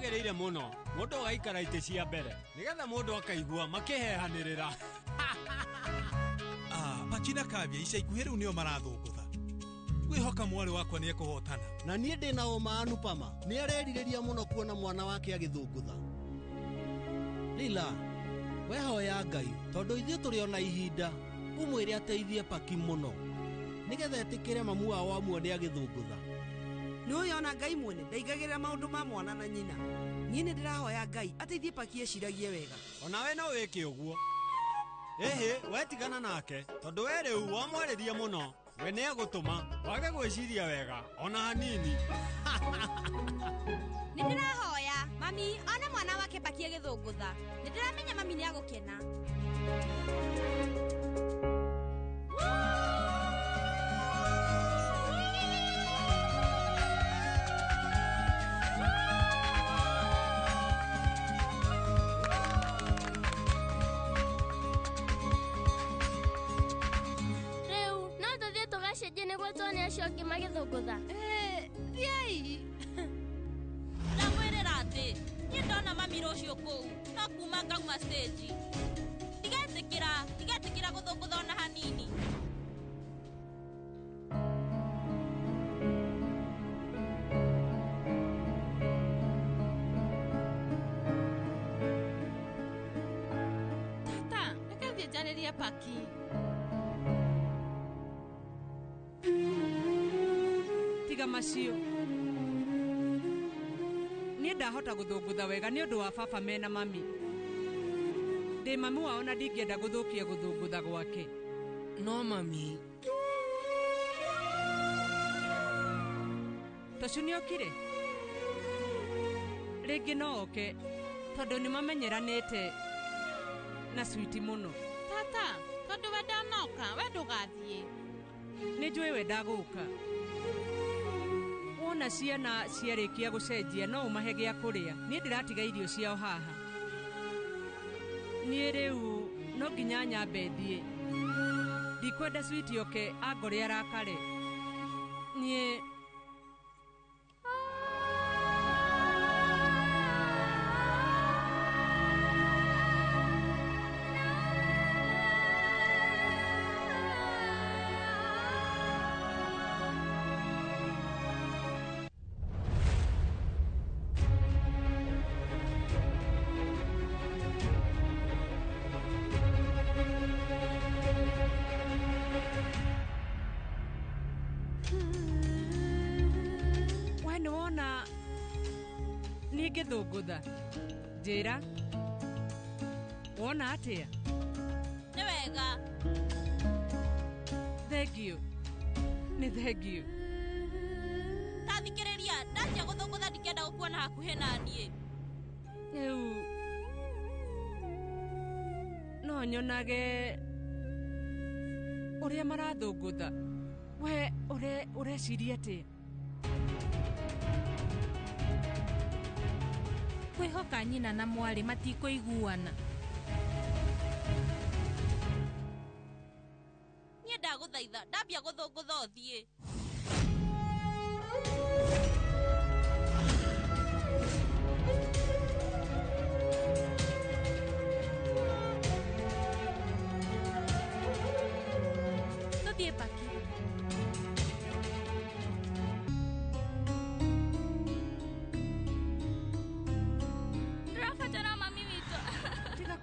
Wagĩrĩire mũno mũndũ agaikara itĩ cia mbere nĩgetha mũndũ akaigua makĩhehanĩrĩra. Pachina Kavya ica ikuhĩ rĩu nĩo marathũngũtha. Ngwĩhoka mwarĩ wakwa nĩ ekũhotana. Na niĩ ndĩ na ũma Anupama nĩ arerirĩria mũno kuona mwana wake agĩthũngũtha. Lila, wehoya Ngai tondũ ithuĩ tũrĩ ona ihinda ũmwĩre ateithie Paki mũno nĩgetha etĩkĩre mamu wao amuone agĩthũngũtha. Nĩ ũyũ ona Ngai mwene ndaigagĩrĩra maũndũ ma mwana na nyina. Niĩ nĩ ndĩrahoya Ngai ateithie Paki eciragie wega. Onawe no wĩke ũguo. Ĩhĩ, we tigana nake tondũ we rĩu wamwarĩria mũno we nĩ egũtũma wage gwĩciria wega ona hanini. Nĩ ndĩrahoya mami one mwana wake Paki agĩthũngũtha. Nĩ ndĩramenya mami nĩ agũkena. Tũgacenjie nĩguo tuone acio angĩ magĩthũngũtha. Thiĩi. Ndamwĩrĩra atĩ niĩ ndona mami rũciũ kũu no kuma ngauma stage. Ndigetĩkĩra gũthũngũtha ona hanini. Tata, reke thiĩ njarĩrie Paki. Tiga macio. Niĩ ndahota gũthũngũtha wega nĩ ũndũ wa baba mena mami. Ndĩ mami wao na ndingĩenda gũthũkia gũthũngũtha gwake. No mami. Tocu nĩokire? Rĩngĩ no oke tondũ nĩmamenyeranĩte na Switi mũno. Tata, tondũ we ndanoka, we ndũgathiĩ. Nĩ njũĩ we ndagũka. Wona ciana ciarĩkia gũcenjia no ũmahe gĩa kũrĩa. Niĩ ndĩratiga irio ciao haha. Niĩ rĩu no nginya nyambe thiĩ. Ndikwenda Switi oke angore arakare. Niĩ ngĩthũngũtha. Njĩra, wona atĩa? Nĩ wega. Thengiũ. Nĩ thengiũ. Ta thikĩrĩria, ndanjia gũthũngũtha ndikenda gũkuona hakuhĩ na niĩ. Rĩu no nyonage ũrĩa marathũngũtha. We ũreciria atĩa? Kwĩhoka nyina na mwarĩ matikũiguana. Niĩ ndagũthaitha, ndambia gũthũngũtha ũthiĩ. Tũthiĩ Paki.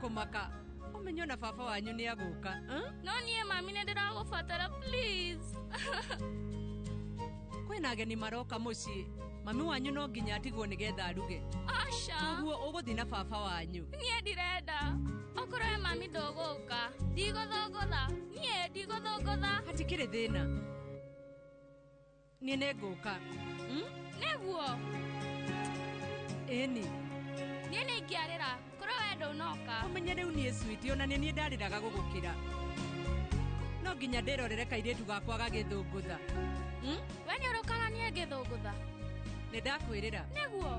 Kũmaka ũmenye ona baba wanyu nĩ agũka. No niĩ mami nĩ ndĩragũbatara please. Kwĩna ageni maroka mũciĩ. Mami wanyu no nginya atigwo nĩgetha aruge. Aca. Koguo ũgũthiĩ na baba wanyu. Niĩ ndirenda. Okorwo we mami ndũgũka, ndigũthũngũtha. Niĩ ndigũthũngũtha. Hatikĩrĩ thĩna. Niĩ nĩngũka. Nĩguo? Ĩni. Niĩ nĩingĩarĩra korwo we ndũnoka. Ũmenye rĩu niĩ Switi ona nĩ niĩ ndarĩraga gũgũkĩra. No nginya ndĩrorere kairĩtu gakwa gagĩthũngũtha. We nĩ ũrũkaga niĩ ngĩthũngũtha? Nĩ ndakwĩrĩra. Nĩguo?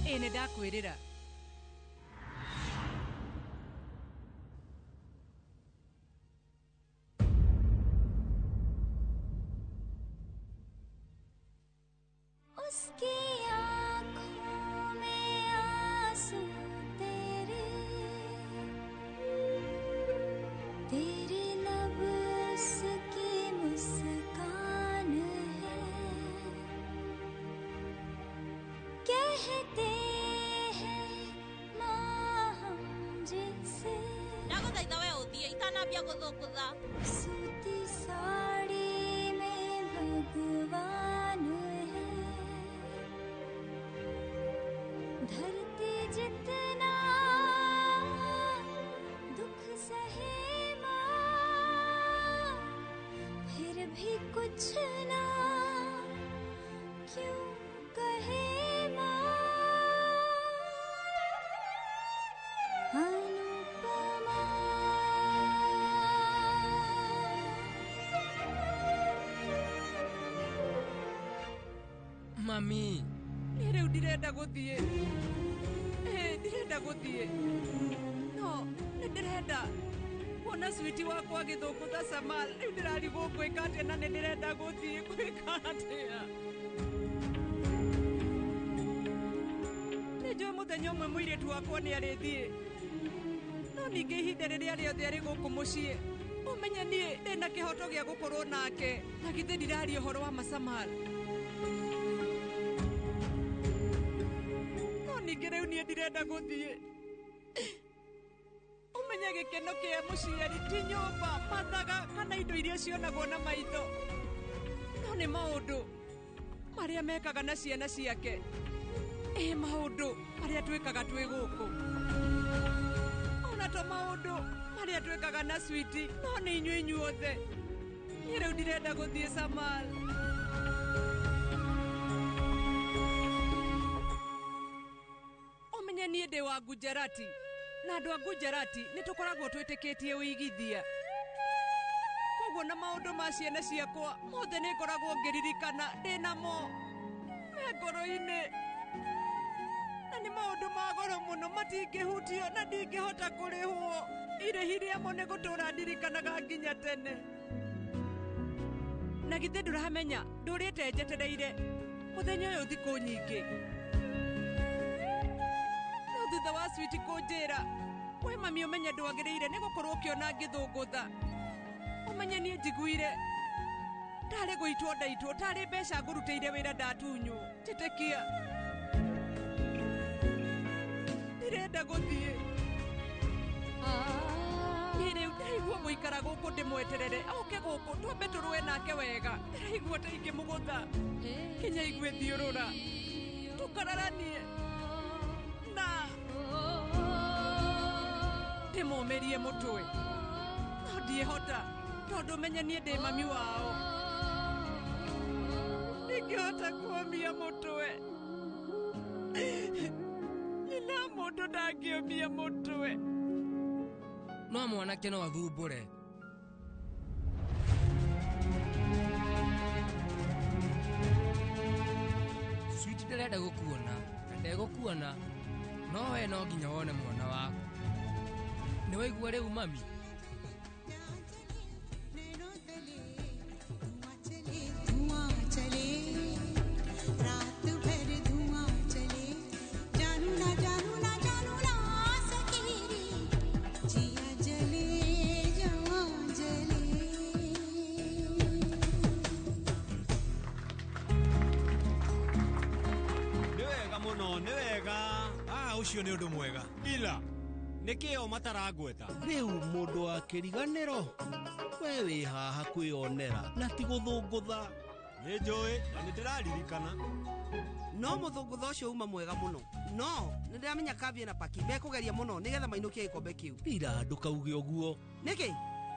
Ĩĩ nĩ ndakwĩrĩra. उसकी आँखों में कहते हैं माँ हम जिसे। Ndagũthaitha we ũthiĩ itanambia gũthũngũtha. सूती साड़ी में भगवान है, धरती जितना दुख सहे माँ, फिर भी कुछ ना क्यों कहे माँ। Anupama. Mami. Niĩ rĩu ndirenda gũthiĩ. Ĩ, ndirenda gũthiĩ, no nĩ ndĩrenda kuona switi wakwa agĩthũngũtha. Samal, rĩu ndĩrarigwo ngwĩka atĩa, na nĩ ndĩrenda gũthiĩ, ngwĩka atĩa? Nĩ njũĩ mũthenya ũmwe mũirĩtu wakwa nĩ arĩthiĩ, no ningĩ ihinda rĩrĩa rĩothe arĩ gũkũ mũciĩ, ũmenye niĩ ndĩna kĩhoto gĩa gũkorwo nake. Na githĩ ndiraria ũhoro wa masamal? No ningĩ rĩu niĩ ndirenda gũthiĩ. Ũmenye gĩkeno kĩa mũciari ti nyũmba, mathaga kana indo iria cionagwo na maitho, no nĩ maũndũ marĩa mekaga na ciana ciake. Ĩ, maũndũ marĩa twĩkaga twĩ gũkũ, ona to maũndũ marĩa twĩkaga na switi, no nĩ inyuĩ inyuothe. Niĩ rĩu ndirenda gũthiĩ, Samal. Ũmenye niĩ ndĩ wa Gujarati, na andũ a Gujarati nĩ tũkoragwo twĩtĩkĩtie ũigithia. Koguo na maũndũ ma ciana ciakwa mothe nĩ ngoragwo ngĩririkana ndĩ namo me ngoro-inĩ, na nĩ maũndũ ma goro mũno, matingĩhutio na ndingĩhota kũrĩhwo. Irĩhi rĩamo nĩ gũtũũra ndirikanaga nginya tene. Na githĩ ndũramenya ndũrĩte njetereire mũthenya ũyũ thikũ nyingĩ? No thutha wa switi kũnjĩra, "We mami, ũmenye ndwagĩrĩire nĩ gũkorwo ũkĩona ngĩthũngũtha," ũmenye niĩ njiguire tarĩ gũitwo ndaitwo, tarĩ mbeca ngũrutĩire wĩra ndatunywo. Njĩtĩkia, ndĩrenda gũthiĩ. Niĩ rĩu ndĩraigua gũikara gũkũ ndĩmweterere oke gũkũ, twambe tũrũe nake wega. Ndĩraigua ta ingĩmũgũtha kinya igue thiũrũra, tũkararanie na ndĩmũmĩrie mũtwe, no ndiĩhota tondũ menye niĩ ndĩ mami wao. Ndingĩhota kuomia mũtwe. Nyina mũndũ ndangĩũmia mũtwe. No mwanake no athumbũre. Switi ndarenda gũkuona na ndegũkuona, no we no nginya wone mwana waku. Nĩ waigua rĩu mami? धुआं चले, रात भर धुआं चले, जानू ना जानू ना जानू ना सकेरी, जिया जले जवां जले। Nĩ wega mũno, nĩ wega. Ah, ũcio nĩ ũndũ mwega. Ila nĩkĩo matarangweta. Rĩu mũndũ wa kĩriganĩro, we wĩ haha kwĩonera na ti gũthũngũtha. Nĩ njũĩ na nĩ ndĩraririkana. No mũthũngũtho ũcio uma mwega mũno, no nĩ ndĩramenya Kavia na Paki mekũgeria mũno nĩgetha mainũkie gĩkombe kĩu. Ira, ndũkauge ũguo. Nĩkĩ?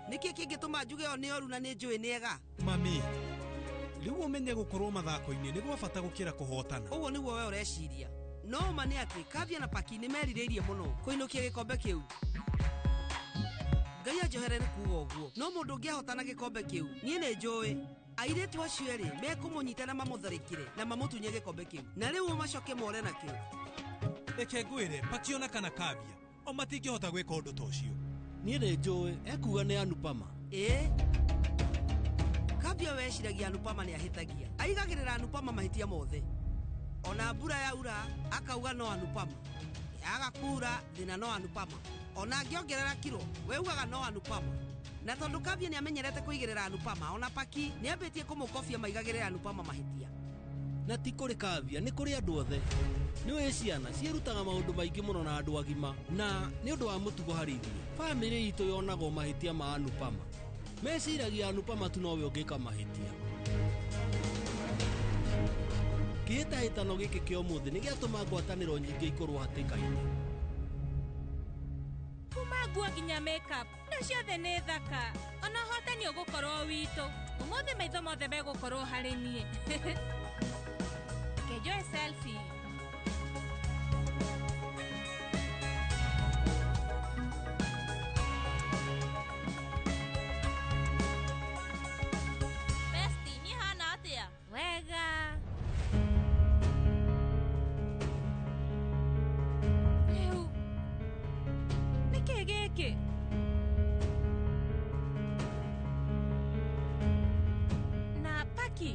Nĩkĩ kĩngĩtũma njuge o nĩ oru na nĩ njũĩ nĩ ega? Mami, rĩu ũmenye gũkorwo mathako-inĩ nĩ gwa bata gũkĩra kũhotana. Ũguo nĩguo we ũreciria, no ũma nĩ atĩ Kavia na Paki nĩ merirĩirie mũno kũinũkia gĩkombe kĩu. Ngai anjohere nĩ kuga ũguo, no mũndũ ũngĩahotana gĩkombe kĩu, niĩ nĩ njũĩ airĩtu acio erĩ mekũmũnyita na mamũtharĩkĩre na mamũtunye gĩkombe kĩu, na rĩu macoke more nakĩo. Reke ngwĩre, Pakiona kana Kavia o matingĩhota gwĩka ũndũ ta ũcio. Niĩ nĩ njũĩ ekuga nĩ Anupama. Ĩ, Kavia weciragia Anupama nĩ ahĩtagia, aigagĩrĩra Anupama mahĩtia mothe. Ona mbura yaura akauga no Anupama, yaga kura thĩna no Anupama, ona angĩongerera kiro we ugaga no Anupama. Na tondũ Kavia nĩ amenyerete kũigĩrĩra Anupama, ona Paki nĩ ambĩtie kũmũkobia maigagĩrĩra Anupama mahĩtia. Na ti kũrĩ Kavia, nĩ kũrĩ andũ othe. Nĩũĩ ciana ciĩrutaga maũndũ maingĩ mũno na andũ agima, na nĩ ũndũ wa mũtugo harĩ ithuĩ. Bamĩrĩ itũ yonagwo mahĩtia ma Anupama. Meciragia Anupama tu nowe ũngĩka mahĩtia. Kĩhĩtahĩtano gĩkĩ kĩa ũmũthĩ nĩ gĩatũma ngwatanĩro nyingĩ ikorwo hatĩka-inĩ. Kuma nguo nginya makeup, indo ciothe nĩ thaka. Ona ũhotani ũgũkorwo witũ. Ũmũthĩ maitho mothe megũkorwo harĩ niĩ. Reke njoe selfie. Besti, niĩ hana atĩa? Wega. Rĩu nĩkĩ gĩkĩ? Na Paki,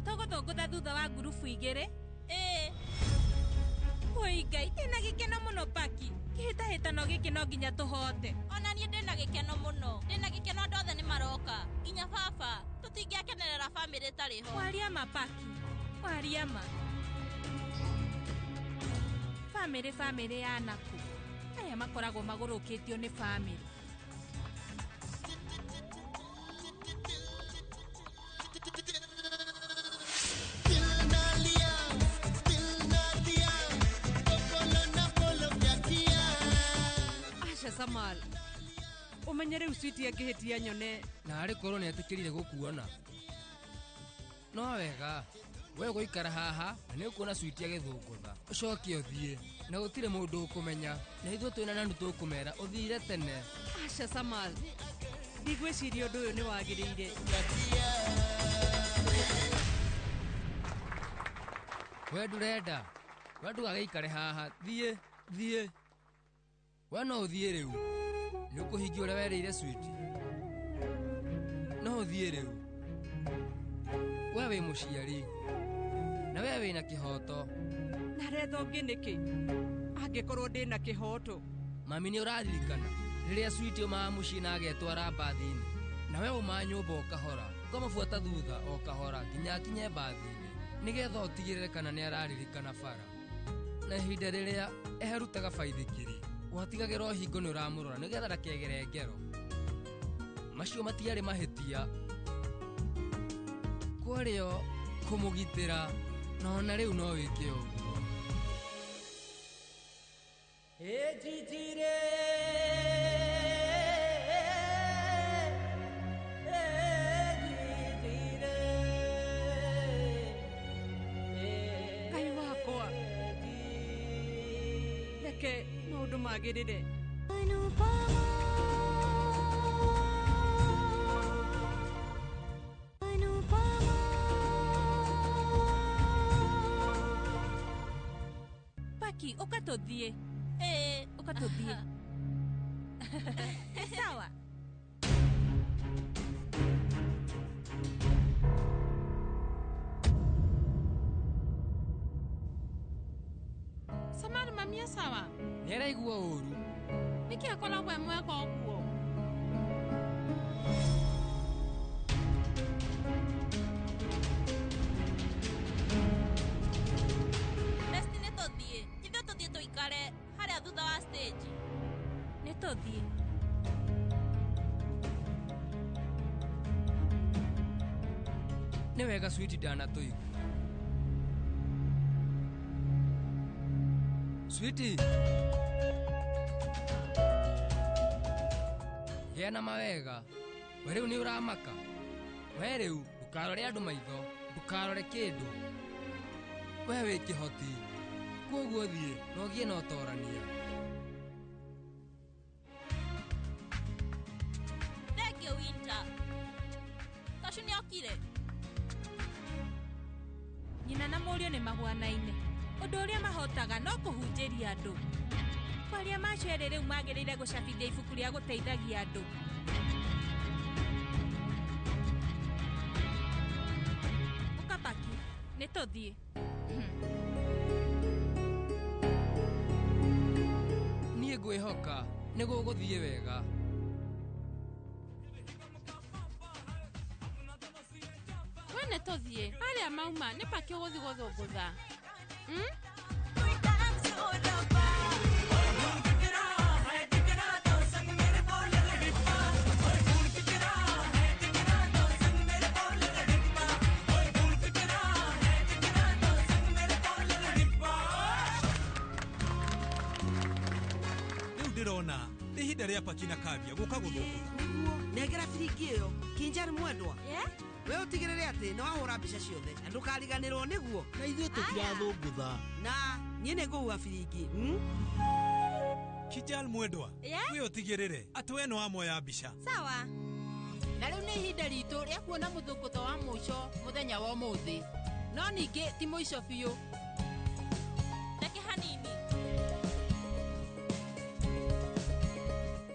tũgũthũngũtha thutha wa ngurubu igĩrĩ? Ĩĩ. Woi Ngai, ndĩna gĩkeno mũno Paki. Kĩhĩtahĩtano gĩkĩ no nginya tũhote. Ona niĩ ndĩna gĩkeno mũno. Ndĩna gĩkeno andũ othe nĩ maroka. Nginya baba. Tũtingĩakenerera bamĩrĩ ĩtarĩ ho. Waria ma Paki. Waria ma. Bamĩrĩ bamĩrĩ ya naku. Aya makoragwo magũrũkĩtio nĩ bamĩrĩ. Aca Samal, ũmenye rĩu Sweet angĩhĩtia nyone. Na arĩ korwo nĩ etĩkĩrire gũkuona. No wega, we ũgũikara haha na nĩ ũkuona Sweet agĩthũngũtha. Ũcoke ũthiĩ na gũtirĩ mũndũ ũkũmenya, na ithuĩ twĩna nanu tũkũmera ũthire tene. Aca Samal, ndigwĩciria ũndũ ũyũ nĩ wagĩrĩire. We ndũrenda, we ndũgagĩikare haha, thiĩ, thiĩ. We no ũthiĩ rĩu. Nĩ ũkũhingia ũrĩa werĩire Sweet. No ũthiĩ rĩu. We wĩ mũciari na we wĩna kĩhoto. Na retha ũngĩ nĩkĩ? Angĩkorwo ndĩna kĩhoto. Mami nĩ ũraririkana rĩrĩa Sweet aumaga mũciĩ na agetwara mbathi-inĩ, na we umaga nyũmba o kahora, ũkamũbuata thutha o kahora nginya akinye mbathi-inĩ, nĩgetha ũtigĩrĩre kana nĩ araririkana bara. Na ihinda rĩrĩa eherutaga baithikiri, watigagĩra o hingo nĩ ũramũrora nĩgetha ndakegere ngero. Macio matiarĩ mahĩtia. Kwarĩo kũmũgitĩra, na ona rĩu no wĩke ũguo. Ngai wakwa, reke maũndũ magĩrĩre. Paki, ũka tũthiĩ. Ĩĩ. Ũka tũthiĩ. Sawa. Samal, mami e sawa? Nĩ araigua ũru. Nĩkĩ akoragwo e mwega ũguo? Besti, nĩ tũthiĩ. Ithuĩ tũthiĩ tũikare harĩa thutha wa stage. Nĩ tũthiĩ. Nĩ wega Sweet ndanatũigua. Sweet, gĩa na mawega. We rĩu nĩ ũramaka. We rĩu ndũkarore andũ maitho, ndũkarore kĩndũ. We wĩ kĩhoti. Kwoguo thiĩ na ũgĩe na ũtorania. Thank you, Winter. Tacu nĩ okire. Nyina na mũriũ nĩ mahuanaine. Ũndũ ũrĩa mahotaga no kũhunjĩria andũ. Kwaria macio erĩ rĩu magĩrĩire gũcabithia ibuku rĩa gũteithagia andũ. Ũka Paki, nĩ tũthiĩ. Niĩ ngwĩhoka nĩ gũgũthiĩ wega. We nĩ tũthiĩ. Harĩa mauma nĩ Paki ũgũthiĩ gũthũngũtha. Ihinda rĩa Paki na Kavya gũka gũthũngũtha. Nĩguo nengera biringi ĩyo Kinjari mwendwa. We ũtigĩrĩre atĩ nĩ wahũra mbica ciothe na ndũkariganĩrwo nĩguo. Na ithuĩ tũtirathũngũtha. Na niĩ nĩ ngũhuha biringi. Kijal mwendwa, we ũtigĩrĩre atĩ we nĩ wamoya mbica. Sawa. Na rĩu nĩ ihinda ritũ rĩa kuona mũthũngũtho wa mũico mũthenya wa ũmũthĩ, no ningĩ ti mũico biũ. Reke hanini.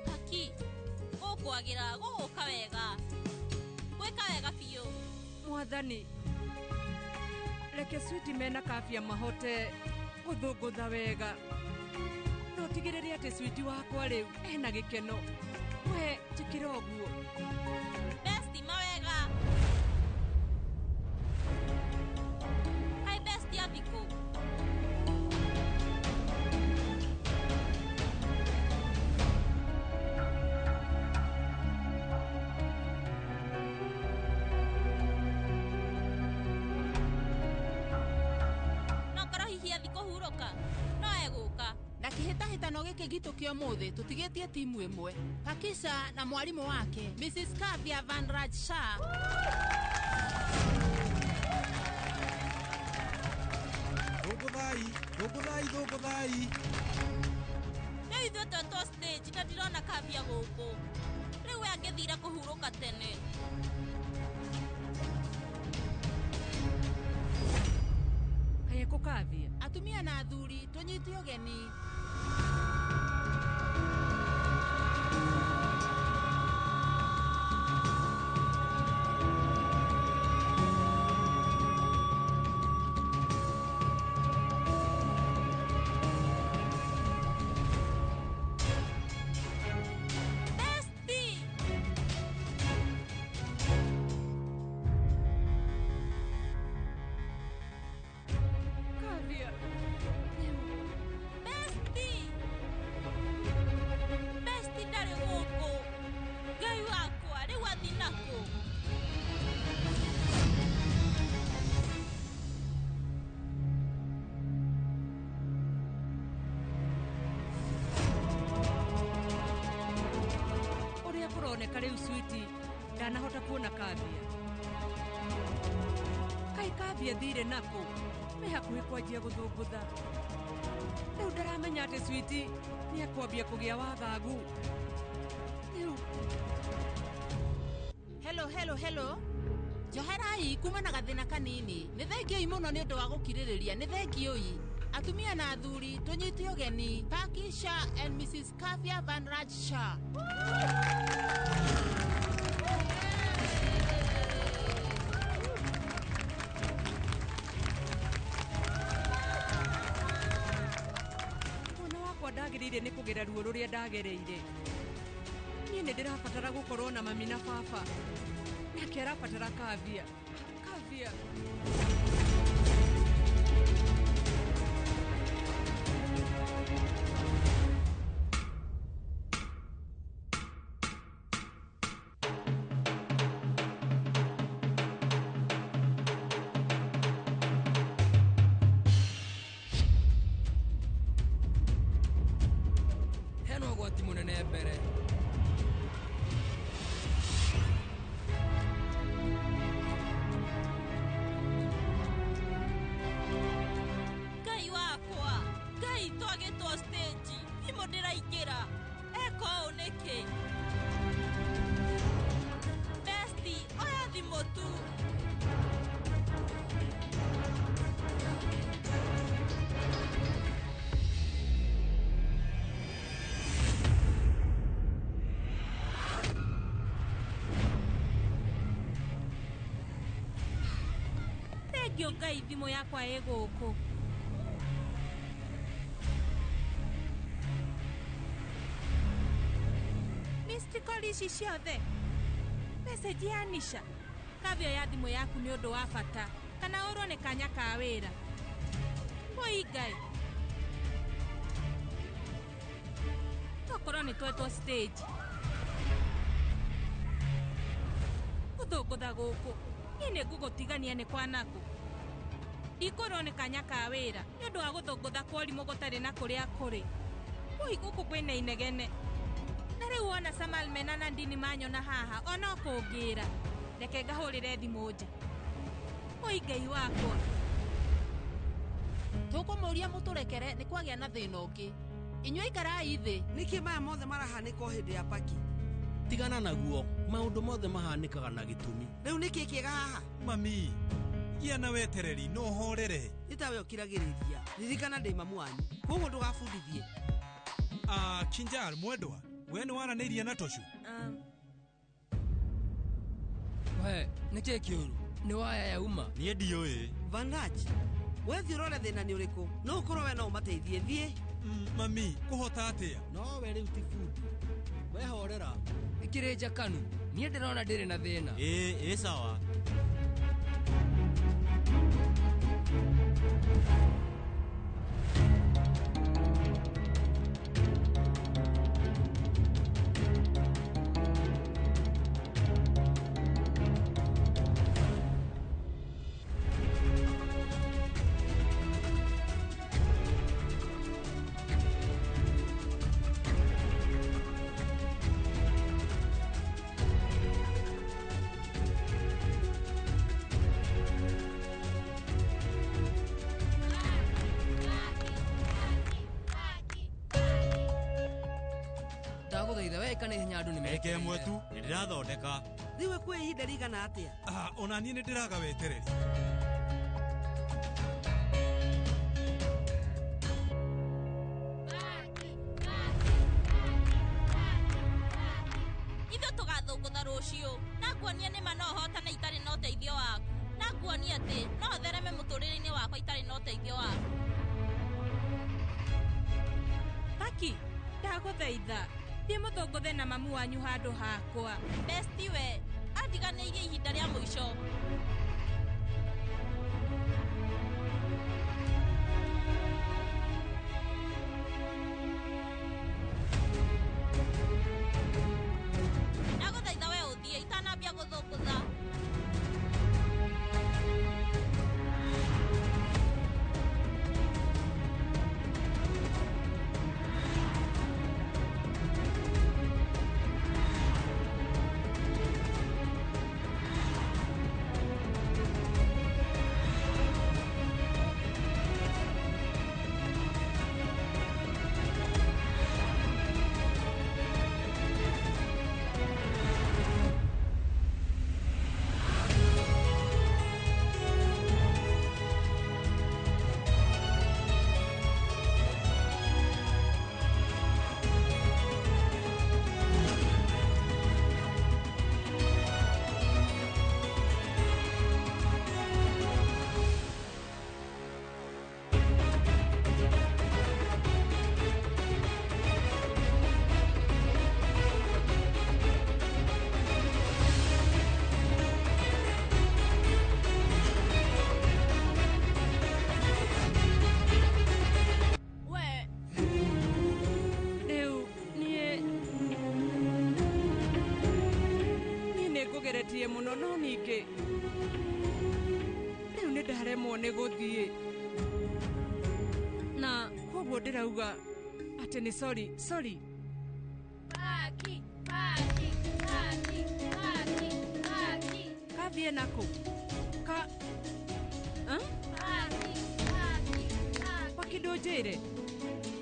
Paki, gũkwagĩra gũgũka wega. Gwĩka wega biũ. Mwathani, reke Switi mena Kavya mahote gũthũngũtha wega. Na ũtigĩrĩre atĩ Switi wakwa rĩu ena gĩkeno. We njĩkĩra ũguo. Besti mawega. Hi besti ya thikũ. No korwo hihi athi kũhurũka, no egũka. Na kĩhĩtahĩtano gĩkĩ gitũ kĩa ũmũthĩ tũtigĩtie timu ĩmwe, Pakisha na mwarimũ wake Mrs. Kavya Vanraj Shah. Thũngũthai, thũngũthai, thũngũthai. Rĩu ithuĩ twetwo stage na ndirona Kavya gũkũ. Rĩu we angĩthire kũhurũka tene. Kaĩ kũ Kavya? Atumia na athuri tũnyite ũgeni. Besti! Kavya. Besti! Besti ndarĩ gũkũ. Ngai wakwa, rĩu athi nakũ? Ũrĩa kũroneka rĩu Switi ndanahota kuona Kavya. Kaĩ Kavya thire nakũ? Me hakuhĩ kwanjia gũthũngũtha. Rĩu ndaramenya atĩ Switi nĩ ekwambia kũgĩa wagagu. Rĩu Hello, hello, hello. Njoherai kuma na gathĩna kanini. Nĩ thengiũi mũno nĩ ũndũ wa gũkirĩrĩria. Nĩ thengiũi. Atumia na athuri tũnyite ũgeni Pakisha and Mrs. Kavya Vanraj Shah. Mwana wakwa ndagĩrĩire nĩ kũgera ruo rũrĩa ndagereire. Niĩ nĩ ndĩrabatara gũkorwo na mami na baba. Nake arabatara Kavya. Kavya. Hena ũgwati mũnene mbere. Ngai wakwa, Ngai twagĩtwo stage, thimũ ndĩraingĩra. Eka ũũ nĩkĩ? Besti, oya thimũ tu. Thengio Ngai thimũ yakwa ĩ gũkũ. Missed call ici ciothe. Message ya Nisha. Kavya ya thimũ yaku nĩ ũndũ wa bata kana ũrwo nĩ kanya ka wĩra. Woi Ngai. Tokorwo nĩ twetwo stage. Gũthũngũtha gũkũ. Niĩ nĩ ngũgũtigania nĩ kwanakũ. Ndikorwo nĩ kanya ka wĩra nĩ ũndũ wa gũthũngũtha kwa ũrimũ gũtarĩ na kũrĩa kũrĩ. Woi gũkũ kwĩna inegene. Na Rĩu wona Samal mena na ndini manyona haha ona kũngĩra. Reke ngahũrĩre thimũ nja. Oi Ngai wakwa. Tũkũmũria mũtũrekere nĩ kwagĩa na thĩna ũngĩ. Inyuĩ ikarai thĩ. Nĩkĩ maya mothe marahanĩka o hĩndĩ ya paki? Tigana naguo, maũndũ mothe mahanĩkaga na gĩtũmi. Rĩu nĩkĩ kĩega haha? Mami, gĩa na wetereri no ũhorere. Nĩ tawe ũkiragĩrĩria. Ririkana ndĩ mamu wanyu. Koguo ndũgabundithie. Kinjal mwendwa, we nĩ waranĩirie na Toshu? We, nĩ kĩĩ kĩũru? Nĩ waya yauma? Niĩ ndiũĩ. Vanraj, we thiĩ ũrore thĩna nĩ ũrĩkũ. No ũkorwo we no ũmateithie. Thiĩ. Mami, kũhota atĩa? No we rĩu ti bundi. We horera. Ĩkĩrĩ njakanu. Niĩ ndĩrona ndĩrĩ na thĩna. Ĩĩ, ĩ sawa. Ndagũthaitha weka na ihenya andũ nĩ Reke ĩmwe tu, nĩ ndĩrathondeka. Rĩu kwĩ ihinda rĩigana atĩa? Ona niĩ nĩ ndĩraga wetereri. Ithuĩ tũgathũngũtha rũciũ. Na nguonie nĩma no hotane itarĩ na ũteithio waku. Na nguonie atĩ no thereme mũtũrĩre-inĩ wakwa itarĩ na ũteithio waku. Paki, ndagũthaitha. Thiĩ mũthũngũthe na mamu wanyu handũ hakwa. Besti we, andiganĩirie ihinda rĩa mũico. Ndagũthaitha we ũthiĩ itanambia gũthũngũtha. Nĩngũgeretie mũno no ningĩ rĩu nĩ ndaremwo nĩ gũthiĩ na koguo ndĩrauga atĩ nĩ sorry sorry. Paki, paki, paki, paki, paki. Kathiĩ nakũ? Ka Paki, paki, paki. Paki ndũnjĩre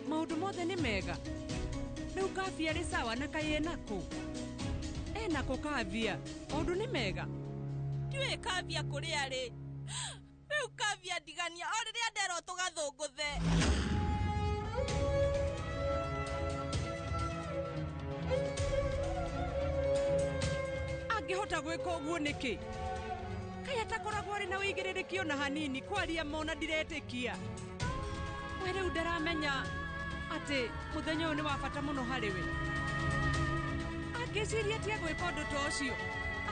maũndũ mothe nĩ mega rĩu Kavia arĩ sawa na kaĩ enakũ? Enakũ Kavia maũndũ nĩ mega? Ndiũĩ Kavia kũrĩa arĩ. Rĩu Kavia ndigania o rĩrĩa nderwo tũgathũngũthe. Angĩhota gwĩka ũguo nĩkĩ? Kaĩ atakoragwo arĩ na ũigĩrĩrĩki ona hanini kwaria mona ndiretĩkia. We rĩu ndaramenya atĩ mũthenya ũyũ nĩ wa bata mũno harĩ we. Angĩciria atia gwĩka ũndũ ta ũcio?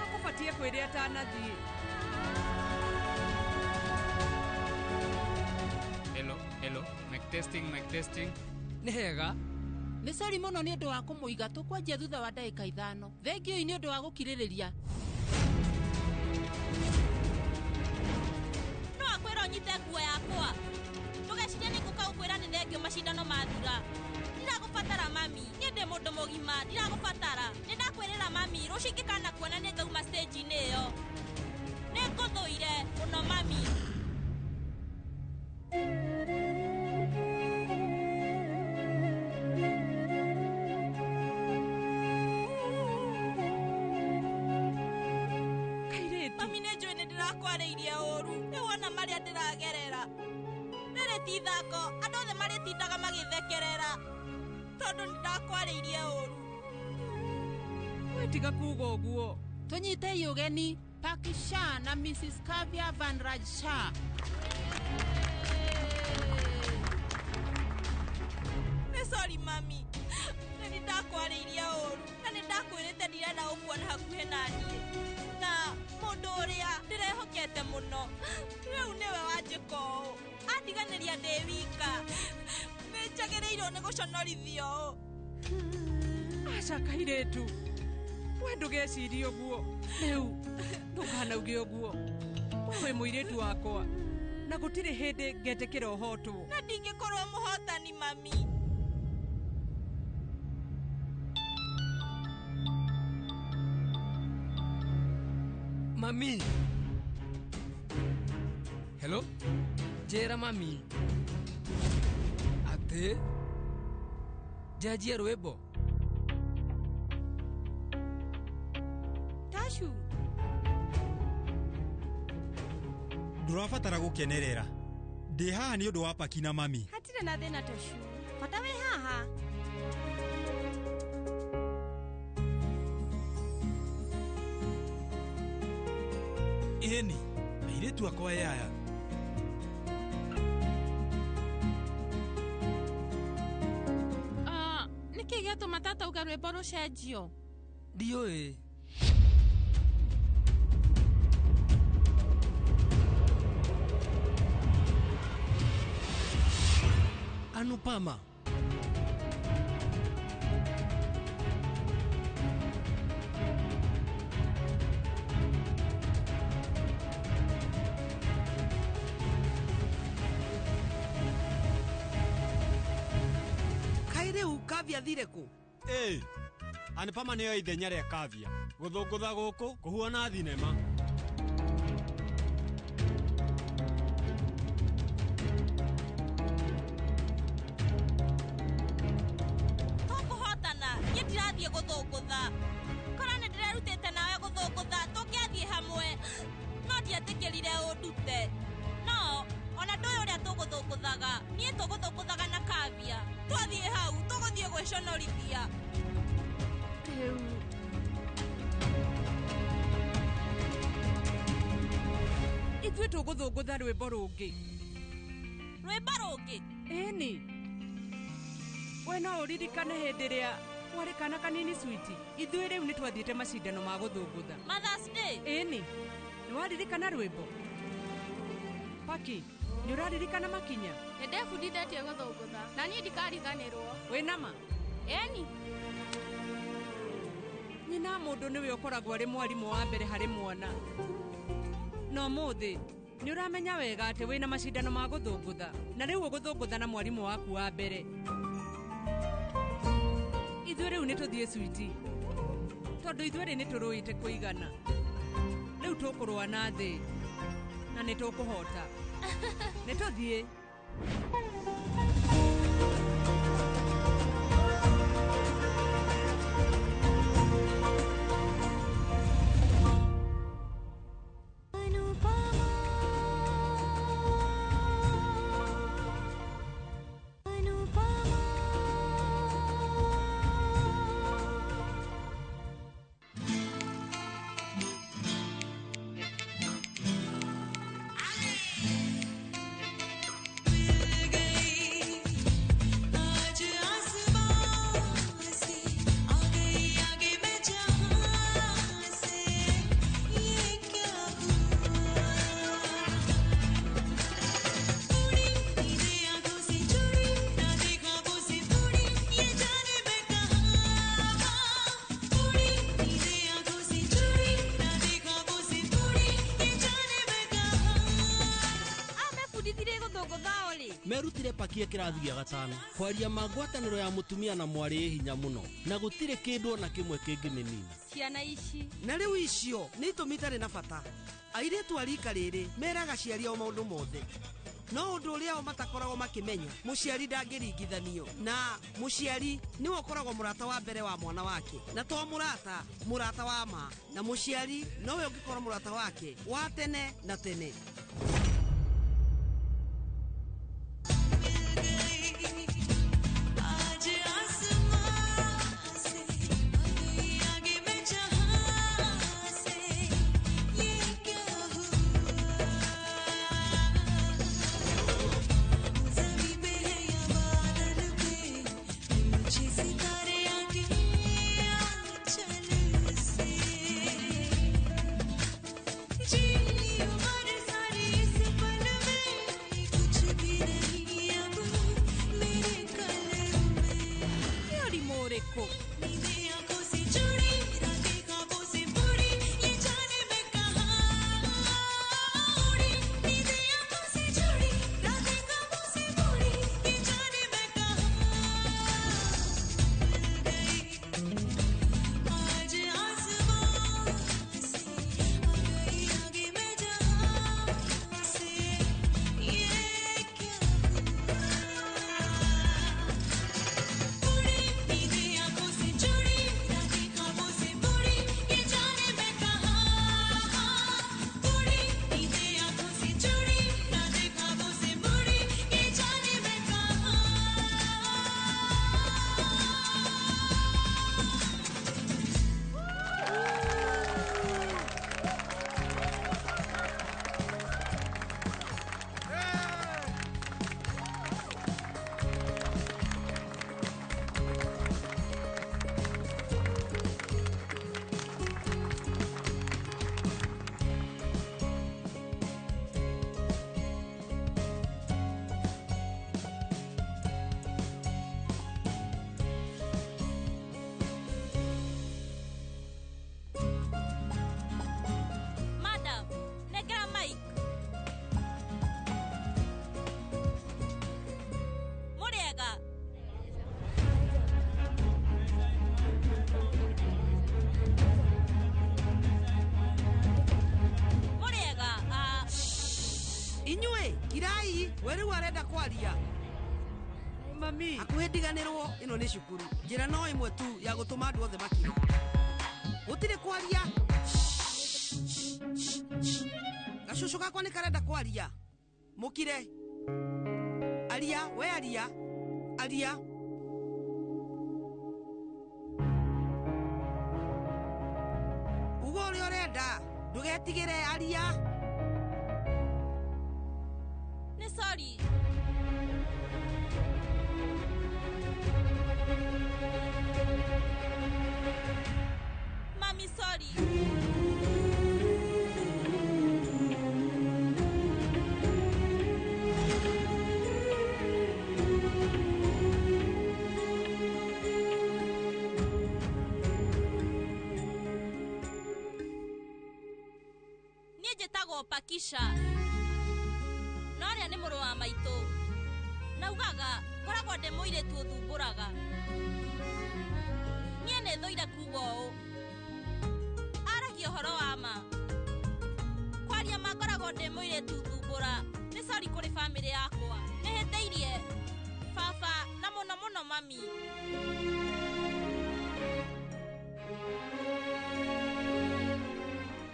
Akũbatiĩ kwĩrĩa atanathiĩ. Hello, hello, mic testing, mic testing. Nĩ hega. Nĩ cori mũno nĩ ũndũ wa kũmũiga tũkwanjia thutha wa ndagĩka 5. Thengiũi nĩ ũndũ wa gũkirĩrĩria. No akwĩra ũnyite nguo yakwa. Ndũgecirie nĩ ngũka gũkwĩra nĩ thengio macindano mathira. Ndiragũbatara mami, niĩ ndĩ mũndũ mũgima. Ndiragũbatara. Nĩ ndakwĩrĩra mami, rũciũ ingĩkana kuona nĩ ngauma stage-inĩ ĩyo. Nĩ ngũthũire mũno mami. Mami nĩ njũĩ nĩ ndĩrakwarĩirie ũru. Nĩ wona marĩa ndĩragerera. Rĩrĩ ti ithako, andũ othe marĩtindaga magĩthekerera. Tondũ nĩ ndakwarĩirie ũru. We tiga kuga ũguo. Tũnyitei ũgeni Paki Shah na Mrs. Kavya Vanraj Shah. Nĩ sorry mami. Nĩ nĩ ndakwarĩirie ũru na nĩ ndakwĩrĩte ndirenda gũkuona hakuhĩ na niĩ. Na mũndũ ũrĩa ndĩrehokete mũno rĩu nĩwe wanjĩka ũũ. Andiganĩria ndĩ wika. Nĩ njagĩrĩirwo nĩ gũconorithio ũũ. Aca kairĩtu. We ndũgecirie ũguo. Rĩu ndũkanauge ũguo. We wĩ mũirĩtu wakwa na gũtirĩ hĩndĩ ngetĩkĩra ũhotwo. Na ndingĩkorwo mũhotani mami. Mami. Hello? Njĩra mami. Atĩ? Njenjie rwĩmbo. Tashu. Ndũrabatara gũkenerera. Ndĩ haha nĩ ũndũ wa Paki na mami. Hatirĩ na thĩna Tashu. Bata wĩ haha. Ĩni, airĩtu akwa ĩ aya. Nĩkĩ gĩatũma tata auga rwĩmbo rũcenjio? Ndiũĩ. Anupama. Kaĩ rĩu Kavya athire kũ? Ĩ, Anupama nĩyo ithenya rĩa Kavya. Gũthũngũtha gũkũ kũhuana thinema. Tũkũhotana, niĩ ndirathiĩ gũthũngũtha. Korwo nĩ ndĩrerutĩte nawe gũthũngũtha, tũngĩathiĩ hamwe. No ndietĩkĩrire ũndute. No, ona ndũĩ ũrĩa tũgũthũngũthaga. Niĩ tũgũthũngũthaga na Kavya. Twathiĩ hau, tũgũthiĩ gwĩconorithia. Rĩu Ithuĩ tũgũthũngũtha rwĩmbo rũngĩ. Rwĩmbo rũngĩ? Ĩni. We no ũririkane hĩndĩ ĩrĩa warĩ kana kanini switi. Ithuĩ rĩu nĩ twathiĩte macindano ma gũthũngũtha. Mother's Day? Ĩni. Nĩ waririkana rwĩmbo? Paki, nĩ ũraririkana makinya? Nĩ ndebundithĩtie gũthũngũtha na niĩ ndikariganĩrwo. Wĩ nama? Ĩni. Nyina mũndũ nĩwe ũkoragwo arĩ mwarimũ wa mbere harĩ mwana. No ũmũthĩ nĩ ũramenya wega atĩ wĩna macindano ma gũthũngũtha na rĩu ũgũthũngũtha na mwarimũ waku wa mbere. Ithuĩ rĩu nĩ tũthiĩ switi tondũ ithuĩ rĩ nĩ tũrũĩte kũigana. Rĩu tũkũrũa na thĩ na nĩ tũkũhota. Nĩ tũthiĩ. Gay. Merutire pakie kĩrathi gĩa gatano. Kwaria ma ngwatanĩro ya mũtumia na mwarĩ ĩ hinya mũno na gũtirĩ kĩndũ ona kĩmwe kĩngĩmĩnina. Ciana ici. Na rĩu icio nĩ itũmi itarĩ na bata. Airĩtu a rika rĩrĩ meraga ciari ao maũndũ mothe. No ũndũ ũrĩa o matakoragwo makĩmenya, mũciari ndangĩringithanio na mũciari nĩwe ũkoragwo mũrata wa mbere wa mwana wake, na to mũrata, mũrata wa ma, na mũciari nowe ũngĩkorwo mũrata wake wa tene na tene. आज आसमां से आ गई आगे मैं जहां से ये क्या हुआ ज़मीं पे है या बादल पे मुझे सितारे आगे चल से जीनी उम्र सारी इस पल में कुछ भी नहीं अब मेरे कल में Nĩ ũrimũ ũrĩkũ? नींदें आंखों से जुड़ी रातें ख्वाबों से बुरी ये जाने मैं कहाँ उड़ी नींदें आंखों से जुड़ी रातें ख्वाबों से बुरी ये जाने मैं कहाँ मिल गई आज आसमां से आ गई आगे मैं जहाँ से ये क्या हुआ नींदें आंखों से जुड़ी रातें ख्वाबों से बुरी ये जाने मैं कहाँ उड़ी नींदें आंखों से जुड़ी रातें ख्वाबों से बुरी ये जाने मैं कहाँ। Madam, nengera mic. Mũrĩega? Mũrĩega? Ah, Inyuĩ kirai, we rĩu arenda kwaria. Mami. Hakuhĩ ndiganĩrwo ĩno nĩ cukuru. Njĩra no ĩmwe tu ya gũtũma andũ othe makire. Gũtirĩ kwaria. Gacũcũ gakwa nĩ karenda kwaria. Mũkire. Aria, we aria. Aria. Uga ũrĩa ũrenda. Ndũgetigĩre aria. Nĩ sorry. Mami, sorry. Niĩ njĩtagwo Pakisha na ũrĩa nĩ mũrũ wa maitũ naugaga ngoragwo ndĩ mũirĩtu ũthumbũraga. Niĩ nĩ thũire kuga ũũ, aragia ũhoro wa ma. Kwaria ma ngoragwo ndĩ mũirĩtu thumbũra. Nĩ sori kũrĩ bamĩrĩ yakwa, nĩ hĩtĩirie baba na mũno mũno mami.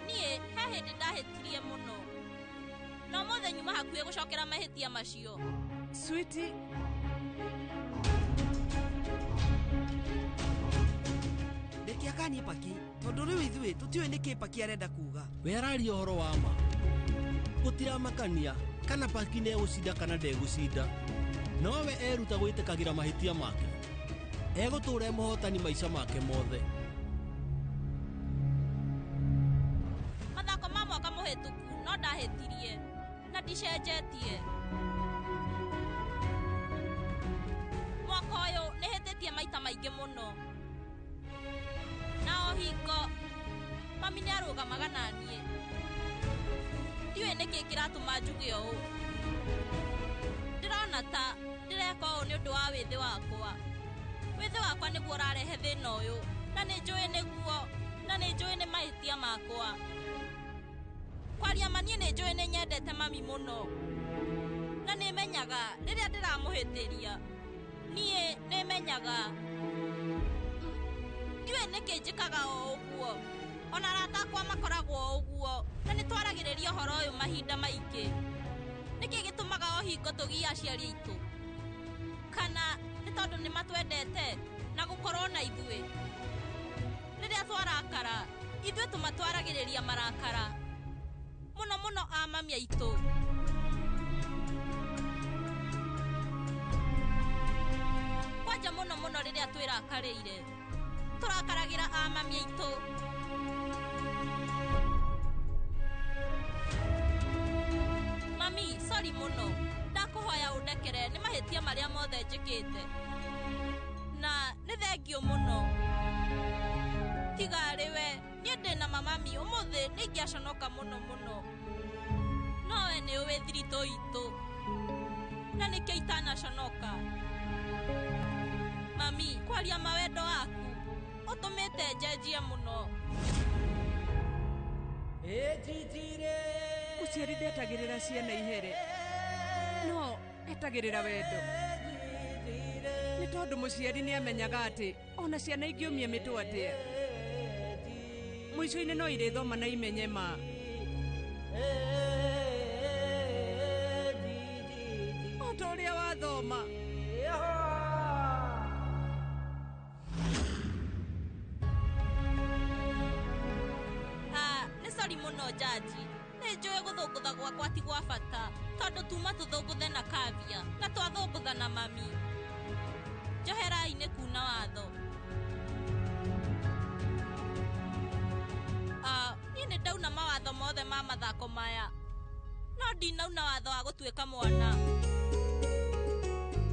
Niĩ he hĩndĩ ndahĩtirie mũno na ũmũthĩ nyuma hakuhĩ gũcokera mahĩtia macio. Sweetie. Reke akanie Paki tondũ rĩu ithuĩ tũtiũĩ nĩkĩ Paki arenda kuga. We araria ũhoro wa ma. Gũtiramakania kana Paki nĩ egũcinda kana ndegũcinda. Nowe eruta gwĩtĩkagĩra mahĩtia make. Egũtũũra e mũhotani maica make mothe. Mathako ma mwaka mũhĩtũku no ndahĩtirie na ndicenjetie. Mwaka ũyũ nĩhĩtĩtie maita maingĩ mũno na o hingo mami nĩarũgamaga na niĩ. Ndiũĩ nĩkĩ kĩratũma njuge ũũ. Ndĩrona Ndĩrona ta ndĩreka ũũ nĩ ũndũ wa wĩthĩ wakwa. Wĩthĩ wakwa nĩguo ũrarehe thĩna ũyũ, na nĩ njũĩ nĩguo, na nĩ njũĩ nĩ mahĩtia makwa. Kwaria ma niĩ nĩ njũĩ nĩ nyendete mami mũno, na nĩ menyaga rĩrĩa ndĩramũhĩtĩria. Niĩ nĩ menyaga. Ndiũĩ nĩkĩ njĩkaga o ũguo. Ona arata akwa makoragwo o ũguo, na nĩ twaragĩrĩria ũhoro ũyũ mahinda maingĩ. Nĩkĩ gĩtũmaga o hingo tũgie aciari aitũ? Kana nĩ tondũ nĩ matwendete na gũkorwo na ithuĩ? Rĩrĩa twarakara, ithuĩ tũmatwaragĩrĩria marakara. Mũno mũno a mami aitũ. Kwanja mũno mũno rĩrĩa twĩrakarĩire, tũrakaragĩra a mami aitũ. Mami, sorry mũno. Ndakũhoya ũndekere nĩ mahĩtia marĩa mothe njĩkĩte. Na nĩ thengiũ mũno. Tiga arĩ we, niĩ ndĩna mamami ũmũthĩ nĩ ingĩaconoka mũno mũno. No we nĩ ũĩ thiritũ itũ. Na nĩkĩo itanaconoka. Mami, kwaria mawendo waku ũtũmĩte njenjie mũno. Mũciari ndetagĩrĩra ciana ihere, no etagĩrĩra wendo. Nĩ tondũ mũciari nĩ amenyaga atĩ ona ciana ingĩũmia mĩtũ atĩa, mũico-inĩ no irĩthoma na imenye ma. O ta ũrĩa wathoma. Nĩ sorry mũno jaji. Nĩ njũĩ gũthũngũtha gwakwa ti gwa bata, tondũ tuma tũthũngũthe na Kavya na twathũngũtha na mami. Njoherai nĩ kuna watho. Niĩ nĩ ndauna mawatho mothe ma mathako maya, no ndinauna watho wa gũtuĩka mwana.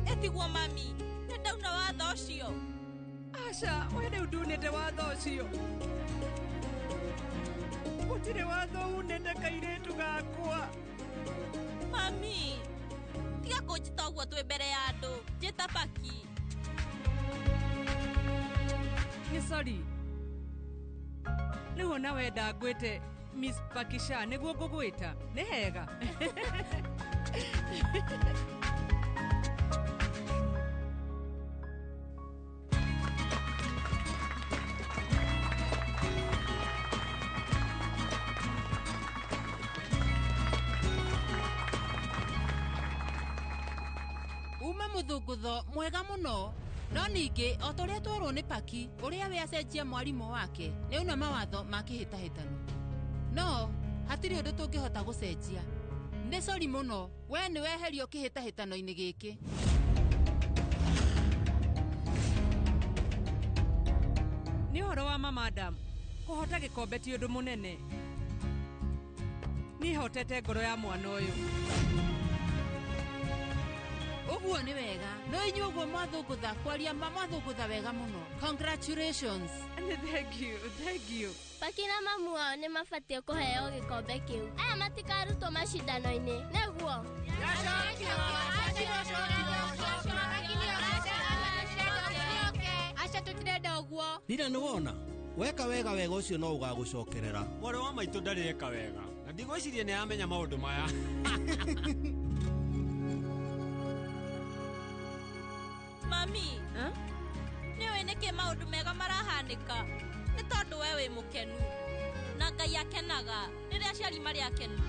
Ĩtiguo mami, nĩ ndauna watho ũcio. Aca, we rĩu ndunĩte watho ũcio. Gũtirĩ watho unĩte kairĩtu gakwa. Mami, tiga kũnjĩta ũguo twĩ mbere ya andũ. Njĩta Paki. Nĩ sorry. Rĩu ona wenda ngwĩte Miss Pakisha nĩguo ngũgwĩta. Nĩ hega. Uma mũthũngũtho mwega mũno. No ningĩ o ta ũrĩa twerwo nĩ Paki ũrĩa we acenjia mwarimũ wake nĩ auna mawatho ma kĩhĩtahĩtano. No hatirĩ ũndũ tũngĩhota gũcenjia. Nĩ sorry mũno, we nĩ weherio kĩhĩtahĩtano-inĩ gĩkĩ. Nĩ ũhoro wa ma madam, kũhota gĩkombe ti ũndũ mũnene. Niĩ hotete ngoro ya mwana ũyũ. Ũguo nĩ wega. No inyuĩ ũguo mwathũngũtha, kwaria ma mwathũngũtha wega mũno. Congratulations. Thank you, thank you. Paki na mamu wao nĩ mabatiĩ kũheo gĩkombe kĩu. Aya matikarutwo macindano-inĩ, nĩguo? Aca tũtirenda ũguo. Lila nĩ wona weka wega wega ũcio no ũgagũcokerera. Mwarĩ wa maitũ ndarĩ eka wega, na ndigwĩciria nĩ amenya maũndũ maya. Mami, nĩ ũĩ nĩkĩ maũndũ mega marahanĩka? Nĩ tondũ we wĩ mũkenu. Na Ngai akenaga rĩrĩa aciari marĩ akenu.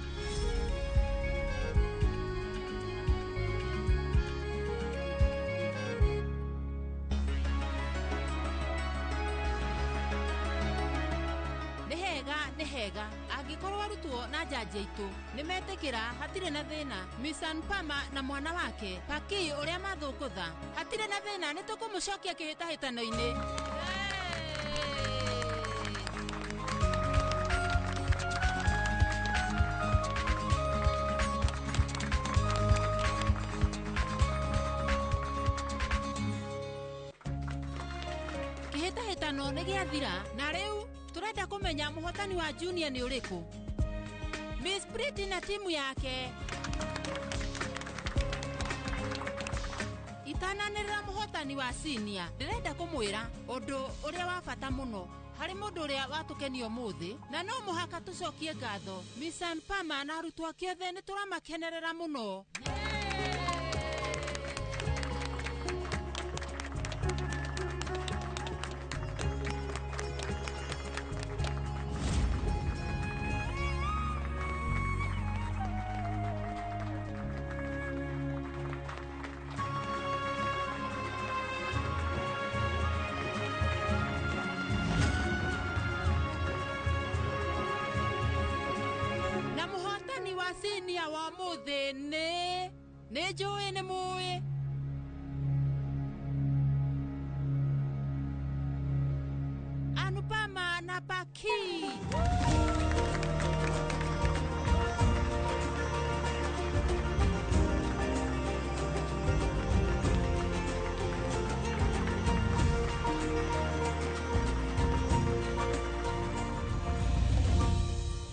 Nĩ hega, nĩ hega. Angĩkorwo arutwo na njanji aitũ nĩ metĩkĩra hatirĩ na thĩna. Miss Anupama na mwana wake Paki ũrĩa mathũngũtha hatirĩ na thĩna, nĩ tũkũmũcokia kĩhĩtahĩtano-inĩ. Kĩhĩtahĩtano nĩ gĩathira na rĩu tũrenda kũmenya mũhotani wa junior nĩ ũrĩkũ. Miss Pretty na timu yake. Itananĩrĩra mũhotani wa senior, ndĩrenda kũmwĩra ũndũ ũrĩa wa bata mũno harĩ mũndũ ũrĩa watũkenia ũmũthĩ, na no mũhaka tũcokie ngatho. Miss Anupama na arutwo ake othe nĩ tũramakenerera mũno. Na mũhotani wa senior wa ũmũthĩ nĩ njũĩ nĩ mũĩ. Anupama na Paki.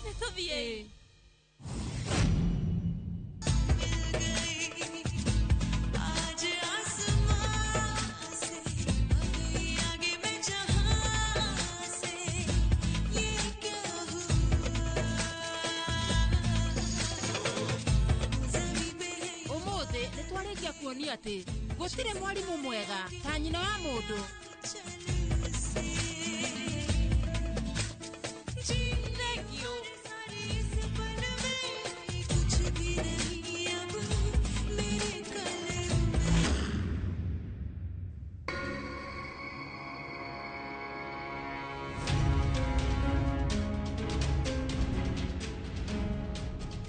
Nĩ tũthiĩ. आज आसमां से आ गई आगे मैं जहां से, ये क्या हुआ? ज़मीं पे है Ũmũthĩ nĩ twarĩkia kuonia atĩ gũtirĩ mwarimũ mwega ta nyina wa mũndũ. Ji Thank you. सारी इस पल में कुछ भी नहीं अब मेरे कल में।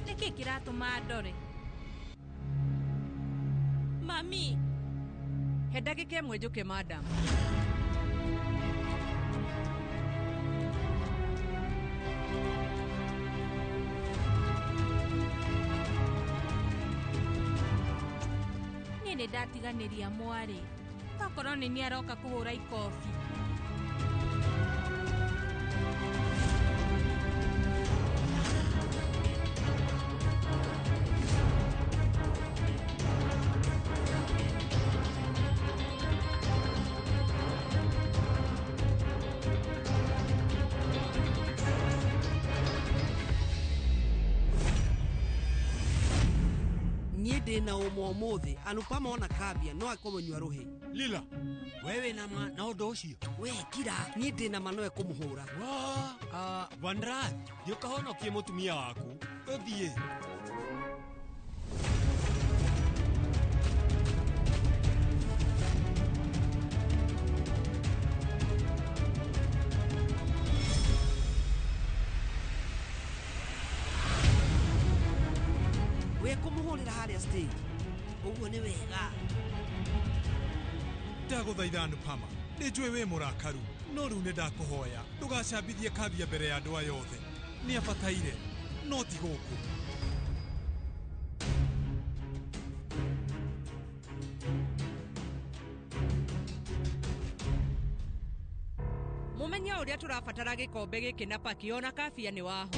Nĩkĩ kĩratũma ndore? Mami, He ndagĩka ĩmwe njũke madam. Niĩ nĩ ndatiganĩria mwarĩ. Tokorwo nĩ niĩ aroka kũhũra ikobi. Niĩ ndĩ na ũma ũmũthĩ Anupama ona Kavya no ekũmũnyua rũhĩ. Lila, we wĩna ma na ũndũ ũcio? We kira, niĩ ndĩ na ma no ekũmũhũra. Wa, Vanraj, thiĩ ũkahonokie mũtumia waku. Tũthiĩ. We kũmũhũrĩra harĩa stage. Ũguo nĩ wega. Ndagũthaitha Anupama, nĩ njũĩ wĩ mũrakaru, no rĩu nĩ ndakũhoya ndũgacambithie Kavya mbere ya andũ aya othe. Nĩ abataire, no ti gũkũ. Mũmenye ũrĩa tũrabatara gĩkombe gĩkĩ na Paki ona Kavya nĩ waho.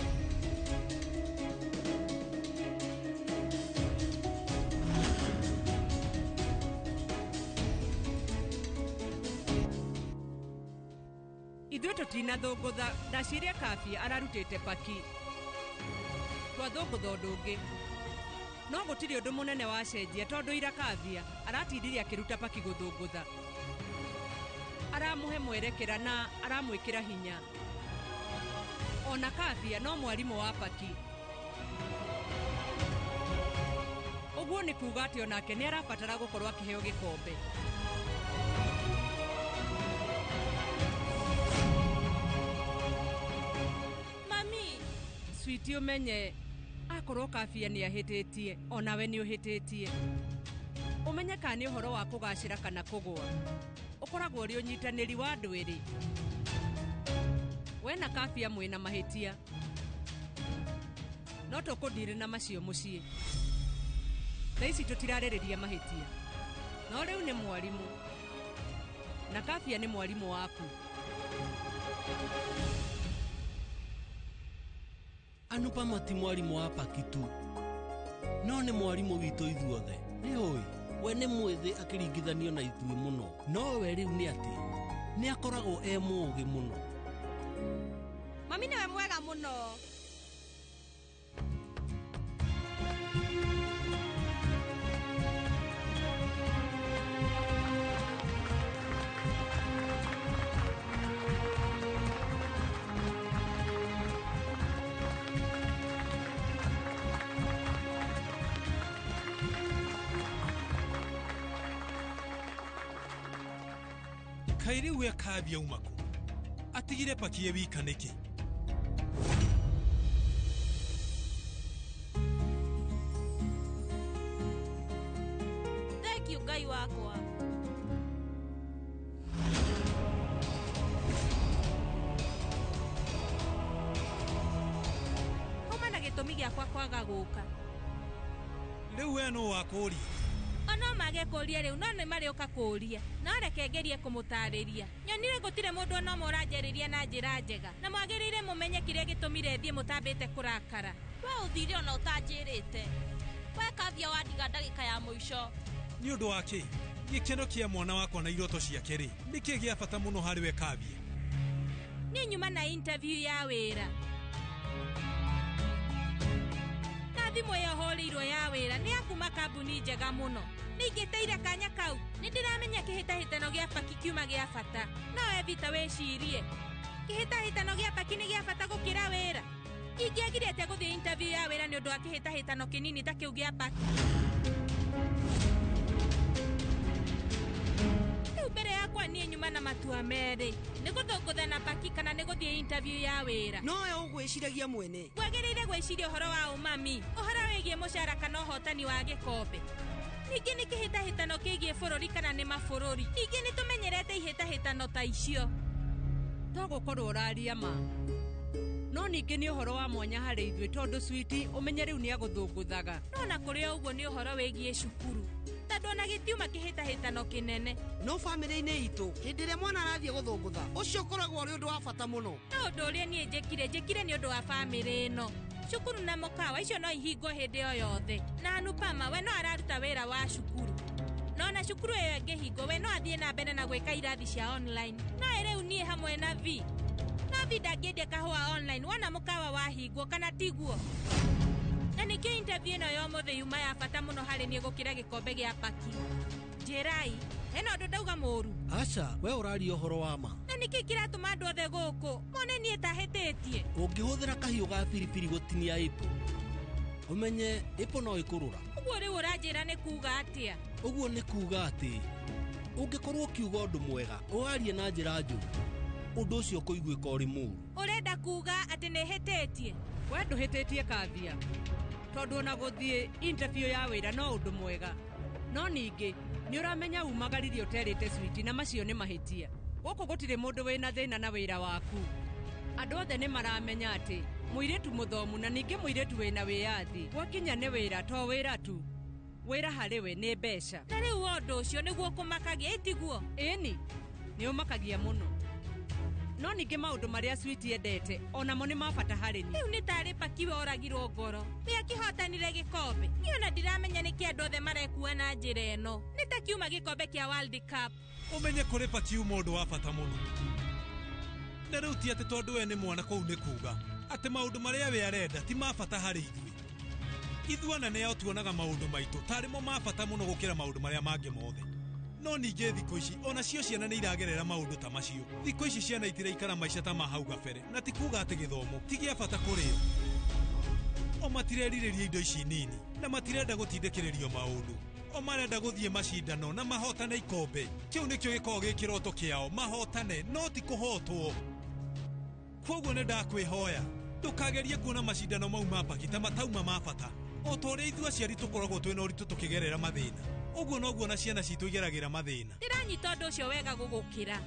Ithuĩ tũtinathũngũtha, ndaciria Kavya ararutĩte Paki. Twathũngũtha ũndũ ũngĩ. No gũtirĩ ũndũ mũnene wacenjia tondũ ira Kavya aratindire akĩruta Paki gũthũngũtha. Aramũhe mwerekera na aramwĩkĩra hinya. Ona Kavya no mwarimũ wa Paki. Ũguo nĩ kuuga atĩ onake nĩ arabatara gũkorwo akĩheo gĩkombe. Mami, Sweetie ũmenye akorwo Kavya nĩ ahĩtĩtie onawe nĩ ũhĩtĩtie. Ũmenye kana nĩ ũhoro wa kũgacĩra kana kũgũa. Ũkoragwo ũrĩ ũnyitanĩri wa andũ erĩ. We na Kavya mwĩna mahĩtia. No tũkũndirĩ na macio mũciĩ. Thaa ici tũtirarĩrĩria mahĩtia. No rĩu nĩ mwarimũ. Na Kavya nĩ mwarimũ waku. Anupama ti mwarimũ wa Paki tu, no nĩ mwarimũ witũ ithuothe. Nĩ ũĩ? We nĩ mwĩthĩ akĩringithanio na ithuĩ mũno, no we rĩu nĩ atĩ nĩ akoragwo e mũũgĩ mũno. Mami nĩwe mwega mũno. Kaĩ rĩu we Kavya uma kũ? Atigire Pakie wika nĩkĩ? Thank you Ngai wakwa. Homa na gĩtũmi gĩakwa kwaga gũka. Rĩu we no wakũria. Ono mage kũria rĩu no nĩ marĩũka kũria. No reke ngerie kũmũtarĩria. Nyonire gũtirĩ mũndũ ona ũmwe ũranjarĩria na njĩra njega. Na mwagĩrĩire mũmenye kĩrĩa gĩtũmire thiĩ mũtambĩte kũrakara. We ũthire ona ũtanjĩrĩte. We Kavya wandiga ndagĩka ya mũico. Nĩ ũndũ wa kĩ? Gĩkeno kĩa mwana wakwa na iroto ciake rĩ, nĩkĩ gĩa bata mũno harĩ we Kavya? Niĩ nyuma na interview ya wĩra. Na thimũ ĩyo hũrĩirwo ya wĩra nĩ ya kuma kambuni njega mũno. Nĩingĩteire kanya kau. Nĩ ndĩramenya kĩhĩtahĩtano gĩa Paki kiuma gĩa bata. No we Vita wĩcirie. Kĩhĩtahĩtano gĩa Paki nĩ gĩa bata gũkĩra wĩra. Ingĩagire atĩa gũthiĩ interview ya wĩra nĩ ũndũ wa kĩhĩtahĩtano kĩnini ta kĩu gĩa Paki? Rĩu mbere yakwa niĩ nyuma na matua merĩ. Nĩ gũthũngũtha na Paki kana nĩ gũthiĩ interview ya wĩra. Nowe ũgwĩciragia mwene. Wagĩrĩire gwĩciria ũhoro wa ũmami, ũhoro wĩgiĩ mũcara kana ũhotani wa gĩkombe. Ningĩ nĩ kĩhĩtahĩtano kĩgiĩ bũrũri kana nĩ mabũrũri. Ningĩ nĩ tũmenyerete ihĩtahĩtano ta icio. To gũkorwo ũraria ma. No ningĩ nĩ ũhoro wa mwanya harĩ ithuĩ tondũ Switi ũmenye rĩu nĩ agũthũngũthaga. No na kũrĩ o ũguo nĩ ũhoro wĩgiĩ cukuru. Tondũ ona gĩtiuma kĩhĩtahĩtano kĩnene. No bamĩrĩ-inĩ itũ hĩndĩ ĩrĩa mwana arathiĩ gũthũngũtha, ũcio ũkoragwo ũrĩ ũndũ wa bata mũno. No ũndũ ũrĩa niĩ njĩkire nĩ ũndũ wa bamĩrĩ ĩno. Cukuru na mũkawa icio no ihingwo hĩndĩ o yothe. Na Anupama we no araruta wĩra wa cukuru. No na cukuru ĩyo ĩngĩhingwo we no athiĩ na mbere na gwĩka irathi cia online. No rĩu niĩ hamwe na V. No V ndangĩendia kahũa online wona mũkawa wahingwo kana tiguo. Na nĩkĩo interview ĩno ya ũmũthĩ yuma ya bata mũno harĩ niĩ gũkĩra gĩkombe gĩa Paki. Njĩrai, hena ũndũ ndauga mũũru? Aca, we ũraria ũhoro wa ma. Na nĩkĩ kĩratũma andũ othe gũkũ mone niĩ tahĩtĩtie? Ũngĩhũthĩra kahiũ ga biribiri gũtinia ĩpũ, ũmenye ĩpũ no ĩkũrũra. Ũguo rĩu ũranjĩra nĩ kuuga atĩa? Ũguo nĩ kuuga atĩ ũngĩkorwo ũkiuga ũndũ mwega ũwarie na njĩra njũru, ũndũ ũcio ũkũiguĩka ũrĩ mũũru. Ũrenda kuuga atĩ nĩhĩtĩtie? We ndũhĩtĩtie Kavya, tondũ ona gũthiĩ interview ya wĩra no ũndũ mwega. No ningĩ nĩ ũramenya umagaririe ũterĩte Switi na macio nĩ mahĩtia. Gũkũ gũtirĩ mũndũ wĩna thĩna na wĩra waku. Andũ othe nĩ maramenya atĩ mũirĩtu mũthomu na ningĩ mũirĩtu wĩna wĩyathi gwakinya nĩ wĩra to wĩra tu. Wĩra harĩ we nĩ mbeca. Na rĩu ũndũ ũcio nĩguo ũkũmakagia ĩtiguo? Ĩni, nĩ ũmakagia mũno. No ningĩ maũndũ marĩa Switi endete onamo nĩ ma bata harĩ niĩ. Rĩu nĩ tarĩ Paki we oragirwo ngoro. We akĩhotanire gĩkombe. Niĩ ona ndiramenya nĩkĩ andũ othe marekua na njĩra ĩno. Nĩ ta kiuma gĩkombe kĩa World Cup. Ũmenye kũrĩ Paki uma ũndũ wa bata mũno. Na rĩu ti atĩ tondũ we nĩ mwana kũu nĩ kuga atĩ maũndũ marĩa we arenda ti ma bata harĩ ithuĩ. Ithuĩ anene ao tuonaga maũndũ maitũ tarĩ mo ma bata mũno gũkĩra maũndũ marĩa mangĩ mothe. No ningĩ thikũ ici ona cio ciana nĩ iragerera maũndũ ta macio. Thikũ ici ciana itiraikara maica ta ma hau gabere, na ti kuga atĩ gĩthomo ti gĩa bata kũrĩ o. O matirerirĩria indo ici nini na matirenda gũtindĩkĩrĩrio maũndũ. O marenda gũthiĩ macindano na mahotane ikombe. Kĩu nĩkĩo gĩkoragwo gĩ kĩroto kĩao, mahotane no ti kũhotwo. Kwoguo nĩ ndakwĩhoya ndũkagerie kuona macindano mau ma Paki ta matauma ma bata. O ta ũrĩa ithuĩ aciari tũkoragwo twĩna ũritũ tũkĩgerera mathĩna, ũguo noguo na ciana citũ igeragĩra mathĩna. Ndĩranyita ũndũ ũcio wega gũgũkĩra.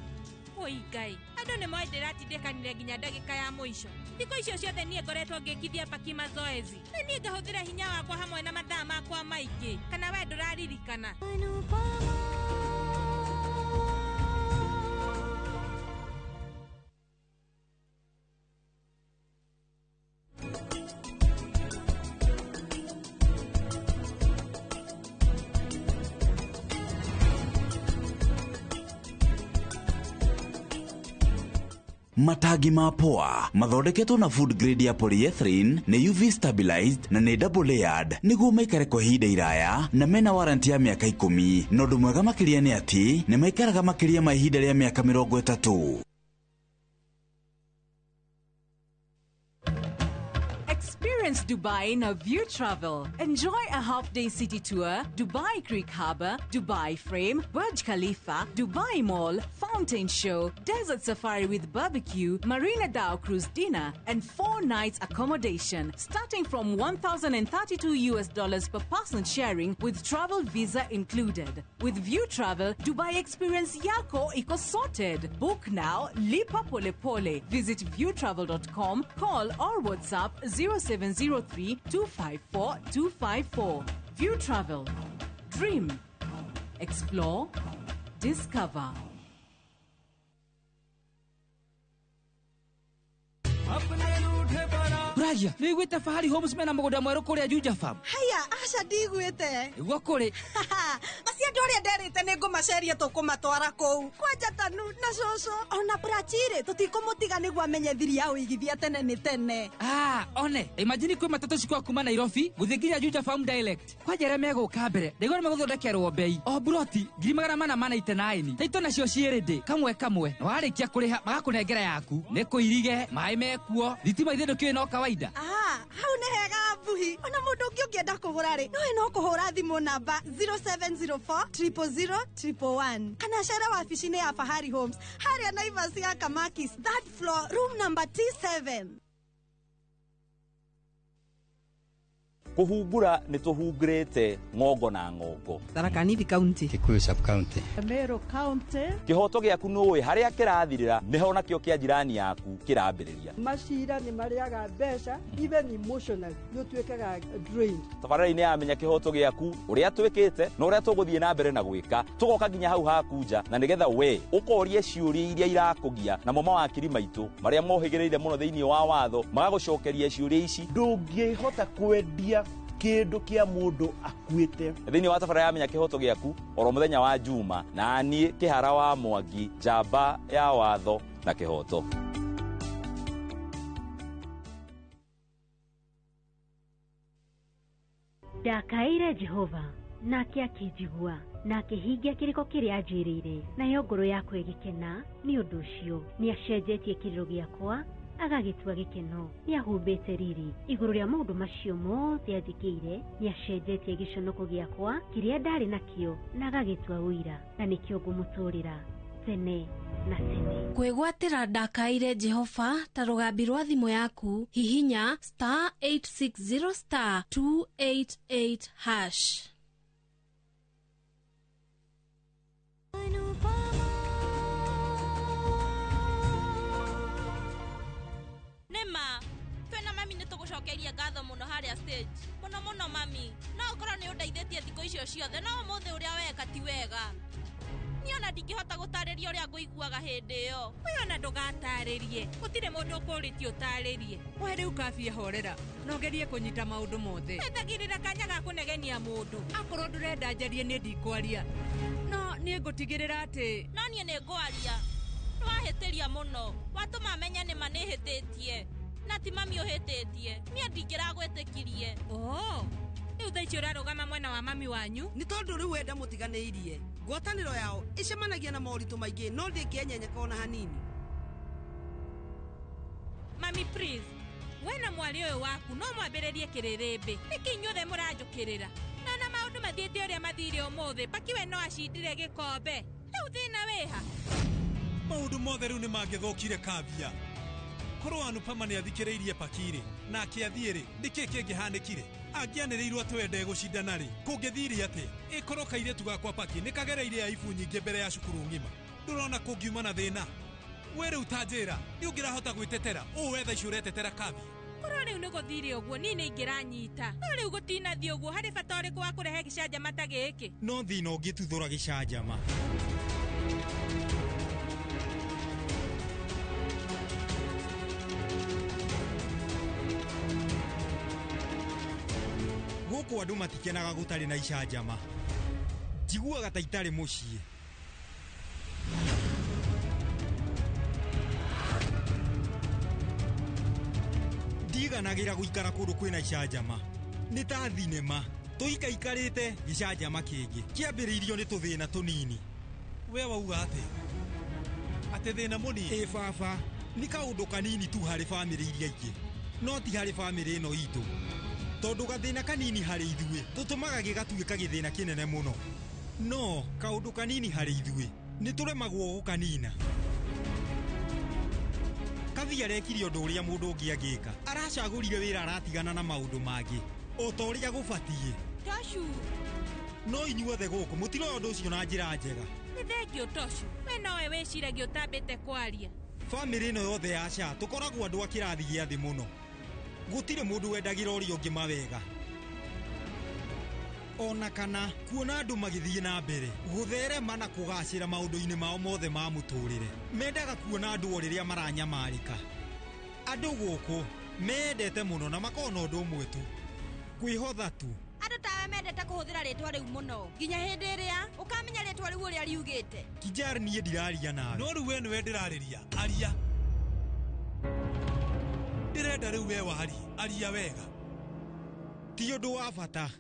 Oi Ngai, andũ nĩ moĩ ndĩratindĩkanire nginya ndagĩka ya mũico. Thikũ icio ciothe niĩ ngoretwo ngĩkithia Paki mazoezi. Na niĩ ngahũthĩra hinya wakwa hamwe na mathaa makwa maingĩ. Kana we ndũraririkana? Matangi ma poa mathondeketwo na food grade ya polyethylene, nĩ UV stabilized na nĩ double layered nĩguo maikare kwa ihinda iraya, na mena warranty ya mĩaka 10. Na ũndũ mwega makĩria nĩ atĩ nĩ maikaraga makĩria ma ihinda rĩa mĩaka 30. Experience Dubai in a View Travel. Enjoy a half-day city tour, Dubai Creek Harbour, Dubai Frame, Burj Khalifa, Dubai Mall, Fountain Show, Desert Safari with barbecue, Marina Dhow Cruise dinner, and 4 nights accommodation, starting from $1,032 per person sharing with travel visa included. With View Travel, Dubai experience yako iko sorted. Book now, lipa pole pole. Visit viewtravel.com, call or WhatsApp 0703 254 254. View Travel. Dream. Explore. Discover. Ragia, nĩ wĩiguĩte Fahari Homes mena mũgũnda mwerũ kũrĩa Juja Farm? Haya, aca ndigwĩte. Nĩguo kũrĩ. Macio andũ arĩa nderĩte nĩ ngũmaceria tũkũmatwara kũu. Kwanja Tanu na cũcũ ona Prachirĩ tũtikũmũtiga nĩguo amenye thiri ya ũigithia tene nĩ tene. Ah, one, imagine kwĩ matatũ cikwa kuma Nairobi gũthiĩ nginya Juja Farm direct. Kwanja arĩa megũka mbere, ndaigua nĩ megũthondekerwo bei. O buroti 499. Taito nacio ciĩ ready kamwe kamwe. Na warĩkia kũrĩha magakũnengera yaku. Nĩ kũirige, maĩ mekuo, thitima ithe ndũkĩũĩ no kawaida. Ah, hau nĩ hega mbuhi. Ona mũndũ ũngĩ ũngĩenda kũgũra rĩ, nowe no kũhũra thimũ namba 0704 000 111 kana cere wabici-inĩ ya Fahari Homes harĩa Naivas ya Kamakis, third floor, room number T7. Kũhungura nĩ tũhungurĩte ng'ongo na ng'ongo. Tharaka Nithi County, Kikuyu sub county, Meru County. Kĩhoto gĩaku nũĩ harĩa kĩrathirĩra nĩho nakĩo kĩa jirani yaku kĩrambĩrĩria. Macira nĩ marĩaga mbeca, even emotionally nĩ ũtuĩkaga drained. Tabarĩra-inĩ ya Menya Kĩhoto Gĩaku, ũrĩa twĩkĩte na ũrĩa tũgũthiĩ na mbere na gwĩka, tũgoka nginya hau haku nja na nĩgetha we ũkorie ciũria iria irakũgia, namo mawakiri maitũ marĩa mohĩgĩrĩire mũno thĩinĩ wa watho magagũcokeria ciũria ici. Ndũngĩhota kwendia kĩndũ kĩa mũndũ akuĩte. Thĩinĩ wa tabarĩra ya Menya Kĩhoto Gĩaku oro mũthenya wa Juma, na niĩ Kĩhara wa Mwangi, njamba ya watho na kĩhoto. Ndakaĩire Jehova nake akĩnjigua na akĩhingia kĩrĩko kĩrĩa anjĩrĩire, nayo ngoro yakwa ĩgĩkena nĩ ũndũ ũcio. Nĩacenjetie kĩrĩro gĩakwa agagĩtua gĩkeno, nĩahumbĩte riri igũrũ rĩa maũndũ macio mothe anjĩkĩire. Nĩacenjetie gĩconoko gĩakwa kĩrĩa ndarĩ nakĩo na agagĩtua ũira, na nĩkĩo ngũmũtũũrĩra tene na tene. Kwĩgwatĩra ndakaĩire Jehova ta rũgambi rwa thimũ yaku, hihinya star 860 star 288 hash. Nĩma twĩna mami nĩ tũgũcokeria ngatho mũno harĩa stage. Mũno mũno mami, no ũkorwo nĩ ũndeithĩtie thikũ icio ciothe, no ũmũthĩ ũrĩa weka ti wega. Niĩ ona ndingĩhota gũtarĩria ũrĩa ngũiguaga hĩndĩ ĩyo. We ona ndũgatarĩrie, gũtirĩ mũndũ ũkũrĩtie ũtarĩrie. We rĩu kabia horera, no ngerie kũnyita maũndũ mothe. Ethagĩrĩra kanya ga kũnegenia mũndũ. Akorwo ndũrenda njarie niĩ ndikwaria, no niĩ ngũtigĩrĩra atĩ. No niĩ nĩ ngwaria. Nĩwahĩtĩria mũno, watũma menye nĩma nĩhĩtĩtie na ti mami ũhĩtĩtie. Niĩ ndingĩragwĩtĩkirie. Oh, rĩu thaa ici ũrarũgama mwena wa mami wanyu? Nĩ tondũ rĩu wenda mũtiganĩirie. Ngwatanĩro yao ĩcemanagia na moritũ maingĩ no ndĩngĩenyenyeka ona hanini. Mami please, we na mwarĩ ũyũ waku no mwambĩrĩrie kĩrĩrĩmbĩ. Nĩkĩ inyuothe mũranjũkĩrĩra? Na na maũndũ mathiĩte ũrĩa mathire ũmũthĩ, Paki we no acindire gĩkombe. Rĩu thĩna wĩha? Maũndũ mothe rĩu nĩ mangĩthũkire Kavia. Korwo Anupama nĩ athikĩrĩirie Pakirĩ na akĩathiĩ rĩ, nĩkĩ kĩngĩhanĩkire? Angĩanĩrĩirwo atĩ we ndegũcindana rĩ, kũngĩthire atĩa? Ĩkorwo kairĩtu gakwa Paki nĩ kagereire aibu nyingĩ mbere ya cukuru ng'ima. Ndũrona kũngiuma na thĩna? We rĩu ta njĩra, nĩ ũngĩrahota gwĩtetera ũũ we thaa ici ũretetera Kavia? Korwo rĩu nĩ gũthire ũguo, niĩ nĩ ingĩranyita. No rĩu gũtinathiĩ ũguo, harĩ bata ũrĩkũ wa kũrehe gĩcanjama ta gĩkĩ? No thĩna ũngĩtuthũra gĩcanjama. Gũkũ andũ matikenaga gũtarĩ na icanjama. Njiguaga ta itarĩ mũciĩ. Tũtiiganagĩra gũikara kũndũ kwĩna icanjama. Nĩ ta thinema tũikaikarĩte gĩcanjama kĩngĩ kĩambĩrĩirio nĩ tũthĩna tũnini. We wauga atĩa? Atĩ thĩna mũnini? Ĩ baba, nĩ kaũndũ kanini tu harĩ bamĩrĩ iria ingĩ, no ti harĩ bamĩrĩ ĩno itũ, tondũ gathĩna kanini harĩ ithuĩ tũtũmaga gĩgatuĩka gĩthĩna kĩnene mũno. No kaũndũ kanini harĩ ithuĩ nĩ tũremagwo gũkanina. Kavi arekire ũndũ ũrĩa mũndũ ũngĩ angĩka, aracagũrire wĩra aratigana na maũndũ mangĩ o ta ũrĩa gũbatiĩ. Toshu, no inyuothe gũkũ mũtiroya ũndũ ũcio na njĩra njega. Nĩ thengio Toshu, we nowe wĩciragia ũtambĩte kwaria. Bamĩrĩ ĩno yothe ya Sha tũkoragwo andũ a kĩrathi gĩa thĩ mũno. Gũtirĩ mũndũ wendagĩra ũrĩa ũngĩ mawega, ona kana kuona andũ magĩthiĩ na mbere gũtherema na kũgacĩra maũndũ-inĩ mao mothe ma mũtũrĩre. Mendaga kuona andũ o rĩrĩa maranyamarĩka. Andũ gũkũ mendete mũno na makoragwo na ũndũ ũmwe tu, kwĩhotha tu. Andũ tawe mendete kũhũthĩra rĩtwa rĩu mũno nginya hĩndĩ ĩrĩa ũkamenya rĩtwa rĩu ũrĩa riugĩte. Kijar, niĩ ndiraria nawe. No rĩu we nĩwe ndĩrarĩria. Aria. Ndĩrenda rĩu we warie. Aria wega. Ti ũndũ wa bata.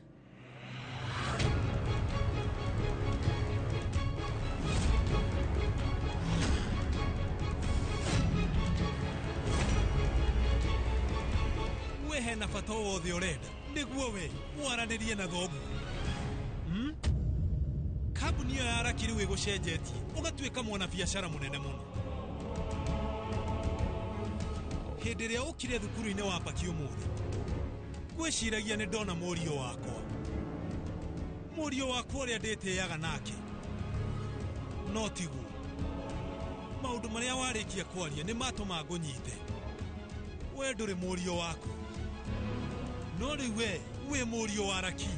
We hena bata o wothe ũrenda nĩguo we waranĩrie na thoguo. Kambuni ĩyo ya Raki rĩu ĩgũcenjetie ũgatuĩka mwanabiacara mũnene mũno. Hĩndĩ ĩrĩa ũkire thukuru-inĩ wa Paki ũmũthĩ, ngwĩciragia nĩ ndona mũriũ wakwa, mũriũ wakwa ũrĩa ndĩtĩaga nake. No tiguo. Maũndũ marĩa warĩkia kwaria nĩ matũma ngũnyite. We ndũrĩ mũriũ wakwa, no rĩu we wĩ mũriũ wa Raki.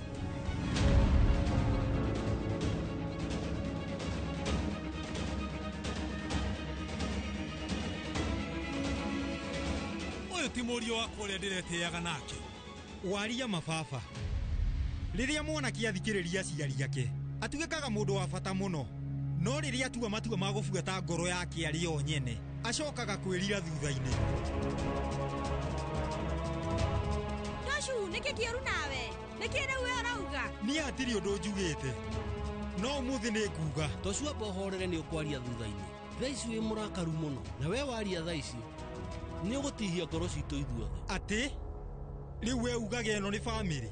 Ũyũ ti mũriũ wakwa ũrĩa ndĩretĩaga nake. Waria mababa. Rĩrĩa mwanake athikĩrĩria aciari ake, atuĩkaga mũndũ wa bata mũno. No rĩrĩa atua matua ma gũbuata ngoro yake arĩ o nyene, acokaga kwĩrira thutha-inĩ. Toshu, nĩkĩ kĩũru nawe? Nĩkĩ rĩu we ũrauga? Niĩ hatirĩ ũndũ njugĩte, no ũmũthĩ nĩ nguga. Toshu, amba ũhorere nĩ ũkwaria thutha-inĩ. Thaa ici wĩ mũrakaru mũno, na we waria thaa ici nĩ ũgũtihia ngoro citũ ithuothe. Atĩ rĩu we ugaga ĩno nĩ bamĩrĩ?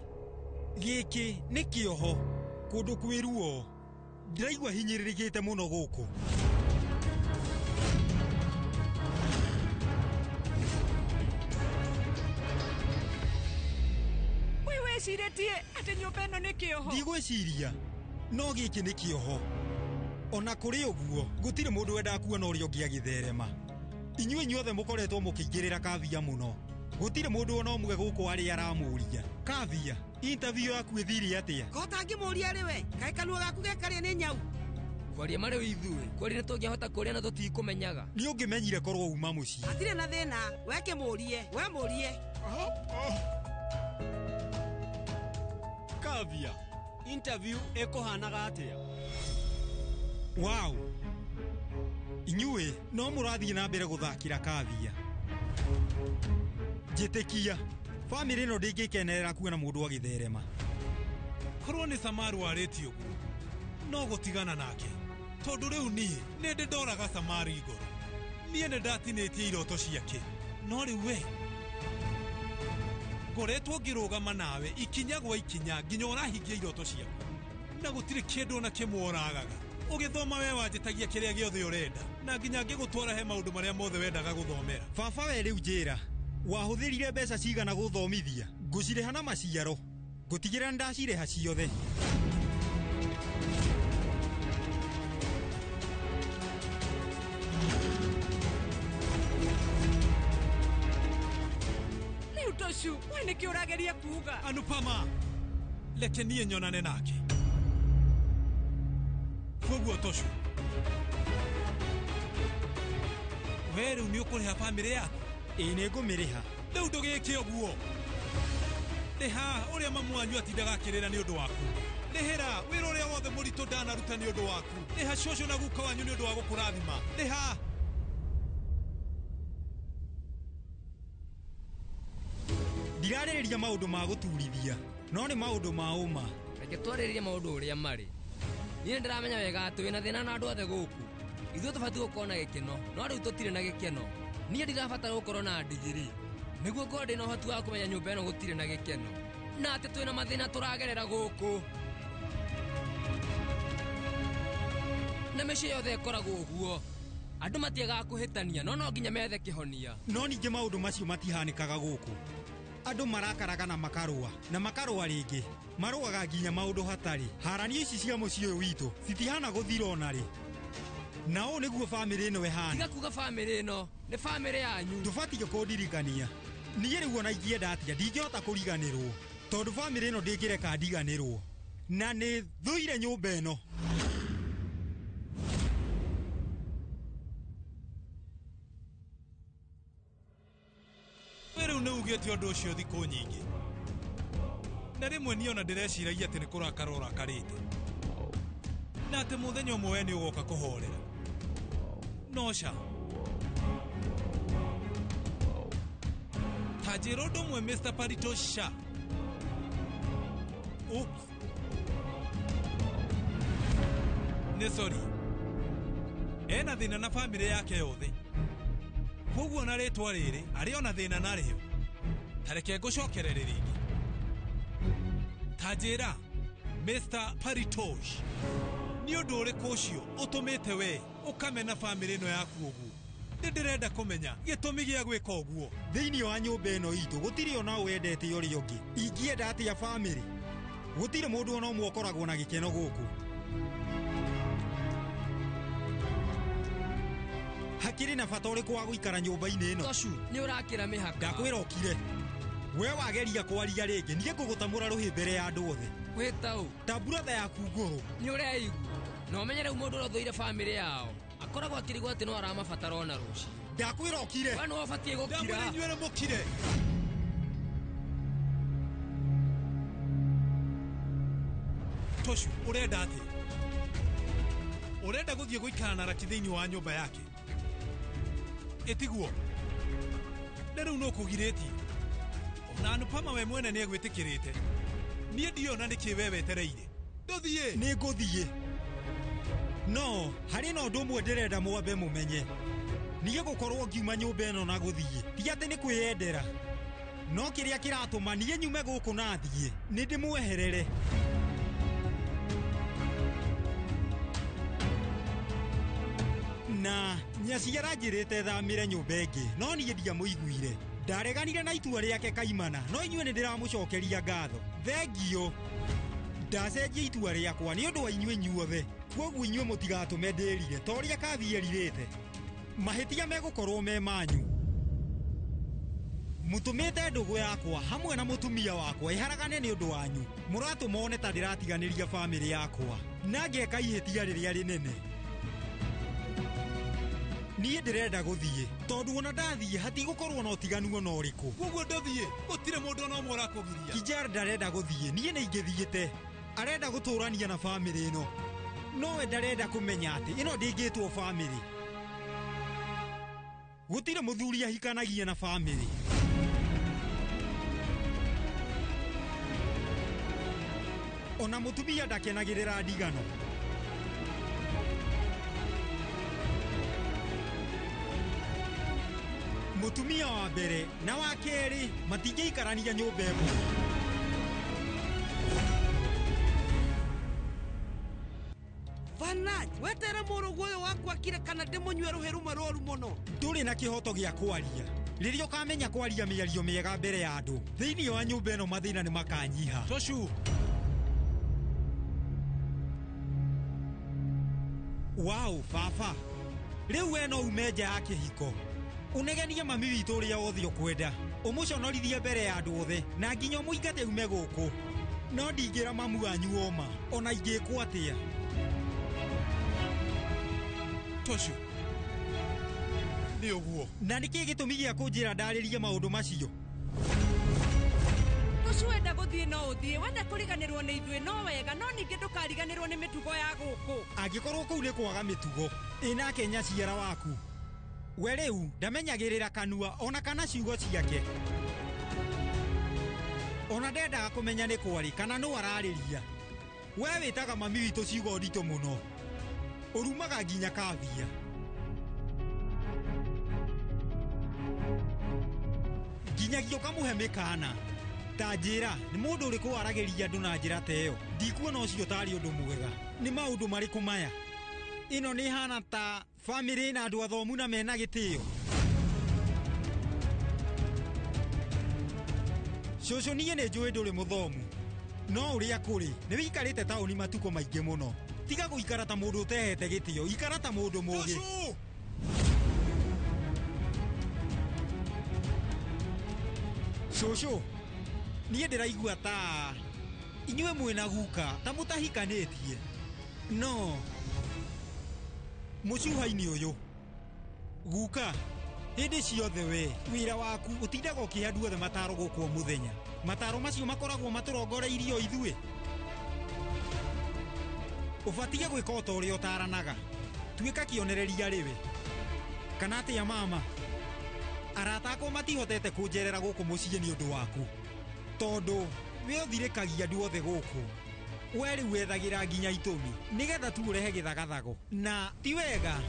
Gĩkĩ nĩ kĩoho, kũndũ kwĩ ruo. Ndĩraigua hinyĩrĩrĩkĩte mũno gũkũ. We wĩcirĩtie atĩ nyũmba ĩno nĩ kĩoho? Ndigwĩciria, no gĩkĩ nĩ kĩoho. Ona kũrĩ ũguo, gũtirĩ mũndũ wendaga kuona ũrĩa ũngĩ agĩtherema. Inyuĩ inyuothe mũkoretwo mũkĩingĩrĩra Kavia mũno. Gũtirĩ mũndũ ona ũmwe gũkũ arĩa aramũria. Kavia, interview yaku ĩthire atĩa? Ko tangĩmũria rĩ we, kaĩ kanua gaku gekarĩa nĩ nyau? Kwaria marĩ ithuĩ, kwaria nĩ tũngĩahota kũrĩa na tũtikũmenyaga. Nĩ ũngĩmenyire korwo uma mũciĩ. Hatirĩ na thĩna, we kĩmũrie, we mũrie. Kavia, interview ĩkũhanaga atĩa? Wow. Inyuĩ no mũrathiĩ na mbere gũthakĩra Kavia. Njĩtĩkia, bamĩrĩ ĩno ndĩngĩkenerera kuona mũndũ agĩtherema. Korwo nĩ Samaru warĩtie ũguo, no gũtigana nake, tondũ rĩu niĩ nĩ ndĩ ndoraga Samaru ngoro. Niĩ nĩ ndatinĩtie iroto ciake, no rĩu we ngoretwo ngĩrũgama nawe ikinya gwa ikinya nginya ũrahingia iroto ciaku, na gũtirĩ kĩndũ ona kĩmwe ũragaga. Ũgĩthoma we wanjĩtagia kĩrĩa gĩothe ũrenda, na nginya ngĩgũtwara he maũndũ marĩa mothe wendaga gũthomera. Baba we rĩu njĩra, wahũthĩrire mbeca cigana gũthomithia? Ngũcirĩha na maciaro, ngũtigĩrĩra nĩ ndacirĩha ciothe. Rĩu Toshu, we nĩkĩ ũrageria kuuga? Anupama, reke niĩ nyonane nake. Koguo Toshu, we rĩu nĩ ũkũrĩha bamĩrĩ yaku? Ĩĩ nĩ ngũmĩrĩha. Rĩu ndũgĩke ũguo. Rĩha ũrĩa mamu wanyu atindaga akĩrĩra nĩ ũndũ waku. Rĩhĩra wĩra ũrĩa wothe mũritũ ndanaruta nĩ ũndũ waku. Rĩha cũcũ na guka wanyu nĩ ũndũ wa gũkũrathima. Rĩha. Ndirarĩria maũndũ ma gũturithia, no nĩ maũndũ ma ũma. Reke twarĩrĩrie maũndũ ũrĩa marĩ. Niĩ nĩndĩramenya wega atĩ wĩna thĩna na andũ othe gũkũ. Ithuĩ tũbatiĩ gũkorwo na gĩkeno, no rĩu tũtirĩ na gĩkeno. Niĩ ndirabatara gũkorwo na ndigiri nĩguo ngorwo ndĩna ũhoti wa kũmenya nyũmba ĩno gũtirĩ na gĩkeno, na atĩ twĩna mathĩna tũragerera gũkũ. Na mĩciĩ yothe ĩkoragwo ũguo. Andũ matiagaga kũhĩtania, no nginya methe kĩhonia. No ningĩ maũndũ macio matihanĩkaga gũkũ. Andũ marakaraga na makarũa, na makarũa rĩngĩ. Marũaga nginya maũndũ hatarĩ. Haranio ici cia mũciĩ ũyũ witũ citihana gũthira ona rĩ. Na ũũ nĩguo bamĩrĩ ĩno ĩhana. Tiga kuga bamĩrĩ ĩno, nĩ bamĩrĩ yanyu. Ndũbatiĩ kũndirikania. Niĩ rĩu ona ingĩenda atĩa ndingĩhota kũriganĩrwo, tondũ bamĩrĩ ĩno ndĩngĩreka ndiganĩrwo. Na nĩ thũire nyũmba ĩno. We rĩu nĩ ugĩte ũndũ ũcio thikũ nyingĩ. Na rĩmwe niĩ ona ndĩreciragia atĩ nĩ kũrakara ũrakarĩte, na atĩ mũthenya ũmwe we nĩ ũgoka kũhorera. No ca, ta njĩra ũndũ ũmwe Mr. Paritosh Shah. Oops. Nĩ sorry. Ena thĩna na bamĩrĩ yake yothe. Koguo na rĩtwa rĩrĩ arĩ ona thĩna narĩo. Ta reke ngũcokerere rĩngĩ. Ta njĩra Mr. Paritosh, nĩ ũndũ ũrĩkũ ũcio ũtũmĩte we ũkamena bamĩrĩ ĩno yaku ũguo? Nĩ ndĩrenda kũmenya gĩtũmi gĩa gwĩka ũguo. Thĩinĩ wa nyũmba ĩno itũ gũtirĩ ona wendete ũrĩa ũngĩ. Ingĩenda atĩa bamĩrĩ? Gũtirĩ mũndũ ona ũmwe ũkoragwo na gĩkeno gũkũ. Hakĩrĩ na bata ũrĩkũ wa gũikara nyũmba-inĩ ĩno? Toshu, nĩ ũrakĩra mĩhaka. Ndakwĩra ũkire. We wageria kwaria rĩngĩ, niĩ ngũgũtamũra rũhĩ mbere ya andũ othe. Wĩta ũ? Ta buratha yaku ngũrũ. Nĩ ũreigua. Na ũmenye rĩu mũndũ ũrĩa ũthũire bamĩrĩ yao akoragwo akĩrigwo atĩ no aramabatara ona rũciũ. Ndakwĩra ũkire. We nĩwe ũbatiĩ gũkira. Ndamwĩra inyuĩ mũkire. Toshu, ũrenda atĩa? Ũrenda gũthiĩ gũikara na Raki thĩinĩ wa nyũmba yake? Ĩtiguo. Na rĩu nũ ũkũgirĩtie? Ona Anupama we mwene nĩ egwĩtĩkĩrĩte. Niĩ ndiona nĩkĩ we wetereire. Ndũthiĩ. Nĩ ngũthiĩ. No, harĩ na ũndũ ũmwe ndĩrenda mwambe mũmenye. Niĩ gũkorwo ngiuma nyũmba ĩno na gũthiĩ, ti atĩ nĩ kwĩyendera. No kĩrĩa kĩratũma niĩ nyume gũkũ na thiĩ, nĩ ndĩmweherere. Na nyaciara njĩrĩte thamĩre nyũmba ĩngĩ, no niĩ ndiamũiguire. Ndareganire na itua rĩake kaimana, no inyuĩ nĩ ndĩramũcokeria ngatho. Thengiũ. Ndacenjia itua rĩakwa nĩ ũndũ wa inyuĩ inyuothe. Kwoguo inyuĩ mũtigatũme ndĩrire ta ũrĩa Kathi erirĩte. Mahĩtia megũkorwo me manyu. Mũtũmĩte ndũgũ yakwa hamwe na mũtumia wakwa ĩharagane nĩ ũndũ wanyu. Mũratũma one ta ndĩratiganĩria bamĩrĩ yakwa, na ngeka ihĩtia rĩrĩa rĩnene. Niĩ ndĩrenda gũthiĩ, tondũ ona ndathiĩ hatigũkorwo na ũtiganu ona ũrĩkũ. Koguo ndũthiĩ, gũtirĩ mũndũ ona ũmwe ũrakũgiria. Kijar ndarenda gũthiĩ, niĩ nĩ ingĩthiĩte. Arenda gũtũrania na bamĩrĩ ĩno. No we ndarenda kũmenya atĩ ĩno ndĩngĩtwo bamĩrĩ. Gũtirĩ mũthuri ahikanagia na bamĩrĩ. Ona mũtumia ndakenagĩrĩra ndigano. Mũtumia wa mbere na wa kerĩ matingĩikarania nyũmba ĩmwe. Vanaj, wetere mũrũguo ũyũ waku akire kana ndĩmũnyue rũhĩ rũmwe rũru mũno. Ndũrĩ na kĩhoto gĩa kwaria. Rĩrĩa ũkamenya kwaria mĩario mĩega mbere ya andũ, thĩinĩ wa nyũmba ĩno mathĩna nĩ makanyiha. Toshu. Wow, baba. Rĩu we no ume nja ya kĩhiko. Ũnegenie mami witũ ũrĩa wothe ũkwenda. Ũmũconorithie mbere ya andũ othe na nginya ũmũingate ume gũkũ. No ndingĩra mamu wanyu oma, ona ingĩkwo atĩa. Toshu. Nĩ ũguo. Na nĩkĩ gĩtũmi gĩa kũnjĩra ndarĩrie maũndũ macio? Toshu wenda gũthiĩ no ũthiĩ, wenda kũriganĩrwo nĩ ithuĩ no wega, no ningĩ ndũkariganĩrwo nĩ mĩtugo ya gũkũ. Angĩkorwo kũu nĩ kwaga mĩtugo, ĩ nake nyaciara waku. We rĩu ndamenyagĩrĩra kanua ona kana ciugo ciake. Ona ndendaga kũmenya nĩ kwarĩ kana nũ ararĩria. We wĩtaga mami witũ ciugo nditũ mũno. Ũrumaga nginya Kavia. Nginyagia ũkamũhe mĩkana. Ta njĩra, nĩ mũndũ ũrĩkũ waragĩria andũ na njĩra ta ĩyo? Ndikuona ũcio tarĩ ũndũ mwega. Nĩ maũndũ marĩkũ maya? Ĩno nĩ ĩhana ta bamĩrĩ na andũ athomu na mena gĩtĩo. Cũcũ niĩ nĩ njũĩ ndũrĩ mũthomu. No ũrĩa kũrĩ, nĩ wĩikarĩte taũni matukũ maingĩ mũno. Tiga gũikara ta mũndũ ũtehete gĩtĩo, ikara ta mũndũ mũgĩ. Cũcũ, niĩ ndĩraigua ta inyuĩ mwĩna guka ta mũtahikanĩtie. No mũcuha-inĩ ũyũ, guka, hĩndĩ ciothe we wĩra waku ũtindaga ũkĩhe andũ othe mataro gũkũ o mũthenya. Mataro macio makoragwo matũrongoreirie o ithuĩ. Ũbatiĩ gwĩka o ta ũrĩa ũtaranaga. Tuĩka kĩonereria rĩwe. Kana atĩa mama? Arata akwa matihotete kũnjerera gũkũ mũciĩ nĩ ũndũ waku. Tondũ we ũthirĩkagia andũ othe gũkũ. We rĩu wethagĩra nginya itũmi nĩgetha tu ũrehe gĩthagathago. Na ti wega.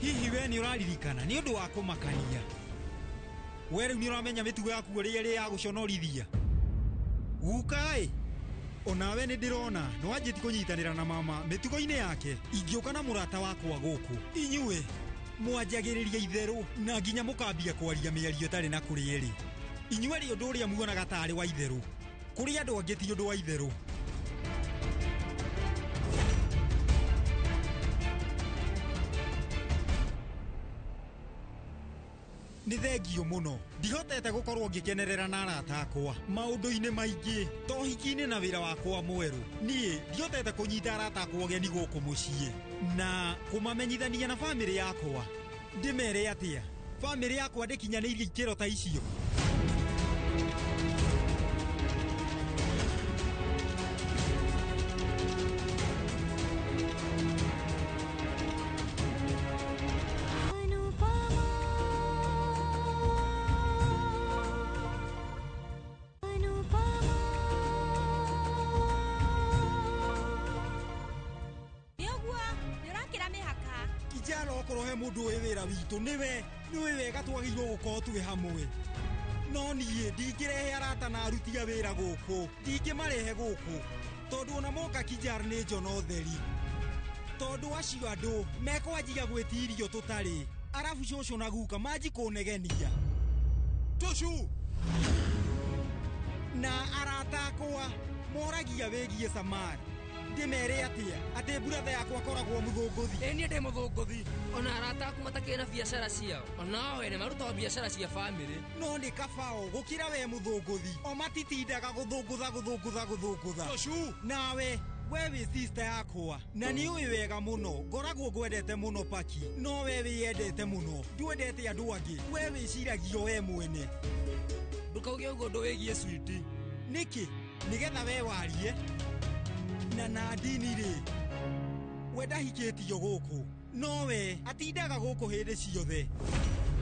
Hihi we nĩ ũraririkana nĩ ũndũ wa kũmakania. We rĩu nĩ ũramenya mĩtugo yaku ũrĩa ĩrĩ ya gũconorithia. Guka-ĩ, onawe nĩ ndĩrona nĩ wanjĩtie kũnyitanĩra na mama mĩtugo-inĩ yake. Ingĩũka na mũrata wakwa gũkũ, inyuĩ mwanjagĩrĩria itherũ na nginya mũkambia kwaria mĩario ĩtarĩ na kũrĩa ĩrĩ. Inyuĩ rĩ ũndũ ũrĩa muonaga tarĩ wa itherũ, kũrĩ andũ angĩ ti ũndũ wa itherũ. Nĩ thengio mũno ndihotete gũkorwo ngĩkenerera na arata akwa maũndũ-inĩ maingĩ ta ũhiki-inĩ na wĩra wakwa mwerũ. Niĩ ndihotete kũnyita arata akwa ũgeni gũkũ mũciĩ na kũmamenyithania na bamĩrĩ yakwa. Ndĩmere atĩa? Bamĩrĩ yakwa ndĩkinyanĩirie ikĩro ta icio. Witũ nĩwe nĩwe wega twagĩrĩirwo gũkorwo twĩ hamwe. No niĩ ndingĩrehe arata na aruti a wĩra gũkũ, ndingĩmarehe gũkũ tondũ ona moka Kijar nĩ njono theri. Tondũ acio andũ mekwanjia gwĩtia irio tũtarĩ, arabu cũcũ na guka manji kũnegenia. Cũcũ na arata akwa moragia wĩgiĩ Samar. Ndĩmere atĩa atĩ buratha yakwa akoragwo mũthũngũthi? Ĩ niĩ ndĩ mũthũngũthi. Ona arata aku matakĩrĩ na biacara ciao, onao ene marutaga biacara cia bamĩrĩ. No nĩ kabao gũkĩra we mũthũngũthi. O matitindaga gũthũngũtha gũthũngũtha gũthũngũtha. Cũcũ nawe we wĩ sister yakwa na nĩ ũĩ wega mũno ngoragwo ngwendete mũno Paki, no we wĩyendete mũno, ndwendete andũ angĩ, we wĩciragia we mwene. Ndũkauge ũguo ũndũ wĩgiĩ Switi. Nĩkĩ? Nĩgetha we warie. Na Nadini rĩ, we ndahikĩtio gũkũ, no we atindaga gũkũ hĩndĩ ciothe.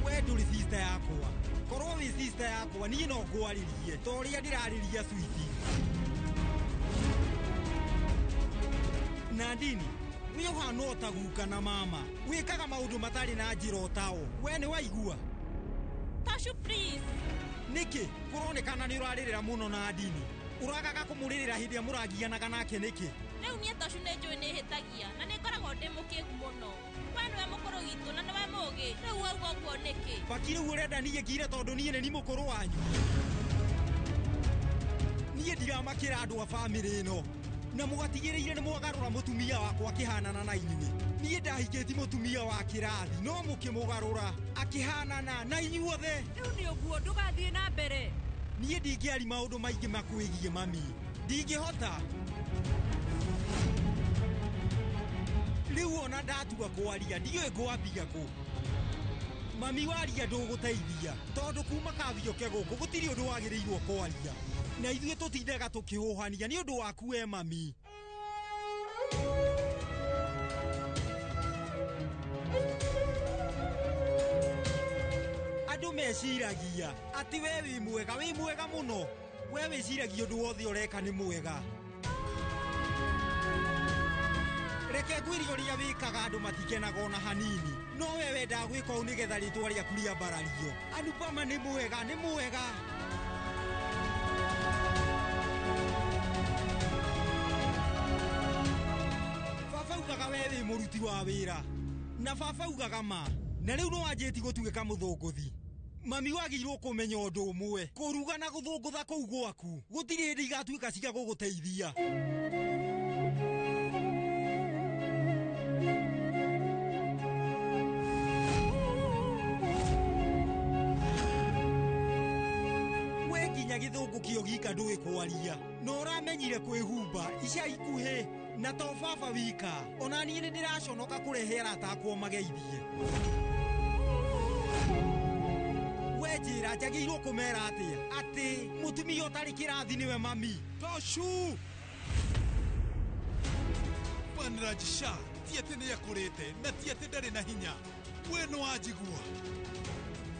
We ndũrĩ sister yakwa. Korwo wĩ sister yakwa niĩ no ngwarĩrie ta ũrĩa ndĩrarĩria Switi. Nadini, we ũhana o ta guka na mama, wĩkaga maũndũ matarĩ na njĩra o tao. We nĩ waigua? Tashu please. Nĩkĩ kũronekana nĩ ũrarĩrĩra mũno Nadini? Ũragaga kũmũrĩrĩra hĩndĩ ĩrĩa mũragianaga nake nĩkĩ? Rĩu niĩ Tashu nĩ njũĩ nĩ hĩtagia na nĩ ngoragwo ndĩ mũkĩgu mũno. We nĩwe mũkũrũ witũ na nĩwe mũũgĩ, rĩu wauga ũguo nĩkĩ? Baki rĩu ũrenda niĩ ngire tondũ niĩ nĩ ni mũkũrũ wanyu. Niĩ ndiramakĩra andũ a bamĩrĩ ĩno na mũgatigĩrĩire nĩ mwagarũra mũtumia wakwa akĩhanana na inyuĩ. Niĩ ndahikĩtie mũtumia wa kĩrathi no mũkĩmũgarũra akĩhanana na inyuothe. Rĩu nĩ ũguo, ndũgathiĩ na mbere. Niĩ ndingĩari maũndũ maingĩ makwĩgiĩ mami, ndingĩhota. Rĩu ona ndatua kwaria ndiũĩ ngwambia kũ. Mami waria ndũgũteithia tondũ kuma Kavioke gũkũ gũtirĩ ũndũ wagĩrĩirwo kwaria, na ithuĩ tũtindaga tũkĩhũhania nĩ ũndũ waku we mami. Andũ Meciragia atĩ we wĩ mwega, wĩ mwega mũno. We wĩciragia ũndũ wothe ũreka nĩ mwega. Reke ngwĩre ũrĩa wĩkaga andũ matikenaga ona hanini, no we wendaga gwĩka ũũ nĩgetha rĩtwa rĩaku rĩambarario. Anupama nĩ mwega, nĩ mwega. Baba ugaga we wĩ mũruti wa wĩra, na baba ugaga ma, na rĩu no wanjĩtie gũtuĩka mũthũngũthi. Mami wagĩrĩirwo kũmenya ũndũ ũmwe, kũruga na gũthũngũtha kũu gwaku gũtirĩ hĩndĩ igatuĩka cia gũgũteithia. We nginya gĩthũngũ kĩo gika ndũĩ kwaria, na ũramenyire kwĩhumba ica ikuhĩ, na to baba wika, ona niĩ nĩ ndĩraconoka kũrehe arata akwa mageithie. We njĩra njagĩrĩirwo kũmera atĩa atĩ mũtumia ũtarĩ kĩrathi nĩwe mami? Toshu! Vanraj Shah ti atĩ nĩ akũrĩte na ti atĩ ndarĩ na hinya. We nĩ wanjigua.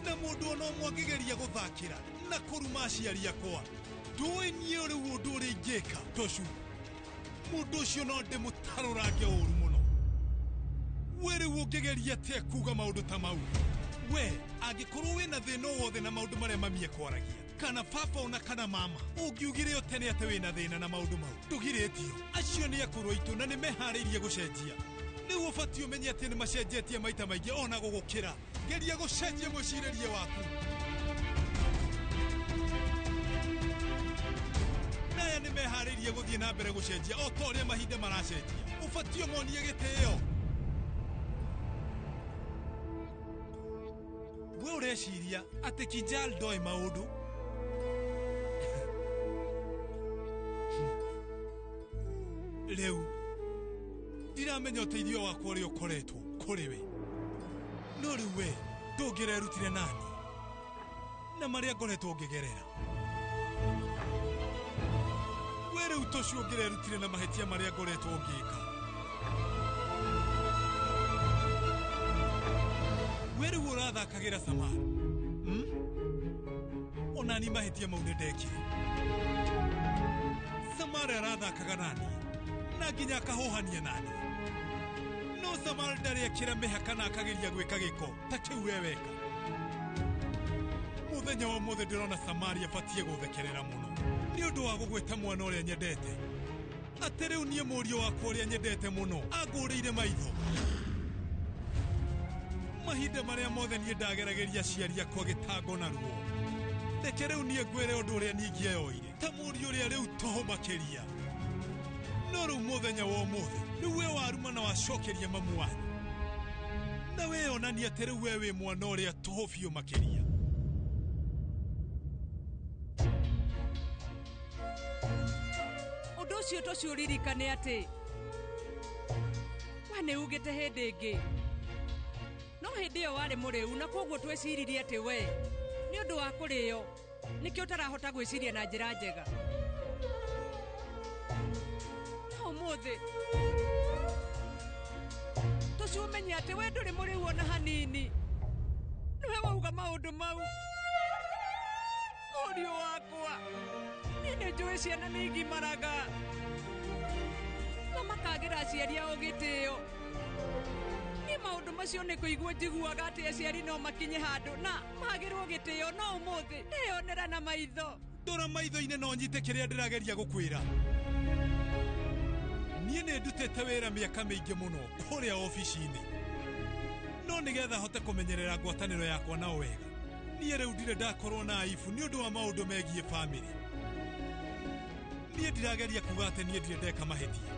Na mũndũ ona ũmwe angĩgeria gũthakĩra na kũruma aciari akwa, ndũĩ niĩ rĩu ũndũ ũrĩa ingĩka. Toshu, mũndũ ũcio no ndĩmũtarũrange ũru mũno. We rĩu ũngĩgeria atĩa kuga maũndũ ta mau? We angĩkorwo wĩna thĩna o wothe na maũndũ marĩa mami ekwaragia, kana baba ona kana mama, ũngiugire o tene atĩ wĩna thĩna na maũndũ mau, ndũgirĩtio. Acio nĩ akũrũ aitũ na nĩ meharĩirie gũcenjia. Rĩu ũbatiĩ ũmenye atĩ nĩ macenjetie maita maingĩ ona gũgũkĩra. Geria gũcenjia mwĩcirĩrie waku. Na aya nĩ meharĩirie gũthiĩ na mbere gũcenjia o ta ũrĩa mahinda maracenjia. Ũbatiĩ ũmonie gĩtĩo. We ũreciria atĩ Kinjal ndoĩ maũndũ? Rĩu ndiramenya ũteithio wakwa ũrĩa ũkoretwo kũrĩ we, no rĩu we ndũngĩrerutire nani na marĩa ngoretwo ngĩgerera. We rĩu Toshu ũngĩrerutire na mahĩtia marĩa ngoretwo ngĩka. We rĩu ũrathakagĩra Samar, Ona ni mahĩtia mau nĩ ndekire. Samar arathakaga nani na nginya akahũhania nani, no Samar ndarĩ akĩra mĩhaka na akageria gwĩka gĩko ta kĩu we weka. Mũthenya wa ũmũthĩ ndĩrona Samari abatiĩ gũthekerera mũno nĩ ũndũ wa gũgwĩta mwana ũrĩa nyendete. Atĩ rĩu niĩ mũriũ wakwa ũrĩa nyendete mũno angũrĩire maitho. Mahinda marĩa mothe niĩ ndageragĩria aciari akwa gĩtango na ruo, reke rĩu niĩ ngwĩre ũndũ ũrĩa niĩ ingĩeyoire ta mũriũ ũrĩa rĩu tũhũ makĩria. No rĩu mũthenya wa ũmũthĩ rĩu we waruma na wacokeria mamu wanyu, na weyonania atĩ rĩu we wĩ mwana ũrĩa tũhũ biũ makĩria. Ũndũ ũcio Toshu ũririkane atĩ we nĩ ugĩte hĩndĩ ĩngĩ, no hĩndĩ ĩyo warĩ mũrĩu na koguo tweciririe atĩ we nĩ ũndũ wa kũrĩo nĩkĩo ũtarahota gwĩciria na njĩra njega. No ũmũthĩ Toshu ũmenye atĩ we ndũrĩ mũrĩu ona hanini. Nĩwe wauga maũndũ mau. Mũriũ wakwa, niĩ nĩ njũĩ ciana nĩ igimaraga na makagĩra aciari ao gĩtĩo. Niĩ maũndũ macio nĩ kũigua njiguaga atĩ aciari no makinye handũ na magĩrwo gĩtĩo, no ũmũthĩ ndeyonera na maitho. Ndora maitho-inĩ no nyite kĩrĩa ndĩrageria gũkwĩra. Niĩ nĩ ndutĩte wĩra mĩaka mĩingĩ mũno kũrĩa obici-inĩ, no nĩgetha hote kũmenyerera ngwatanĩro yakwa nao wega, niĩ rĩu ndirĩ ndakorwo na aibu nĩ ũndũ wa maũndũ megiĩ bamĩrĩ. Niĩ ndirageria kuga atĩ niĩ ndirĩ ndeka mahĩtia.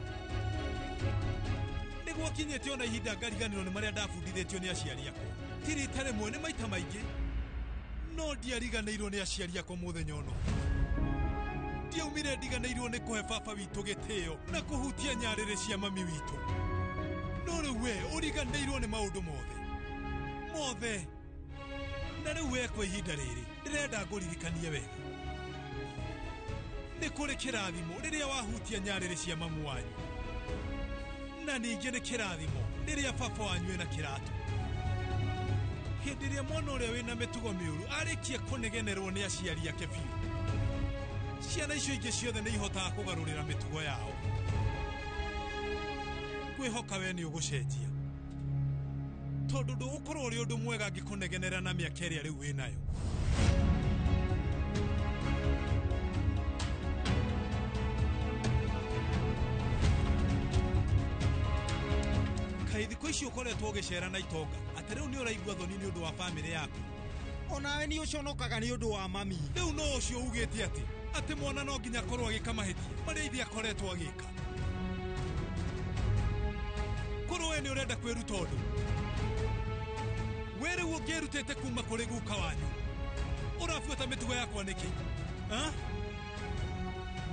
Nĩ gwakinyĩte ona ihinda ngariganĩrwo nĩ marĩa ndabundithĩtio nĩ aciari akwa. Ti rita rĩmwe, nĩ maita maingĩ, no ndiariganĩirwo nĩ aciari akwa mũthenya ũno. Ndiaumire ndiganĩirwo nĩ kũhe baba witũ gĩtĩo na kũhutia nyarĩrĩ cia mami witũ. No rĩu we ũriganĩirwo nĩ maũndũ mothe mothe. Na rĩu we kwa ihinda rĩrĩ ndĩrenda ngũririkanie wega, nĩ kũrĩ kĩrathimo rĩrĩa wahutia nyarĩrĩ cia mamu wanyu, na ningĩ nĩ kĩrathimo rĩrĩa baba wanyu ena kĩratũ. Hĩndĩ ĩrĩa mwana ũrĩa wĩna mĩtugo mĩũru arĩkia kũnegenerwo nĩ aciari ake biũ, ciana icio ingĩ ciothe nĩ ihotaga kũgarũrĩra mĩtugo yao. Ngwĩhoka we nĩ ũgũcenjia, tondũ ndũgũkorwo ũrĩ ũndũ mwega angĩkũnegenera na mĩaka ĩrĩa rĩu wĩnayo. Kaĩ thikũ ici ũkoretwo ũgĩcera na itonga atĩ rĩu nĩ ũraigua thoni nĩ ũndũ wa bamĩrĩ yaku? Onawe nĩ ũconokaga nĩ ũndũ wa mami. Rĩu no ũcio ugĩte atĩ mwana no nginya akorwo agĩka mahĩtia marĩa ithe akoretwo agĩka. Korwo we nĩ ũrenda kwĩruta ũndũ, we rĩu ũngĩrutĩte kuma kũrĩ guka wanyu, ũrabuata mĩtugo yakwa nĩkĩ?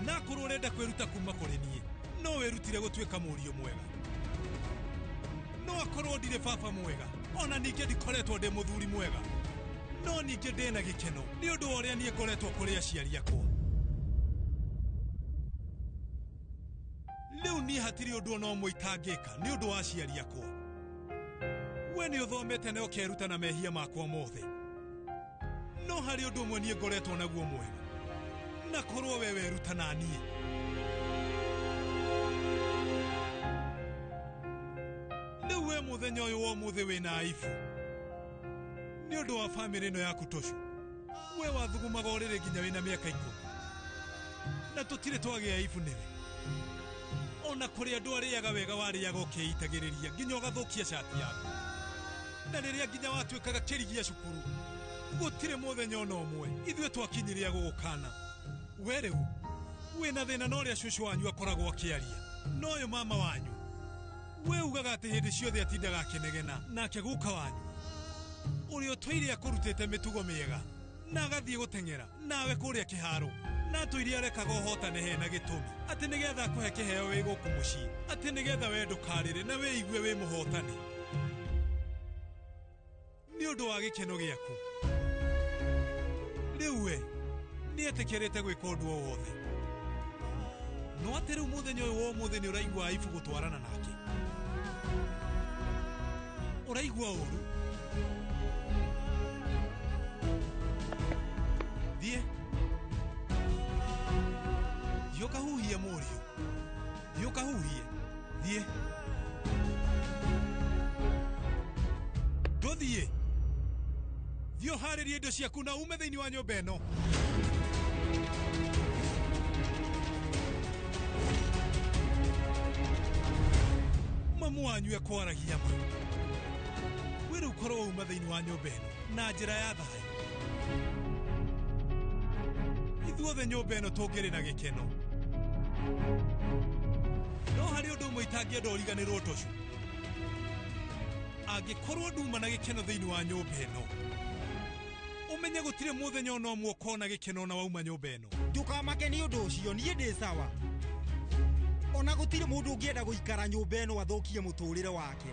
Na korwo ũrenda kwĩruta kuma kũrĩ niĩ, no wĩrutire gũtuĩka mũriũ mwega. No akorwo ndirĩ baba mwega, ona ningĩ ndikoretwo ndĩ mũthuri mwega, no ningĩ ndĩna gĩkeno nĩ ũndũ wa ũrĩa niĩ ngoretwo kũrĩ aciari akwa. Rĩu niĩ hatirĩ ũndũ ona ũmwe itangĩka nĩ ũndũ wa aciari akwa. We nĩ ũthomete na ũkeruta na mehia makwa mothe, no harĩ ũndũ ũmwe niĩ ngoretwo naguo mwega, na korwo we weruta na niĩ. Rĩu we mũthenya ũyũ wa ũmũthĩ wĩna aibu nĩ ũndũ wa bamĩrĩ ĩno yaku Toshu. We wathugumaga ũrĩrĩ nginya wĩna mĩaka 10, na tũtirĩ twagĩa aibu nĩwe. Ona kũrĩ andũ arĩaga wega warĩaga ũkĩitagĩrĩria nginya ũgathũkia cati yaku. Na rĩrĩa nginya watuĩkaga kĩrigia cukuru, gũtirĩ mũthenya ona ũmwe ithuĩ twakinyirie gũgũkana. We rĩu wĩna thĩna na ũrĩa cũcũ wanyu akoragwo akĩaria, na ũyũ mama wanyu we ugaga atĩ hĩndĩ ciothe atindaga akĩnegena, nake guka wanyu ũrĩa ũtũire akũrutĩte mĩtugo mĩega na agathiĩ gũteng'era nawe kũrĩa kĩharo, na atũire arekaga ũhotane hena gĩtũmi atĩ nĩgetha akũhe kĩheo wĩ gũkũ mũciĩ, atĩ nĩgetha we ndũkarĩre na wĩigue wĩ mũhotani nĩ ũndũ wa gĩkeno gĩaku. Rĩu we nĩetĩkĩrĩte gwĩka ũndũ o wothe, no atĩ rĩu mũthenya ũyũ wa ũmũthĩ nĩ ũraigua aibu gũtwarana nake. Ũraigua ũru. Thiĩ thiĩ ũkahuhie mũriũ, thiĩ ũkahuhie, thiĩ. Ndũthiĩ, thiĩ ũharĩrie indo ciaku na ume thĩinĩ wa nyũmba ĩno. Mamu wanyu ekwaragia ma. We rĩu korwo wauma thĩinĩ wa nyũmba ĩno na njĩra ya thayũ, ithuothe nyũmba ĩno tũngĩrĩ na gĩkeno. No harĩ ũndũ ũmwe itangĩenda ũriganĩrwo Toshu, angĩkorwo nduma na gĩkeno thĩinĩ wa nyũmba ĩno, ũmenye gũtirĩ mũthenya ona ũmwe ũkona gĩkeno na wauma nyũmba ĩno. Ndũkamake nĩ ũndũ ũcio, niĩ ndĩ sawa. Ona gũtirĩ mũndũ ũngĩenda gũikara nyũmba ĩno athũkie mũtũrĩre wake.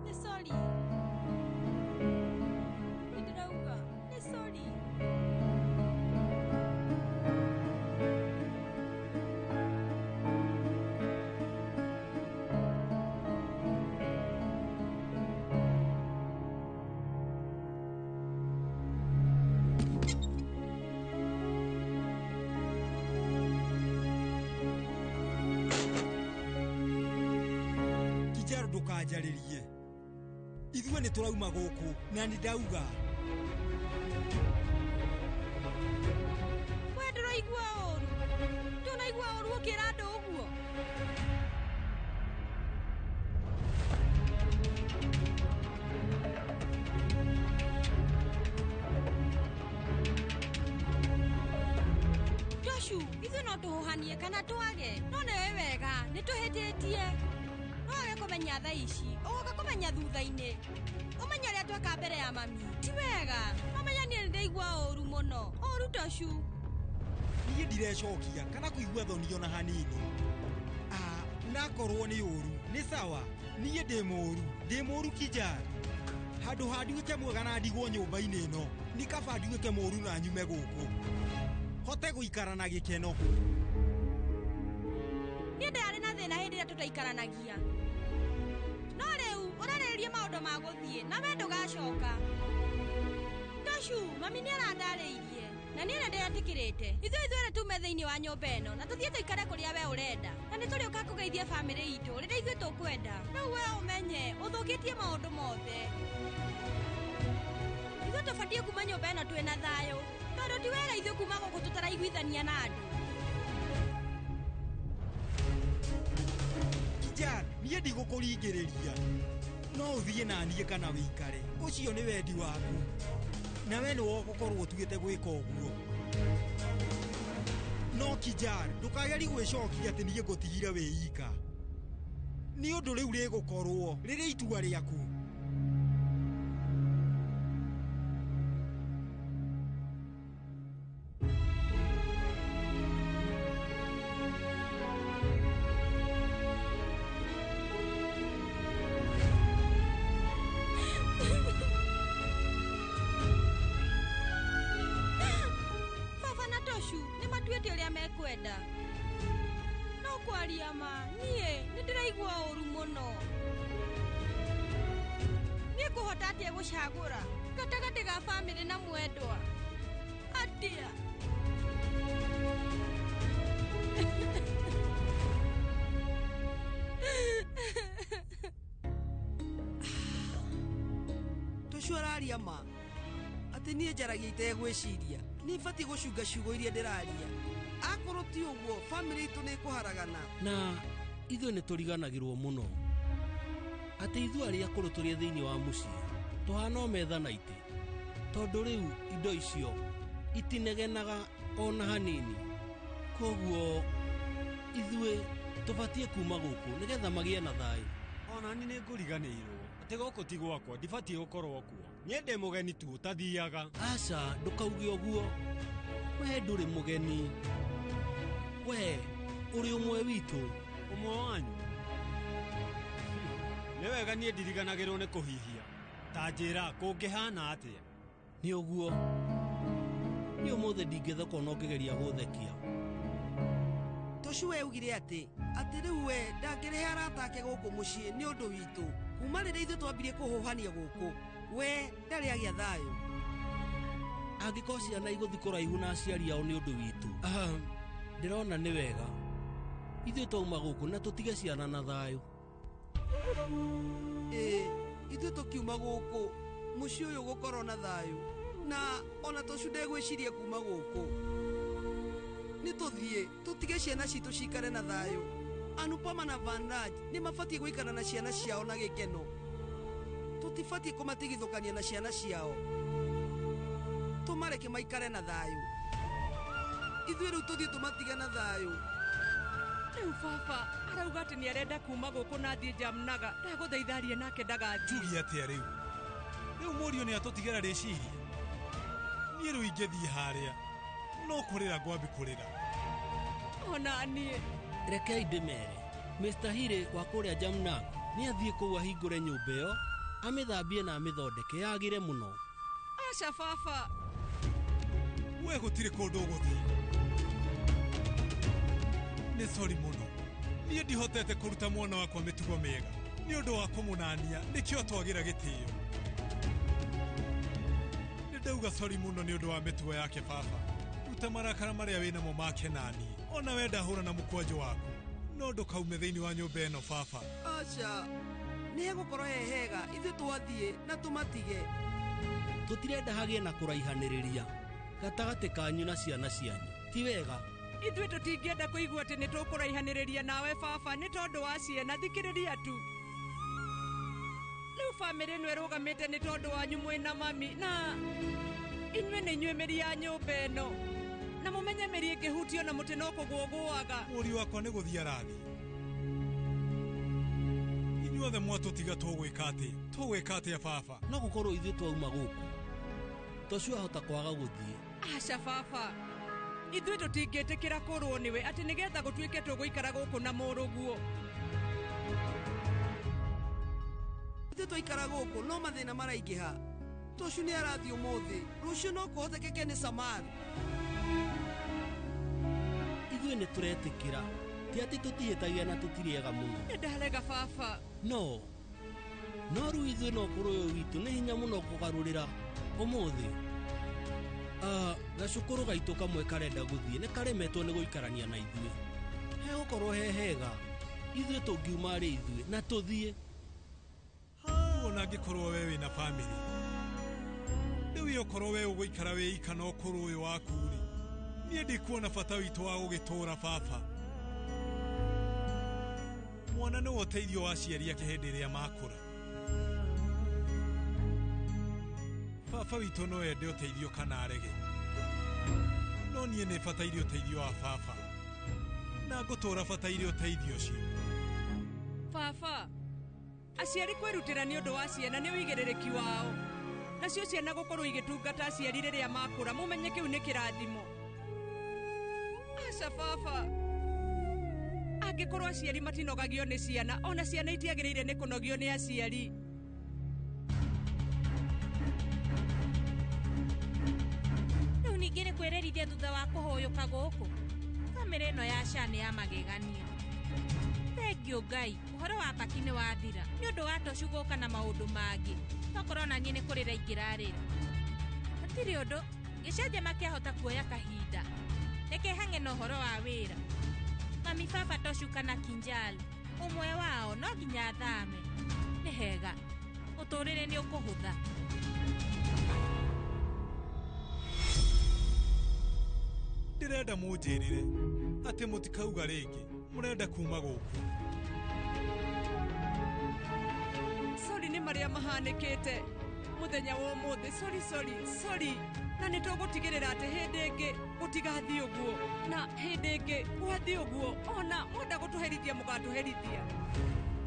Nĩ sorry. Nĩ ndĩrauga, nĩ sorry. Kijaro ndũkanjarĩrie, ithuĩ nĩ tũrauma gũkũ na nĩ ndauga. We ndũraigua ũru, ndũnaigua ũru ũkĩra andũ ũguo? Toshu, ithuĩ no tũhũhanie kana twage, no nĩwe wega nĩ tũhĩtĩtie. No wage kũmenya thaa ici, ũgoka kũmenya thutha-inĩ. Ũmenye ũrĩa tweka mbere ya mami, ti wega. Ũmenye niĩ nĩndaigua ũru mũno, ũru Toshu. Niĩ ndirecokia kana kũigua thoni ona hanini. Na akorwo nĩ ũru, nĩ sawa. Niĩ ndĩ mũru, ndĩ mũru Kijar. Handũ ha nduĩke mwega na ndigwo nyũmba-inĩ ĩno, nĩ kaba nduĩke mũru na nyume gũkũ. Hote gũikara na gĩkeno. Niĩ ndarĩ na thĩna hĩndĩ ĩrĩa tũtaikaranagia. No rĩu ũrarĩrĩria maũndũ ma gũthiĩ na we ndũgacoka. Toshu, mami nĩ arandarĩirie na niĩ nĩ ndĩretĩkĩrĩte. Ithuĩ ithuerĩ tume thĩinĩ wa nyũmba ĩno na tũthiĩ tũikare kũrĩa we ũrenda. Na nĩ tũrĩũka kũgeithia bamĩrĩ itũ rĩrĩa ithuĩ tũkwenda. Rĩu we ũmenye ũthũkĩtie maũndũ mothe. Ithuĩ tũbatiĩ kuma nyũmba ĩno twĩna thayũ tondũ ti wega ithuĩ kuma gũkũ tũtaraiguithania na andũ. Kijar, niĩ ndigũkũringĩrĩria. No ũthiĩ na niĩ kana wĩikare. Ũcio nĩ wendi waku. Na we nĩwe ũgũkorwo ũtuĩte gwĩka ũguo. No Kijar, ndũkagerie gwĩcokia atĩ niĩ ngũtigire wĩ ika. Nĩ ũndũ rĩu rĩgũkorwo rĩrĩ itua rĩaku. Baba na Toshu nĩ matuĩte ũrĩa mekwenda. No kwaria ma, niĩ nĩ ndĩraigua ũru mũno. Niĩ ngũhota atĩa gũcagũra gatagatĩ ga bamĩrĩ na mwendwa? Atĩa? Tũcio araria ma atĩ niĩ njaragia itegwĩciria. Nĩ batiĩ gũcunga ciugo iria ndĩraria. Akorwo ti ũguo bamĩrĩ itũ nĩ ĩkũharagana. Na ithuĩ nĩ tũriganagĩrwo mũno atĩ ithuĩ arĩa akũrũ tũrĩ thĩinĩ wa mũciĩ tũhana o metha na itĩ, tondũ rĩu indo icio itinegenaga ona hanini. Koguo ithuĩ tũbatiĩ kuma gũkũ nĩgetha magĩe na thayũ. Ona niĩ nĩ ngũriganĩirwo atĩ gũkũ ti gwakwa, ndibatiĩ gũkorwo kuo. Niĩ ndĩ mũgeni tu ũtathiaga. Aca, ndũkauge ũguo. We ndũrĩ mũgeni. We ũrĩ ũmwe witũ. Ũmwe wanyu? Nĩ wega niĩ ndiriganagĩrwo nĩ kũhihia. Ta njĩra kũngĩhana atĩa? Nĩ ũguo. Niĩ ũmũthĩ ndingĩtheka ona ũngĩgeria gũthekia. Toshu we ugire atĩ rĩu we ndangĩrehe arata ake gũkũ mũciĩ nĩ ũndũ witũ. Kuma rĩrĩa ithuĩ twambirie kũhũhania gũkũ, we ndarĩ agĩa thayũ. Angĩkorwo ciana igũthiĩ kũraihu na aciari ao nĩ ũndũ witũ, ndĩrona nĩ wega ithuĩ twauma gũkũ na tũtige ciana na thayũ. Ĩĩ, ithuĩ tũkiuma gũkũ mũciĩ ũyũ ũgũkorwo na thayũ, na ona Toshu ndegwĩciria kuma gũkũ. Nĩ tũthiĩ tũtige ciana citũ cikare na thayũ. Anupama na Vanraj nĩ mabatiĩ gũikara na ciana ciao na gĩkeno. Tũtibatiĩ kũmatigithũkania na ciana ciao. Tũmareke maikare na thayũ. Ithuĩ rĩu tũthiĩ tũmatige na thayũ. Rĩu baba arauga atĩ nĩ arenda kuma gũkũ na athiĩ Jamnaga. Ndagũthaitha arie nake ndagathiĩ. Njuge atĩa rĩu? Rĩu mũriũ nĩ atũtigĩra rĩciria. Niĩ rĩu ingĩthiĩ harĩa no kũrĩra ngwambi kũrĩra. Ona niĩ. Rekei ndĩmere Mr. Hire wa kũrĩa Jamnaga nĩ athiĩ kũu ahingũre nyũmba ĩyo, amĩthambie na amĩthondeke yagĩre mũno. Aca baba. We gũtirĩ kũndũ ũgũthiĩ. Nĩ sori mũno. Niĩ ndihotete kũruta mwana wakwa mĩtugo mĩega nĩ ũndũ wa kũmũnania, nĩkĩo twagĩra gĩtĩo. Nĩ ndauga sori mũno nĩ ũndũ wa mĩtugo yake baba. Ruta marakara marĩa wĩnamo make naniĩ. Ona wenda hũra na mũkwanjũ waku, no ndũkaume thĩinĩ wa nyũmba ĩno baba. Aca, nĩ hegũkorwo he hega ithuĩ twathiĩ na tũmatige. Tũtirenda hagĩe na kũraihanĩrĩria gatagatĩ kanyu na ciana cianyu. Ti wega. Ithuĩ tũtingĩenda kũigua atĩ nĩ tũkũraihanĩrĩria nawe baba nĩ tondũ wa ciana. Thikĩrĩria tu. Rĩu bamĩrĩ ĩno ĩrũgamĩte nĩ tondũ wanyu mwĩna mami, na inyuĩ nĩ inyuĩ mĩri ya nyũmba ĩno. Na mũmenye mĩri ĩngĩhutio na mũtĩ no kũgũa ũgũaga. Mũriũ wakwa nĩ gũthiĩ arathiĩ. Inyuothe mwatũtiga tũgwĩka atĩa? Tũgwĩka atĩa baba? No gũkorwo ithuĩ twauma gũkũ Toshu ahota kwaga gũthiĩ. Aca baba. Ithuĩ tũtingĩtĩkĩra kũrwo nĩwe atĩ nĩgetha gũtuĩke tũgũikara gũkũ na mũrũguo. Ithuĩ twaikara gũkũ no mathĩna maraingĩha. Tũcu nĩ arathiĩ ũmũthĩ, rũciũ no kũhotekeke nĩ Samar. Ithuĩ nĩ tũretĩkĩra ti atĩ tũtihĩtagia na tũtirĩega mũno. Nĩ ndarega baba. No rĩu ithuĩ no ũkũrũ ũyũ witũ nĩ hinya mũno kũgarũrĩra ũmũthĩ. Gacukũrũ gaitũ kamwe karenda gũthiĩ nĩ karemetwo nĩ gũikarania na ithuĩ. Hegũkorwo he hega ithuĩ tũngiuma rĩ ithuĩ na tũthiĩ. Ona angĩkorwo we wĩna bamĩrĩ rĩu okorwo we ũgũikara wĩ ika na ũkũrũ ũyũ waku rĩ, niĩ ndikuona bata witũ wa gũgĩtũra baba. Mwana nĩwe ũteithio wa aciari ake hĩndĩ ĩrĩa makũra. Baba witũ no ende ũteithio kana arege, no niĩ nĩ bataire ũteithio wa baba na ngũtũra bataire ũteithio ũcio. Baba, aciari kwĩrutĩra nĩ ũndũ wa ciana nĩ ũigĩrĩrĩki wao. Nacio ciana gũkorwo igĩtungata aciari rĩrĩa makũra, mũmenye kĩu nĩ kĩrathimo. Aca baba, angĩkorwo aciari matinogagio nĩ ciana, ona ciana itiagĩrĩire nĩ kũnogio nĩ aciari. Rĩu ningĩ nĩ kwĩrerithia thutha wa kũhũyũka gũkũ. Bamĩrĩ ĩno ya SHA nĩ ya magegania. Thengiũ Ngai, ũhoro wa Paki nĩ wathira nĩ ũndũ wa Toshu gũka na maũndũ mangĩ. Tokorwo na niĩ nĩ kũrĩra ingĩrarĩra. Hatirĩ ũndũ, gĩcanjama kĩahota kuoya kahinda. Reke hang'e na ũhoro wa wĩra. Mami baba Toshu kana Kinjal, ũmwe wao no nginya athame. Nĩ hega, mũtũrĩre nĩ ũkũhũtha. Ndĩrenda mũnjĩrĩre atĩ mũtikauga rĩngĩ mũrenda kuma gũkũ. Sorry nĩ marĩa mahanĩkĩte mũthenya wa ũmũthĩ. Sorry, sorry, sorry. Na nĩ tũgũtigĩrĩra atĩ hĩndĩ ĩngĩ gũtigathiĩ ũguo, na hĩndĩ ĩngĩ gwathiĩ ũguo, ona mwenda gũtũherithia mũgatũherithia.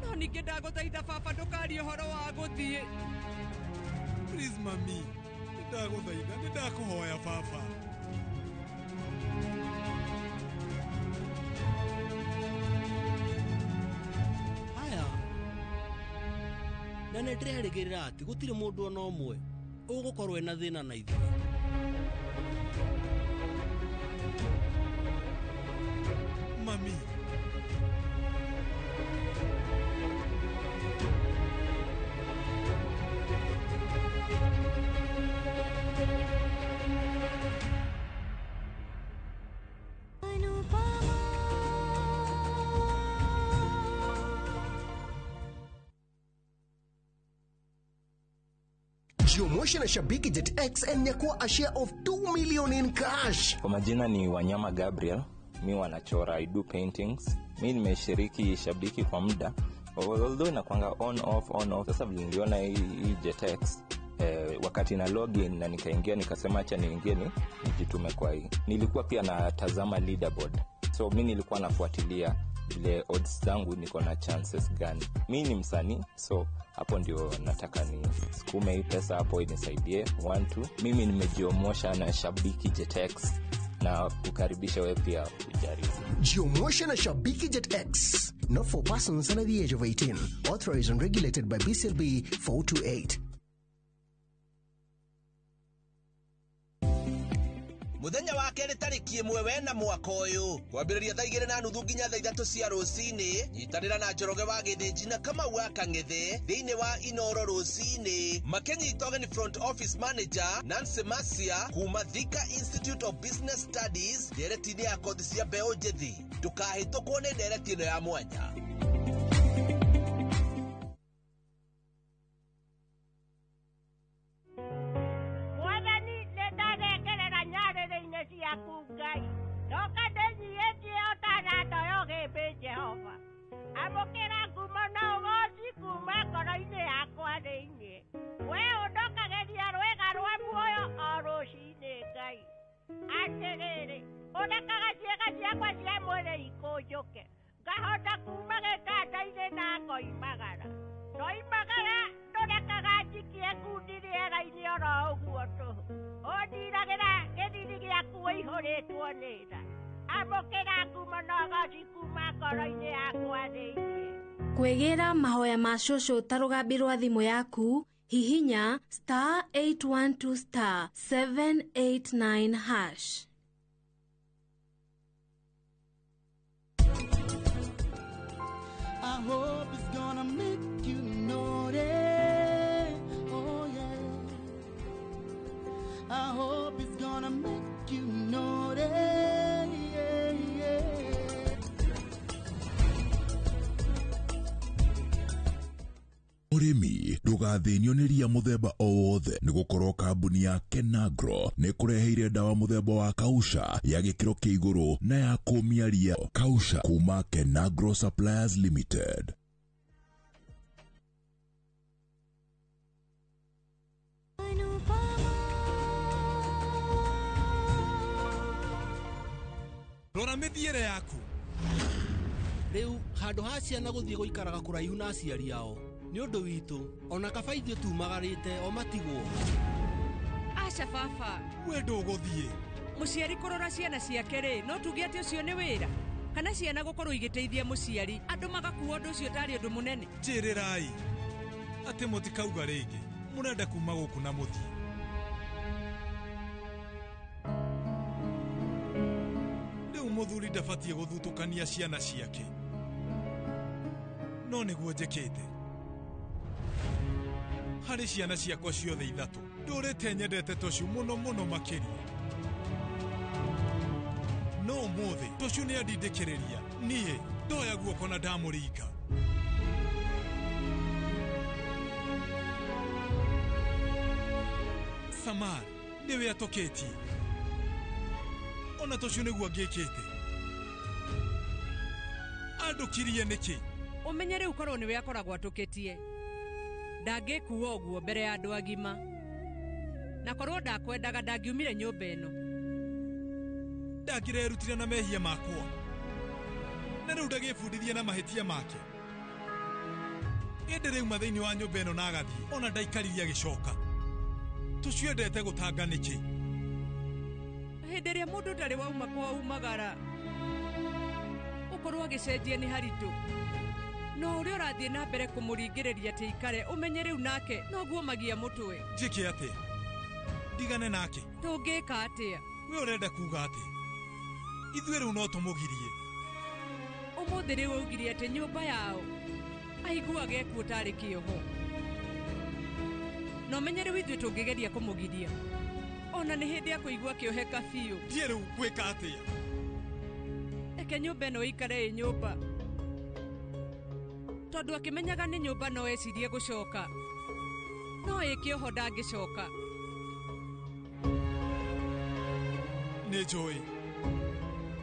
No ningĩ ndagũthaitha baba, ndũkarie ũhoro wa gũthiĩ. Please mami, ndagũthaitha, nĩ ndakũhoya baba. Haya, na nĩ ndĩrerĩgĩrĩra atĩ gũtirĩ mũndũ ona ũmwe ũgũkorwo ena thĩna na ithuĩ. Mami, Jiomoshe na Shabiki Jet X and nyakua a share of 2 million in cash. Kwa majina ni Wanyama Gabriel, mi wanachora, I do paintings. Mi nimeshiriki Shabiki kwa muda, although inakuanga on off on off. Sasa vile niliona hii Jet X wakati na login na nikaingia nikasema acha niingie nijitume kwa hii. Nilikuwa pia natazama leaderboard. So mi nilikuwa nafuatilia vile odds zangu niko na chances gani. Mi ni msanii, so hapo ndio nataka ni sukume hii pesa hapo inisaidie 1 2. Mimi nimejiomosha na Shabiki Jet X na kukaribisha wewe pia ujaribu. Jiomoshe na Shabiki Jet X. Not for persons under the age of 18. Authorized and regulated by BCLB 428. Muthenya wa kerĩ tarĩki 1 wena mwaka ũyũ kwambĩrĩria thaa 2:30 nginya thaa 3 cia rũcinĩ nyitanĩra na Njoroge wa Gĩthĩnji na Kamau wa Kang'ethe thĩinĩ wa Inoro rũcinĩ makĩnyita ũgeni front office manager Nancy Masia kuma Thika Institute of Business Studies ndereti-inĩ ya kothi cia mbeũ njĩthĩ. Ndũkahĩtũkwo nĩ ndereti ĩno ya mwanya. Ciaku Ngai ndoka ndĩnyiĩtie ũtaranda ũyũ Jehova amũkĩra ngumo na ũgoci kuma ngoro-inĩ yakwa thĩinĩ we ũndokagĩria rwĩga rwa muoyo o rũcinĩ Ngai atĩrĩrĩ ũrekaga ciĩga ciakwa cia mwĩrĩ ikũnjũke ngahota kuma gĩtanda-inĩ na ngoimagara ndoimagara ndũrekaga Njikie ngundi rĩera-inĩ oro ũguo tũhũ. Ũndiragĩra gĩthithi gĩaku ũihũrĩtwo nĩ tha. Amũkĩra ngumo na ũgooci kuma ngoro-inĩ yakwa thĩinĩ. Kwĩgĩra mahoya ma cũcũ ta rũgambi rwa thimũ yaku, hihinya star 812 star 789 hash. I hope it's gonna make you notice. Oh yeah. I hope it's gonna make you notice. Yeah, yeah. Mũrĩmi ndũgathĩnio nĩ ria mũthemba o wothe nĩ gũkorwo kambuni ya Kenagro nĩ kũreheire ndawa mũthemba wa kausha ya gĩkĩro kĩa igũrũ na ya kũmia ria. Kausha kuma Kenagro Suppliers Limited. Rora mĩthiĩre yaku. Rĩu handũ ha ciana gũthiĩ gũikaraga kũraihu na aciari ao nĩ ũndũ witũ ona kaba ithuĩ tumagarĩte o matigwo. Aca baba, we ndũgũthiĩ. Mũciari kũrora ciana ciake rĩ, no tuge atĩ ũcio nĩ wĩra kana ciana gũkorwo igĩteithia mũciari andũ magakua ũndũ ũcio tarĩ ũndũ mũnene. Njĩrĩrai atĩ mũtikauga rĩngĩ mũrenda kuma gũkũ na mũthiĩ. Rĩu mũthuri ndabatiĩ gũthutũkania ciana ciake, no nĩguo njĩkĩte harĩ ciana ciakwa ciothe ithatũ. Ndũrĩte nyendete Toshu mũno mũno makĩria, no ũmũthĩ Toshu nĩ andindĩkĩrĩria niĩ ndoya guoko na ndamũringa. Samar nĩwe atũkĩtie, ona Toshu nĩguo angĩkĩte. Andũkirie nĩkĩ? Ũmenye rĩu korwo nĩwe akoragwo atũkĩtie, ndangĩkua ũguo mbere ya andũ agima, na korwo ndakwendaga ndangiumire nyũmba ĩno. Ndangĩrerutire na mehia makwa, na rĩu ndagĩbundithia na mahĩtia make. Ĩndĩ rĩu thĩinĩ wa nyũmba ĩno na agathiĩ ona ndaikaririe agĩcoka. Tũciendete gũtanga nĩkĩ? Hĩndĩ ĩrĩa mũndũ ndarĩ wauma kwa umagara, ũkorwo agĩcenjia nĩ haritũ, no ũrĩa ũrathiĩ na mbere kũmũringĩrĩria atĩ ikare ũmenye rĩu nake noguo magia mũtwe. Njĩke atĩa? Ndigane nake? Tũngĩka atĩa? We ũrenda kuga atĩa? Ithuĩ rĩu no tũmũgirie. Ũmũthĩ rĩu augire atĩ nyũmba yao aiguaga ekuo tarĩ kĩoho, na ũmenye rĩu ithuĩ tũngĩgeria kũmũgiria ona nĩ hĩndĩ ya kũigua kĩoheka biũ. Ndiĩ rĩu gwĩka atĩa? Reke nyũmba ĩno ĩikare ĩ nyũmba, tondũ akĩmenyaga nĩ nyũmba no ecirie gũcoka, no ĩ kĩoho ndangĩcoka. Nĩ njũĩ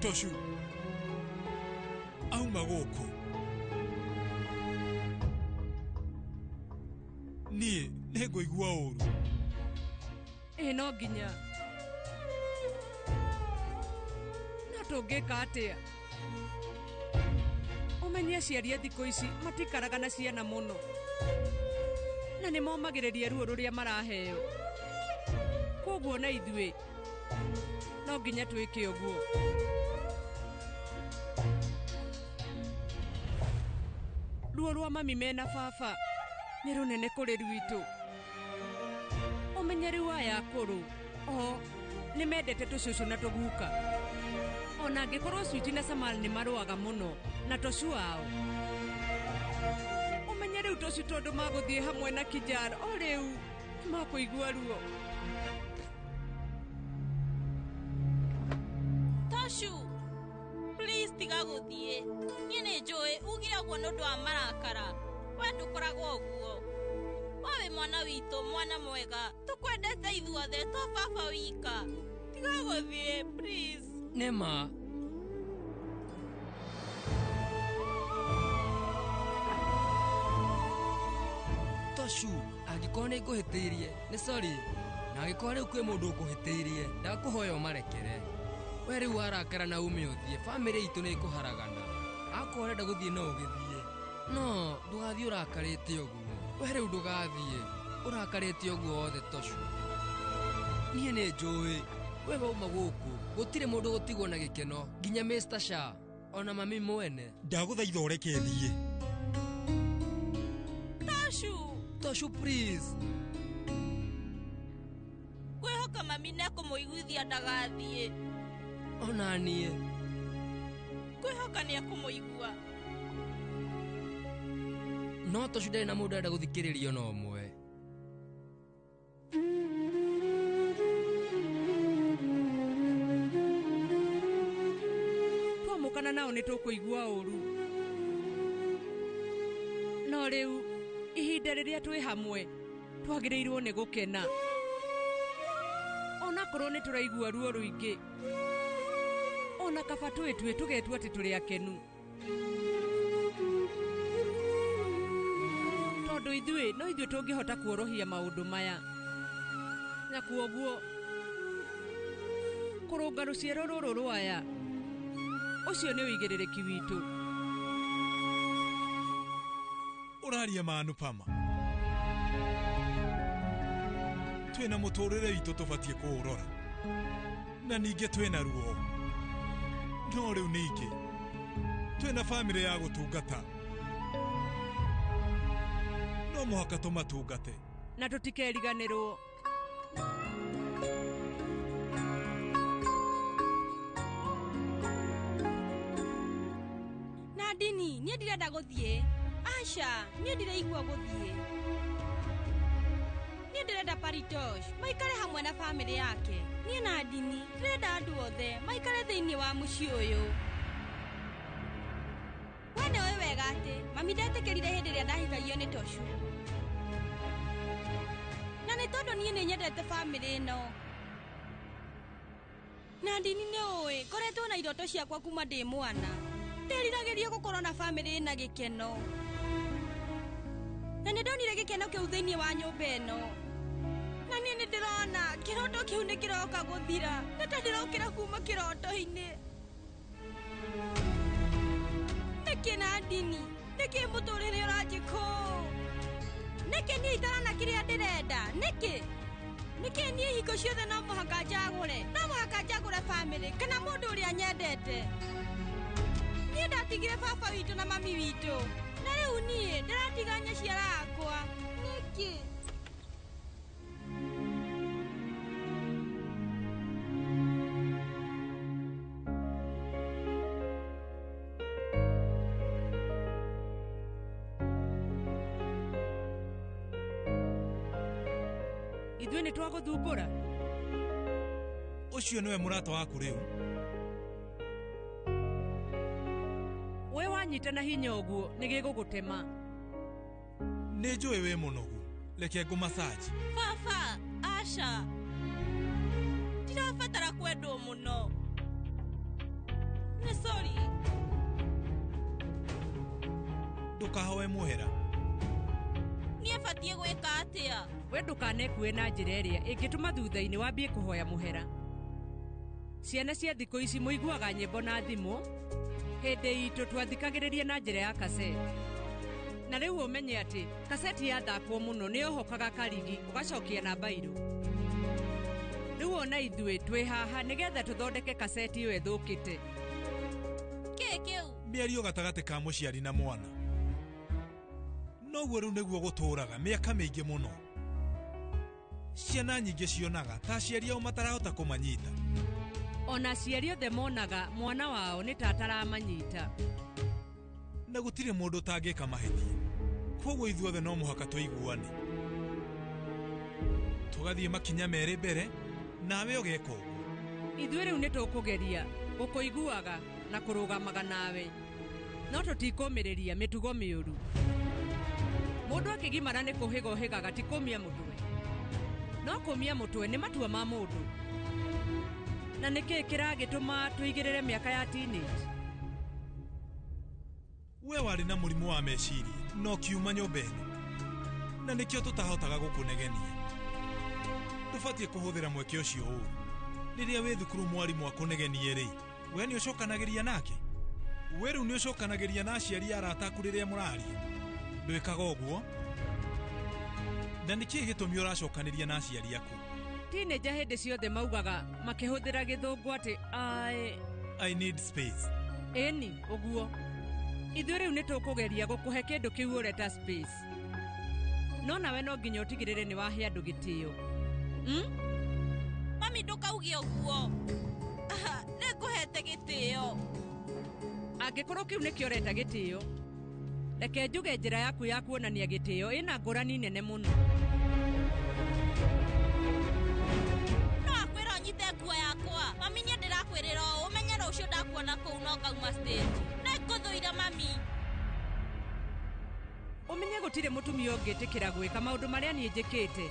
Toshu auma gũkũ, niĩ nĩngũigua ũru. Ĩ no nginya, no tũngĩka atĩa? Ũmenye aciari a thikũ ici matikaraga na ciana mũno, na nĩ momagĩrĩria ruo rũrĩa maraheo. Koguo na ithuĩ no nginya twĩke ũguo. Ruo rwa mami mena baba nĩ rũnene kũrĩ rwitũ. Ũmenye rĩu aya akũrũ o nĩ mendete tũcũcũ na tũguka, ona angĩkorwo Switi na Samal nĩ marũaga mũno na Toshu wao. Ũmenye rĩu Toshu tondũ magũthiĩ hamwe na Kijar o rĩu nĩ makũigua ruo. Toshu, please tiga gũthiĩ. Niĩ nĩ njũĩ ugire ũguo nĩ ũndũ wa marakara. We ndũkoragwo ũguo. We wĩ mwana witũ, mwana mwega. Tũkwendete ithuothe, to baba wika. Tiga gũthiĩ, please. Nĩ ma. Toshu, angĩkorwo nĩ ngũhĩtĩirie, nĩ sorry. Na angĩkorwo rĩu kwĩ mũndũ ũkũhĩtĩirie, ndakũhoya ũmarekere. We rĩu warakara na ume ũthiĩ, bamĩrĩ itũ nĩ ĩkũharagana. Akorwo ũrenda gũthiĩ no ũgĩthiĩ, no ndũgathiĩ ũrakarĩte ũguo. We rĩu ndũgathiĩ. Ũrakarĩte ũguo wothe Toshu. Niĩ nĩ njũĩ we wauma gũkũ gũtirĩ mũndũ gũtigwo na gĩkeno nginya Mr. Shah ona mami mwene. Ndagũthaitha ũreke thiĩ. Toshu. Toshu please. Ngwĩhoka mami nĩekũmũiguithia ndagathiĩ. Ona niĩ. Ngwĩhoka nĩekũmũigua. No Toshu ndarĩ na mũndũ arenda gũthikĩrĩrio na ũmwe. Twamũkana nao nĩ tũkũigua ũru. No rĩu ihinda rĩrĩa twĩ hamwe twagĩrĩirwo nĩ gũkena. Onakorwo nĩ tũraigua ruo rũingĩ, ona kaba twĩtue tũgetua atĩ tũrĩ akenu. Tondũ ithuĩ no ithuĩ tũngĩhota kuorohia maũndũ maya. Na kuoguo kũrũnga rũciaro rũrũ rwaya ũcio nĩ ũigĩrĩrĩki witũ. Ũraria ma Anupama. Twĩna mũtũrĩre witũ tũbatiĩ kũũrora. Na ningĩ twĩna ruo. No rĩu ningĩ twĩna bamĩrĩ ya gũtungata. No mũhaka tũmatungate. Na tũtikeriganĩrwo. Nandini, niĩ ndirenda gũthiĩ. Aca, niĩ ndiraigua gũthiĩ. Niĩ ndĩrenda Paritosh maikare hamwe na bamĩrĩ yake. Niĩ Nandini ndĩrenda andũ othe maikare thĩinĩ wa mũciĩ ũyũ. We nĩũĩ wega atĩ mami ndetĩkĩrire hĩndĩ ĩrĩa ndahikagio nĩ Toshu. Na nĩ tondũ niĩ nĩ nyendete bamĩrĩ ĩno. Nandini nĩũĩ ngoretwo na iroto ciakwa kuma ndĩ mwana. Ndĩriragĩria gũkorwo na bamĩrĩ ĩna gĩkeno. Na nĩ ndonire gĩkeno kĩu thĩinĩ wa nyũmba ĩno. Na niĩ nĩ ndĩrona kĩroto kĩu nĩ kĩroka gũthira. Nĩ ta ndĩrokĩra kuma kĩroto-inĩ. Nĩkĩ Nandini? Nĩkĩ mũtũrĩre ũranjĩka ũũ? Nĩkĩ niĩ itarona kĩrĩa ndĩrenda? Nĩkĩ? Nĩkĩ niĩ hingo ciothe no mũhaka njagũre? No mũhaka njagũre bamĩrĩ kana mũndũ ũrĩa nyendete? Niĩ ndatigire baba witũ na mami witũ. Na rĩu niĩ ndĩratiga nyaciara akwa. Nĩkĩ? Ithuĩ nĩ twagũthumbũra. Ũcio nĩwe mũrata waku rĩu. We wanyita na hinya ũguo nĩ gĩgũgũtema. Nĩ njũĩ wĩ mũnogu. Reke ngũmacaji. Baba, aca. Ndirabatara kwendwo mũno. Nĩ sorry. Ndũkahoe mũhera. Niĩ batiĩ gwĩka atĩa? We ndũkanekue na njĩra ĩrĩa ĩngĩtũma thutha-inĩ wambie kũhoya mũhera. Ciana cia thikũ ici mũiguaga nyĩmbo na thimũ. Hĩndĩ itũ twathikagĩrĩria na njĩra ya kaseti. Na rĩu ũmenye atĩ kaseti yathakwo mũno nĩ yohokaga karigi ũgacokia na mbairũ. Rĩu ona ithuĩ twĩ haha nĩgetha tũthondeke kaseti ĩyo ĩthũkĩte. Kĩ kĩu? Mĩario gatagatĩ ka mũciari na mwana. Noguo rĩu nĩguo gũtũraga mĩaka mĩingĩ mũno. Ciana nyingĩ cionaga ta aciari ao matarahota kũmanyita. Ona aciari othe monaga mwana wao nĩ ta ataramanyita. Na gũtirĩ mũndũ ũtangĩka mahĩtia. Kwoguo ithuothe no mũhaka tũiguane. Tũgathiĩ makinya merĩ mbere, nawe ũgeka ũguo. Ithuĩ rĩu nĩ tũkũgeria gũkũiguaga na kũrũgamaga nawe. No tũtikũmĩrĩria mĩtugo mĩũru. Mũndũ akĩgimara nĩ kũhĩga ũhĩgaga ti kũmia mũtwe. No kũmia mũtwe nĩ matua ma mũndũ. Na nĩkĩ kĩragĩtũma tũigĩrĩre mĩaka ya teenage? We warĩ na mũrimũ wa meciria na ũkiuma nyũmba ĩno. Na nĩkĩo tũtahotaga gũkũnegenia. Ndũbatiĩ kũhũthĩra mweke ũcio ũũru. Rĩrĩa wĩ thukuru mwarimũ akũnegenie rĩ, we nĩ ũcokanagĩria nake? We rĩu nĩ ũcokanagĩria na aciari arata aku rĩrĩa mũraria? Ndwĩkaga ũguo? Na nĩkĩĩ gĩtũmi ũracokanĩria na aciari aku? Teenager hĩndĩ ciothe maugaga makĩhũthĩra gĩthũngũ atĩ I need space. Ĩni, ũguo. Ithuĩ rĩu nĩ tũkũgeria gũkũhe kĩndũ kĩu ũreta space. No nawe no nginya ũtigĩrĩre nĩ wahe andũ gĩtĩo. Mami ndũkauge ũguo. Nĩ ngũhete gĩtĩo. Angĩkorwo kĩu nĩkĩo ũreta gĩtĩo, reke njuge njĩra yaku ya kuonania gĩtĩo ĩna ngũrani nene mũno. No akwĩra ũnyite nguo yakwa. Mami niĩ ndĩrakwĩrĩra ũũ, ũmenye rũciũ ndakuona kũu no ngauma stage. Nĩ ngũthũire mami. Ũmenye gũtirĩ mũtumia ũngĩtĩkĩra gwĩka maũndũ marĩa niĩ njĩkĩte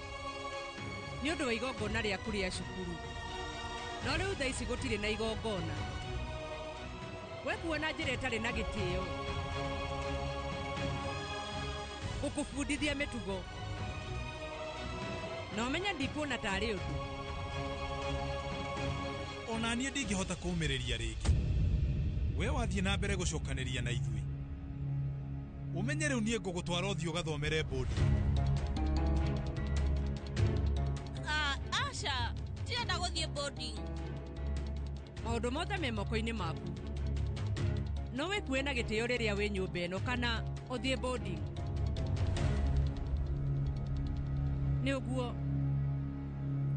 nĩ ũndũ wa igongona rĩaku rĩa cukuru. No rĩu thaa ici gũtirĩ na igongona. We kuona njĩra ĩtarĩ na gĩtĩo. Gũkũbundithia mĩtugo. Na ũmenye ndikuona tarĩ ũndũ. Ona niĩ ndingĩhota kũũmĩrĩria rĩngĩ. We wathiĩ na mbere gũcokanĩria na ithuĩ. Ũmenye rĩu niĩ ngũgũtwara ũthiĩ ũgathomere boarding. Aca, ndirenda gũthiĩ boarding. Maũndũ mothe me moko-inĩ maku. No wĩkue na gĩtĩo rĩrĩa wĩ nyũmba ĩno kana ũthiĩ boarding. Nĩ ũguo.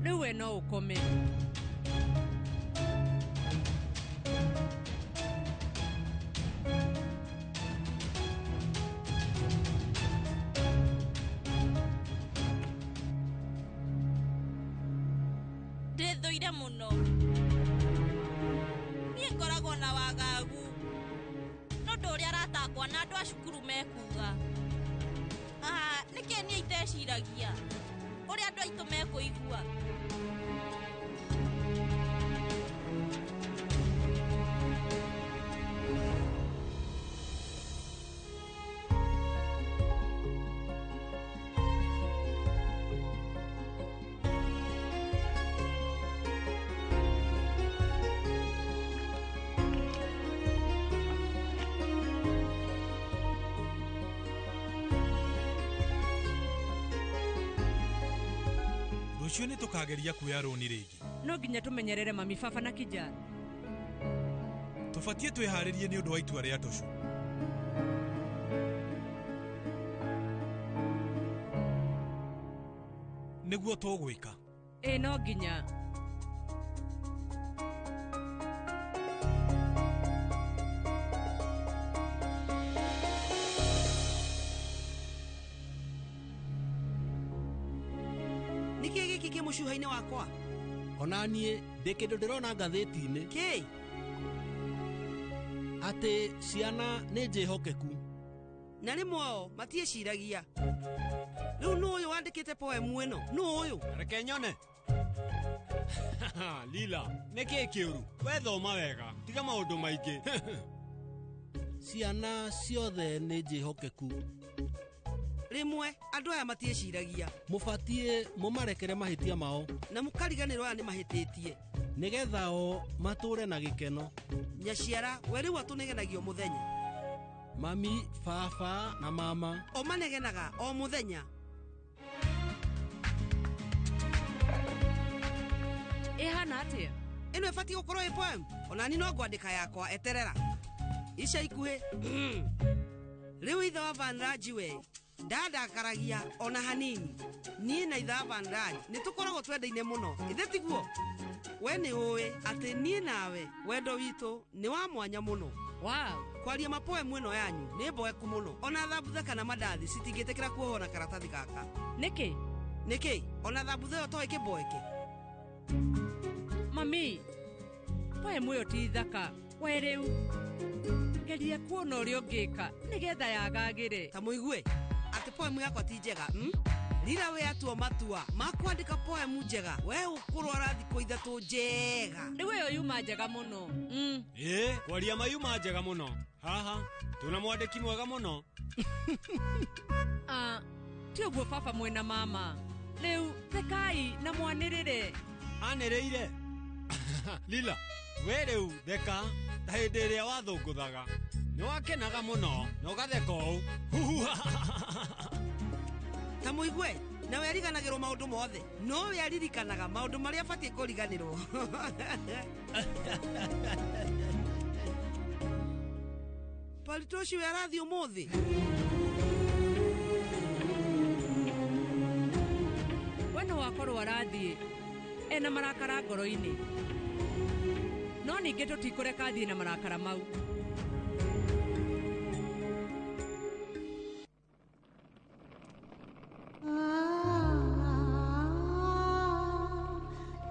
Rĩu we no ũkome. Ndĩthũire mũno. Niĩ ngoragwo na wagagu. No ũndũ ũrĩa arata akwa na andũ a cukuru mekuga. Nĩkĩ niĩ iteciragia ũrĩa andũ aitũ mekũigua? Rũciũ nĩ tũkageria kuoya rũni rĩngĩ. No nginya tũmenyerere mami, baba na kijana. Tũbatiĩ twĩharĩrie nĩ ũndũ wa itua rĩa tũcu. Nĩguo tũgwĩka. Ĩ no nginya. Nĩkĩ gĩkĩ kĩ mũcuha-inĩ wakwa? Ona niĩ ndĩ kĩndũ ndĩrona ngathĩti-inĩ. Kĩ? Atĩ ciana nĩ njĩhokeku. Na rĩmwe o matiĩciragia. Rĩu nũ ũyũ wandĩkĩte poemu ĩno? Nũ ũyũ? Reke nyone. Lila, nĩkĩ kĩũru? We thoma wega, tiga maũndũ maingĩ. Ciana ciothe nĩ njĩhokeku. Rĩmwe andũ aya matiĩciragia. Mũbatiĩ mũmarekere mahĩtia mao. Na mũkariganĩrwo aya nĩ mahĩtĩtie. Nĩgetha o matũre na gĩkeno. Nyaciara, we rĩu atũnegenagio mũthenya. Mami, baba na mama. O manegenaga o mũthenya. Ĩhana atĩa? Ĩno ĩbatiĩ gũkorwo ĩ poem. Ona niĩ no ngwandĩka yakwa eterera. Ica ikuhĩ. Rĩu ithe wa Vanraj we ndandakaragia ona hanini. Niĩ na ithe wa Vanraj nĩ tũkoragwo twendaine mũno. Ithe tiguo? We nĩ ũĩ atĩ niĩ nawe wendo witũ nĩ wa mwanya mũno. Wow. Kwaria mapoemu ĩno yanyu nĩ mboeku mũno. Ona thambutha kana mandathi citingĩtĩkĩra kuohwo na karatathi gaka. Nĩkĩ? Nĩkĩ? Ona thambutha ĩyo to ĩkĩmboeke. Mami, poemu ĩyo ti thaka. We rĩu geria kuona ũrĩa ũngĩka nĩgetha yagagĩre. Ta mũigue atĩ poemu yakwa ti njega. Rira we atua matua ma kwandĩka poemu njega, we ũkũrwara thikũ ithatũ njega. Rĩu ĩyo yuma njega mũno. Ĩ, kwaria ma yuma njega mũno. Haha, tuna mwandĩki mwega mũno. Ti ũguo baba mwĩna mama. Rĩu thekai na mwanĩrĩre. Anĩrĩire? Lila, we rĩu theka ta hĩndĩ ĩrĩa wathũngũthaga. Nĩ wakenaga mũno na ũgatheka ũũ. Ta mũigue, Na we ariganagĩrwo maũndũ mothe. No we aririkanaga maũndũ marĩa abatiĩ kũriganĩrwo. Paritoshi we arathiĩ ũmũthĩ. We no akorwo arathiĩ ena marakara ngoro-inĩ, no ningĩ tũtikũreka athiĩ na marakara mau.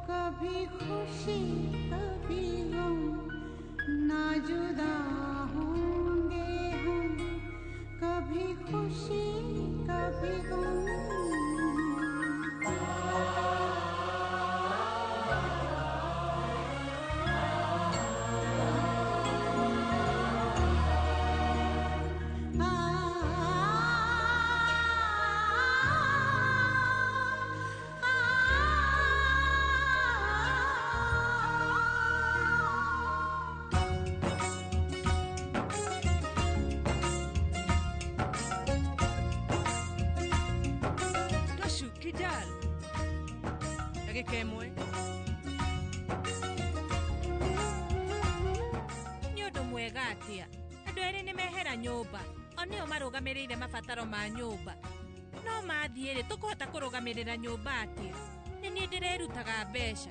कभी खुशी कभी गम ना जुदा होंगे हम, कभी खुशी कभी गम। Toshu kijal ndagĩka ĩmwe. Nĩ ũndũ mwega atĩa andũ erĩ nĩ mehera nyũmba, o nĩo marũgamĩrĩire mabataro ma nyũmba. No mathiĩ rĩ, tũkũhota kũrũgamĩrĩra nyũmba atĩa? Nĩ niĩ ndĩrerutaga mbeca.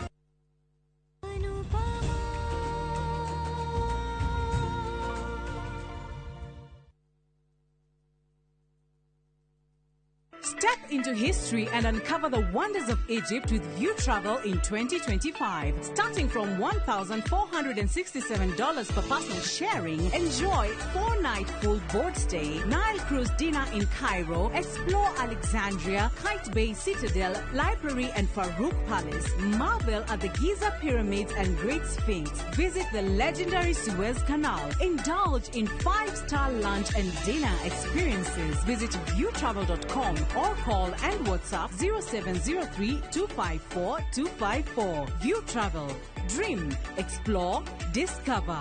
Step into history and uncover the wonders of Egypt with View Travel in 2025. Starting from $1,467 per person sharing, enjoy 4-night full board stay, Nile cruise dinner in Cairo, explore Alexandria, Kite Bay Citadel, Library and Farouk Palace, marvel at the Giza Pyramids and Great Sphinx, visit the legendary Suez Canal, indulge in 5-star lunch and dinner experiences. Visit viewtravel.com or call and WhatsApp 0703 254 254. View Travel. Dream, explore, discover.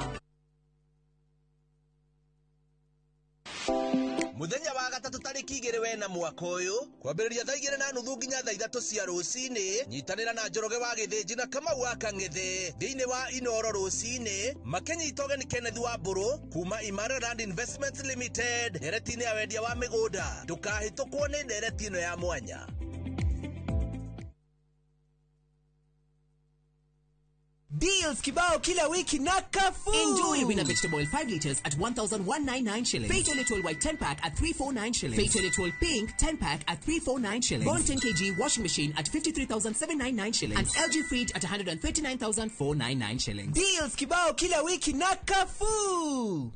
Muthenya wa gatatũ tarĩki 2 wena mwaka ũyũ kwambĩrĩria thaa 2:30 nginya thaa 3 cia rũcinĩ, nyitanĩra na Njoroge wa Gĩthĩnji na Kamau wa Kang'ethe thĩinĩ wa Inoro rũcinĩ makĩnyita ũgeni Kenneth wa Mbũrũ kuma Imara Land Investments Limited ndereti-inĩ ya wendia wa mĩgũnda. Ndũkahĩtũkwo nĩ ndereti ĩno ya mwanya. Deals kibao kila wiki na Carrefour. Enjoy Winner vegetable oil 5 liters at 1,199 shillings. Faith Little White 10 pack at 349 shillings. Faith Little Pink 10 pack at 349 shillings. Bond 10 kg washing machine at 53,799 shillings. And LG fridge at 139,499 shillings. Deals kibao kila wiki na Carrefour.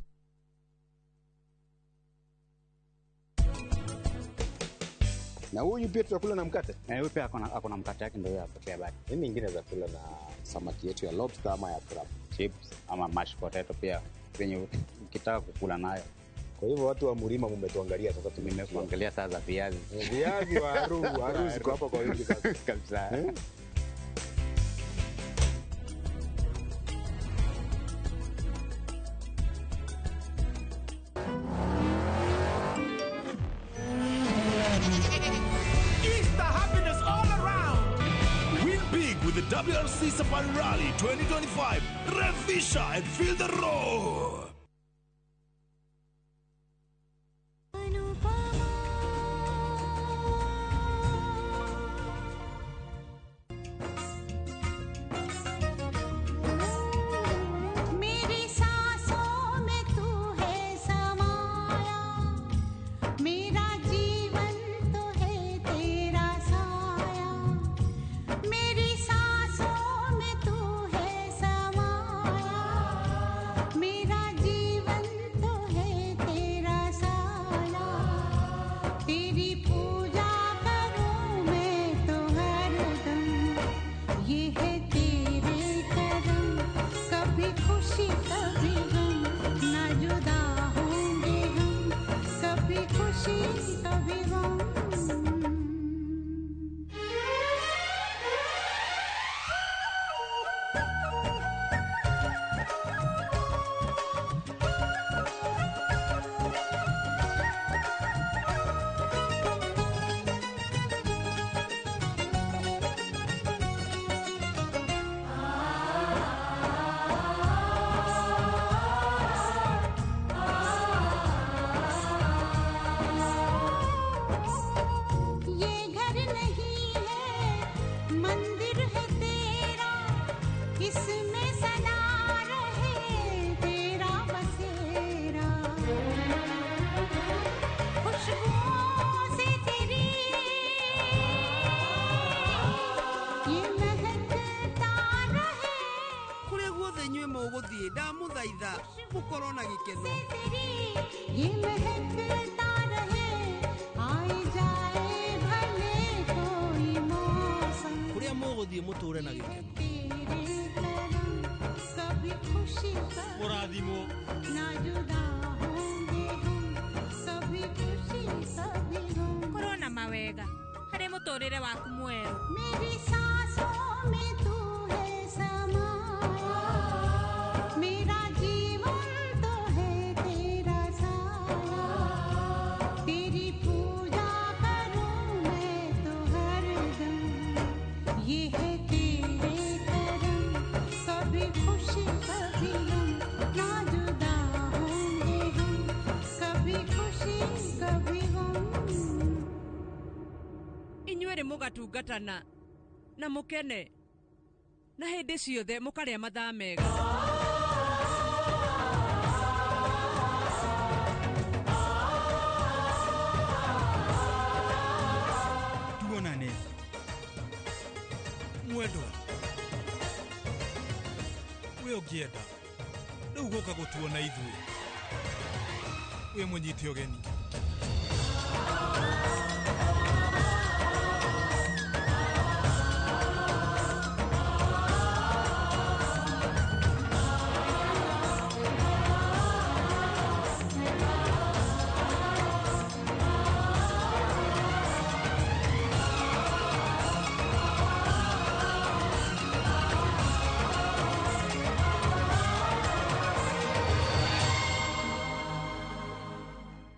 Na huyu pia tutakula na mkate? Huyu pia ako na mkate yake, ndio yapokea bado. Mimi ingine za kula na samaki yetu ya lobster ama ya crab, chips ama mashed potato pia venye ukitaka kukula nayo. Kwa hivyo watu wa mlima mmetuangalia sasa, tumekuangalia saa za viazi. Viazi waru ziko hapa kwa wingi sasa. Kabisa. With the WRC Safari Rally 2025, Revisha and feel the roar. मेरी सांसों में तू है समाया, मेरा जीवन तो है तेरा साया, मेरी सांसों में तू है समाया, मेरा Ndamũthaitha mũkorwo na gĩkeno. ये महकता रहे आए जाए भले कोई मौसम Kũrĩa mũgũthiĩ mũtũre na gĩkeno. तेरे करम कभी खुशी कभी Mũrathimwo. ना जुदा होंगे हम कभी खुशी कभी गम Korwo na mawega harĩ mũtũrĩre waku mwerũ. मेरी सांसों में तू है समाया मेरा जीवन तो है तेरा साया तेरी पूजा करूं मैं तो हरदम ये है तेरे करम कभी खुशी कभी गम ना जुदा होंगे हम कभी खुशी कभी गम। Inyuerĩ mũgatungatana na mũkene na hĩndĩ ciothe mũkarĩa mathaa mega. Tuonane. Mwendwa, we ũngĩenda rĩu gũka gũtuona ithuĩ wĩ mũnyite ũgeni.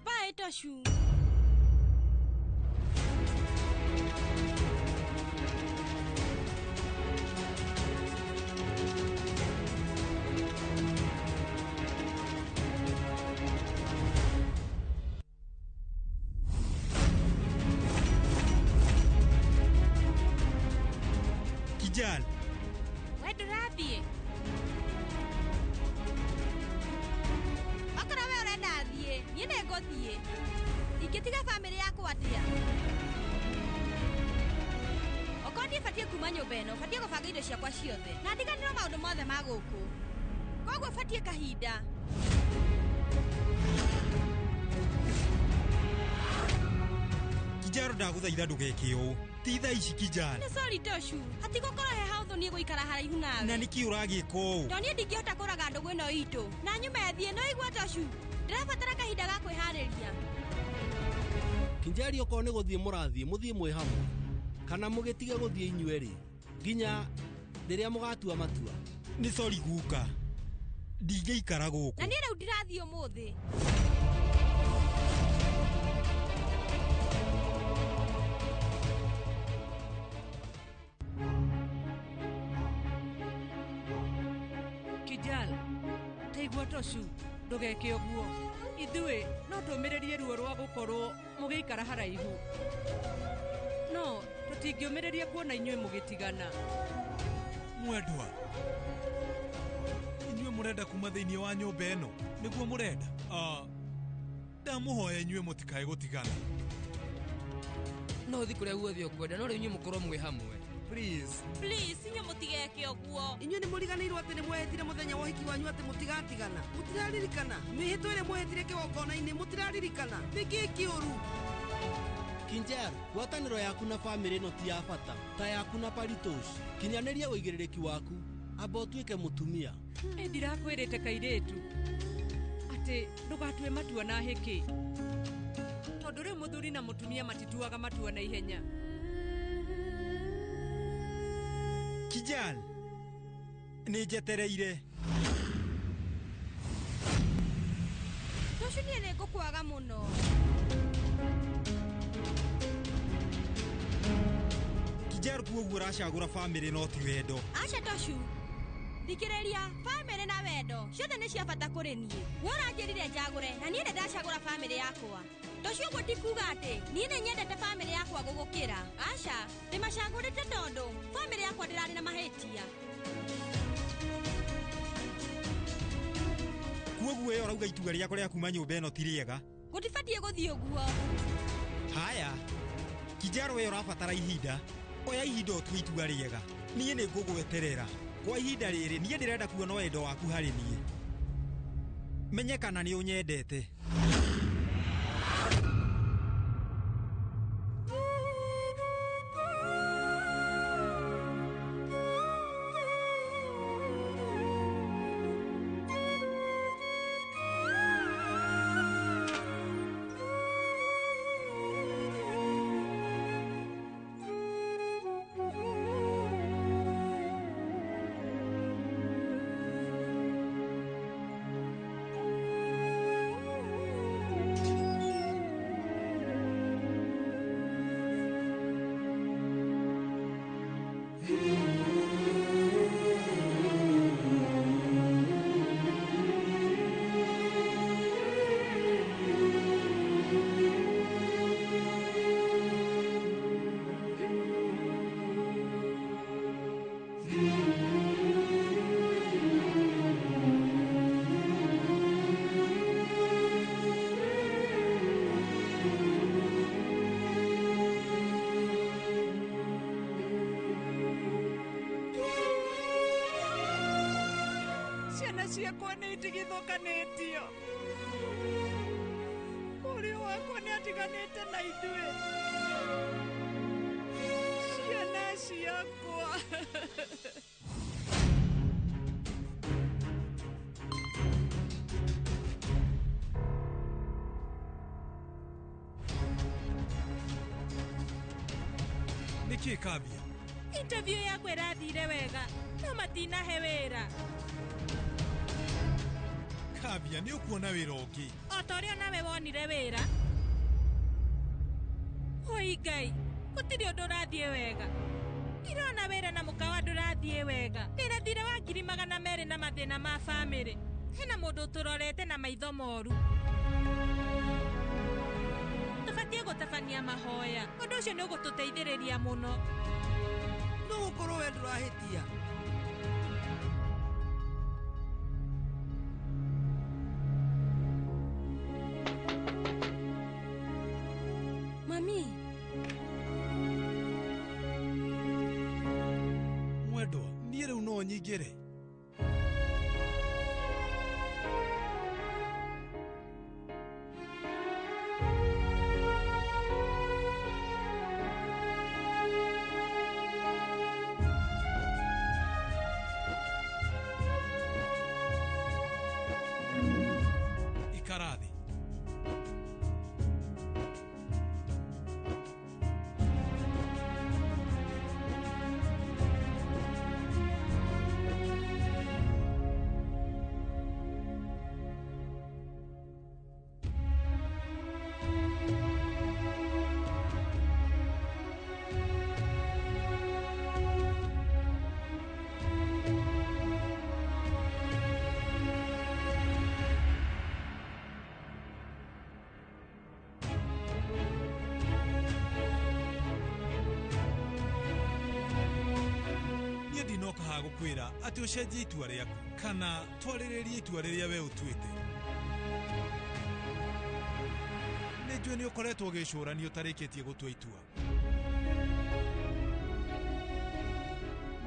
Bye, Toshu. Kijal. We ndũrathiĩ? Okorwo we ũrenda thiĩ, niĩ nĩngũthiĩ. Ingĩtiga bamĩrĩ yakwa atĩa? Okorwo niĩ batiĩ kuma nyũmba ĩno, batiĩ gũbanga indo ciakwa ciothe na ndiganĩrwo maũndũ mothe ma gũkũ. Koguo batiĩ kahinda. Kijaro, ndagũthaitha ndũgeke ũũ. Ti thaa ici, Kijal. Nĩ sorry Toshu, hatigũkorwo he haũthũ niĩ gũikara haraihu nawe. Na nĩkĩ ũragĩka ũũ? To niĩ ndingĩhota kũraga ndũgũ ĩno itũ na nyume thiĩ no igua Toshu, ndĩrabatara kahinda ga kwĩharĩria. Kinjari, okorwo nĩ gũthiĩ mũrathiĩ, mũthiĩ mwĩ hamwe kana mũgĩtige gũthiĩ inyuerĩ nginya rĩrĩa mũgatua matua. Nĩ sorry guka, ndingĩikara gũkũ. Na niĩ rĩu ndirathiĩ ũmũthĩ. Kijal, taigua Toshu, ndũgeke ũguo. Ithuĩ no tũmĩrĩrie ruo rwa gũkorwo mũgĩikara haraihu, no tũtingĩũmĩrĩria kuona inyuĩ mũgĩtigana. Mwendwa, inyuĩ mũrenda kuma thĩinĩ wa nyũmba ĩno nĩguo mũrenda? Ah, ndamũhoya inyuĩ mũtikae gũtigana. No ũthiĩ kũrĩa guothe ũkwenda, no rĩu inyuĩ mũkorwo mwĩ hamwe, please. Please, inyuĩ mũtigeke ũguo. Inyuĩ nĩ mũriganĩirwo atĩ nĩ mwehĩtire mũthenya wa ũhiki wanyu atĩ mũtigatigana? Mũtiraririkana mĩhĩtwa ĩrĩa mwehĩtire kĩgongona-inĩ? Mũtiraririkana nĩ kĩĩ kĩũru? Kinjar, ngwatanĩro yaku na bamĩrĩ ĩno ti ya bata ta yaku na Paritosh. Kinyanĩria ũigĩrĩrĩki waku, amba ũtuĩke mũtumia. Ĩ ndirakwĩrĩte kairĩtu atĩ ndũgatue matua na hĩkĩ, tondũ rĩu mũthuri na mũtumia matituaga matua na ihenya. Kijal, nĩ njetereire. Toshu, niĩ nĩ ngũkwaga mũno. Kijal, kuoguo ũracagũra bamĩrĩ no ti wendo? Aca Toshu, thikĩrĩria, bamĩrĩ na wendo ciothe nĩ cia bata kũrĩ niĩ. We ũranjĩrire njagũre na niĩ nĩ ndacagũra bamĩrĩ yakwa. Toshu, ũguo ti kuga atĩ niĩ nĩ nyendete bamĩrĩ yakwa gũgũkĩra. Aca, ndĩmacagũrĩte tondũ bamĩrĩ yakwa ndĩrarĩ na mahĩtia. Kuoguo we ũrauga itua rĩakwa rĩa kuma nyũmba ĩno ti rĩega? Gũtibatiĩ gũthiĩ ũguo. Haya, Kijaro, we ũrabatara ihinda. Oya ihinda ũtue itua rĩega. Niĩ nĩ ngũgweterera. Kwa ihinda rĩrĩ niĩ ndĩrenda kuona wendo waku harĩ niĩ. Menye kana nĩ ũnyendete. Ciana ciakwa nĩ itigithũkanĩtio. Mũriũ wakwa nĩ atiganĩte na ithuĩ. Ciana ciakwa. Nĩkĩ Kavya? Interview yakwa ĩrathire wega no matinahe wĩra. Kavya nĩ ũkuona wĩra ũngĩ. O ta ũrĩa nawe wonire wĩra. Oi Ngai, gũtirĩ ũndũ ũrathiĩ wega. Ndirona wĩra na mũkawa ndũrathiĩ wega. Ndĩna thirĩ wa 200,000 na mathĩna ma bamĩrĩ. Hena mũndũ ũtũrorete na maitho moru. Tũbatiĩ gũtabania mahoya. Ũndũ ũcio nĩ ũgũtũteithĩrĩria mũno. No gũkorwo we ndũrahĩtia. Mami. Mwendwa, niĩ rĩu no nyingĩre. Ikara thĩ. Ndinoka haha gũkwĩra atĩ ũcenjie itua rĩaku kana twarĩrĩrie itua rĩrĩa we ũtuĩte. Nĩ njũĩ nĩ ũkoretwo ũgĩcũrania ũtarĩkĩtie gũtua itua.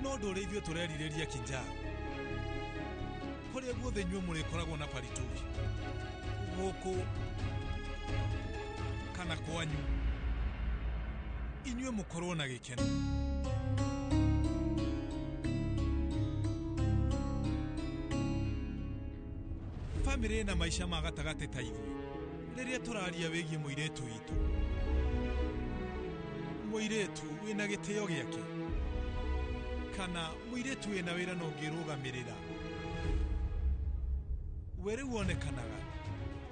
No ũndũ ũrĩa ithuĩ tũrerirĩria Kinjaro, kũrĩa guothe inyuĩ mũrĩkoragwo na Paritui, gũkũ kana kwanyu, inyuĩ mũkorwo na gĩkeno. Bamĩrĩ ĩna maica ma gatagatĩ ta ithuĩ, rĩrĩa tũraria wĩgiĩ mũirĩtu witũ, mũirĩtu wĩna gĩtĩo gĩake, kana mũirĩtu wĩna wĩra na ũngĩrũgamĩrĩra, we rĩu wonekanaga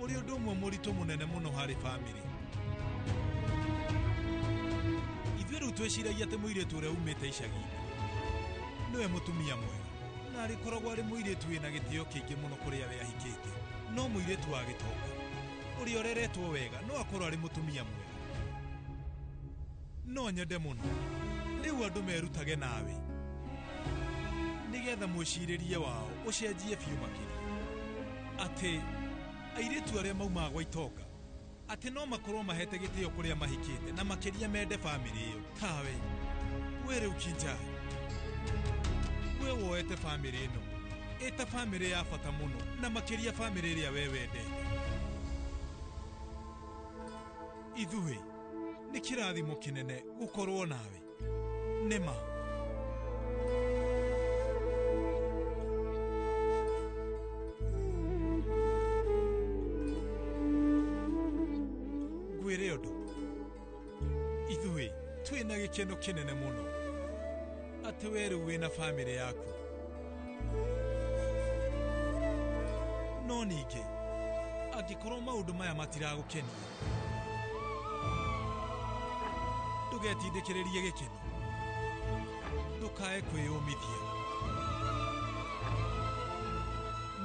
ũrĩ ũndũ ũmwe mũritũ mũnene mũno harĩ bamĩrĩ. Ithuĩ rĩu twĩciragia atĩ mũirĩtu ũrĩa umĩte icagi-inĩ nĩwe mũtumia mwega, na arĩkoragwo arĩ mũirĩtu wĩna gĩtĩo kĩingĩ mũno kũrĩa we ahikĩte. No mũirĩtu wa gĩtonga ũrĩa ũreretwo wega no akorwo arĩ mũtumia mwega. No nyende mũno rĩu andũ merutage nawe nĩgetha mwĩcirĩrie wao ũcenjie biũ makĩria, atĩ airĩtu arĩa maumaga gwa itonga atĩ no makorwo mahete gĩtĩo kũrĩa mahikĩte na makĩria mende bamĩrĩ ĩyo. Tawe we rĩu Kinjaro, we woete bamĩrĩ ĩno Ĩta bamĩrĩ ya bata mũno na makĩria bamĩrĩ ĩrĩa we wendete. Ithuĩ nĩ kĩrathimo kĩnene gũkorwo nawe. Nĩma. Ngwĩre ũndũ, ithuĩ twĩna gĩkeno kĩnene mũno atĩ we rĩu wĩna bamĩrĩ yaku. No ningĩ angĩkorwo maũndũ maya matiragũkenia, ndũgetindĩkĩrĩrie gĩkeno, ndũkae kwĩyũmithia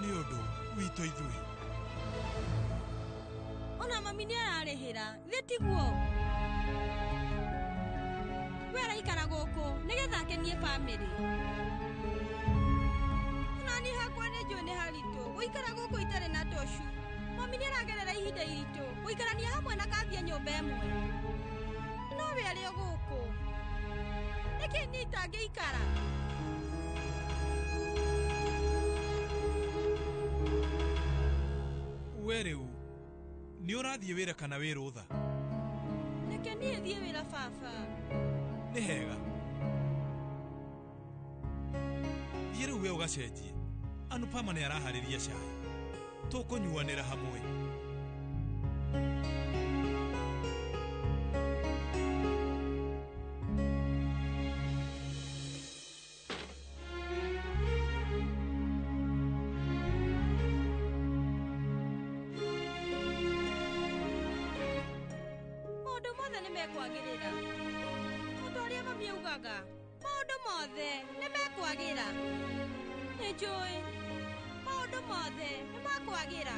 nĩ ũndũ witũ ithuĩ. Ona mami nĩ ararĩhĩra, thĩ tiguo? We araikara gũkũ nĩgetha akenie bamĩrĩ. Ona niĩ hakwa nĩ njũĩ nĩ haritũ gũikara gũkũ itarĩ na Toshu. Mami nĩ aragerera ihinda iritũ gũikarania hamwe na Kavya nyũmba ĩmwe. No we arĩ o gũkũ. Nĩkĩ niĩ itangĩikara? We rĩu nĩ ũrathiĩ wĩra kana wĩ rũtha? Reke niĩ thiĩ wĩra baba. Nĩ hega. Thiĩ rĩu we ũgacenjie. Anupama nĩ araharĩria cai. Tũkũnyuanĩra hamwe. Maũndũ mothe nĩ mekwagĩrĩra. O ta ũrĩa mami augaga, maũndũ mothe nĩ mekwagĩra. Nĩ njũĩ, maũndũ mothe nĩ makwagĩra.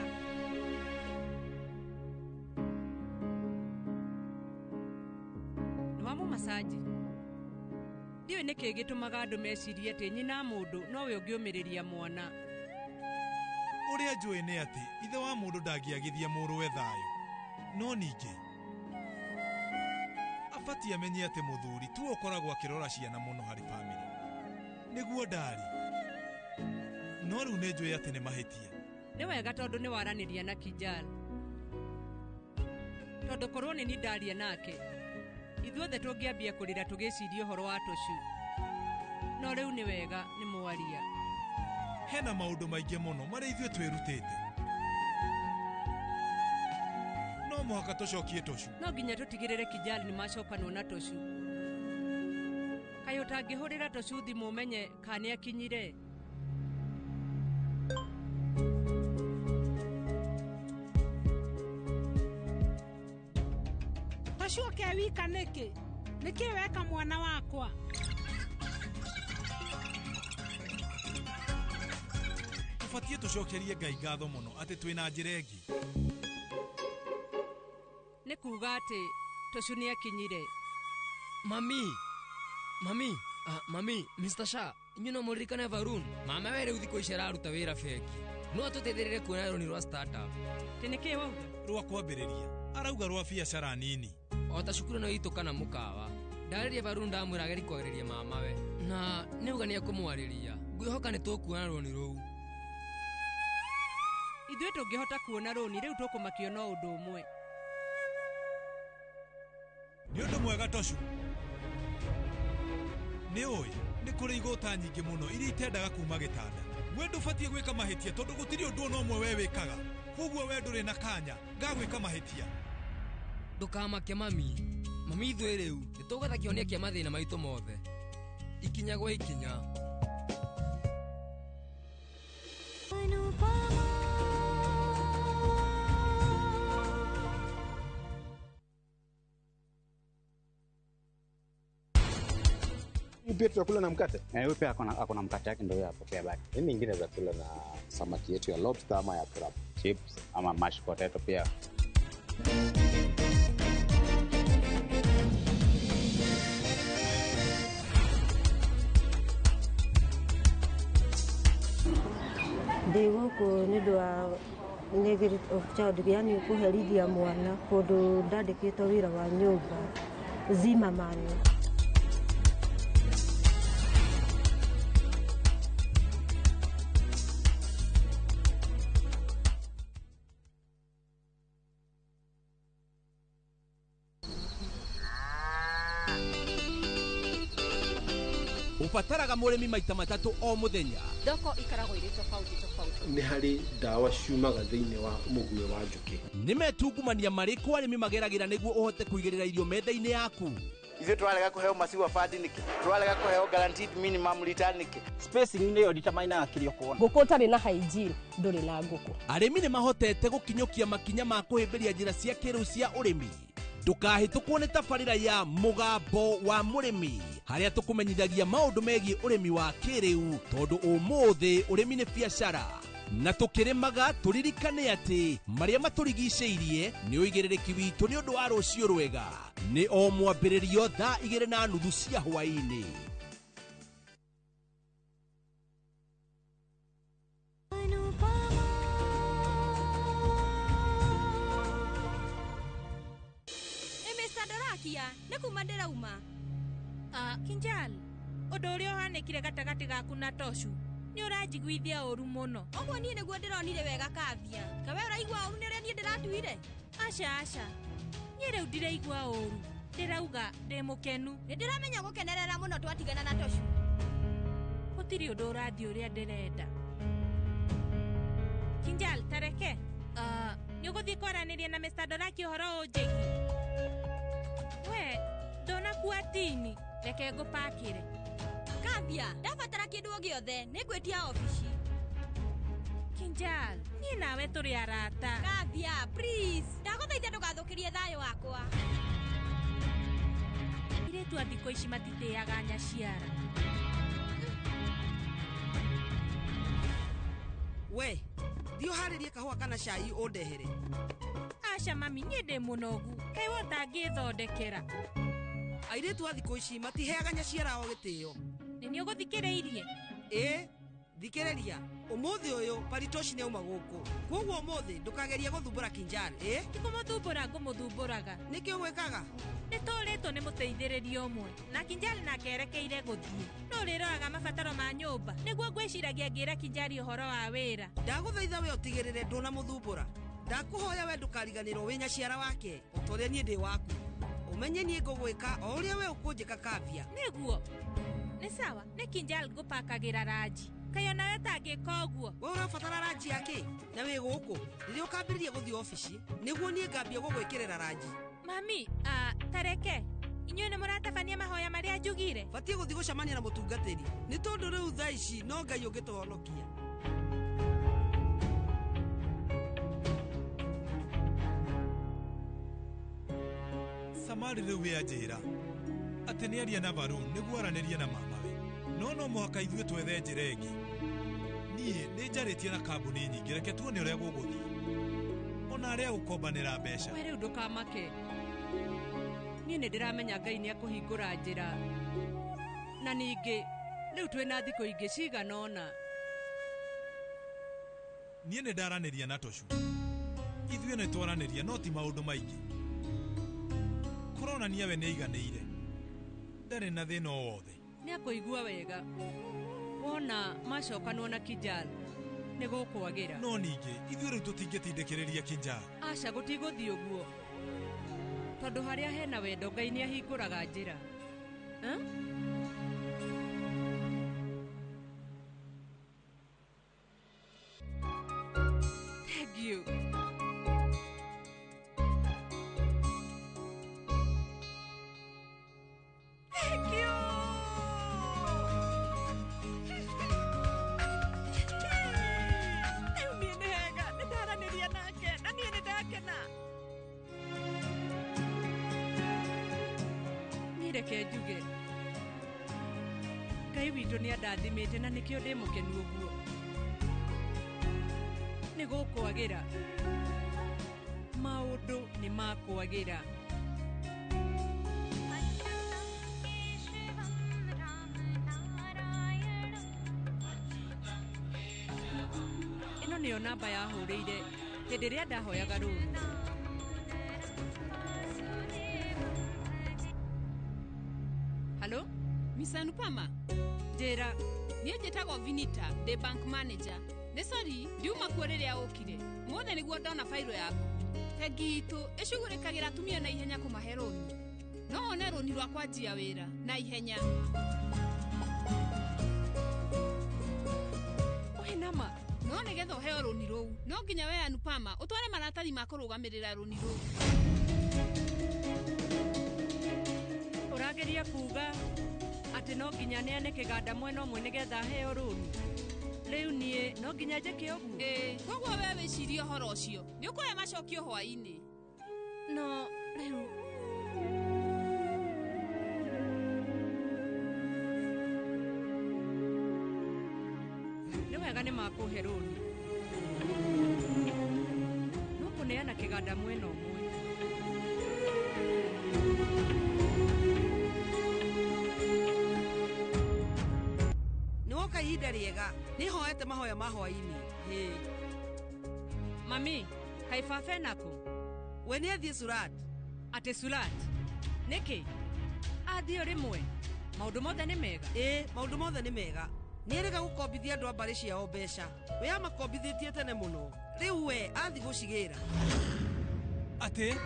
Nĩ wa mũmacanji. Ndiũĩ nĩkĩ gĩtũmaga andũ mecirie atĩ nyina mũndũ nowe ũngĩũmĩrĩria mwana. Ũrĩa njũĩ nĩ atĩ ithe wa mũndũ ndangĩagithia mũrũwe thayũ. No ningĩ abatiĩ amenye atĩ mũthuri tu ũkoragwo akĩrora ciana mũno harĩ bamĩrĩ. Nĩguo ndarĩ. No rĩu nĩ njũĩ atĩ nĩ mahĩtia. Nĩ wega tondũ nĩ waranĩria na Kijal. Tondũ korwo nĩ niĩ ndaria nake, ithuothe tũngĩambia kũrĩra tũgĩciria ũhoro wa Toshu. No rĩu nĩ wega nĩ mwaria. Hena maũndũ maingĩ mũno marĩa ithuĩ twĩrutĩte. No mũhaka tũcokie Toshu. No nginya tũtigĩrĩre Kijal nĩ macokanwo na Toshu. Kaĩ ũtangĩhũrĩra Toshu thimũ ũmenye kana nĩ akinyire? Toshu oke wika nĩkĩ? Nĩkĩ weka mwana wakwa? Tũbatiĩ tũcokerie Ngai ngatho mũno atĩ twĩna njĩra ĩngĩ. Nĩ kuuga atĩ Toshu nĩ akinyire. Mami, mami, mami, Mr. Shah, inyuĩ no mũririkane Varun. Mama we rĩu thikũ ici araruta wĩra bengi. No atũteithĩrĩrie kuona rũni rwa startup. Tĩ nĩkĩ wauga? Rwa kwambĩrĩria. Arauga rwa biacara nini. O ta cukuru ĩno itũ kana mũkawa. Ndarĩria Varun ndamwĩra agerie kwarĩria mamawe. Na nĩauga nĩ ekũmwarĩria. Ngwĩhoka nĩ tũkuona rũni rũu. Ithuĩ tũngĩhota kuona rũni rĩu tũkũmakio no ũndũ ũmwe. Nĩ ũndũ mwega Toshu. Nĩ ũĩ, nĩ kũrĩ igũta nyingĩ mũno iria itendaga kuma gĩtanda. We ndũbatiĩ gwĩka mahĩtia tondũ gũtirĩ ũndũ ona ũmwe we wĩkaga. Koguo we ndũrĩ na kanya ga gwĩka mahĩtia. Ndũkamake mami. Mami ithuĩ rĩu nĩ tũgwetha kĩhonia kĩa mathĩna maitũ mothe. Ikinya gwa ikinya. Pia tutakula na mkate. Huyu pia ako na mkate yake ndio yeye apokea baki. Mimi ingine za kula na samaki yetu ya lobster ama ya crab, chips ama mashed potato pia. Ndĩ gũkũ nĩ ũndũ wa negative of child, yani kũherithia mwana kũndũ ndandĩkĩtwo wĩra wa nyũmba Zimmerman. Ũbataraga mũrĩmi maita matatũ o mũthenya. Thoko ikoragwo irĩ tofauti tofauti. Nĩ harĩ ndawa ciumaga thĩinĩ wa mũguĩ wa njũkĩ. Nĩ metungumania marĩkũ arĩmi mageragĩra nĩguo ũhote kũigĩrĩra irio metha-inĩ yaku? Ithuĩ twarega kũheo maciwa bandi nĩkĩ? Twarega kũheo guaranteed minimum return nĩkĩ? Spacing nĩyo determinaga kĩrĩa ũkuona. Ngũkũ ũtarĩ na hygiene ndũrĩ na ngũkũ. Arĩmi nĩ mahotete gũkinyũkia makinya ma kũhĩmbĩria njĩra cia kĩrĩu cia ũrĩmi. Ndũkahĩtũkwo nĩ tabarĩra ya Mũgambo wa Mũrĩmi harĩa tũkũmenyithagia maũndũ megiĩ ũrĩmi wa kĩrĩu tondũ ũmũthĩ ũrĩmi nĩ biacara. Na tũkĩrĩmaga tũririkane atĩ marĩa matũrigicĩirie nĩ ũigĩrĩrĩki witũ nĩ ũndũ wa rũciũ rwega. Nĩ o mwambĩrĩrio thaa 2:30 cia hwaĩ-inĩ. Nĩ kuma ndĩrauma. Kinjal, ũndũ ũrĩa ũhanĩkire gatagatĩ gaku na Toshu nĩ ũranjiguithia ũru mũno. Ũguo niĩ nĩguo ndĩronire wega Kavia. Kawe ũraigua ũru nĩ ũrĩa niĩ ndĩratuire? Aca aca, niĩ rĩu ndiraigua ũru, ndĩrauga ndĩ mũkenu. Nĩ ndĩramenya gũkenerera mũno twatigana na Toshu. Gũtirĩ ũndũ ũrathiĩ ũrĩa ndĩrenda. Kinjal, tareke. Nĩ ũgũthiĩ kwaranĩria na Mr. Doraki ũhoro ũnjĩgie. We, ndonakua tini, reke ngũpakĩre. Kavia, ndabatara kĩndũ o gĩothe, nĩ ngwĩtia obici. Kinjal, niĩ nawe tũrĩ arata. Kavia, please, ndagũthaitha ndũgathũkĩrie thayũ wakwa. Airĩtu a thikũ ici matitĩaga nyaciara. We, thiĩ ũharĩrie kahũa kana cai ũndehere. Aca mami, niĩ ndĩ mũnogu, kaĩ we ũtangĩthondekera. Airĩtu a thikũ ici matiheaga nyaciara ao gĩtĩo. Nĩ nĩ ũgũthikĩrĩirie? Ĩ, thikĩrĩria. Ũmũthĩ ũyũ Paritoshi nĩauma gũkũ. Kwoguo ũmũthĩ ndũkagerie gũthumbũra Kinjal, ĩ? Ti kũmũthumbũra ngũmũthumbũraga. Nĩkĩ ũgwĩkaga? Nĩ tũrĩtwo nĩ mũteithĩrĩrio ũmwe na Kinjal nake erekeire gũthiĩ. No ũrĩroraga mabataro ma nyũmba nĩguo ngwĩciragia ngĩra Kinjal ũhoro wa wĩra. Ndagũthaitha we ũtigĩrĩre ndũnamũthumbũra. Ndakũhoya we ndũkariganĩrwo wĩ nyaciara wake o ta ũrĩa niĩ ndĩ waku. Ũmenye niĩ ngũgwĩka o ũrĩa we ũkũnjĩka Kavia. Nĩguo. Nĩ sawa, nĩ Kinjal ngũpakagĩra ranji. Kaĩ onawe ũtangĩka ũguo? We ũrabatara ranji ya kĩ? Na wĩ gũkũ? Rĩrĩa ũkambĩrĩria gũthiĩ obici, nĩguo niĩ ngambia gũgwĩkĩrĩra ranji. Mami, tareke. Inyuĩ nĩ mũratabania mahoya marĩa njugire? Batiĩ gũthiĩ gũcemania na mũtungatĩri. Nĩ tondũ rĩu thaa ici no Ngai ũngĩtũhonokia. Samari rĩu we anjĩra atĩ nĩ aria na Varun nĩguo aranĩrie na mamawe. No no mũhaka ithuĩ twethe njĩra ĩngĩ. Niĩ nĩ njarĩtie na kambuni nyingĩ, reke tuone ũrĩa gũgũthiĩ. Ona arĩa gũkombanĩra mbeca. We rĩu ndũkamake. Niĩ nĩ ndĩramenya Ngai nĩ akũhingũra njĩra. Na ningĩ rĩu twĩna thikũ ingĩ cigana ũna. Niĩ nĩ ndaranĩria na Toshu. Ithuĩ nĩ twaranĩria no ti maũndũ maingĩ. Kũronania we nĩ aiganĩire. Ndarĩ na thĩna o wothe. Nĩ akũigua wega. Wona macokanwo na Kinjal nĩ gũkwagĩra. No ningĩ ithuĩ rĩu tũtingĩtindĩkĩrĩria Kinjal. Aca, gũtigũthiĩ ũguo. Tondũ harĩa hena wendo Ngai nĩ ahingũraga njĩra. Thank you. Thank you. Rĩu niĩ nĩ hega, nĩ ndaranĩria nake na niĩ nĩ ndakena. Niĩ reke njuge, Ngai witũ nĩ andathimĩte na nĩkĩo ndĩ mũkenu ũguo. Nĩ gũkwagĩra. Maũndũ nĩ makwagĩra. Ĩno nĩyo namba yahũrĩire hĩndĩ ĩrĩa ndahoyaga rũni. Halo? Miss Anupama. Njĩra. Niĩ njĩtagwo Vinita, ndĩ bank manager. Nĩ sorry, ndiuma kuo rĩrĩa ũkire. Mũthĩ nĩguo ndona fairo yaku. Bengi itũ ĩcugurĩkagĩra atumia na ihenya kũmahe rũni. No wone rũni rwa kwanjia wĩra na ihenya. Nama no nĩgetha ũheo rũni rũu no nginya we Anupama ũtware maratathi ma kũrũgamĩrĩra rũni rũu. Ũrageria kuga atĩ no nginya neane kĩganda mwena ũmwe nĩgetha heo rũni. Rĩu niĩ no nginya njĩke ũguo. Ĩĩ, koguo we wĩcirie ũhoro ũcio. Nĩ ũkũhe macokio hwaĩ-inĩ. No rĩu nĩ wega nĩ makũhe rũni. No kũneana kĩganda mwena ũmwe. Nĩ woka ihinda rĩega. Nĩ hoete mahoya ma hwaĩ-inĩ. Hĩ. Mami, kaĩ baba enakũ? We nĩ athiĩ Surat. Atĩ Surat? Nĩkĩ? Athiĩ o rĩmwe? Maũndũ mothe nĩ mega? Ĩĩ, maũndũ mothe nĩ mega. Nĩ erĩga gũkombithia andũ a mbarĩ ciao mbeca. We amakombithĩtie tene mũno. Rĩu we athiĩ gũcigĩra. Atĩ?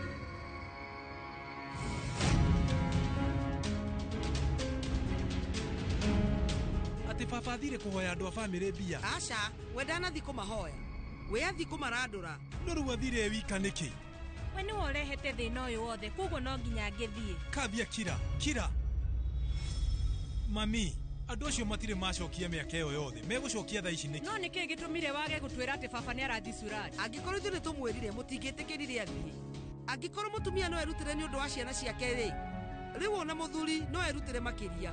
Atĩ baba athire kũhoya andũ a bamĩrĩ mbia? Aca, we ndanathiĩ kũmahoya. We athiĩ kũmarandũra. No rĩu athire e wika nĩkĩ? We nĩwe ũrehete thĩna ũyũ wothe, koguo no nginya ngĩthiĩ. Kavya kira, kira. Mami, andũ acio matirĩ macokia mĩaka ĩyo yothe. Megũcokia thaa ici nĩkĩ? No nĩkĩ gĩtũmire wage gũtwĩra atĩ baba nĩ arathiĩ Surat? Angĩkorwo ithuĩ nĩ tũmwĩrire mũtingĩtĩkĩrire athiĩ. Angĩkorwo mũtumia no erutĩre nĩ ũndũ wa ciana ciake rĩ, rĩu ona mũthuri no erutĩre makĩria.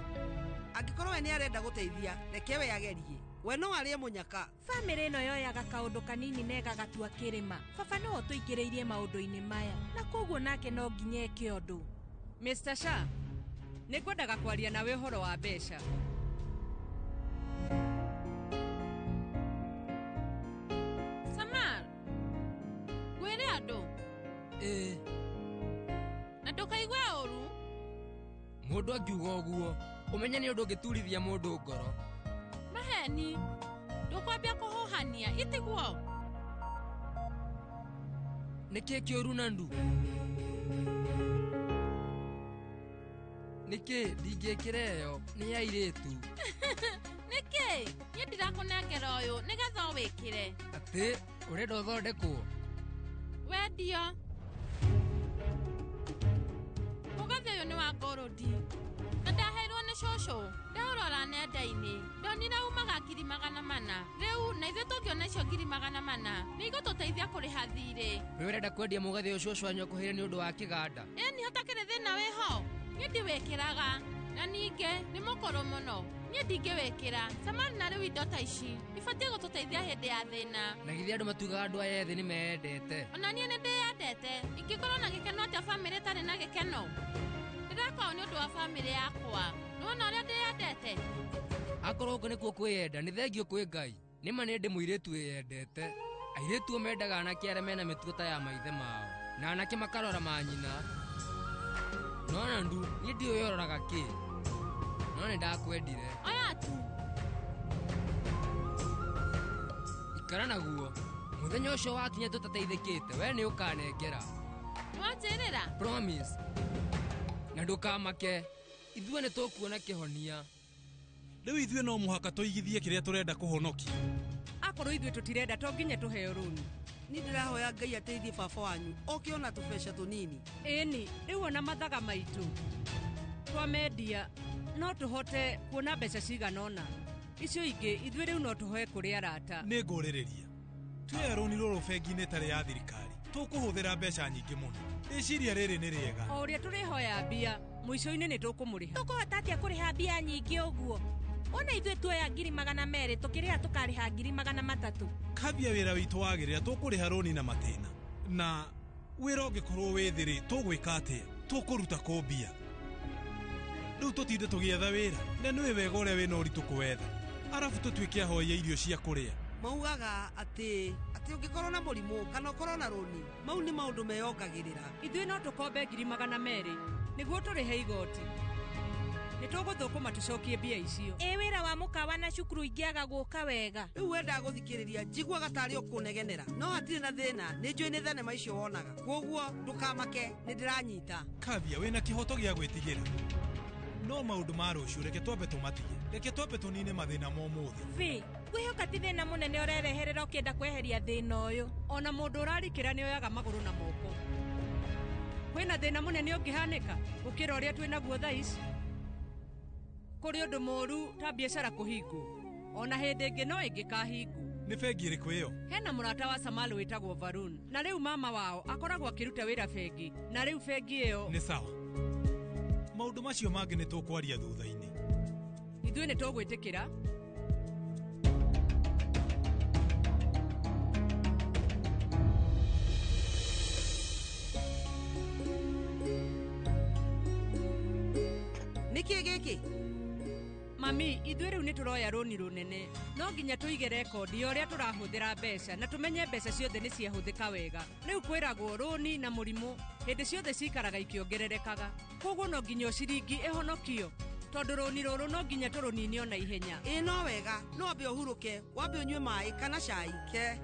Angĩkorwo we nĩ arenda gũteithia, reke we agerie. We no arĩe mũnyaka. Bamĩrĩ ĩno yoyaga kaũndũ kanini na ĩgagatua kĩrĩma. Baba nĩwe ũtũingĩrĩirie maũndũ-inĩ maya, na koguo nake no nginya eke ũndũ. Mr. Shah, nĩ ngwendaga kwaria nawe ũhoro wa mbeca. Samar, ngwĩre andũ? Ĩĩ. Na ndũkaigue ũru. Mũndũ angiuga ũguo, ũmenye nĩ ũndũ ũngĩturithia mũndũ ngoro. Maheni, ndũkwambia kũhũhania, itiguo? Nĩkĩ kĩũru Nandu? Nĩkĩ ndingĩkĩra ĩyo nĩ ya airĩtu? Nĩkĩ? Niĩ ndirakũnengera ũyũ nĩgetha ũwĩkĩre. Atĩ ũrenda ũthondekwo? Wendio. Mũgathĩ ũyũ nĩ wa ngũrũndi. Na ndaheirwo nĩ cũcũ. Ndaũrora nenda-inĩ. Ndonire umaga 400,000. Rĩu na ithuĩ tũngĩona icio 400,000 nĩ igũtũteithia kũrĩha thirĩ. We ũrenda kwendia mũgathĩ ũyũ cũcũ wanyu akũheire nĩ ũndũ wa kĩganda? Ĩni hatakĩrĩ thĩna wĩho. Niĩ ndiwĩkĩraga. Na ningĩ nĩ mũkũrũ mũno. Niĩ ndingĩwĩkĩra. Samani na rĩu indo ta ici ibatiĩ gũtũteithia hĩndĩ ya thĩna. Na githĩ andũ matugaga andũ aya ethĩ nĩ meyendete? Ona niĩ nĩ ndĩyendete. Ingĩkorwo na gĩkeno atĩa bamĩrĩ ĩtarĩ na gĩkeno? Ndĩreka ũũ nĩ ũndũ wa bamĩrĩ yakwa. Nĩwona ũrĩa ndĩyendete? Akorwo gũkũ nĩkuo kwĩyenda, nĩ thengio kwĩ Ngai. Nĩ ma nĩ ndĩ mũirĩtu wĩyendete. Airĩtu o mendaga anake arĩa mena mĩtugo ta ya maithe mao, na anake makarora manyina. No Nandu, niĩ ndiũĩ ũroraga kĩ. No nĩ ndakwendire. Oya tu. Ikara naguo. Mũthenya ũcio wakinya tũtateithĩkĩte, we nĩ ũkanengera. Nĩwanjĩrĩra? Promise. Na ndũkamake. Ithuĩ nĩ tũkuona kĩhonia. Rĩu ithuĩ no mũhaka tũigithie kĩrĩa tũrenda kũhonokia. Akorwo ithuĩ tũtirenda to nginya tũheo rũni. Niĩ ndĩrahoya Ngai ateithie baba wanyu oke ona tũbeca tũnini. Ĩni, rĩu ona mathaga maitũ twamendia no tũhote kuona mbeca cigana ũna. Icio ingĩ ithuĩ rĩu no tũhoe kũrĩ arata. Nĩ ngũrĩrĩria. Tuoya rũni rũrũ bengi-inĩ ĩtarĩ ya thirikari. Tũkũhũthĩra mbeca nyingĩ mũno. Rĩciria rĩrĩ nĩ rĩega. O ũrĩa tũrĩhoya mbia, mũico-inĩ nĩ tũkũmũrĩha. Tũkũhota atĩa kũrĩha mbia nyingĩ ũguo? Ona ithuĩ tuoya 200,000 tũkĩrĩha tũkarĩha 300,000. Kavya wĩra witũ wagĩrĩra tũkũrĩha rũni na matĩna. Na wĩra ũngĩkorwo wĩ thĩ rĩ, tũgwĩka atĩa? Tũkũruta kũ mbia? Rĩu tũtinde tũgĩetha wĩra, na nĩũĩ wega ũrĩa wĩna ũritũ kũwetha. Arabu tũtuĩke ahoya irio cia kũrĩa. Maugaga atĩ ũngĩkorwo na mũrimũ kana ũkorwo na rũni, mau nĩ maũndũ meyongagĩrĩra. Ithuĩ no tũkombe 200,000 nĩguo tũrĩhe igoti. Nĩ tũgũthũkũma tũcokie mbia icio. Ĩ wĩra wa mũkawa na cukuru ingĩaga gũka wega. Rĩu wendaga gũthikĩrĩria njiguaga tarĩ ũkũnegenera. No hatirĩ na thĩna, nĩ njũĩ nĩ thenema icio wonaga. Kwoguo ndũkamake, nĩ ndĩranyita. Kavya wĩna kĩhoto gĩa gwĩtigĩra. No maũndũ ma rũciũ reke twambe tũmatige. Reke twambe tũnine mathĩna ma ũmũthĩ. Vi, Ngwĩhoka ti thĩna mũnene ũrereherera ũkĩenda kweheria thĩna ũyũ. Ona mũndũ ũrarikĩra nĩoyaga magũrũ na moko. Kwĩna thĩna mũnene ũngĩhanĩka gũkĩra ũrĩa twĩnaguo thaa ici. Kũrĩ ũndũ mũũru ta biacara kũhingwo. Ona hĩndĩ ĩngĩ no ĩngĩkahingwo. Nĩ bengi ĩrĩkũ ĩyo? Hena mũrata wa Samal wĩtagwo Varun na rĩu mama wao akoragwo akĩruta wĩra bengi na rĩu bengi ĩyo. Nĩ sawa. Maũndũ macio mangĩ nĩ tũkwaria thutha-inĩ. Ithuĩ nĩ tũgwĩtĩkĩra. Nĩkĩ gĩkĩ? Mami, ithuĩ rĩu nĩ tũroya rũni rũnene. No nginya tũige rekondi ya ũrĩa tũrahũthĩra mbeca na tũmenye mbeca ciothe nĩ ciahũthĩka wega. Rĩu kwĩragwo rũni na mũrimũ hĩndĩ ciothe cikaraga ikĩongererekaga. Koguo no nginya o ciringi ĩhonokio tondũ rũni rũrũ no nginya tũrũnine o na ihenya. Ĩ no wega, no wambe ũhurũke, wambe ũnyue maĩ kana cai ke.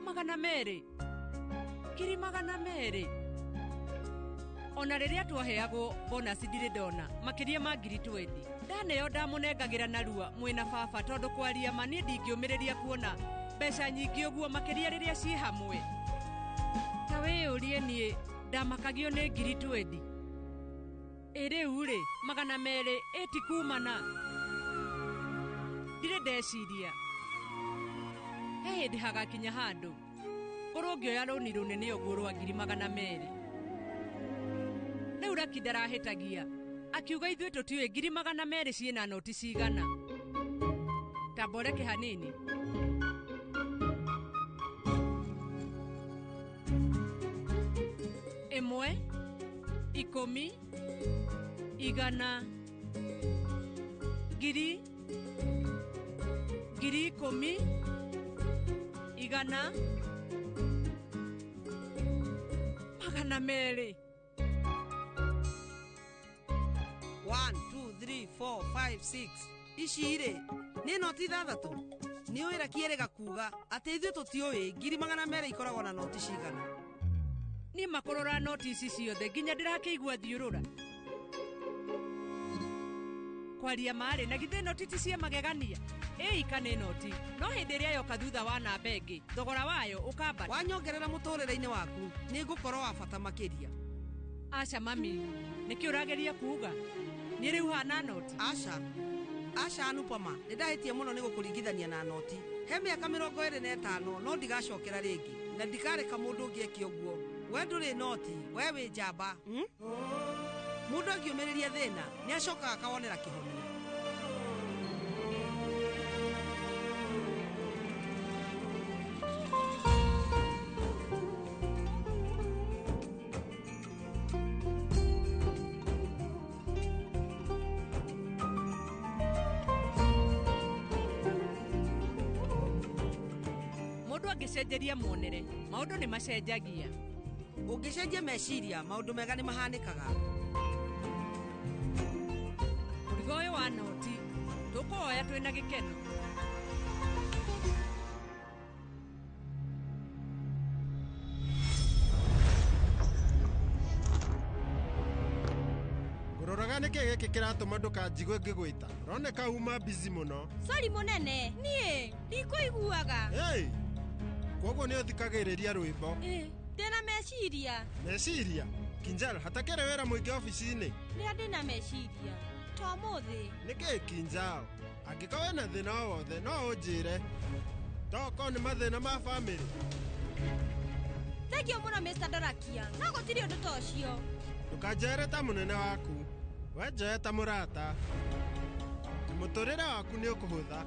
Magana merĩ. 200,000. Ona rĩrĩa twaheagwo bonus ndirĩ ndona makĩria ma 20,000. Ndaneo ndamũnengagĩra narua mwĩna baba tondũ kwaria ma niĩ ndingĩũmĩrĩria kuona mbeca nyingĩ ũguo makĩria rĩrĩa ciĩ hamwe. Ta wĩyũrie niĩ ndamakagio nĩ 20,000. Ĩ rĩu rĩ 200 ĩti kumana. Ndirĩ ndeciria. He hĩndĩ hagakinya handũ ngorwo ngĩoya rũni rũnene ũguo rwa 200,000. Rĩu Raki ndarahĩtagia akiuga ithuĩ tũtiũĩ 200,000 ciĩna noti cigana. Ta mboreke hanini. 1, 10, 100, 10,000, 10,000, 100, 200. 1, 2, 3, 4, 5, 6. Ici rĩ nĩ noti 6. Nĩ ũĩ Raki erĩga kuuga atĩ ithuĩ tũtiũĩ 200,000 ikoragwo na noti cigana. Niĩ makũrora noti ici ciothe nginya ndĩrakĩigua thiũrũra. Kwaria marĩ na githĩ noti ti cia magegania. Ĩika nĩ noti no hĩndĩ ĩrĩa yoka thutha wa namba ĩngĩ thogora wayo ũkambata. Wanyongerera mũtũrĩre-inĩ waku nĩ ngũkorwo wa bata makĩria. Aca mami, nĩkĩ ũrageria kuuga? Niĩ rĩu hana noti. Aca. Aca Anupama, nĩ ndahĩtia mũno nĩ gũkũringithania na noti. He mĩaka 25 no ndigacokera rĩngĩ na ndikareka mũndũ ũngĩ eke ũguo. We ndũrĩ noti, we wĩ njamba. Mũndũ angĩũmĩrĩria thĩna nĩ acokaga akawonera kĩhonia. Mũndũ angĩcenjeria muonere, maũndũ nĩ macenjagia. Ũngĩcenjia meciria, maũndũ mega nĩ mahanĩkaga. Mũrigo ũyũ wa noti tũkũwoya twĩna gĩkeno. Ngũroraga nĩkĩ gĩkĩ kĩratũma ndũkanjigue ngĩgwĩta. Ũroneka uma busy mũno. Sorry mũnene, niĩ ndikũiguaga. Hey! Koguo nĩ ũthikagĩrĩria rwĩmbo. Ndĩna meciria. Meciria? Kinjal, hatakĩrĩ wĩra mũingĩ obici-inĩ? Rĩrĩa ndĩna meciria. To ũmũthĩ. Nĩkĩ Kinjal? Angĩkorwo wĩna thĩna o wothe no ũnjĩre. Tokorwo nĩ mathĩna ma bamĩrĩ. Thengiũ mũno Mr. Dorakia, no gũtirĩ ũndũ ta ũcio. Ndũkanjere ta mũnene waku. We njoe ta mũrata. Mũtũrĩre waku nĩ ũkũhũtha.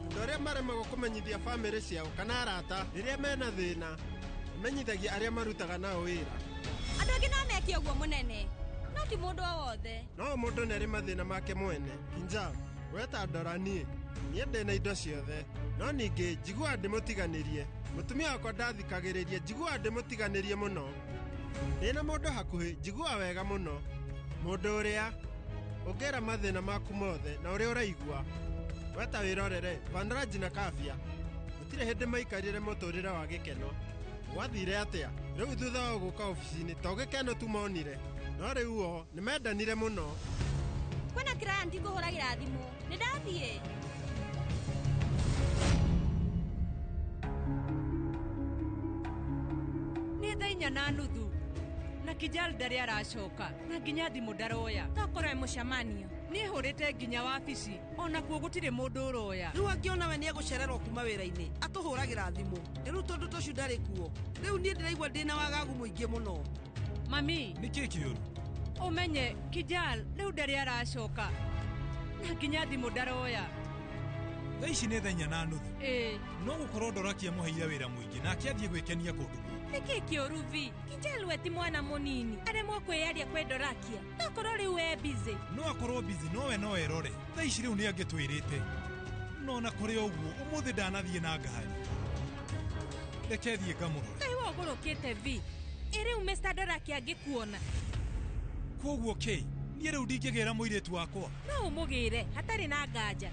Andũ arĩa maremagwo kũmenyithia bamĩrĩ ciao kana arata rĩrĩa mena thĩna, mamenyithagia arĩa marutaga nao wĩra. Andũ angĩ no meke ũguo mũnene, no ti mũndũ o wothe. No mũndũ nĩ arĩ mathĩna make mwene. Kinjal, we ta ndora niĩ. Niĩ ndĩna indo ciothe. No ningĩ njiguaga ndĩmũtiganĩrie. Mũtumia wakwa ndathikagĩrĩria, njiguaga ndĩmũtiganĩrie mũno. Ndĩna mũndũ hakuhĩ, njiguaga wega mũno. Mũndũ ũrĩa ũngĩra mathĩna maku mothe na ũrĩa ũraigua. We ta wĩrorere Vanraj na Kavya. Gũtirĩ hĩndĩ maikarire mũtũrĩre wa gĩkeno. Gwathire atĩa? Rĩu thutha wa gũka obici-inĩ to gĩkeno tu monire, no rĩu o nĩ mendanire mũno. Kwĩna client ngũhũragĩra thimũ. Nĩ ndathiĩ. Nĩ thaa 4:30 na Kijal ndarĩ aracoka na nginya thimũ ndaroya. Tokorwo e mũcemanio. Niĩ hũrĩte nginya wabici ona kuo gũtirĩ mũndũ ũroya. Rĩu angĩona we nĩegũcererwo kuma wĩra-inĩ atũhũragĩra thimũ. Rĩu tondũ tũcu ndarĩ kuo, rĩu niĩ ndĩraigua ndĩna wagagu mũingĩ mũno. Mami, nĩkĩ kĩũru? Ũmenye Kijal rĩu ndarĩ aracoka na nginya thimũ ndaroya. Thaa ici nĩ thaa 4:30. Ĩĩ. No gũkorwo Ndorakia amũheire wĩra mũingĩ na akĩathiĩ gwĩkenia kũndũ kũngĩ. Nĩkĩ kĩũru vi? Kijal we ti mwana mũnini aremwo kwĩyaria kwĩ Ndorakia. Tokorwo rĩu e busy. No akorwo busy no we no erore. Thaa ici rĩu nĩ angĩtwĩrĩte. No na kũrĩ ũguo ũmũthĩ ndanathiĩ na ngari. Reke thiĩ ngamũrore. Kaĩ we ũgũrũkĩte vi? Ĩ rĩu Mr. Ndorakia angĩkuona. Kwoguo kĩ? Niĩ rĩu ndingĩgĩra mũirĩtu wakwa. No ũmũgĩre hatarĩ na nganja.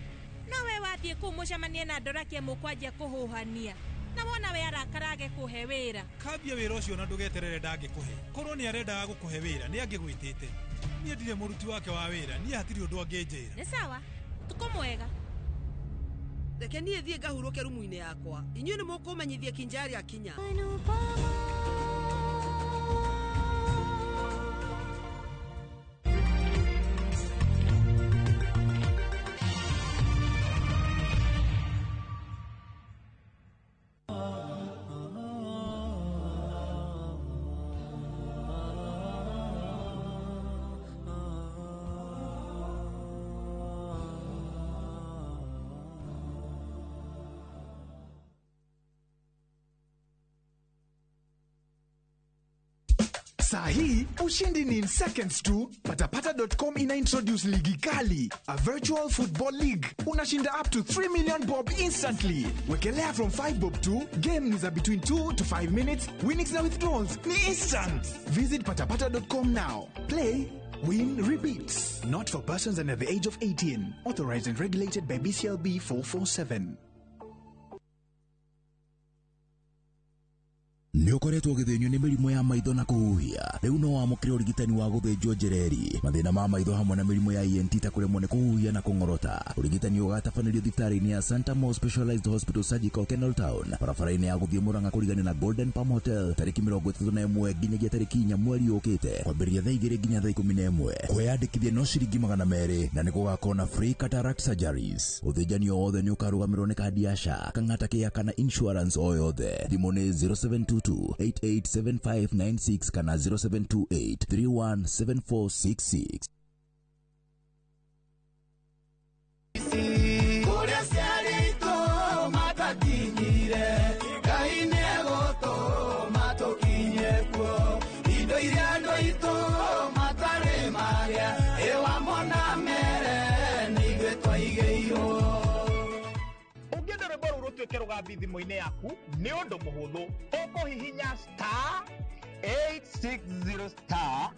No we wathiĩ kũu mũcemanie na Ndorakia mũkwanjia kũhũhania. Na wona we arakara age kũhe wĩra. Kambia wĩra ũcio na ndũgeterere ndangĩkũhe. Korwo nĩ arendaga gũkũhe wĩra nĩ angĩgwĩtĩte. Niĩ ndirĩ mũruti wake wa wĩra, niĩ hatirĩ ũndũ angĩnjĩra. Nĩ sawa, tukũ mwega. Reke niĩ thiĩ ngahurũke rumu-inĩ yakwa. Inyuĩ nĩ mũkũmenyithia Kinjari akinya. Saa hii ushindi ni in seconds tu. Patapata.com ina introduce ligi kali, a virtual football league. Unashinda up to 3 million bob instantly. Wekelea from 5 bob to game ni za between 2 to 5 minutes. Winnings na withdrawals ni instant. Visit patapata.com now. Play, win, repeat. Not for persons under the age of 18. Authorized and regulated by BCLB 447. Nĩ ũkoretwo ũgĩthĩnio nĩ mĩrimũ ya maitho na kũhuhia. Rĩu no wamũkĩre ũrigitani wa gũthĩnjwo njereri, mathĩna ma maitho hamwe na mĩrimũ ya ENT ta kũremwo nĩ kũhuhia na kũng'orota. Ũrigitani ũgatabanĩrio thibitarĩ-inĩ ya Santa Mo Specialized Hospital Surgical Kenol Town, barabara-inĩ ya gũthiĩ Murang'a kũrigania na Golden Palm Hotel, tarĩki 31 nginyagia tarĩki 4 mweri ũkĩte, kwambĩrĩria thaa 2 nginya thaa 11. Kwĩyandĩkithia no ciringi 200 na nĩ gũgakorwo na free cataract surgeries. Ũthĩnjani o wothe nĩ ũkarũgamĩrĩrwo nĩ kandi ya SHA, Kang'ata Care kana insurance o yothe. Thimũ nĩ 0722 887596 kana 0728 317466. Kũrĩa ciarĩtwo matakinyire, Ngai nĩegũtũma tũkinye kuo. Indo iria andũ aitũ matarĩ marĩa, ĩwa mona mere nĩ ithuĩ twaigĩirwo. Ũngĩenda rwĩmbo rũu rũtuĩke rũgambi thimũ-inĩ yaku nĩ ũndũ mũhũthũ. Ũkũhihinya star 860 star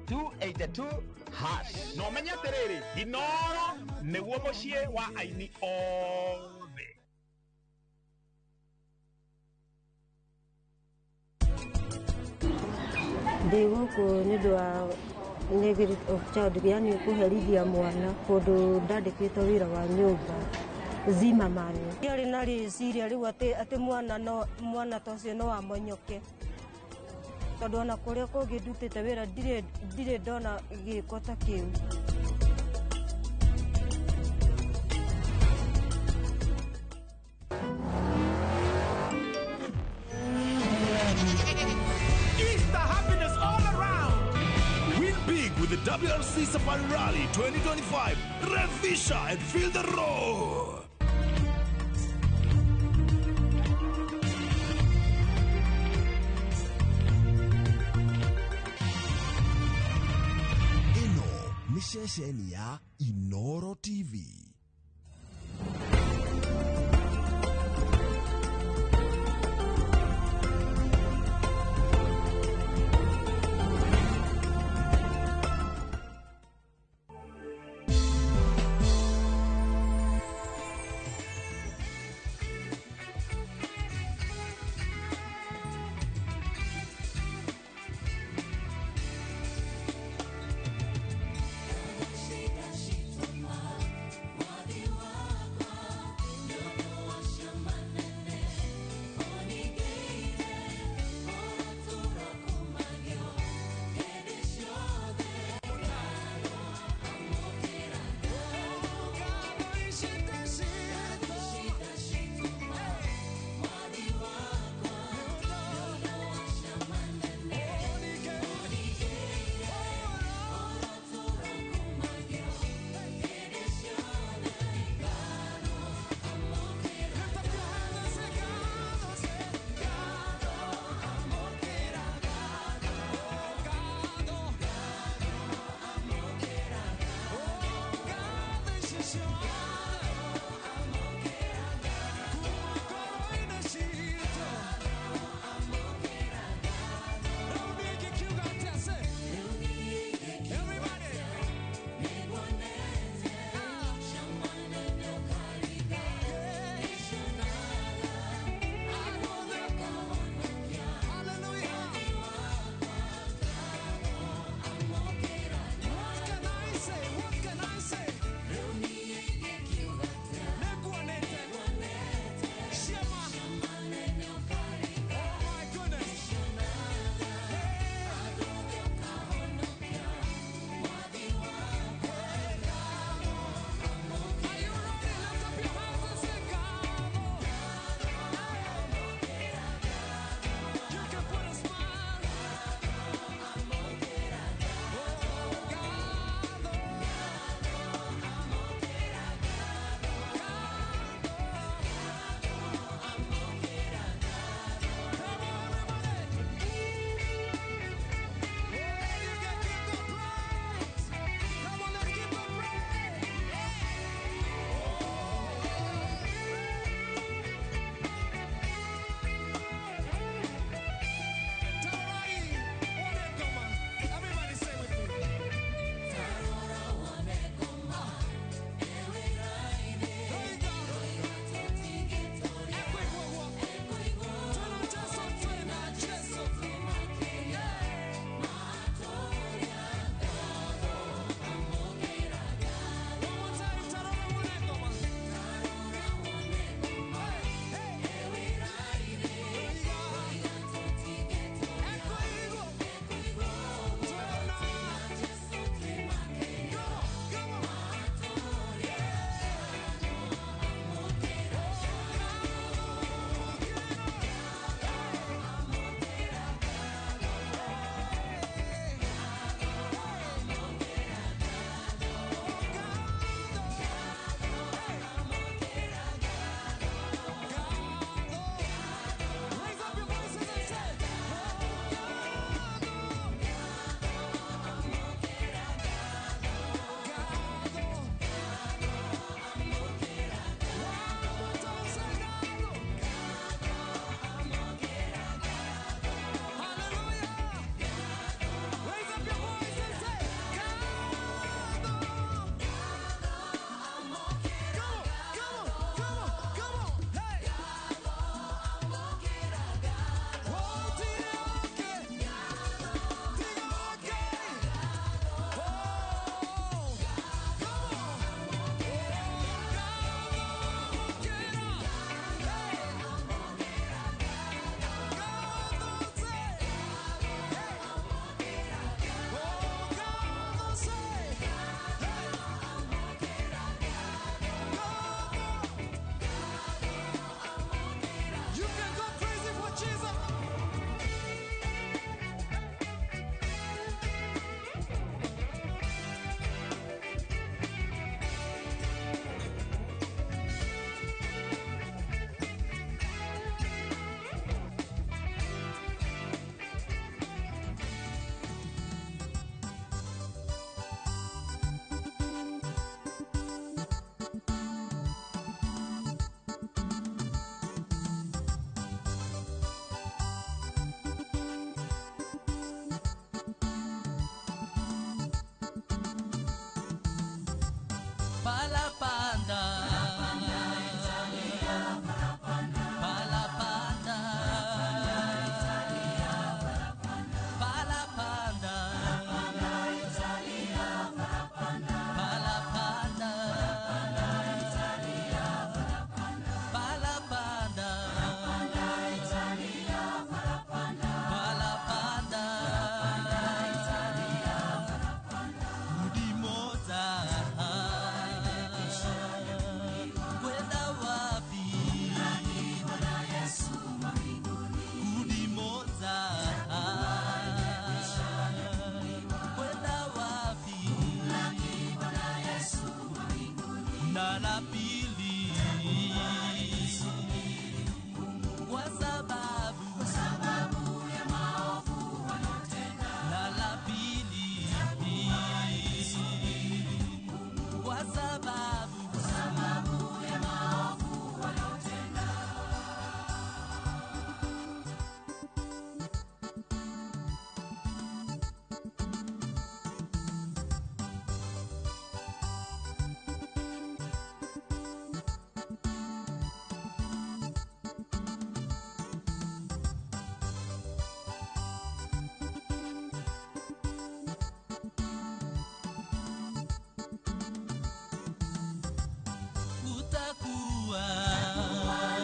282 hash. Na ũmenye atĩrĩrĩ, Inoro nĩguo mũciĩ wa aini othe. Ndĩ gũkũ nĩ ũndũ wa neglect of child, yani kũherithia mwana kũndũ ndandĩkĩtwo wĩra wa nyũmba Zimmerman. Ndiarĩ na rĩciria rĩu atĩ mwana no mwana ta ũcio no amonyoke, tondũ ona kũrĩa kũngĩ ndutĩte wĩra ndirĩ ndona gĩko ta kĩu. Easter happiness all around. Win big with the WRC Safari Rally 2025. Revisha and feel the roar. Ĩno nĩ ceceni ya Inoro TV. Palapanda, Palapanda, Palapanda, Palapanda, Palapanda, Palapanda, Mudimoza, kwenda wapi? Kudimoza, kwenda wapi? Na la pili, kwa sababu ya maovu waliotenda. Na la pili, kwa sababu ya maovu waliotenda. Kutakuwa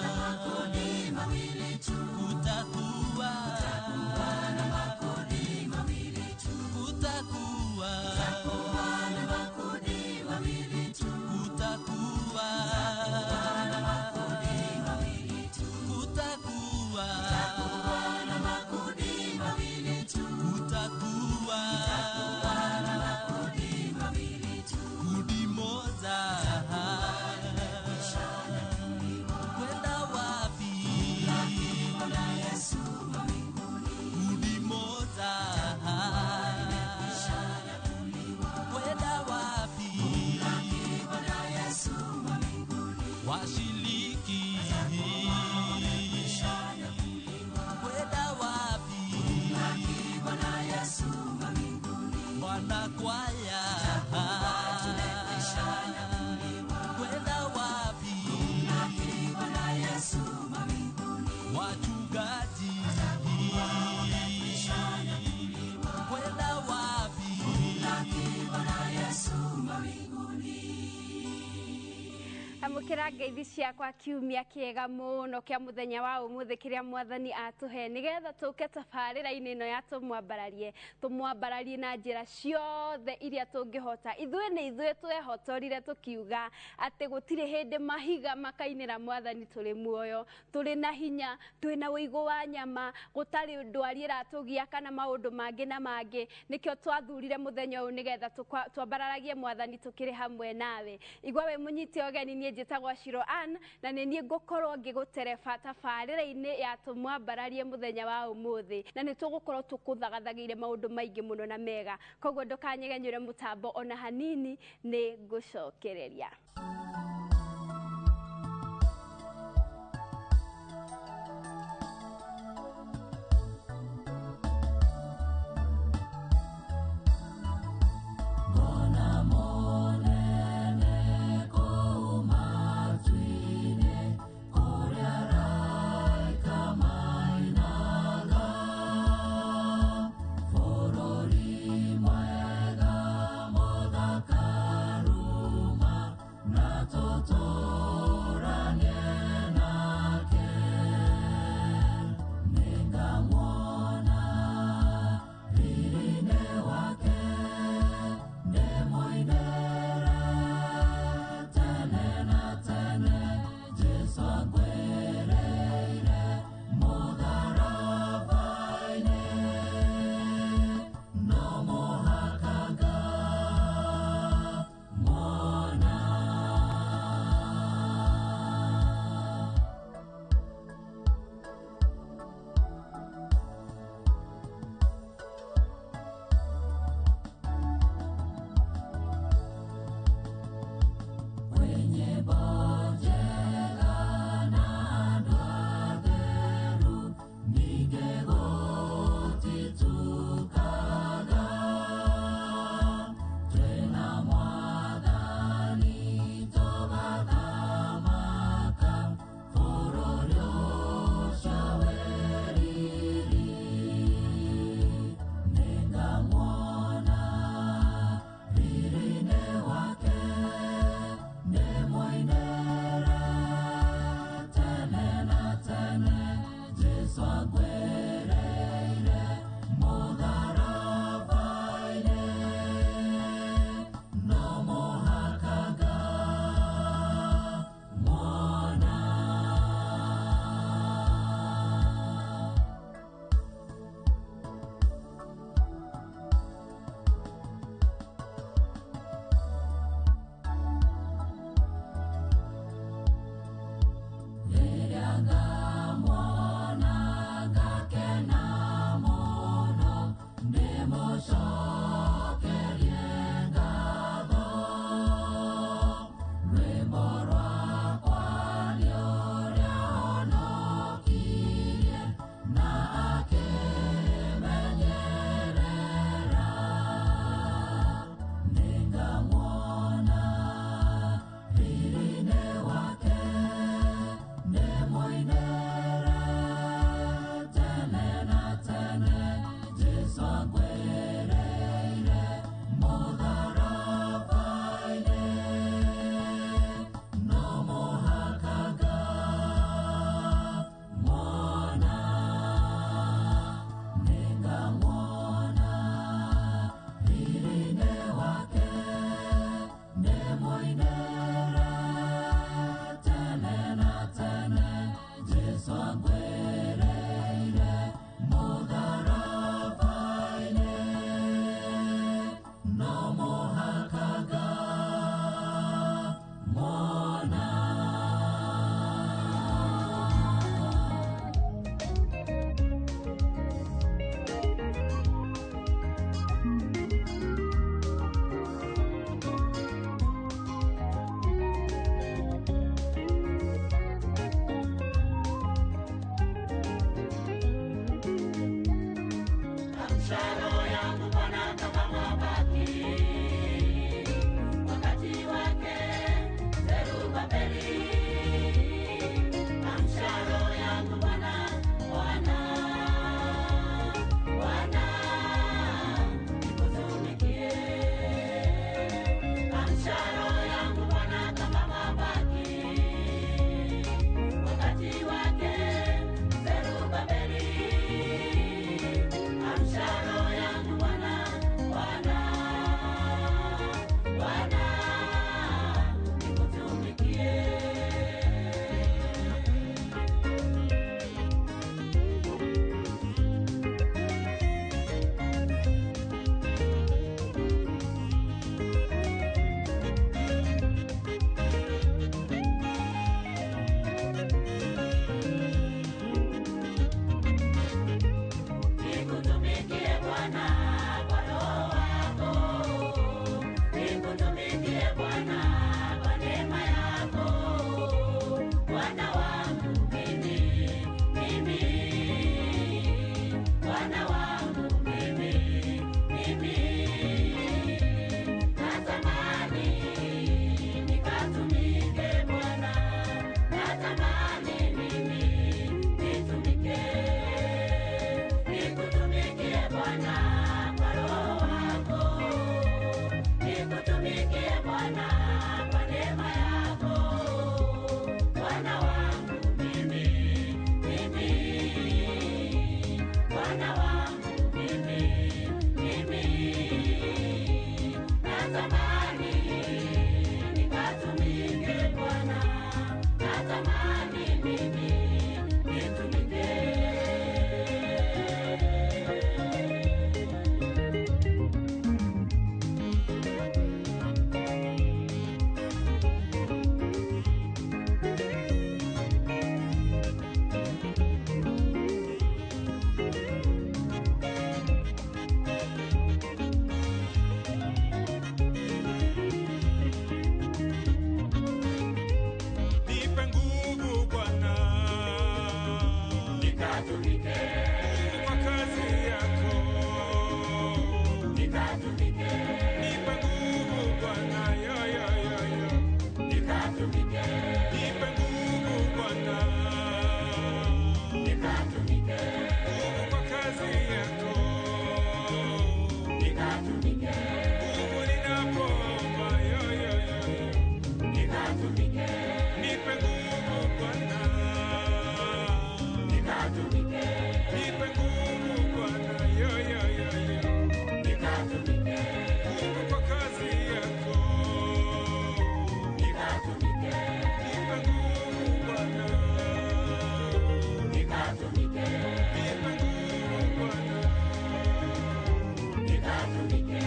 na makundi mawili tu. Kutakuwa na makundi mawili tu. Kutakuwa na makundi mawili tu. Kutakuwa na makundi mawili tu. Kutakuwa na makundi mawili tu. Kutakuwa na makundi mawili tu. Kundi moja kwenda wapi? Kundi moja kwenda wapi? Washiriki kwenda wapi? Wanakwaya kwenda wapi? Wachungaji kwenda wapi? Amũkĩra ngeithi ciakwa kiumia kĩega mũno kĩa mũthenya wa ũmũthĩ kĩrĩa mwathani atũhe nĩgetha tũke tabarĩra-inĩ ĩno ya tũmwambararie tũmwambararie na njĩra ciothe iria tũngĩhota. Ithuĩ nĩ ithuĩ twehotorire tũkiuga atĩ gũtirĩ hĩndĩ mahiga makainĩra mwathani tũrĩ muoyo, tũrĩ na hinya, twĩ na ũigũ wa nyama, gũtarĩ ndwari ĩratũgia kana maũndũ mangĩ na mangĩ. Nĩkĩo twathurire mũthenya ũyũ nĩgetha twambararagie mwathani tũkĩrĩ hamwe nawe. Igua wĩ mũnyite ũgeni, niĩ njĩtagwo Shiro Ann na nĩ niĩ ngũkorwo ngĩgũtereba tabarĩra-inĩ ya tũmwambararie mũthenya wa ũmũthĩ, na nĩ tũgũkorwo tũkũthagathagĩire maũndũ maingĩ mũno na mega. Koguo ndũkanyegenyũre mũtambo ona hanini, nĩ ngũcokereria. Kwenye bonde la mimi nitumike. Nipe nguvu Bwana, nikatumike kwa kazi yako, nikatumike. Nipe nguvu Bwana, yo yo yo yo, nikatumike. Nipe nguvu Bwana, nikatumike nguvu kwa kazi yako, nikatumike. Nguvu ninapoomba, yo yo yo yo, nikatumike. Nipe nguvu Bwana, nikatumike. Nipe nguvu Bwana, yo yo yo yo, nikatumike. Nguvu kwa kazi yako, nikatumike. Nipe nguvu Bwana, nikatumike. Nipe nguvu Bwana, nikatumike.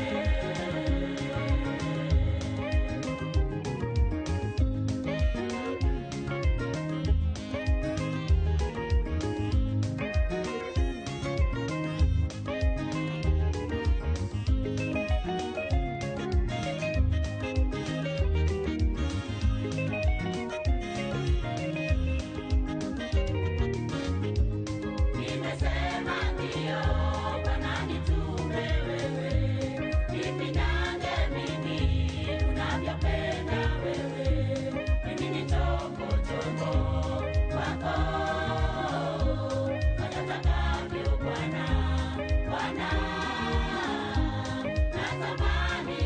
Nimesema ndio, Bwana nitume wewe, nifinyange mimi unavyopenda wewe, mimi ni chombo chombo wako, fanya utakavyo Bwana, Bwana, natamani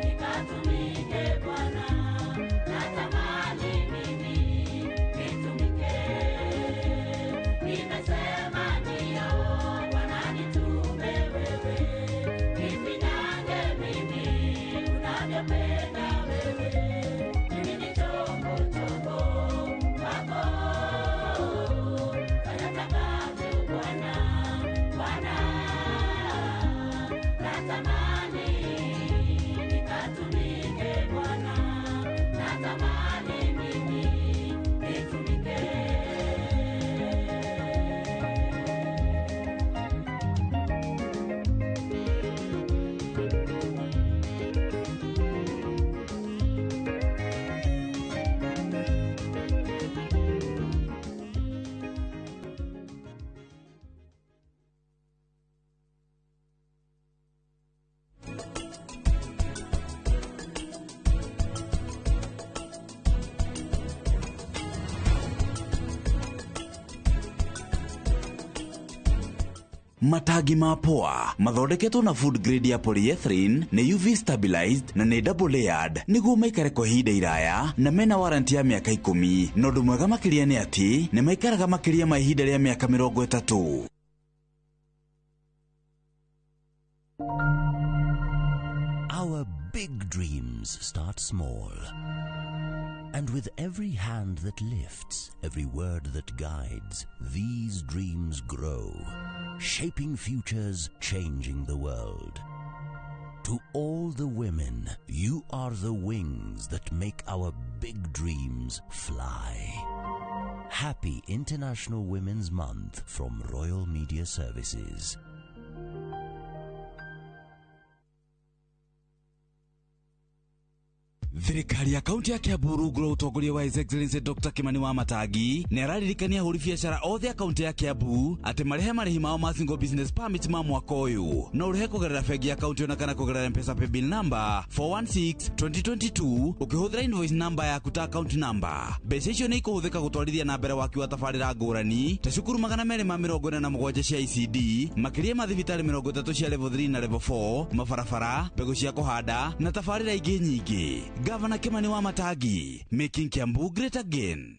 nikatumike Bwana, natamani mimi nitumike. Nimesema ndio, Bwana nitume wewe, nifinyange mimi unavyopenda wewe, mimi ni chombo chombo wako, fanya utakavyo Bwana, Bwana, natamani nikatumike Bwana, natamani mimi nitumike. Matangi ma poa mathondeketwo na food grade ya polyethylene, nĩ UV stabilized na nĩ double layered nĩguo maikare kwa ihinda iraya, na mena warranty ya mĩaka 10, na ũndũ mwega makĩria nĩ atĩ nĩ maikaraga makĩria ma ihinda rĩa mĩaka 30. Our big dreams start small. And with every hand that lifts, every word that guides, these dreams grow, shaping futures, changing the world. To all the women, you are the wings that make our big dreams fly. Happy International Women's Month from Royal Media Services. Thirikari ya kaunti ya Kiambu rungu rwa utongoria wa His Excellency Dr. Kimani wa Matangi nĩ araririkania ahũri biacara othe a kaunti ya Kiambu atĩ marĩhe marĩhi mao ma single business permit ma mwaka ũyũ. No ũrĩhe kũgerera bengi ya kaunti ona kana kũgerera M-Pesa paybill number 416 2022 ũkĩhũthĩra invoice number yaku ta account number. Mbeca icio nĩ ikũhũthĩka gũtwarithia na mbere waki wa tabarĩra ngũrani ta cukuru 247 cia ICD, makĩria ma thibitarĩ 30 cia level 3 na level 4, mabarabara, mbegũ cia kũhanda na tabarĩra ingĩ nyingĩ. Gavana Kimani wa Matangi, making Kiambu great again.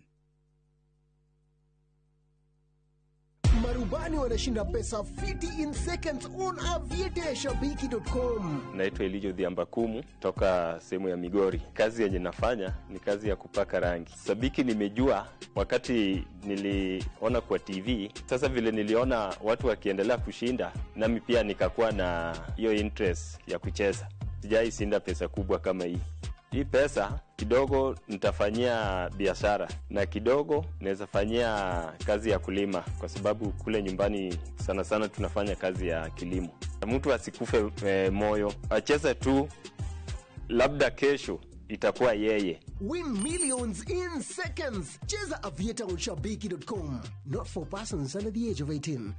Marubani wanashinda pesa fiti in seconds on aviatorashabiki.com. Naitwa Elijo Dhiambakumu toka sehemu ya Migori. Kazi yenye nafanya ni kazi ya kupaka rangi. Sabiki nimejua wakati niliona kwa TV. Sasa vile niliona watu wakiendelea kushinda, nami pia nikakuwa na hiyo interest ya kucheza. Sijai shinda pesa kubwa kama hii. Hii pesa kidogo nitafanyia biashara na kidogo naweza fanyia kazi ya kulima, kwa sababu kule nyumbani sana sana tunafanya kazi ya kilimo. Mtu asikufe moyo, acheze tu, labda kesho itakuwa yeye. Win millions in seconds. Cheza Aviator on shabiki.com. Not for persons under the age of 18.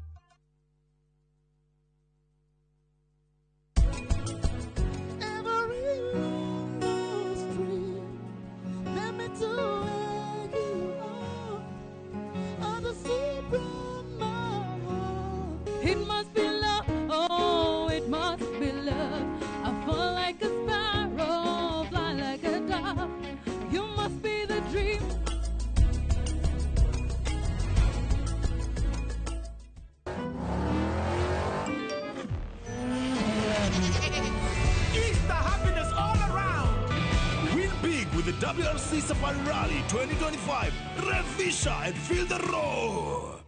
It must be love, oh, it must be love. I fall like a sparrow, fly like a dove. You must be the dream. Easter happiness all around. Win big with the WRC Safari Rally 2025. Revisha and feel the roar.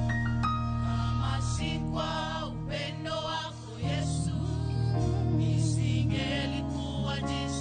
Kama si kwa upendo wako Yesu, nisingelikuwa jinsi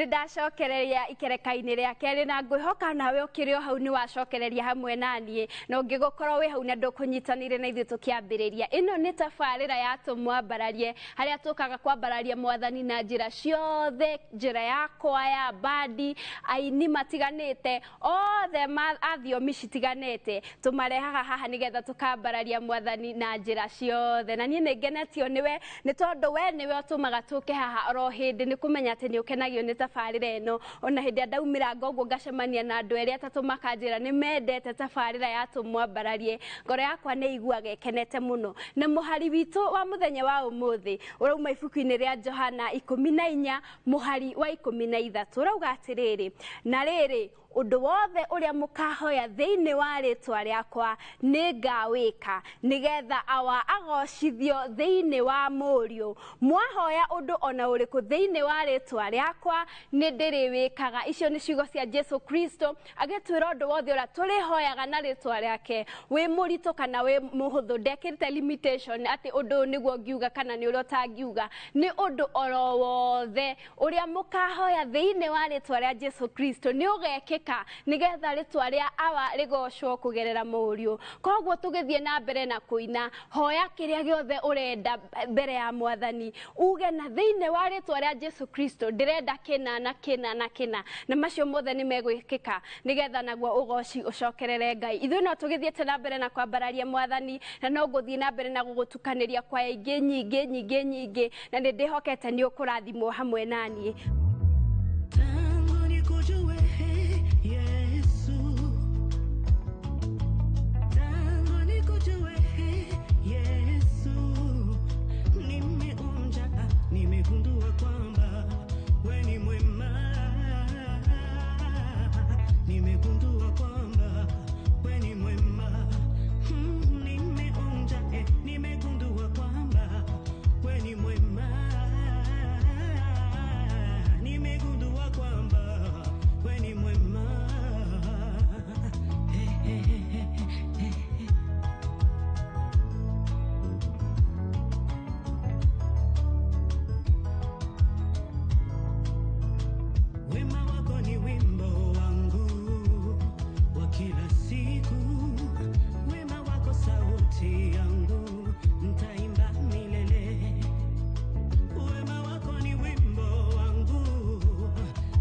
Nĩ ndacokereria ikereka-inĩ rĩa kerĩ na ngwĩhoka nawe ũkĩrĩ o hau nĩ wacokereria hamwe na niĩ, na ũngĩgũkorwo wĩ hau na ndũkũnyitanĩire na ithuĩ tũkĩambĩrĩria. Ĩno nĩ tabarĩra ya Tũmwambararie, harĩa tũkaga kwambararia mwathani na njĩra ciothe, njĩra ya kwaya, bandi, aini matiganĩte, othe a thiomi citiganĩte, tũmarehaga haha nĩgetha tũkambararia mwathani na njĩra ciothe. Na niĩ nĩ ngenetio nĩwe, nĩ tondũ we nĩwe ũtũmaga tũke haha oro hĩndĩ, nĩ kũmenya atĩ nĩ ũkenagio nĩ tabarĩra ĩno. Ona hĩndĩ ĩrĩa ndaumĩra ũguo ngacemania na andũ erĩ atatũ makanjĩra nĩ mendete tabarĩra ya Tũmwambararie, ngoro yakwa nĩ iguaga ĩkenete mũno. Na mũhari witũ wa mũthenya wa ũmũthĩ ũrauma ibuku-inĩ rĩa Johana 14 mũhari wa 13, ũrauga atĩrĩrĩ, na rĩrĩ, ũndũ wothe ũrĩa mũkahoya thĩinĩ wa rĩtwa rĩakwa nĩ ngawĩka, nĩgetha awa agocithio thĩinĩ wa mũriũ. Mwahoya ũndũ ona ũrĩkũ thĩinĩ wa rĩtwa rĩakwa nĩ ndĩrĩwĩkaga. Icio nĩ ciugo cia Jesu Kristo agĩtwĩra ũndũ wothe ũrĩa tũrĩhoyaga na rĩtwa rĩake, wĩ mũritũ kana wĩ mũhũthũ, ndekĩrĩte limitation atĩ ũndũ ũyũ nĩguo ngiuga kana nĩ ũrĩa ũtangiuga. Nĩ ũndũ oro wothe ũrĩa mũkahoya thĩinĩ wa rĩtwa rĩa Jesu Kristo nĩ ũgekĩka, nĩgetha rĩtwa rĩa awa rĩgocwo kũgerera mũriũ. Koguo tũgĩthiĩ na mbere na kũina, hoya kĩrĩa gĩothe ũrenda mbere ya mwathani, uge na thĩinĩ wa rĩtwa rĩa Jesu Kristo ndĩrenda kĩna na kĩna na kĩna, na macio mothe nĩ megwĩkĩka, nĩgetha naguo ũgoci ũcokerere Ngai. Ithuĩ no tũgĩthiĩte na mbere na kwambararia mwathani, na no ngũthiĩ na mbere na gũgũtukanĩria kwaya ingĩ nyingĩ nyingĩ nyingĩ, na nĩ ndĩhokete nĩ ũkũrathimwo hamwe na niĩ. Tangu nikujue Yesu, tangu nikujue Yesu, nimeonja, nimegundua kwamba we ni mwema, nimegundua kwamba we ni mwema, nimeonja, nimegundua kwamba we ni mwema, nimegundua kwamba we ni mwema. Wema wako ni wimbo wangu wa kila siku, wema wako sauti yangu nitaimba milele. Wema wako ni wimbo wangu,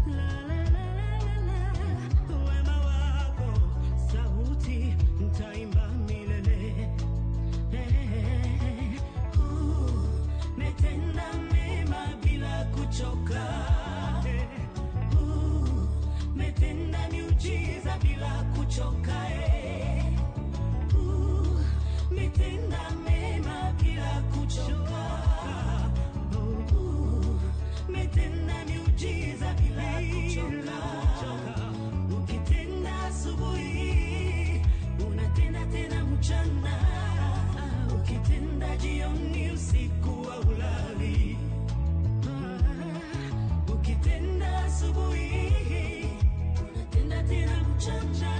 la la la la la, wema wako sauti nitaimba milele. Umetenda mema bila kuchoka, umetenda miujiza bila kuchoka, umetenda mema bila kuchoka, umetenda miujiza bila kuchoka. Ukitenda asubuhi unatenda tena mchana, ukitenda jioni usiku haulali. Ukitenda asubuhi unatenda tena mchana,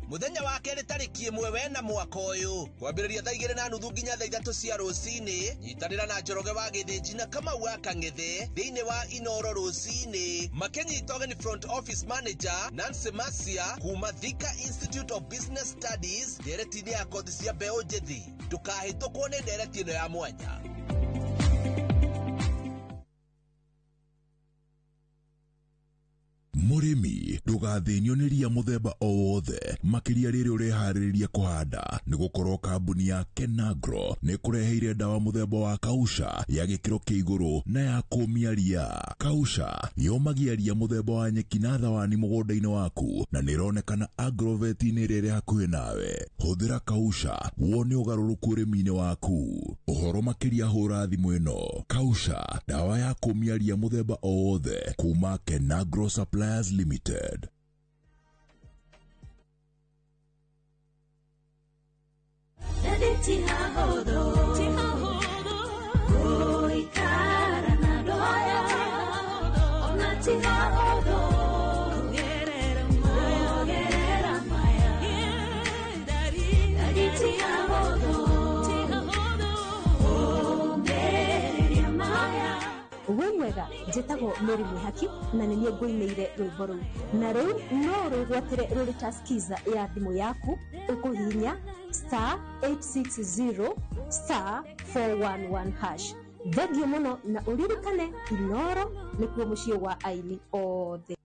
Mũthenya wa kerĩ tarĩki 1 wena mwaka ũyũ kwambĩrĩria thaa 2:30 nginya thaa 3 cia rũcinĩ. Nyitanĩra na Njoroge wa Gĩthĩnji na Kamau wa Kang'ethe thĩinĩ wa Inoro rũcinĩ, makĩnyita ũgeni front office manager Nancy Masia kuma Thika Institute of Business Studies ndereti-inĩ ya kothi cia mbeũ njĩthĩ. Ndũkahĩtũkwo nĩ ndereti ĩno ya mwanya. Mũrĩmi ndũgathĩnio nĩ ria mũthemba o wothe, makĩria rĩrĩ ũreharĩrĩria kũhanda, nĩ gũkorwo kambuni ya Kenagro nĩ kũreheire ndawa mũthemba wa Kausha ya gĩkĩro kĩa igũrũ na ya kũmia ria. Kausha yomagia ria mũthemba wa nyeki na thawani mũgũnda-inĩ waku na nĩ ĩronekana agrovet-inĩ ĩrĩa ĩrĩ hakuhĩ nawe. Hũthĩra Kausha wone ũgarũrũku ũrĩmi-inĩ waku. Ũhoro makĩria hũra thimũ ĩno. Kausha, ndawa ya kũmia ria mũthemba o wothe kuma Kenagro Suppliers Limited. Wĩ mwega, njĩtagwo Mary Mwĩhaki na nĩ niĩ ngũinĩire rwĩmbo rũu, na rĩu no rwĩgwatĩre rũrĩ ta skiza ya thimũ yaku ũkũhihinya *860 *411 hash. Thengiũ mũno na ũririkane Inoro nĩkuo mũciĩ wa aini othe.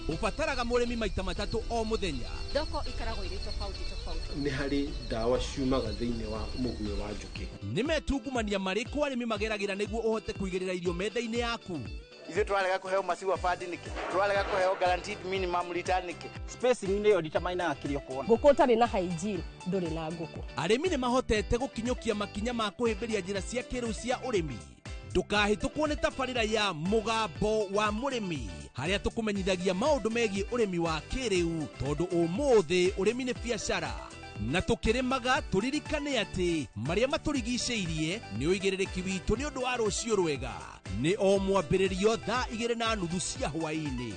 Ũbataraga mũrĩmi maita matatũ o mũthenya. Thoko ikaragwo irĩ tofauti tofauti. Nĩ harĩ ndawa ciumaga thĩinĩ wa mũguĩ wa njũkĩ. Nĩ metungumania marĩkũ arĩmi mageragĩra nĩguo ũhote kũigĩrĩra irio metha-inĩ yaku? Ithuĩ tũrarega kũheo maciwa bandi nĩkĩ? Tũrarega kũheo guaranteed minimum return nĩkĩ? Spacing nĩyo determinaga kĩrĩa ũkuona. Ngũkũ ũtarĩ na hygiene ndũrĩ na ngũkũ. Arĩmi nĩ mahotete gũkinyũkia makinya ma kũhĩmbĩria njĩra cia kĩrĩu cia ũrĩmi. Ndũkahĩtũkwo nĩ tabarĩra ya Mũgambo wa Mũrĩmi, harĩa tũkũmenyithagia maũndũ megiĩ ũrĩmi wa kĩrĩu, tondũ ũmũthĩ ũrĩmi nĩ biacara. Na tũkĩrĩmaga tũririkane atĩ marĩa matũrigicĩirie nĩ ũigĩrĩrĩki witũ nĩ ũndũ wa rũciũ rwega. Nĩ o mwambĩrĩrio thaa 2:30 cia hwaĩ-inĩ.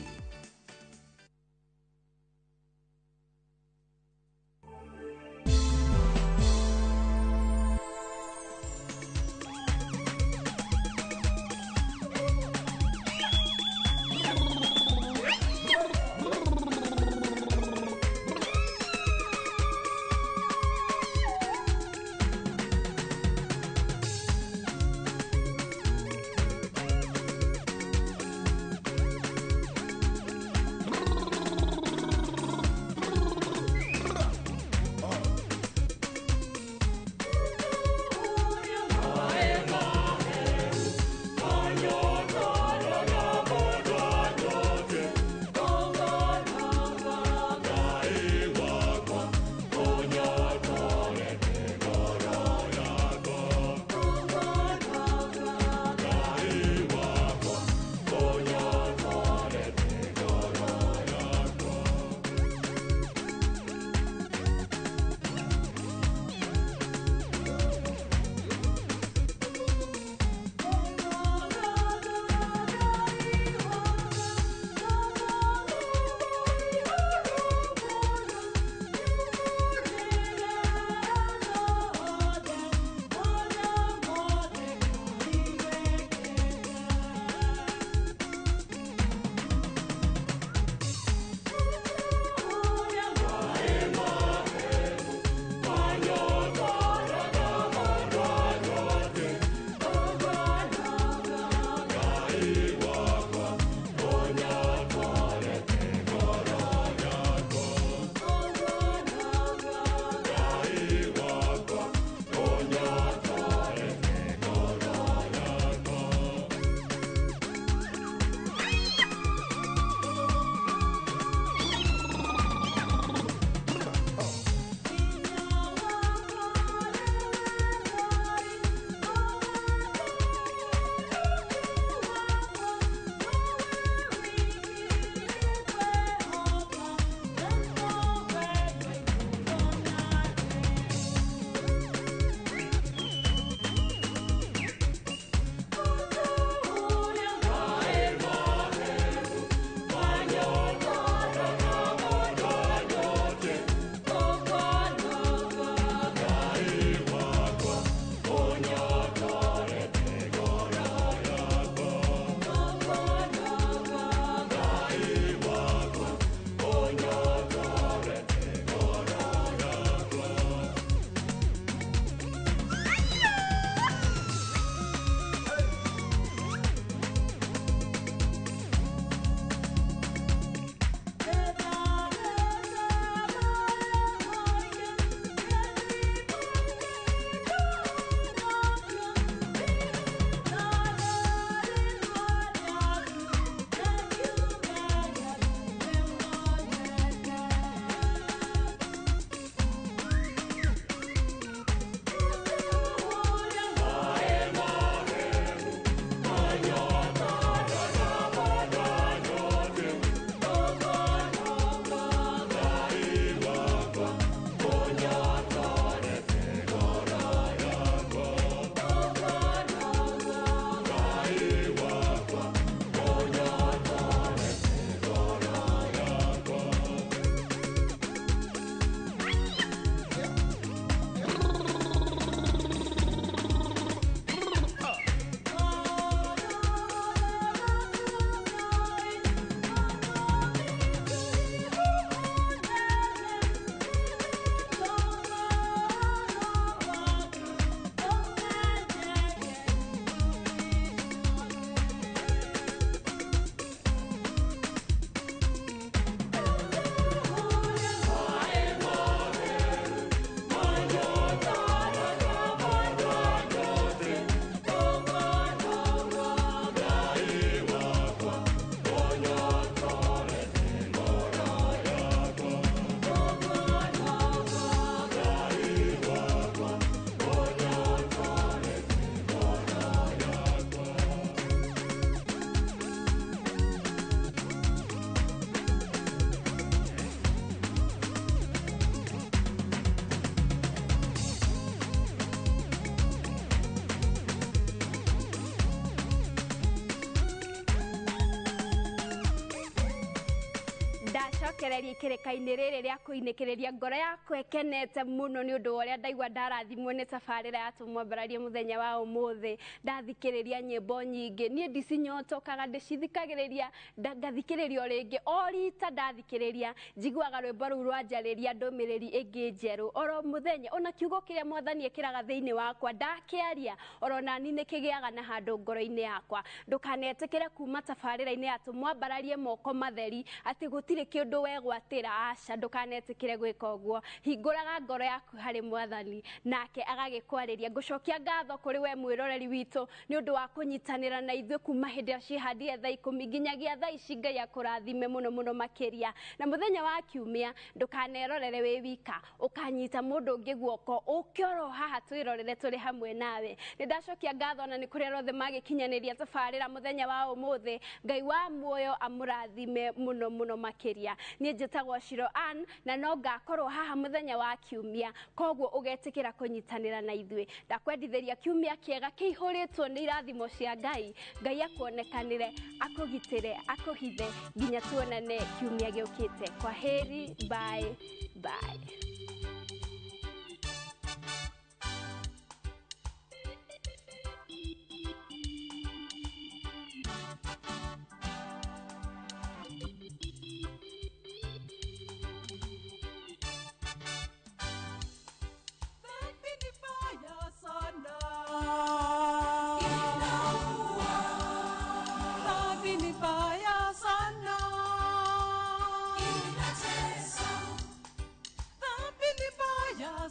Ngũrekereria ikĩrĩka-inĩ rĩrĩ rĩa kũinĩkĩrĩria ngoro yakwa ĩkenete mũno nĩ ũndũ wa ũrĩa ndaigua ndarathimwo nĩ tabarĩra ya Tũmwambararie mũthenya wa ũmũthĩ. Ndathikĩrĩria nyĩmbo nyingĩ, niĩ ndicinyotokaga, ndĩcithikagĩrĩria, ngathikĩrĩria o rĩngĩ. O rita ndathikĩrĩria njiguaga rwĩmbo rũu rwanjarĩria ndũmĩrĩri ĩngĩ njerũ oro mũthenya. Ona kiugo kĩrĩa mwathani ekĩraga thĩinĩ wakwa ndakĩaria oro nani nĩ kĩgĩaga na handũ ngoro-inĩ yakwa. Ndũkanetĩkĩre kuma tabarĩra-inĩ ya Tũmwambararie moko matheri atĩ gũtirĩ kĩndũ wegwatĩra. Aca, ndũkanetĩkĩre gwĩka ũguo. Hingũraga ngoro yaku harĩ mwathani nake agagĩkwarĩria. Ngũcokia ngatho kũrĩ we mwĩroreri witũ nĩ ũndũ wa kũnyitanĩra na ithuĩ kuma hĩndĩ ĩrĩa ciĩhandire thaa 10 nginyagia thaa ici. Ngai akũrathime mũno mũno makĩria. Na mũthenya wa kiumia ndũkanerorere wĩ wika, ũkanyita mũndũ ũngĩ guoko ũke oro haha twĩrorere tũrĩ hamwe nawe. Nĩ ndacokia ngatho na nĩ kũrĩ arĩa othe magĩkinyanĩria tabarĩra mũthenya wa ũmũthĩ. Ngai wa muoyo amũrathime mũno mũno makĩria. Niĩ njĩtagwo Shiro Ann na no ngakorwo haha mũthenya wa kiumia, koguo ũgetĩkĩra kũnyitanĩra na ithuĩ. Ndakwendithĩria kiumia kĩega kĩihũrĩtwo nĩ irathimo cia Ngai. Ngai akuonekanĩre, akũgitĩre, akũhithe nginya tuonane kiumia gĩũkĩte. Kwa heri, bye bye.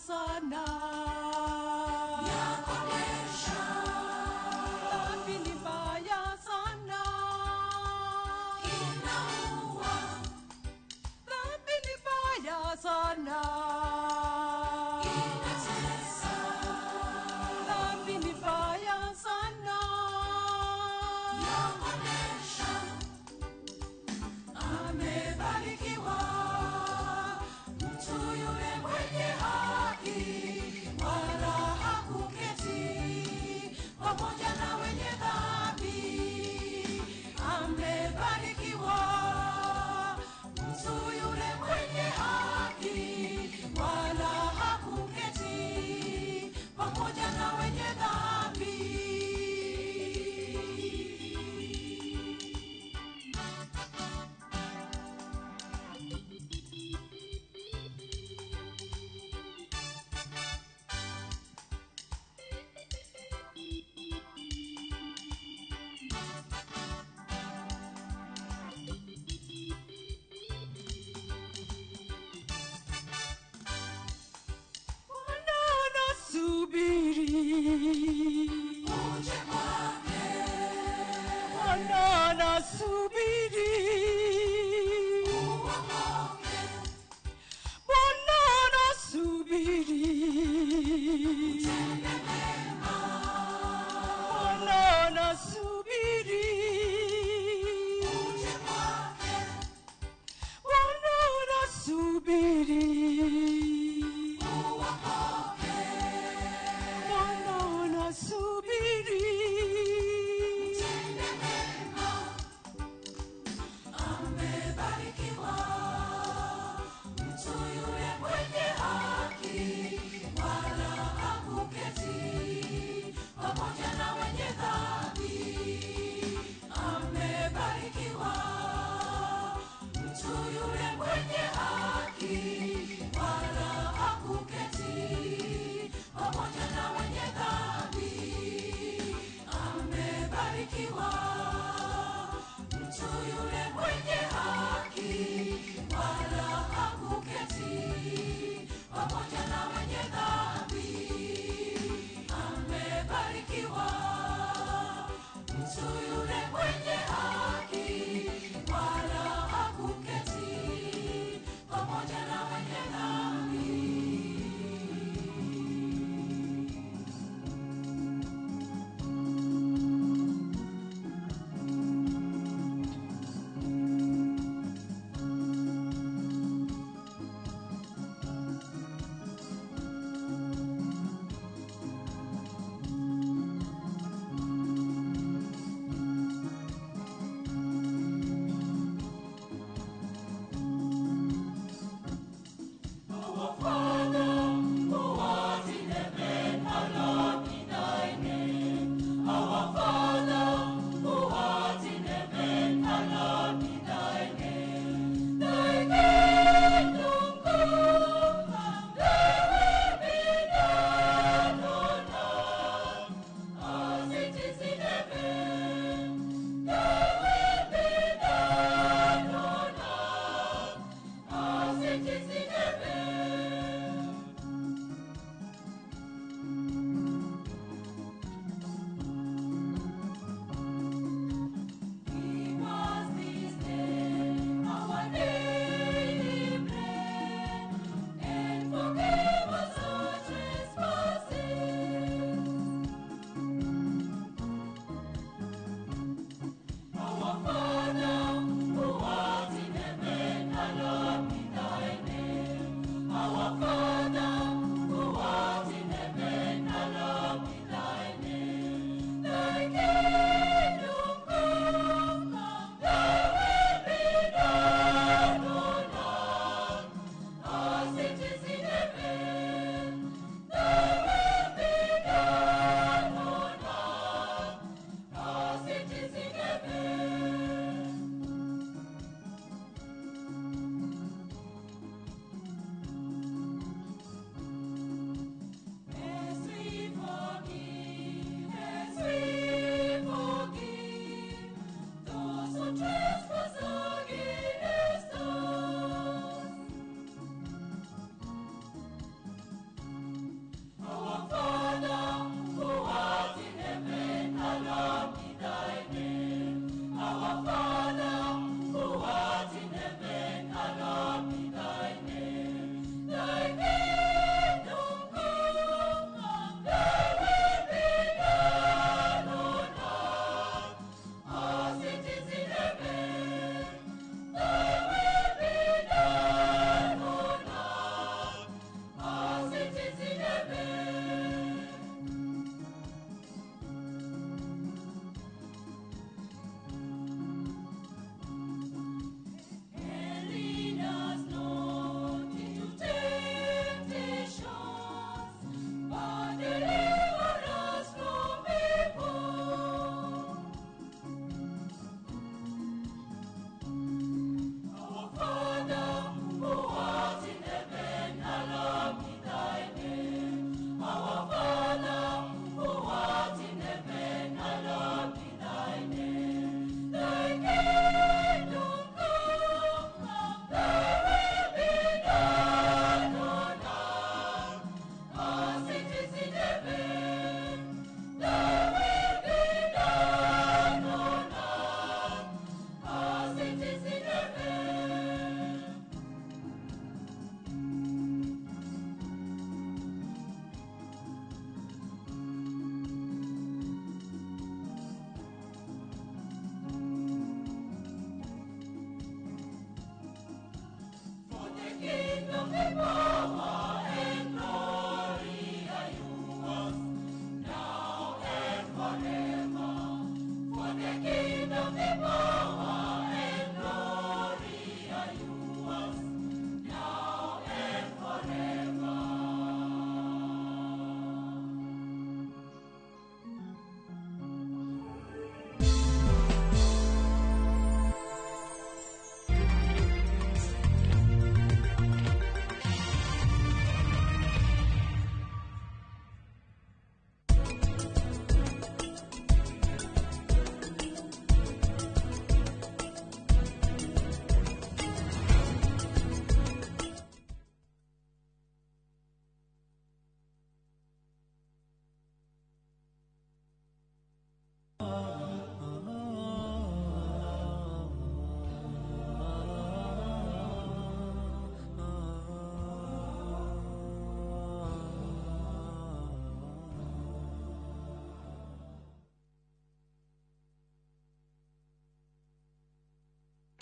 Sana yakonesha dhambi ni mbaya sana, inaua dhambi ni mbaya sana, inatesa dhambi ni mbaya sana, yakonesha. Amebarikiwa mtu yule mwenye haki,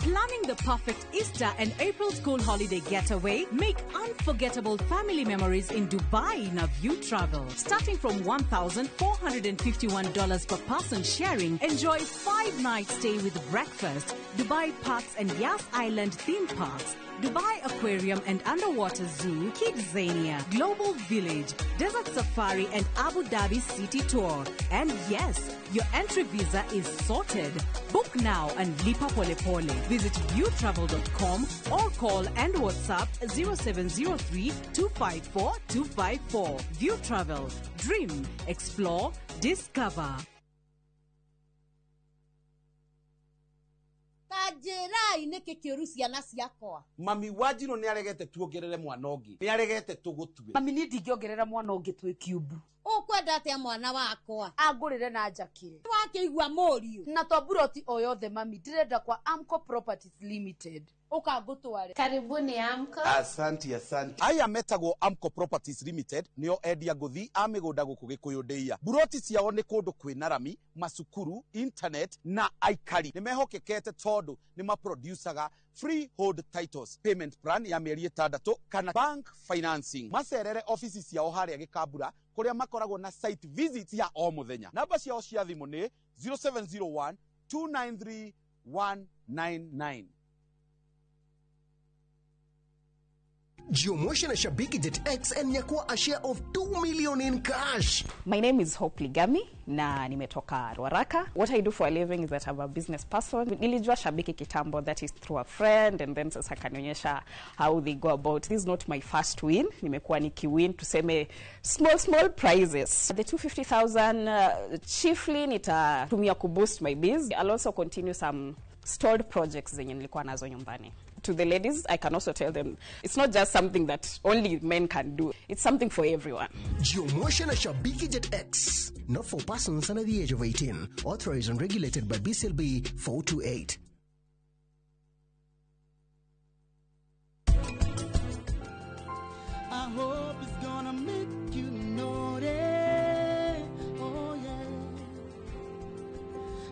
Planning the perfect Easter and April school holiday getaway? Make unforgettable family memories in Dubai in a View Travel. Starting from $1,451 per person sharing, enjoy 5-night stay with breakfast, Dubai Parks and Yas Island theme parks, Dubai Aquarium and Underwater Zoo, Kidzania, Global Village, Desert Safari and Abu Dhabi City Tour. And yes, your entry visa is sorted. Book now and lipa pole pole. Visit viewtravel.com or call and WhatsApp 0703 254 254. View Travel. Dream, explore, discover. Njĩrai nĩkĩ kĩũru ciana ciakwa. Mami wa Njirũ nĩaregete tuongerere mwana ũngĩ, nĩaregete tũgũtue. Mami niĩ ndingĩongerera mwana ũngĩ twĩ kiumbu. Ũkwenda atĩa mwana wakwa? Angũrĩre na njakĩre. Wakĩigua mũriũ. Na to buroti o yothe mami, ndĩrenda kwa Amco Properties Limited. Ũka ngũtware. Karibuni Amco. Asanti, asanti. Aya metagwo Amco Properties Limited nĩo endia ngũthi a mĩgũnda gũkũ Gĩkũyũ ndĩia. Buroti ciao nĩ kũndũ kwĩna rami, macukuru, internet na aikari. Nĩ mehokekete tondũ nĩ maproducaga freehold titles, payment plan ya mĩeri 6 kana bank financing. Macerere ofici ciao harĩa Gĩkambura kũrĩa makoragwo na site visits ya o mũthenya. Namba ciao cia thimũ nĩ 0701 293 199. Jiomotion na Shabiki Jet X and nyakua a share of 2 million in cash. My name is Hope Ligami na nimetoka Ruaraka. What I do for a living is that I'm a business person. Nilijua Shabiki kitambo, that is through a friend, and then sasa kanionyesha how they go about. This is not my first win. Nimekuwa nikiwin tuseme small prizes. The 250,000 chiefly nitatumia kuboost my biz. I'll also continue some stalled projects zenye nilikuwa nazo nyumbani. To the ladies, I can also tell them it's not just something that only men can do. It's something for everyone. Jiomotion na Shabiki Jet X. Not for persons under the age of 18. Authorized and regulated by BCLB 428. I hope it's gonna make you notice. Oh yeah.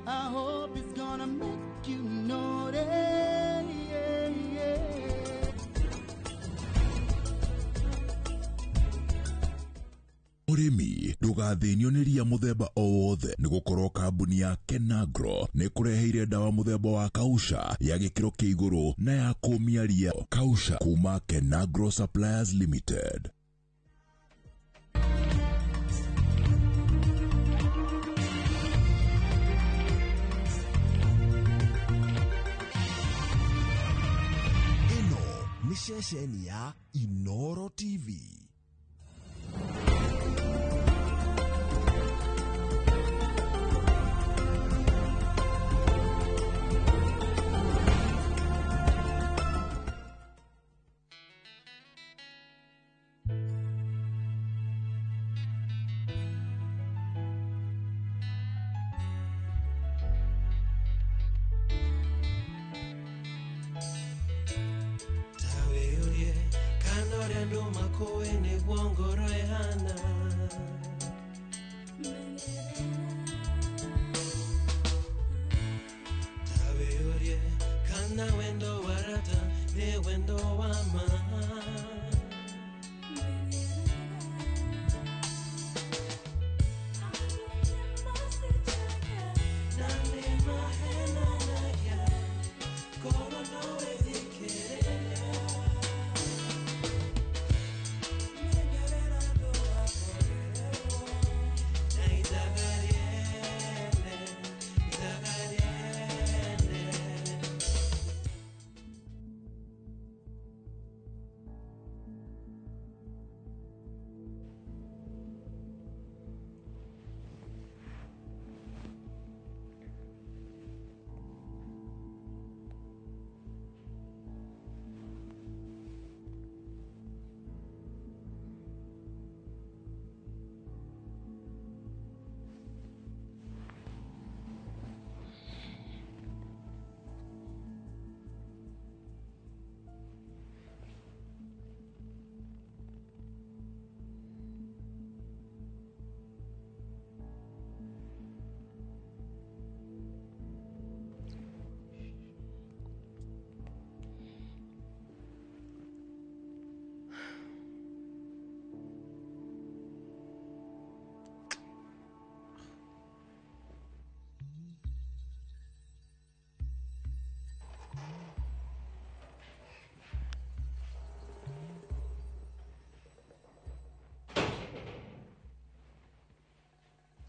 I hope it's gonna make you notice. Yeah, yeah. Ũrĩmi ndũgathĩnio nĩ ria mũthemba o wothe nĩ gũkorwo kambuni ya Kenagro nĩ kũreheire ndawa mũthemba wa Kausha ya gĩkĩro kĩa igũrũ na ya kũmia ria. Kausha kuma Kenagro Suppliers Limited. Ĩno nĩ ceceni ya Inoro TV.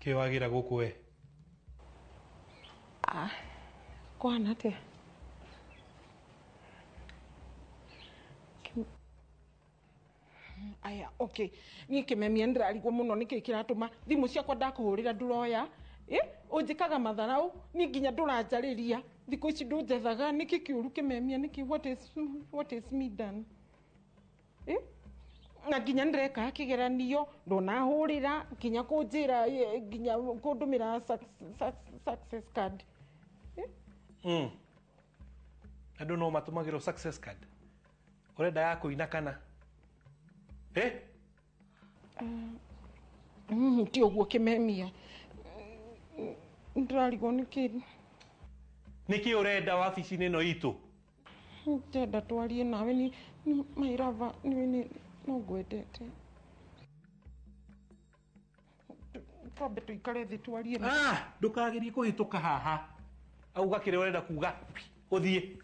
Kä wagä ra gå kå we? Ah, kwana atia? Aya, okay. Niĩ kĩmemia nĩndĩrarigwo mũno nĩkĩ kĩratũma thimũ ciakwa ndakũhũrĩra ndũroya. Ũnjĩkaga matharau, niĩ nginya ndũranjarĩria. Thikũ ici ndũnjethaga, nĩkĩ kĩũru kĩmemia, nĩkĩ what is me done? Na nginya nĩndĩreka kĩgeranio, ndũnahũrĩra, nginya kũnjĩra, nginya kũndũmĩra success card. Andũ no matũmagĩrwo success card. Ũrenda ya kũina kana? Ti ũguo kĩmemia. Ndĩrarigwo nĩkĩ. Nĩkĩ ũrenda wabici-inĩ ĩno itũ? Ndĩrenda twarie nawe ni my lover, nĩ no ngwendete. Twambe tũikare thĩ twarie. Ndũkagerie kũhĩtũka haha. Auga kĩrĩa ũrenda kuga, ũthiĩ.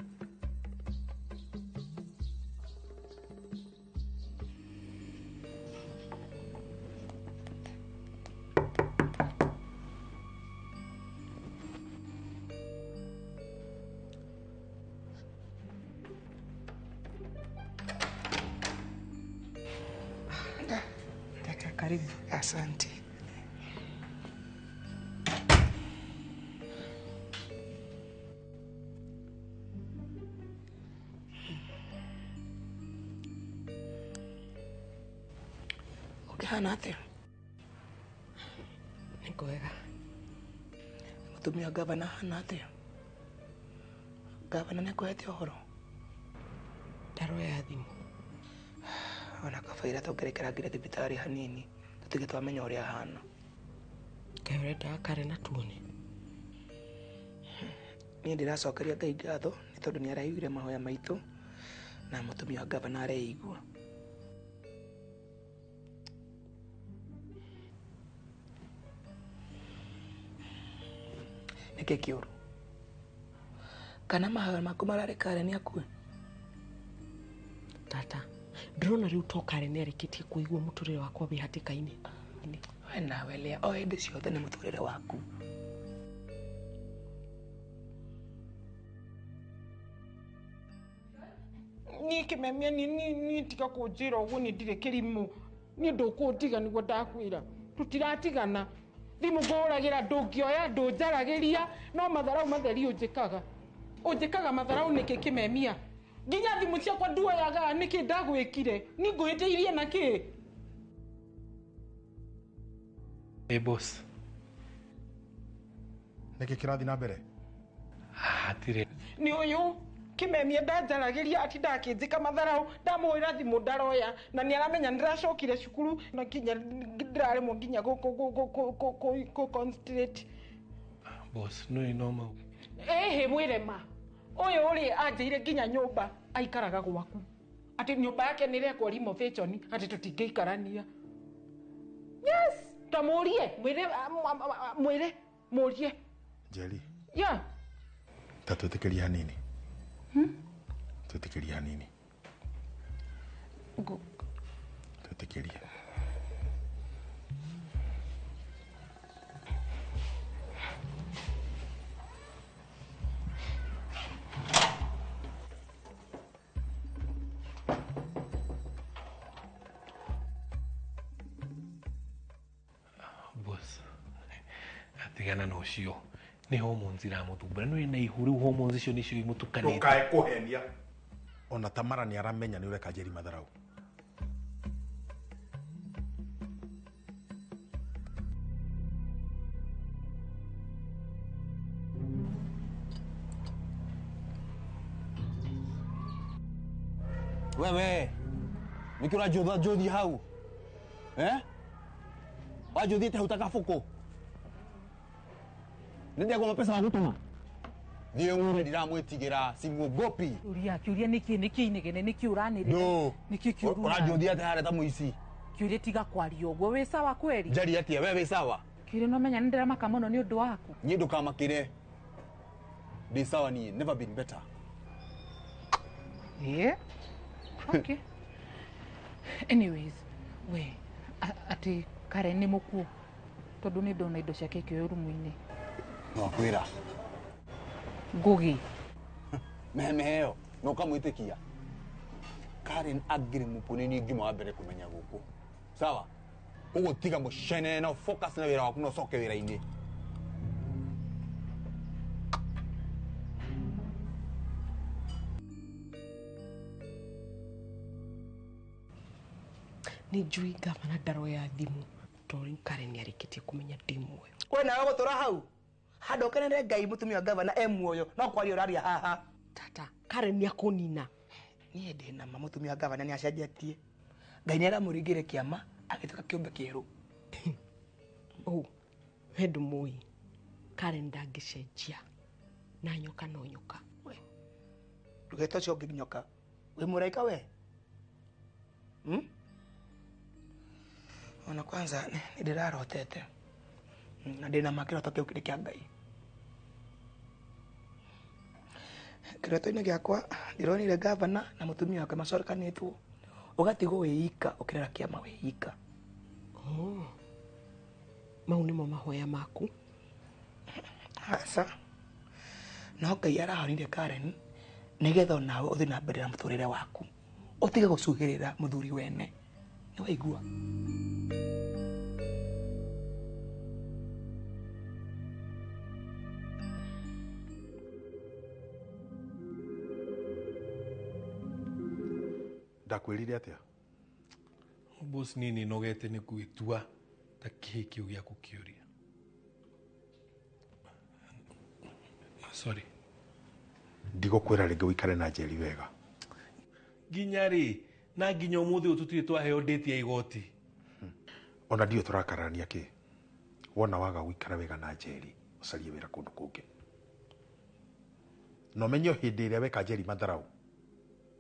Karibu. Asante. Ũkĩhana atĩa? Nĩ kwega. Mũtumia wa gavana ahana atĩa? Gavana nĩakũhete ũhoro? Ndaroya thimũ. Ona kabaira tũngĩrekerangire thibitarĩ hanini tũtige twamenya ũrĩa ahana. Kaĩ ũrenda kare na tuone? Niĩ ndĩracokeria Ngai ngatho nĩ tondũ nĩ araiguire mahoya maitũ na mũtumia wa gavana areigua. Nĩkĩ kĩũru? Kana mahoya maku mararĩ kare nĩ akue? Tata, ndĩrona rĩu to kare nĩ arĩkĩtie kũigua mũtũrĩre wakwa wĩ hatĩka-inĩ. We nawe Lea, o hĩndĩ ciothe nĩ mũtũrĩre waku. Niĩ kĩmemia niĩ tiga kũnjĩra ũguo niĩ ndirĩ kĩrimũ. Niĩ ndũkũndiga nĩguo ndakwĩra. Tũtiratigana. Thimũ ngũhũragĩra ndũngĩoya, ndũnjaragĩria, no matharau matheri ũnjĩkaga. Ũnjĩkaga matharau nĩkĩ kĩmemia? Nginya thimũ ciakwa nduoyaga nĩkĩ ndagwĩkire? Niĩ ngũhĩtĩirie na kĩ? Hey boss. Nĩkĩ kĩrathiĩ na mbere? Hatirĩ. Nĩ ũyũ kĩmemia ndanjaragĩria atinda akĩnjĩka matharau, ndamũhũrĩra thimũ ndaroya na nĩ aramenya nĩndĩracokire cukuru na nginya ndĩraremwo nginya gũ concentrate. Boss, no no mau. Ĩhĩ mwĩre ma. Ũyũ rĩ anjĩire nginya nyũmba aikaraga gwaku. Atĩ nyũmba yake nĩ ĩrekwo renovation atĩ tũtingĩikarania. Yes, tamũrie, mwĩre mwĩre mũrie. Njeri. Yeah. Ta twĩtĩkĩrie hanini. Twĩtĩkĩrie hanini. Twĩtĩkĩrie. Boss, atigana na ũcio. Nĩ hormones iramũthumbũra. Nĩ wĩna ihu rĩu hormones icio nĩcio imũtukanĩte. Ndũkae kũhenia. Ona Tamara nĩ aramenya nĩ ũreka Njeri matharau. Wewe, nĩkĩ ũranjũtha njũthi hau? Wanjũthĩte hau ta kabũkũ. Nĩndĩagwo mapesa ma gũtũma. Thiĩ ng'ure ndiramwĩtigĩra, simuogopi. Ũria, kĩũria nĩkĩ nĩkĩ inegene nĩkĩ ũranĩrĩra? No. Nĩkĩ kĩũru? Ũranjũthia atĩa harĩa ta mũici? Kĩũria tiga kwaria ũguo, wĩ sawa kweri? Njarie atĩa, we wĩ sawa? Kĩũria no menya nĩndĩramaka mũno nĩ ũndũ waku. Niĩ ndũkamakĩre. Ndĩ sawa niĩ, never been better. Yeah. Okay. Anyways, we atĩ Karen nĩ mũkuũ. Tondũ nĩ ndona indo ciake ikĩoywo rumu-inĩ. No kwĩra. Ngugi. Meheo na ũkamwĩtĩkia. Karen angĩrĩ mũpũ nĩ ngiuma wa mbere kũmenya gũkũ. Sawa? Koguo tiga mũcene na focus na wĩra waku na ũcoke wĩra-inĩ. Nĩ njũĩ gavana ndaroya thimũ tondũ Karen nĩarĩkĩtie kũmenya ndĩ muoyo. We nawe gũtũra hau handũ ũkenere Ngai mũtumia wa gavana e muoyo no kwaria ũraria haha. Tata, Karen nĩakũnina. Niĩ ndĩ na ma mũtumia wa gavana nĩacenjetie. Ngai nĩaramũringĩire kĩama agĩtuĩka kĩũmbe kĩerũ. Oh, we ndũmũĩ. Karen ndangĩcenjia na nyoka no nyoka. Ndũgete ũcio ũngĩ nyoka. Wĩ mũraika we? Ona kwanza nĩ ndĩrarotete na ndĩna ma kĩroto kĩu kĩrĩ kĩa Ngai. Kĩroto-inĩ gĩakwa ndĩronire gavana na mũtumia wake macorekanĩtwo ũgatigwo wĩ ika ũkĩrera kĩama wĩ ika. Oh, mau nĩmo mahoya maku? Aca, no Ngai arahonire Karen nĩgetha onawe ũthiĩ na mbere na mũtũrĩre waku ũtige gũcuhĩrĩra mũthuri wene. Nĩ waigua? Ndakwĩrire atĩa? Boss niĩ nĩnogete nĩ gwĩtua ta kĩhĩ kĩu gĩaku kĩũria. Sorry. Ndigũkwĩra rĩngĩ ũikare na Njeri wega. Nginya rĩ? Na nginya ũmũthĩ ũyũ tũtirĩ twaheo date ya igoti. Ona ndiũĩ tũrakararania kĩ. Wona waga gũikara wega na Njeri, ũcarie wĩra kũndũ kũngĩ. Na ũmenye o hĩndĩ ĩrĩa weka Njeri matharau,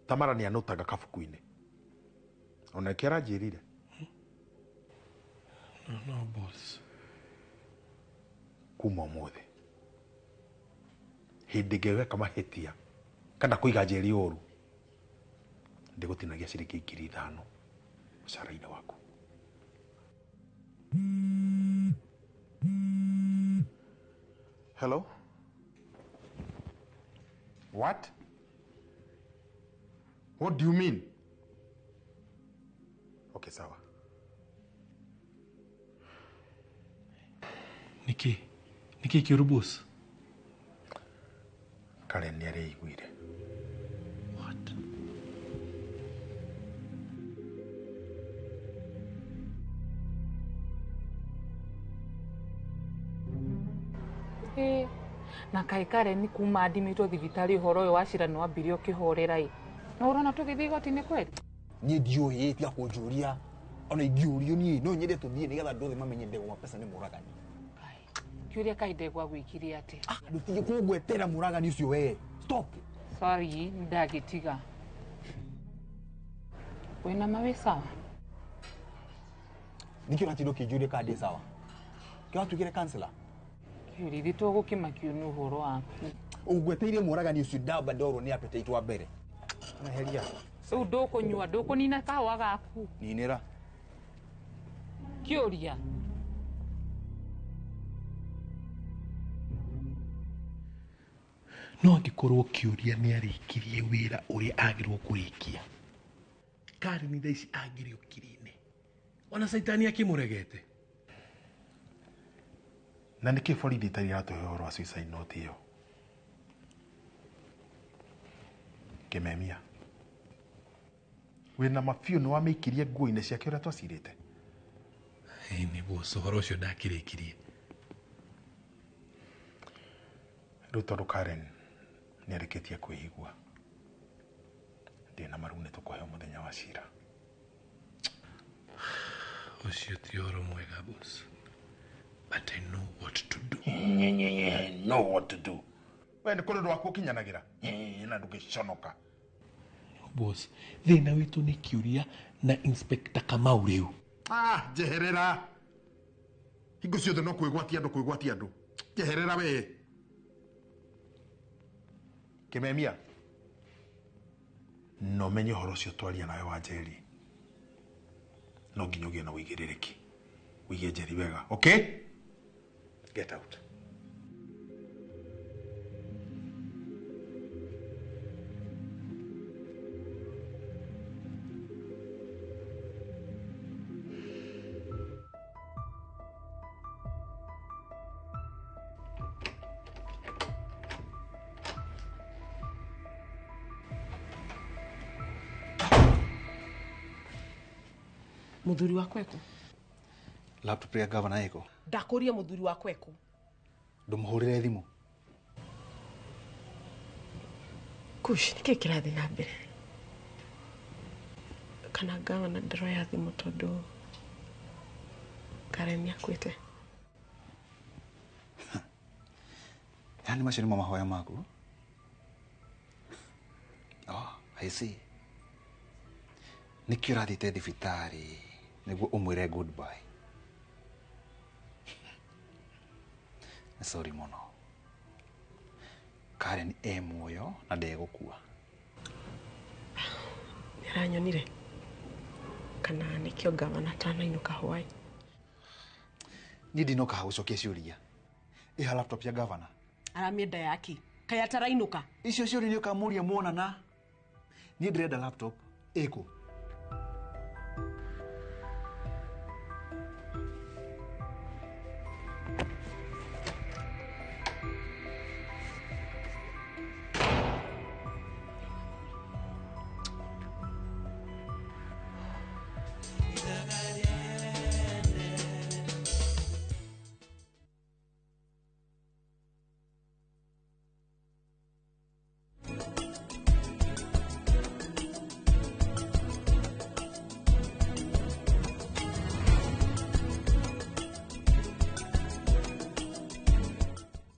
Tamara nĩanũtaga kabuku-inĩ. Ona nĩkĩo aranjĩrire. No, boss. Kuma ũmũthĩ hĩndĩ ĩngĩ weka mahĩtia kana kũiga Njeri ũru, ndĩgũtinagia ciringi 5,000 mũcara-inĩ waku. Hello? What? What do you mean? Okay, sawa. Niki, niki kĩũru boss? Karen nĩareiguire. What? Na kaĩ Karen kuma andimĩtwo thibitarĩ ũhoro ũyũ wa cira nĩwambirie ũkĩhorera ĩ. Na ũrona tũgĩthiĩ igoti-inĩ kweli? Niĩ ndiũĩ tiga kũnjũria. Ona ingĩũrio niĩ no nyende tũthiĩ nĩgetha andũ othe mamenye Ndegwa Pesa nĩ mũragani. Kĩũria kaĩ Ndegwa gwĩkire atĩa? Ndũtige kũngwetera mũragani ũcio we. Stop. Sorry, ndagĩtiga. Wĩna ma wĩ sawa? Nĩkĩo ũratinda ũkĩnjũria kana ndĩ sawa? Kĩo watuĩkire counselor? Kĩũria ithuĩ tũgũkĩmakio nĩ ũhoro waku. Ũngweteire mũragani ũcio ndamba ndorwo nĩ appetite wa mbere. Eheria. Rĩu ndũkũnyua, ndũkũnina kahũa gaku. Ninĩra. Kĩũria. No angĩkorwo kĩũria nĩarĩkirie wĩra ũrĩa agĩrĩirwo kũrĩkia. Karen thaa ici angĩrĩ ũkiri-inĩ. Ona caitani akĩmũregete. Na nĩkĩ borithi itarĩ iratũhe ũhoro wa suicide note ĩyo? Kĩmemia. Wĩna ma biũ nĩwamĩikirie nguo-inĩ ciake ũrĩa twacirĩte? Ĩĩ nĩ boss, ũhoro ũcio ndakĩrĩkirie. Rĩu tondũ Karen nĩarĩkĩtie kwĩigua, ndĩna ma rĩu nĩtũkũheo mũthenya wa cira. Ũcio ti ũhoro mwega boss. But I know what to do. I know what to do. We nĩ kũrĩ ũndũ waku ũkinyanagĩra na ndũngĩconoka. Boss, thĩna witũ nĩ kĩũria na Inspector Kamau rĩu. Ah, njeherera. Hingo ciothe no kwĩgwatia andũ kwĩgwatia andũ. Njeherera we. Kĩmemia. No menye ũhoro ũcio twaria nawe wa Njeri. No nginya ũgĩe na ũigĩrĩrĩki. Ũige Njeri wega, okay? Get out. Muthuri wakwa eku? Laptop ya gavana eko. Ndakuria muthuri wakwa eku? Ndumuhurire thimu. Kush, niki kirathi na mbere? Kana gavana ndaroya thimu tondu Karen nĩakuĩte. Yani macio nĩmo mahoya maku? Oh, I see. Nĩkĩo ũrathiĩte thibitarĩ nĩguo ũmwĩre goodbye. Sorry mũno. Karen e muoyo na ndegũkua. Nĩaranyonire? Kana nĩkĩo gavana atanainũka hwaĩ? Niĩ ndinoka ha gũcokia ciũria. Ĩha laptop ya gavana. Aramĩenda yaki. Kaĩ atarainũka? Icio ciũria nĩũkamũria muonana. Niĩ ndĩrenda laptop ĩkũ?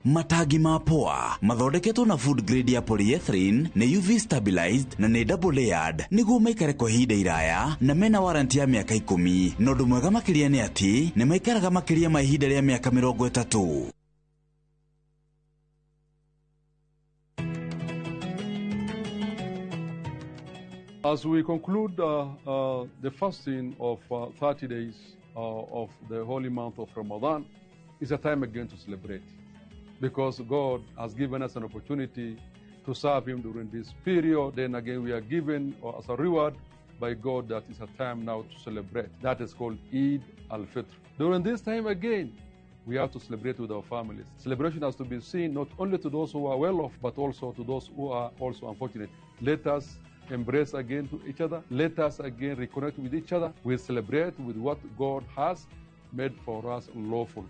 Matangi ma poa mathondeketwo na food grade ya polyethylene nĩ UV stabilized na nĩ double layered nĩguo maikare kwa ihinda iraya na mena warranty ya mĩaka 10 na ũndũ mwega makĩria nĩ atĩ nĩ maikaraga makĩria ma ihinda rĩa mĩaka 30. As we conclude the fasting of 30 days of the holy month of Ramadan, it's a time again to celebrate, because God has given us an opportunity to serve Him during this period. Then again, we are given as a reward by God that it's a time now to celebrate. That is called Eid al-Fitr. During this time again, we have to celebrate with our families. Celebration has to be seen not only to those who are well off, but also to those who are also unfortunate. Let us embrace again to each other. Let us again reconnect with each other. We celebrate with what God has made for us lawful.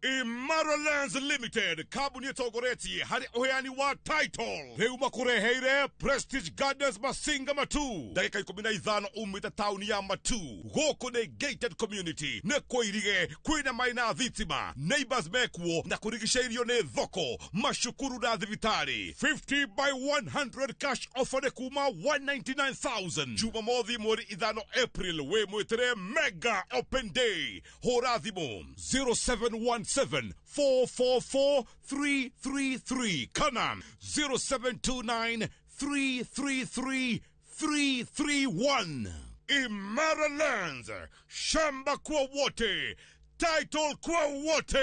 Imara Lands Limited, kambuni ĩtongoretie harĩ ũheani wa title rĩu makũreheire Prestige Gardens Masinga Matu ndagĩka 15 umĩte taũni ya Matu. Gũkũ nĩ gated community, nĩ kũirige, kwĩna maĩ na thitima, neighbors mekuo na kũrigicĩirio nĩ thoko, macukuru na thibitarĩ. 50 by 100 cash offer nĩ kuma 199,000. Jumamothi mweri 5 April wĩ mwĩtĩre mega open day. Hũra thimũ 0717 444 333 kana 0729 333 331. Imara Lands, shamba kwa wote, title kwa wote.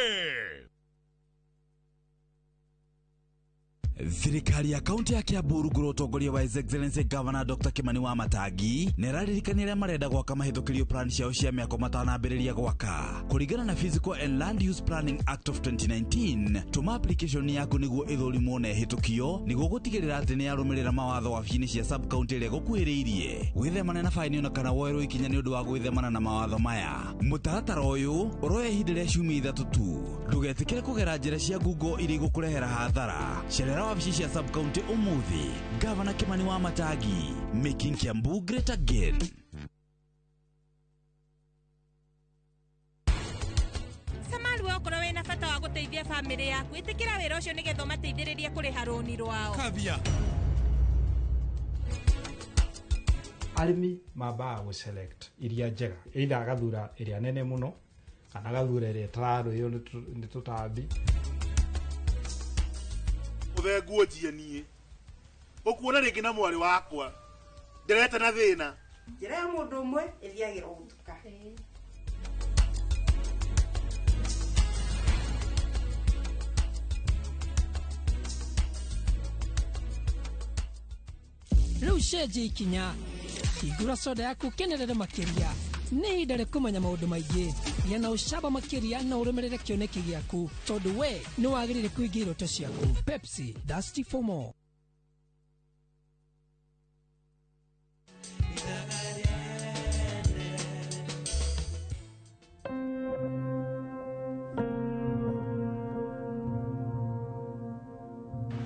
Thirikari ya kaunti ya Kiambu rungu rwa ũtongoria wa His Excellency Governor Dr. Kimani wa Matangi nĩ ĩraririkania arĩa marenda gwaka mahĩtũkĩrio plan ciao cia mĩako matanambĩrĩria gwaka. Kũringana na Physical and Land Use Planning Act of 2019, tũma application yaku nĩguo ĩthũrimwo na ĩhĩtũkio nĩguo gũtigĩrĩra atĩ nĩ yarũmĩrĩra mawatho wabici-inĩ cia sub county ĩrĩa ĩgũkuhĩrĩirie. Wĩthemane na baini ona kana woerwo ikinya nĩ ũndũ wa gwĩthemana na mawatho maya. Mũtaratara ũyũ ũroya ihinda rĩa ciumia 3 tu. Ndũgetĩkĩre kũgera njĩra cia Google iria igũkũrehera hathara. Cerera wabici cia sub county ũmũthĩ. Gavana Kimani wa Matangi, making Kiambu great again. Samalu okorwo wĩna bata wa gũteithia bamĩrĩ yaku, ĩtĩkĩra wĩra ũcio nĩgetha ũmateithĩrĩrie kũrĩha rũni rwao. Kavia. Arĩmi mambaga gũ select iria njega, either agathura ĩrĩa nene mũno kana agathura ĩrĩa ĩtararĩo nĩ tũtambi. Ũthenguo njie niĩ ũkuona rĩngĩ na mwarĩ wakwa ndĩreta na thĩna. Njĩra ya mũndũ ũmwe ĩthiagĩrwo gũtuka. Rĩu cenjia ikinya, hingũra soda yaku ũkenerere makĩria. Nĩ ihinda rĩa kũmenya maũndũ maingĩ. Gĩa na ũcamba makĩria na ũrũmĩrĩre kĩoneki gĩaku, tondũ we nĩ wagĩrĩire kũhingia iroto ciaku. Pepsi, thirsty for more.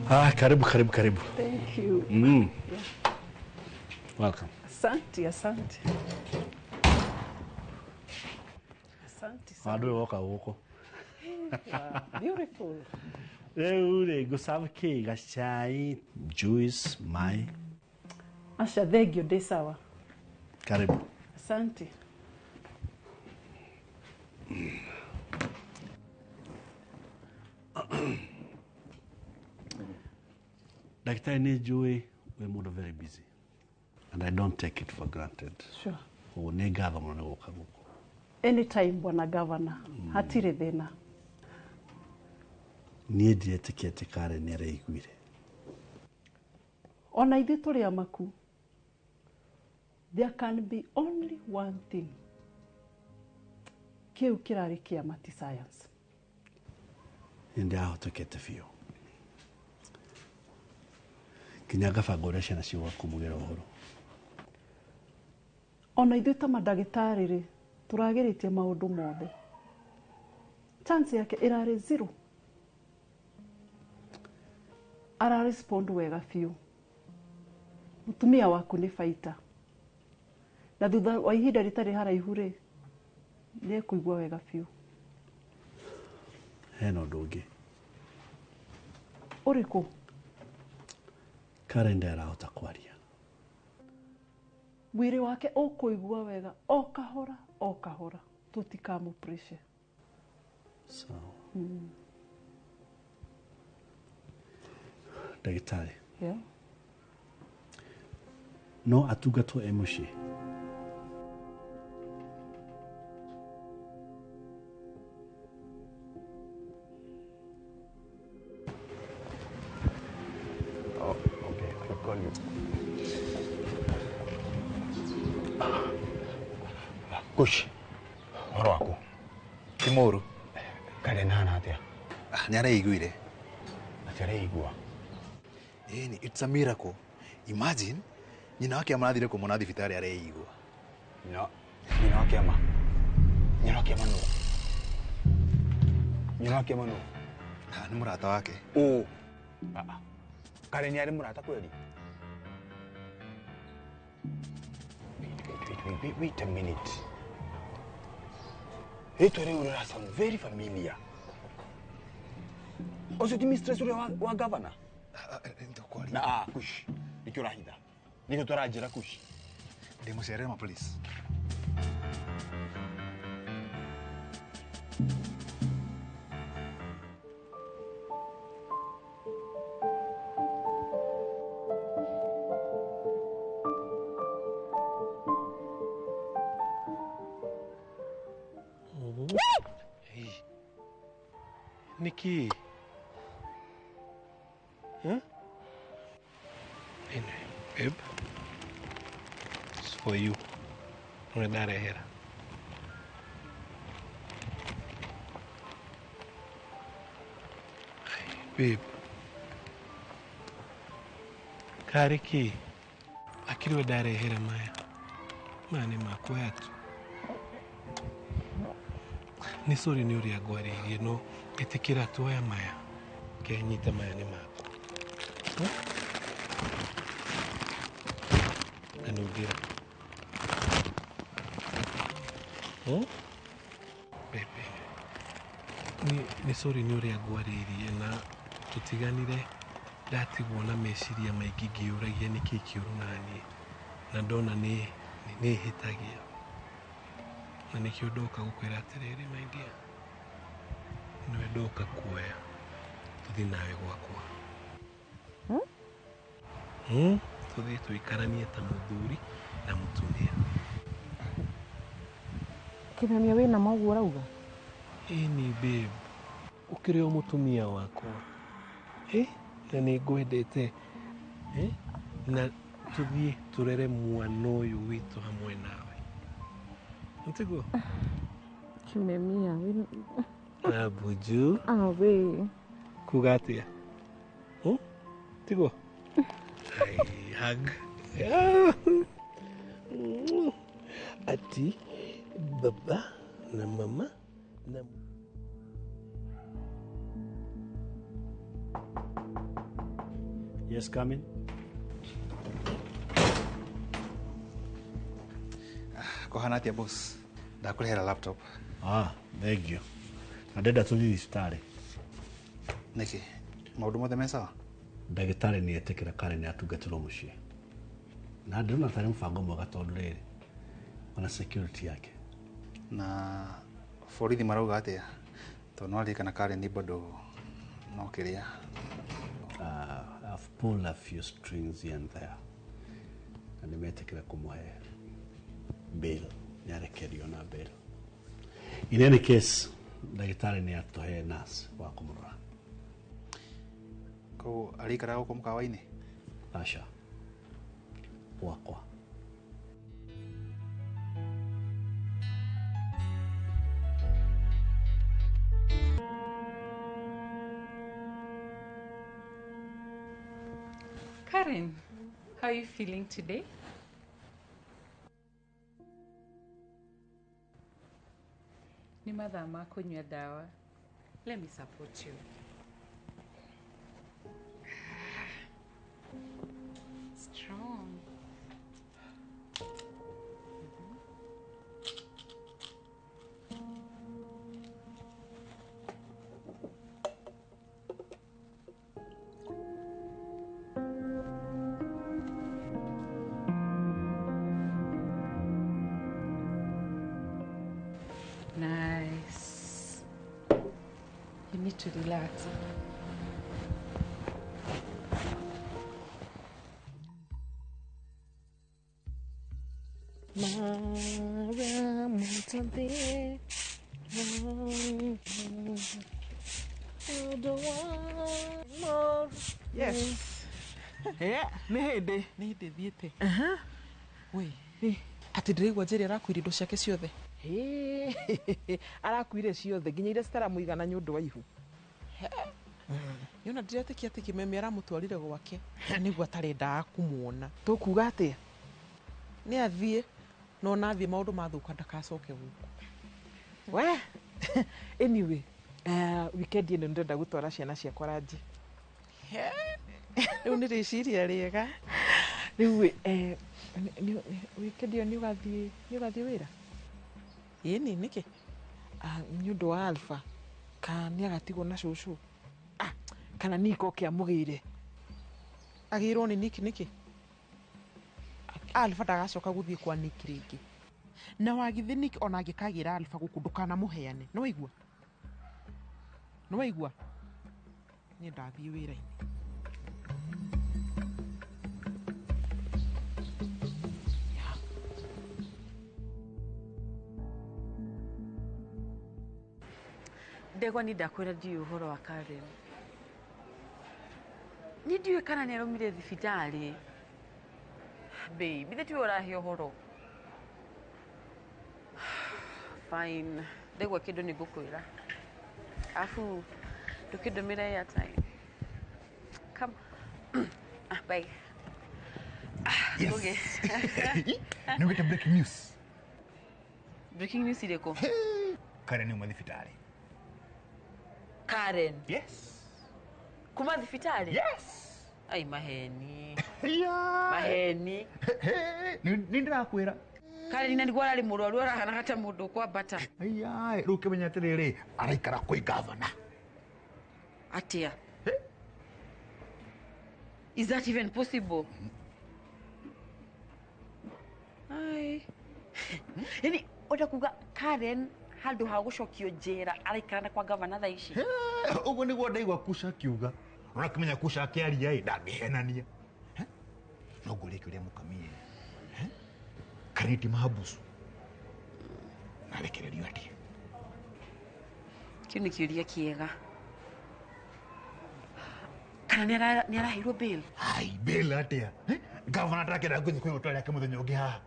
Ah, karibu karibu karibu. Thank you. Yeah. Welcome. Asante, asante. Asante sana. Andũ woka gũkũ. Wow, beautiful. Rĩu rĩ ngũserve kĩ? Gacai, juice, maĩ. Asha, thengio, ndĩ sawa. Karibu. Asante. Daktari, nĩ njũĩ wĩ mũndũ very busy and I don't take it for granted. Sure. Koguo nĩ ngatho mũno nĩ gũka gũkũ. Anytime, bwana governor. Hatirĩ thĩna. Niĩ ndiretĩkia atĩ Karen nĩ areiguire. Ona ithuĩ tũrĩ amaku. There can be only one thing. Kĩu kĩrarĩ kĩama ti science. Nĩ ndĩrahotokete biũ. Nginya ngabanga ũrĩa ciana cigũka kũmũgĩra ũhoro. Ona ithuĩ ta mandagĩtarĩ rĩ, tũragĩrĩtie maũndũ mothe. Chance yake ĩrarĩ zero. Ararespond wega biũ. Mũtumia waku nĩ baita. Na thutha wa ihinda rĩtarĩ haraihu rĩ, nĩ ekũigua wega biũ. Hena ũndũ ũngĩ. Ũrĩkũ? Karen ndarahota kwaria. Mwĩrĩ wake ũkũigua wega o kahora o kahora, tũtikamũpressure. Sawa. Ndagĩtarĩ. Yeah. No atungatwo e mũciĩ? Oh, okay. I'll call you. Kush, ũhoro waku? Ti mũũru. Karen hana atĩa? Nĩ areiguire. Atĩ areigua? Ĩni, it's a miracle. Imagine, nyina wa kĩama arathire kũmwona thibitarĩ areigua. Nyina wa kĩama? Nyina wa kĩama nũ? Nyina wa kĩama nũ? Nĩ mũrata wake. Ũ. Karen arĩ mũrata kweli? Wait, wait a minute. Rĩtwa rĩu rĩra sound very familiar. Ũcio ti mistress ũrĩa wa governor? Na Kush, nĩkĩo ũrahitha? Nĩkĩo tũranjĩra Kush? Ndĩmũcerere ma please. Nikki. Huh? Anyway, babe, it's for you. Ndarehera. Babe. Karĩ kĩ? Akĩrĩ we ndarehera maya. Maya nĩ makwa tu. Nĩ sorry nĩ ũrĩa ngwarĩirie no ĩtĩkĩra tuoya maya. Kenyita maya nĩ maku. Na nungĩra. Baby. Nĩ sorry nĩ ũrĩa ngwarĩirie na tũtiganire ndatigwo na meciria maingĩ ngĩũragia nĩkĩ kĩũru naniĩ na ndona nĩ hĩtagia na nĩkĩo ndoka gũkwĩra atĩrĩrĩ my dear, nĩwe ndoka kuoya tũthiĩ nawe gwakwa. Tũthiĩ tũikaranie ta mũthuri na mũtumia. Kĩmemia wĩna ma ũguo ũrauga? Ĩni babe, ũkĩrĩ o mũtumia wakwa. Na nĩ ngwendete. Na tũthiĩ tũrere mwana ũyũ witũ hamwe nawe. Ntiguo? Kimemia wĩna Abuju. Awe. Kuga atĩa? Tiguo? Ai, hug. Ati baba na mama na Yes, come in. Kohana atia boss? Ndakurehera laptop. Ah, thank you. Na ndenda tũthiĩ thibitarĩ. Nĩkĩ? Maũndũ mothe me sawa? Ndagĩtarĩ nĩ etĩkĩra Karen nĩ atungatĩrwo mũciĩ. Na ndĩrona tarĩ mũbango mwega tondũ rĩrĩ ona security yake. Na borithi marauga atĩa? Tondũ no aririkana Karen bado no kĩrĩa. I've pulled a few strings here and there. Na nĩmetĩkĩra kũmũhe bail, nĩarekerio na bail. In any case, ndagĩtarĩ nĩ atũhe nurse wa kũmũrora. Koguo arĩikaraga gũkũ mũkawa-inĩ? Aca, gwakwa. Karen, how are you feeling today? Ni mathaa ma kũnyua dawa. Let me support you. Strong. Nice. You need to relax. Yes. Yeah, nĩ hĩndĩ. Nĩ hĩndĩ thiĩte. Wei, atĩ ndĩraigua Njeri arakuire indo ciake ciothe. Arakuire ciothe nginya iria citaramũigana nĩ ũndũ wa ihu. Nĩona ndiretĩkia atĩ Kĩmeme aramũtwarire gwake nĩguo atarendaga kũmuona. Tũkuga atĩa? Nĩ athiĩ no ona athiĩ maũndũ mathũka ndakacoke gũkũ. We, anyway, weekend ĩno ndĩrenda gũtwara ciana ciakwa ranji. Rĩu nĩ rĩciria rĩega. Rĩu weekend ĩyo nĩ ũgathiĩ wĩra? Ĩni nĩkĩ? Nĩ ũndũ wa Alpha kana nĩ agatigwo na cũcũ? Kana Nick oke amũgĩre? Agĩrwo nĩ Nick nĩkĩ? Alpha ndagacoka gũthiĩ kwa Nick rĩngĩ. Na wagithĩ Nick ona angĩkagĩra Alpha gũkũ ndũkanamũheane. Nĩ waigua? Nĩ waigua? Niĩ ndathiĩ wĩra-inĩ. Ndegwa ni ndakwĩra ndiũĩ ũhoro wa Karen. Ni ndiũĩ kana nĩ arũmire thibitarĩ. Babe, ithe tiwe ũrahe ũhoro. Fine. Ndegwa kĩndũ nĩ ngũkwĩra. Afu ndũkĩndũmĩre airtime. Come. Bye. Yes. Nĩ wĩte breaking news. Breaking news irĩkũ? Karen nĩ uma thibitarĩ. Karen. Yes. Kuma thibitarĩ? Yes. Ai maheni. Yeah. Maheni. Nĩ ndĩrakwĩra. Karen na nĩguo ararĩ mũrwaru arahanaga ta mũndũ ũkwambata. Aiya, rĩu kĩmenya atĩrĩrĩ, araikara kwĩ gavana. Atĩa? Is that even possible? Ai. Yaani ũrenda kuga Karen handũ ha gũcokio njera araikara na kwa gavana thaa ici? Ũguo nĩguo ndaigua Kusha akiuga. Ũrakĩmenya Kusha akĩaria ĩ ndangĩhenania. No ngũrie Ngĩkĩũria mũkamie Karen ti mahabusu na arekererio atĩa? Kĩu nĩ kĩũria kĩega. Kana nĩ araheirwo bail? Ai, bail atĩa? Gavana atakĩenda ngũthiĩ kwĩgũtwara yake mũthenya ũngĩ haha.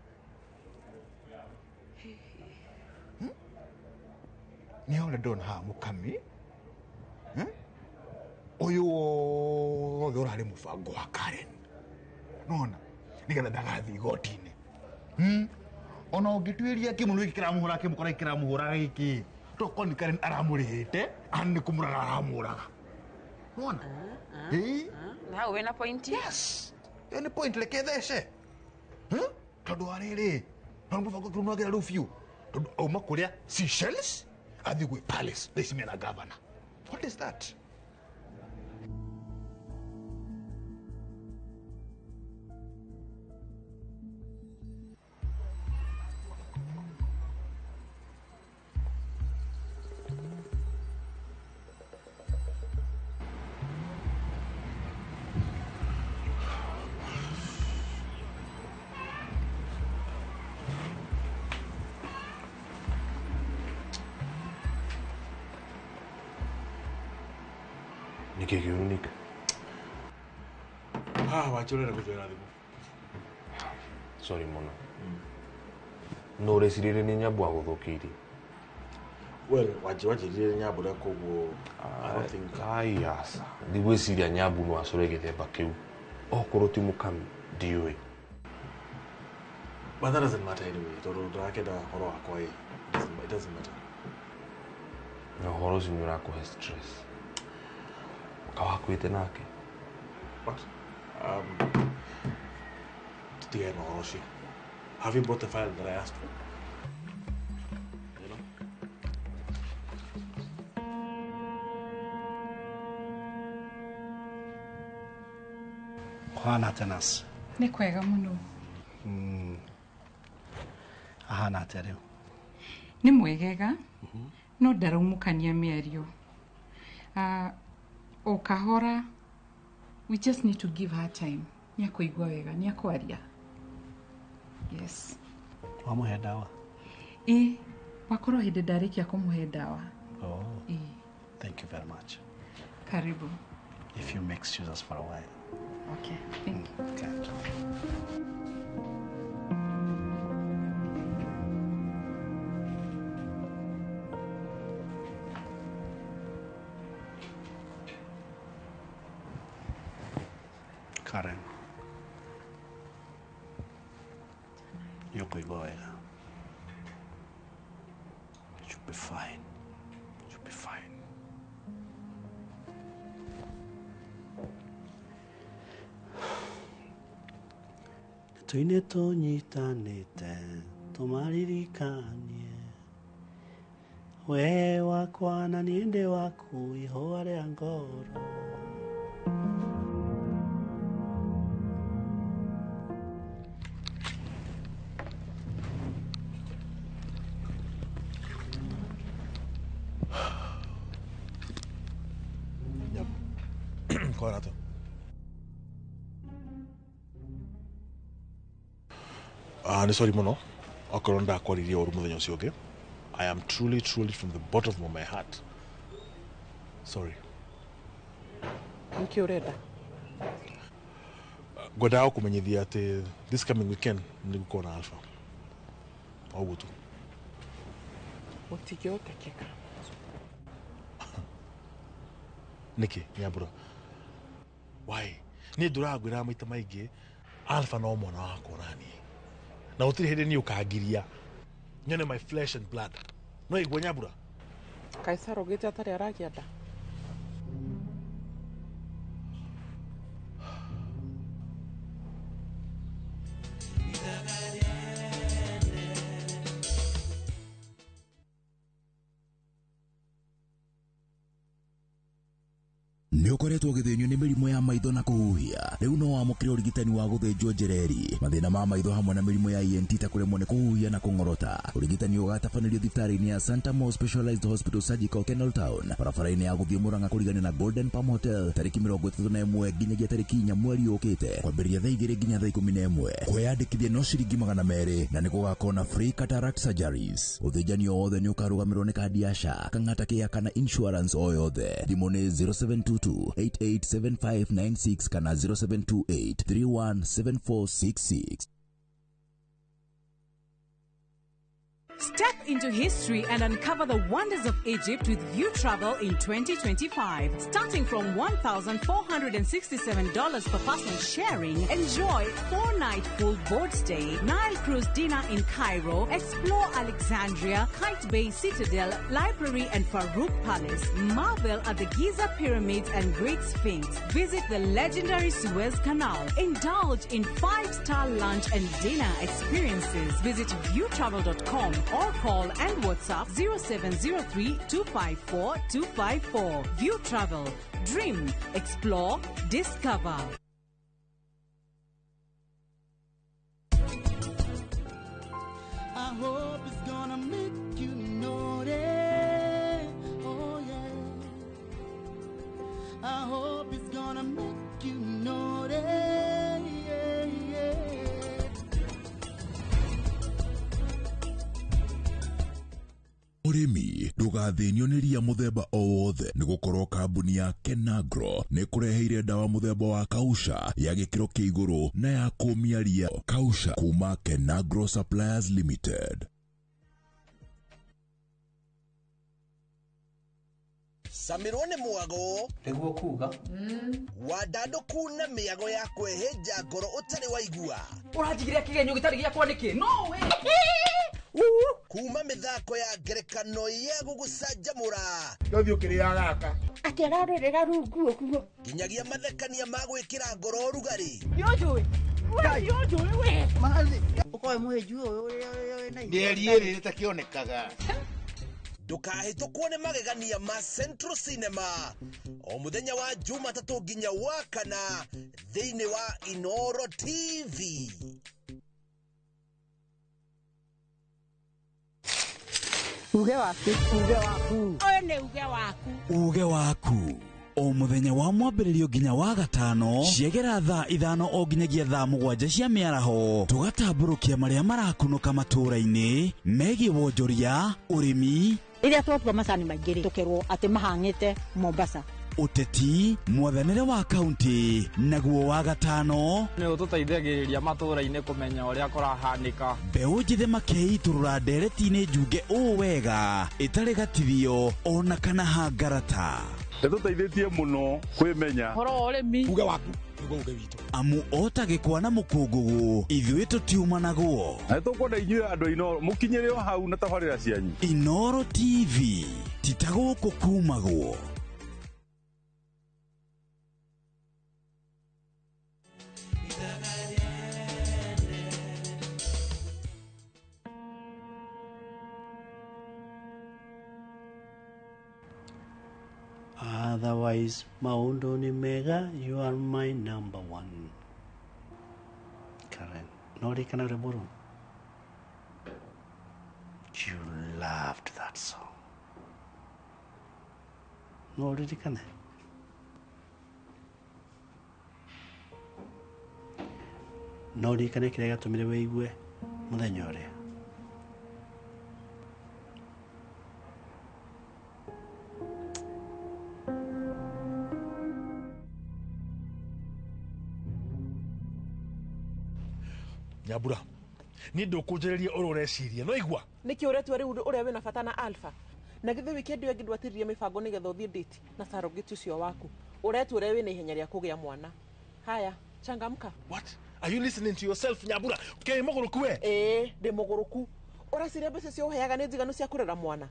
Nĩ ũrĩa ndona haha mũkami ũyũ wothe ũrarĩ mũbango wa Karen, nona nĩgetha ndagathiĩ igoti-inĩ. Ona ũngĩtuĩria kĩmũnũ gĩkĩ kĩramũhũra kĩmũkora kĩramũhũra gĩkĩ tokorwo nĩ Karen aramũrĩhĩte ana nĩ kũmũraga aramũraga, nona. Na hau wĩna point. Yes, ĩyo nĩ point, reke thece tondũ wa rĩrĩ no mũbango kĩrũ rĩu biũ tondũ auma kũrĩa Seychelles athiĩ gwĩ Palace thaa ici mena governor. What is that? Nĩkĩ kĩũru Nick? Wanjũrĩra gũthwĩra thimũ. Sorry mũno. No ũreciririe nĩ Nyambu agũthũkĩirie? Well, wanjĩrire Nyambu na koguo I don't think. Ai aca. Ndigwĩciria Nyambu no acore gĩthemba kĩu. Okorwo ti mũkami ndiũĩ. But that doesn't matter anyway. Tondũ ndĩrakĩenda ũhoro wakwa ĩ. It doesn't matter. Na ũhoro ũcio nĩ ũrakũhe stress. Kawakuĩte nake? What? Tutigane na ũhoro ũcio. Have you brought the file that I asked for? You know? Kũhana atĩa nurse? Nĩ kwega mũno. Ahana atĩa rĩu? Nĩ mwegega no ndaraumũkania mĩario. O kahora, we just need to give her time. Nĩ akũigua wega, nĩ akwaria. Yes. Wamũhe ndawa? Ĩ, wakorwo hĩndĩ ndarĩkia kũmũhe ndawa. Oh. Ĩ. Thank you very much. Karibu. If you may excuse us for a while. Okay, thank you. Okay. Karen, nĩũkũigua wega. You'll be fine. You'll be fine. Tũine tũnyitanĩte tũmaririkanie we wakwa na niĩ ndĩ waku ihũa rĩa ngoro. Nĩ sorry mũno okorwo ndakwaririe ũru mũthenya ũcio ũngĩ. I am truly, truly from the bottom of my heart sorry. Nĩkĩ ũrenda? Ngwendaga gũkũmenyithia atĩ this coming weekend nĩ gũkorwo na Alpha. O ũguo tu. Gũtingĩhotekeka. Nĩkĩ Nyambura? Why? Niĩ ndũrangwĩraga maita maingĩ Alpha no mwana wakwa na niĩ. Na gũtirĩ hĩndĩ niĩ ũkangiria nyone my flesh and blood. No igua Nyambura? Kaisar augĩte atarĩ aragĩa nda. Nĩ ũkoretwo Ũkoretwo ũgĩthĩnio nĩ mĩrimũ ya maitho na kũhuhia. Rĩu no wamũkĩre ũrigitani wa gũthĩnjwo njereri, mathĩna ma maitho hamwe na mĩrimũ ya ENT ta kũremwo nĩ kũhuhia na kũng'orota. Ũrigitani ũgatabanĩrio thibitarĩ-inĩ ya Santa Mo Specialized Hospital Surgical Kenol Town, barabara-inĩ ya gũthiĩ Murang'a kũrigania na Golden Palm Hotel, tarĩki 31 nginyagia tarĩki 4 mweri ũkĩte, kwambĩrĩria thaa 2 nginya thaa 11. Kwĩyandĩkithia no ciringi 200 na nĩ gũgakorwo na free cataract surgeries. Ũthĩnjani o wothe nĩ ũkarũgamĩrĩrwo nĩ kandi ya SHA, Kang'ata Care kana insurance o yothe. Thimũ nĩ 0722 887596 kana 0728 317466. Step into history and uncover the wonders of Egypt with View Travel in 2025. Starting from $1,467 per person sharing, enjoy 4-night full board stay, Nile cruise dinner in Cairo, explore Alexandria, Kite Bay Citadel, Library and Farouk Palace, marvel at the Giza Pyramids and Great Sphinx, visit the legendary Suez Canal, indulge in 5-star lunch and dinner experiences. Visit viewtravel.com or call and WhatsApp 0703 254 254. View Travel. Dream, explore, discover. I hope it's gonna make you notice. Oh yeah. I hope it's gonna make you notice. Yeah, yeah. Ũrĩmi ndũgathĩnio nĩ ria mũthemba o wothe nĩ gũkorwo kambuni ya Kenagro nĩ kũreheire ndawa mũthemba wa kausha ya gĩkĩro kĩa igũrũ na ya kũmia ria. Kausha kuma Kenagro Suppliers Limited. Samirwo nĩ mwago nĩguo kuga wandandũku na mĩago ya kwĩhĩnja ngoro ũtarĩ waigua. Ũranjigĩrĩra kĩgenyo gĩtarĩ gĩakwa nĩkĩ? No we kuma mĩthako ya ngerekano ya gũgũcanjamũra Ndũthiĩ ũkĩrĩaga gaka. Atĩ ararorera rungu ũguo. Nginyagia mathekania ma gwĩkĩra ngoro ũrugarĩ. Nĩũnjũĩ? We nĩũnjũĩ we? Ũkoe mũhĩnju ũyũ ũrĩa wĩna Mĩeri ĩrĩ ĩtakĩonekaga. Ndũkahĩtũkwo nĩ magegania ma Central Cinema o mũthenya wa Jumatatũ nginya wa kana thĩinĩ wa Inoro TV. Uge waku, uge waku. Ũyũ nĩ uge waku. Uge waku o mũthenya wa mwambĩrĩrio nginya wa gatano ciegera thaa 5 o nginyagia thaa 7 cia mĩaraho tũgatambũrũkia marĩa marakunũka matũũra-inĩ megiĩ wonjoria, ũrĩmi, Rĩrĩa twatua macani maingĩ rĩ, tũkerwo atĩ mahang'ĩte Mombasa. Ũteti, mwathanĩre wa kaunti, naguo wa gatano nĩ ũtũteithagĩrĩria matũũra-inĩ kũmenya ũrĩa kũrahanĩka. Mbeũ njĩthĩ makeitũrũra ndereti-inĩ njunge ũũ wega ĩtarĩ gatithio ona kana hangarata. Nĩtũteithĩtie mũno kwĩmenya. Ũhoro wa ũrĩmi. Uge waku nĩguo uge witũ. Amu o ta gĩkwa na mũkũngũgũ ithuĩ tũtiumanagwo. Na nĩtũkwenda inyuĩ andũ a Inooro mũkinyĩre o hau na tabarĩra cianyu. Inooro TV ti ta gũkũ kumagwo. Otherwise, maũndũ nĩ mega, you are my number one. Karen, no ũririkane rwĩmbo rũu? You loved that song. No ũririkane? No ũririkane kĩrĩa gĩatũmire wĩigue mũthenya ũrĩa? Nyambura, niĩ ndũkũnjĩrĩria ũrĩa ũreciria, no igua? Nĩkĩ ũretua rĩu ũrĩa wĩna bata na Alpha? Na githĩ weekend ĩyo ĩngĩ ndwatĩririe mĩbango nĩgetha ũthiĩ date na surrogate ũcio waku? Ũretua ũrĩa wĩna ihenya rĩa kũgĩa mwana. Haya, changamka. What? Are you listening to yourself, Nyambura? Kĩ mũgũrũku we? Ĩĩ, ndĩ mũgũrũku. Ũreciria mbeca icio ũheaga nĩ njiganu cia kũrera mwana?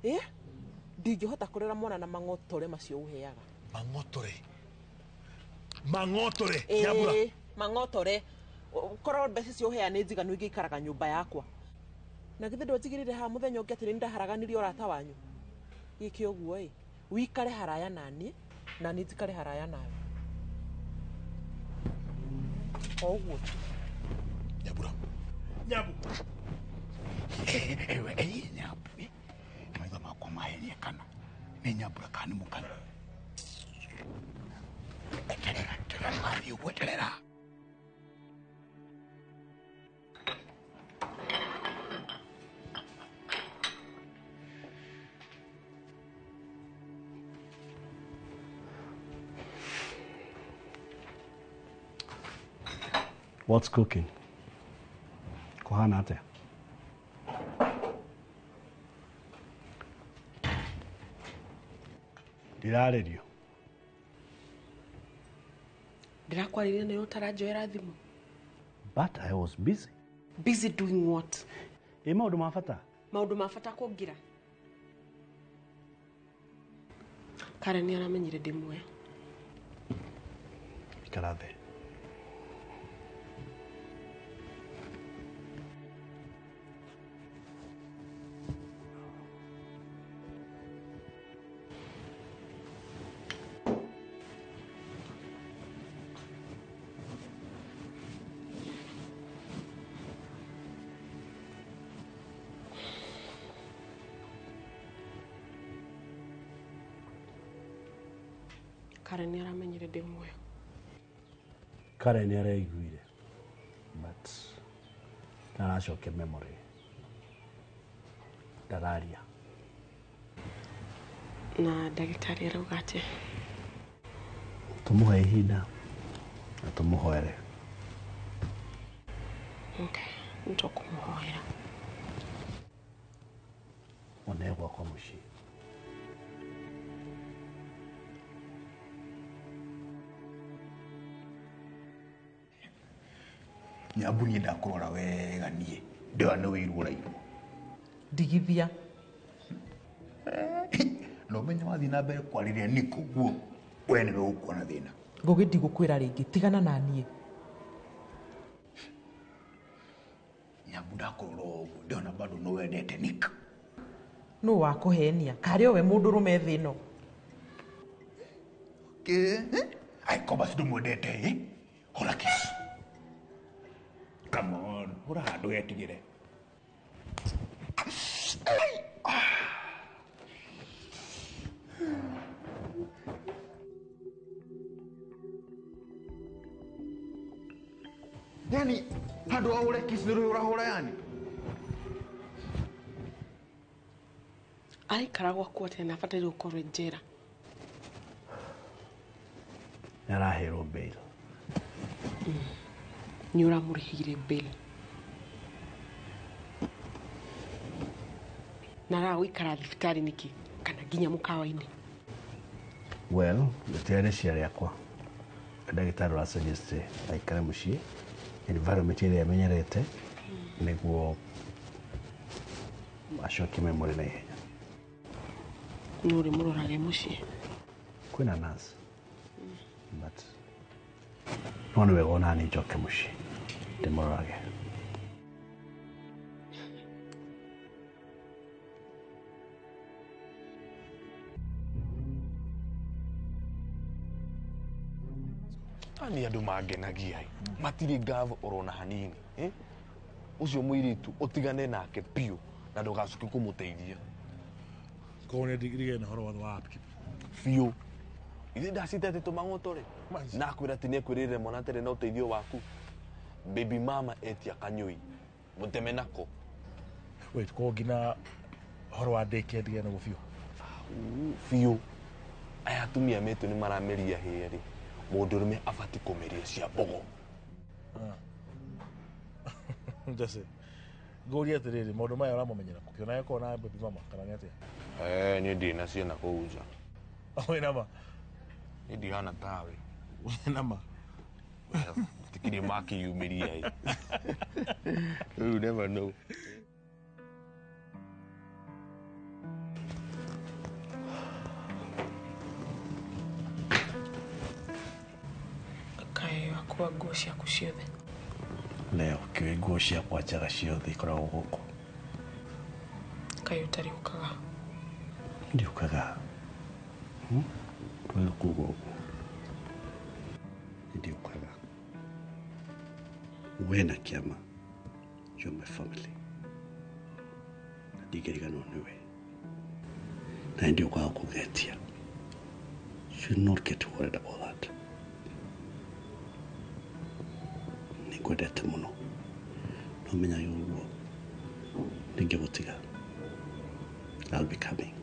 Ĩ? Ndingĩhota kũrera mwana na mang'otore macio ũheaga. Mang'otore? Mang'otore, Nyambura? Ĩĩ, mang'otore. Korwo mbeca icio ũheaga nĩ njiganu ingĩikaraga nyũmba yakwa. Na githĩ ndwanjigĩrĩire haha mũthenya ũngĩ atĩ nĩ ndaharaganirie ũrata wanyu? Gĩke ũguo ĩ, wikare haraya naniĩ Na niĩ njikare haraya nawe. O ũguo tu. Nyambura. Nyabu. Ewe, nyabu. Maitho makwa mahenia kana nĩ Nyambura kana nĩ mũkana. Eterera, eterera, wathiĩ ũguo eterera. What's cooking? Kuhana atia? Ndirarĩrio. Ndĩrakwarĩria nayo ũtaranjoera thimũ. But I was busy. Busy doing what? Ĩ maũndũ ma bata. Maũndũ ma bata kũngira. Karen nĩ aramenyire ndĩ muoyo. Ikara thĩ. Karen nĩ aramenyire ndĩ muoyo. Karen nĩ areiguire but ndaracokia memory. Ndararia. Na ndagĩtarĩ arauga atĩa? Tũmũhe ihinda na tũmũhoere. Okay, nĩtũkũmũhoera. One gwakwa mũciĩ. Nyabu niĩ ndakũrora wega niĩ ndĩwa nĩ wĩirwo ũrairwo. Ndigithia. Na ũmenye wathiĩ na mbere kwarĩria nĩkũ guo we nĩwe ũkuona thĩna. Ngũgĩ ndigũkwĩra rĩngĩ tigana na niĩ. Nyabu ndakũrora ũguo ndĩona bado nĩ wendete Nick. Nũ wakũhenia karĩ o we mũndũrũme thĩ ĩno. Angĩkorwo basi ndũmwendete ĩ hũra kiss. Come on, hũra handũ wetigĩre. Yani handũ ahũre kiss nĩ rũhĩ ũrahũra yani. Araikara gwaku atĩa na abataire gũkorwo njera? Nĩ araheirwo bail. Nĩ ũramũrĩhĩire bail. Na araga gũikara thibitarĩ nĩkĩ kana nginya mũkawa-inĩ? Well, rĩtirarĩ ciara rĩakwa. Ndagĩtarĩ ũrasuggest aikare mũciĩ environment ĩrĩa amenyerete nĩguo acokie memory na ihenya. Nĩ ũrĩmũrorage mũciĩ? Kwĩna nurse. But no nĩ wega ona niĩ njoke mũciĩ ndĩmũrorage. Ni andũ mangenagia matirĩ ngatho orona hanini ũcio mũirĩtu ũtigane nake biũ na ndũgacoke kũmũteithia. Koguo nĩ ndigire na ũhoro wothe wa upkeep. Biũ. Ithe ndacitete tũmang'oto rĩ nakwĩra atĩ nĩekwĩrĩrĩre mwana atarĩ na ũteithio waku. Baby mama etia kanyũi mũteme nako. Wait, koguo nginya ũhoro wa daycare ndigane naguo biũ? Biũ. Aya atumia metũ nĩ marameria hĩa rĩ mũndũrũme abatiĩ kũmeria cia mbogo. Jesse, ngũrie atĩrĩrĩ maũndũ maya ũramamenyera kũ? Kĩona gĩkorwo na baby mama kana nĩ atĩa? Niĩ ndirĩ na ciana kũu nja. Wĩna ma? Niĩ ndihana tawe. Wĩna ma? Tikiri makĩyumĩria ĩ. You never know. Kaĩ wakua nguo ciaku ciothe? Leo kĩũĩ nguo ciakwa njega ciothe ikoragwo gũkũ. Kaĩ ũtarĩũkaga? Ndiũkaga. Wega kuga ũguo nĩndĩũkaga we na kĩama, you're my family na ndingĩriganĩrwo nĩwe na nĩndĩũkaga kũgetia. Should not get worried about that. Nĩngwendete mũno no menyage ũguo ndingĩgũtiga. I'll be coming.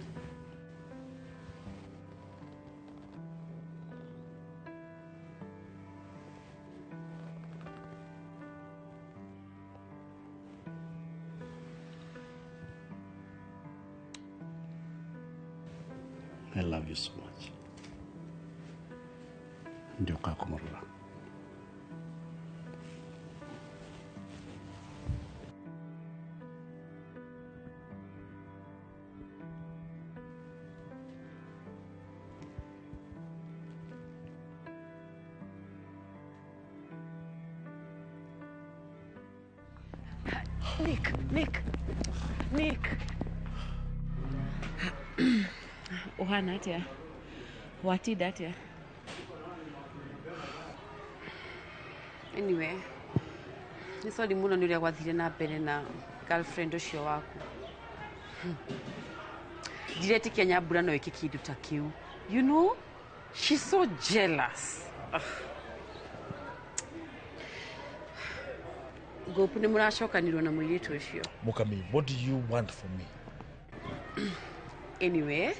I love you so much. Ndio kũmũrora. Nick, Nick, Nick. Ũhana atĩa? Watinda atĩa? Anyway, nĩ sorry mũno nĩ ũrĩa gwathire na mbere na girlfriend ũcio waku. Ndiretĩkia Nyambura no ĩke kĩndũ ta kĩu. You know, she's so jealous. Ugh. Gopu nĩ mũracokanirwo na mũirĩtu ũcio. Mukami, what do you want from me? Anyway,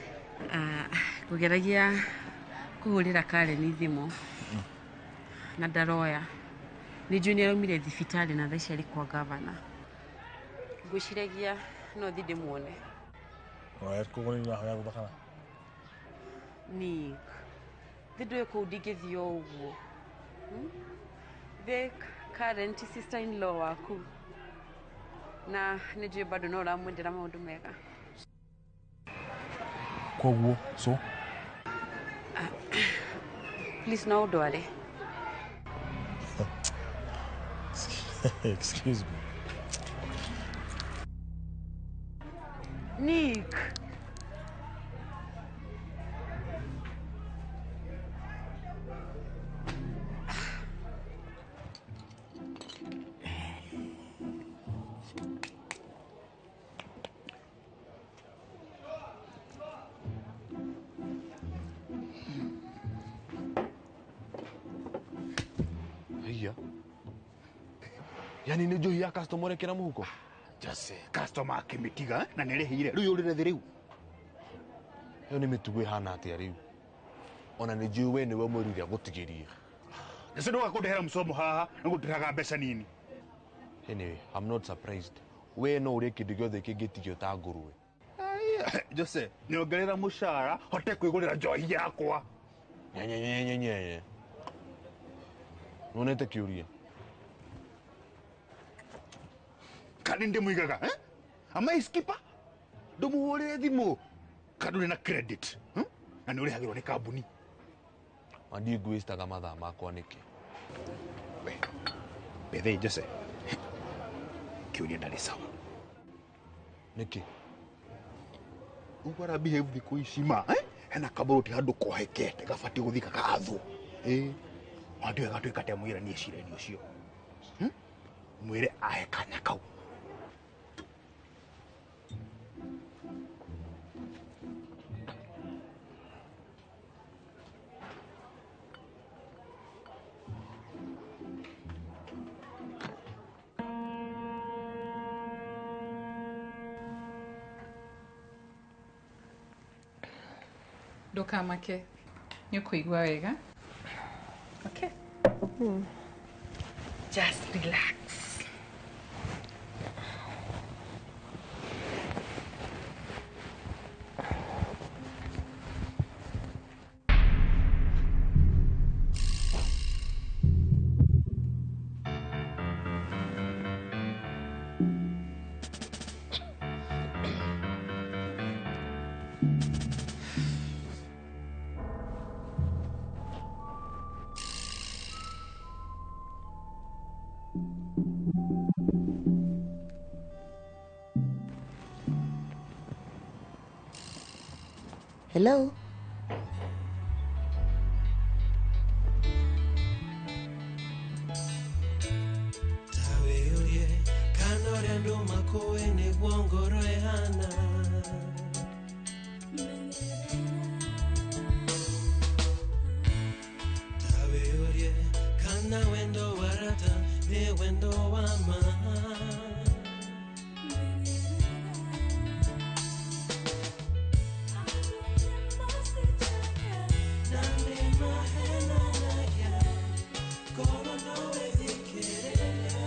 ngũgeragia kũhũrĩra Karen thimũ na ndaroya. Nĩ njũĩ nĩ araumire thibitarĩ na thaa ici arĩ kwa gavana. Ngwĩciragia no thiĩ ndĩmuone. Alright, koguo nĩ ũrahoya rũtha kana? Nick, thĩ ndũĩ kũu ndingĩthiĩ o ũguo. The current sister in law waku na nĩ njũĩ bado no ũramwendera maũndũ mega. Koguo, so? Please no ũndware. Excuse me. Nick. Haiya. Yani nĩ njohi ya customer ũrekĩra mũhuko? Jose, customer akĩmĩtiga na nĩ rĩhire rĩu yũrĩre thĩ rĩu. Ĩyo nĩ mĩtugo ĩhana atĩa rĩu? Ona nĩ njũĩ we nĩwe mwĩrire agũtigĩrie. Jose, ndũga kũndehera mũcomo haha nĩ gũndĩraga mbeca nini. Anyway, I'm not surprised. We no ũrĩe kĩndũ gĩothe kĩngĩtigio ta ngũrwe. Jose, nyongerera mũcara hote kwĩgũrĩra njohi yakwa. Nyenyenyenyenyenye. Nonete kĩũria. Kandi ndĩmũigaga, eh? Am I skipper? Ndũmũhũrĩre thimũ kandi ũrĩ na credit, Na nĩ ũrĩhagĩrwo nĩ kambuni. Ma ndiĩ ngwĩstaga mathaa makwa nĩkĩ? We, bethe Jose, kĩũria ndarĩ sawa. Nĩkĩ? Ũguo ara behave thikũ ici ma, eh? Hena kaboroti handũ kohekete gabatiĩ gũthiĩ gakaathwo. Ĩ, handũ wega twĩka atĩa mwĩra niĩ cireni ũcio. Mwĩre ahe kanya kau. Ndũkamake, nĩ ũkũigua wega. Okay. Just relax. Hello? Andũ makũĩ nĩguo ngoro ĩhana. Ta wĩyũrie kana wendo wa rata nĩ wendo wa ma. Na nĩ mahenanagia, ngoro no ĩthikĩrĩria.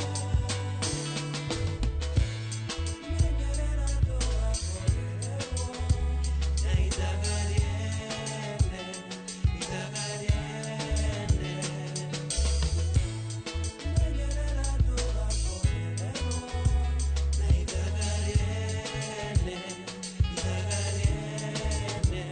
Menyerera ndũgakorererwo na ithaga rĩene, ithaga rĩene. Menyerera ndũgakorererwo na ithaga rĩene, ithaga rĩene.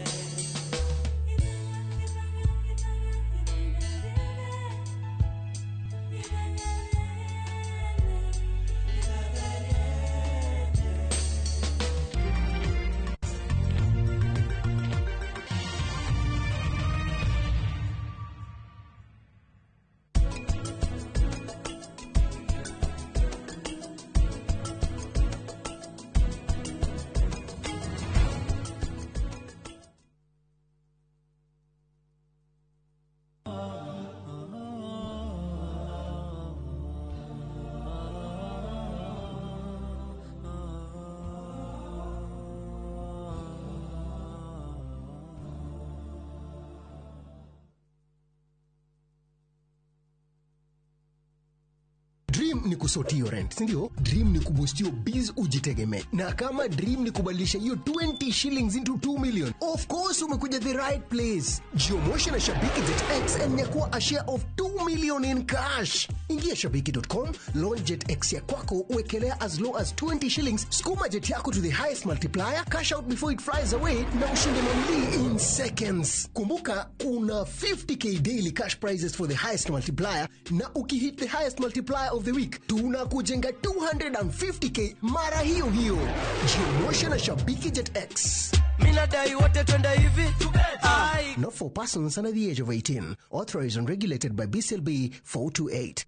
Dream ni kusort hiyo rent, si ndio? Dream ni kuboost hiyo biz ujitegemee. Na kama dream ni kubadilisha hiyo 20 shillings into 2 million, of course umekuja the right place. Jiomoshe na Shabiki ZX and nyakua a share of 2 million in cash. Ingia shabiki.com, launch Jet X ya kwako, uwekelea as low as 20 shillings, sukuma jet yako to the highest multiplier, cash out before it flies away na ushinde mamili in seconds. Kumbuka kuna 50k daily cash prizes for the highest multiplier, na ukihit the highest multiplier of the week tunakujenga 250k mara hiyo hiyo. Jiomoshe na Shabiki Jet X. Minadai wote twende hivi. Ai. Not for persons under the age of 18. Authorized and regulated by BCLB 428.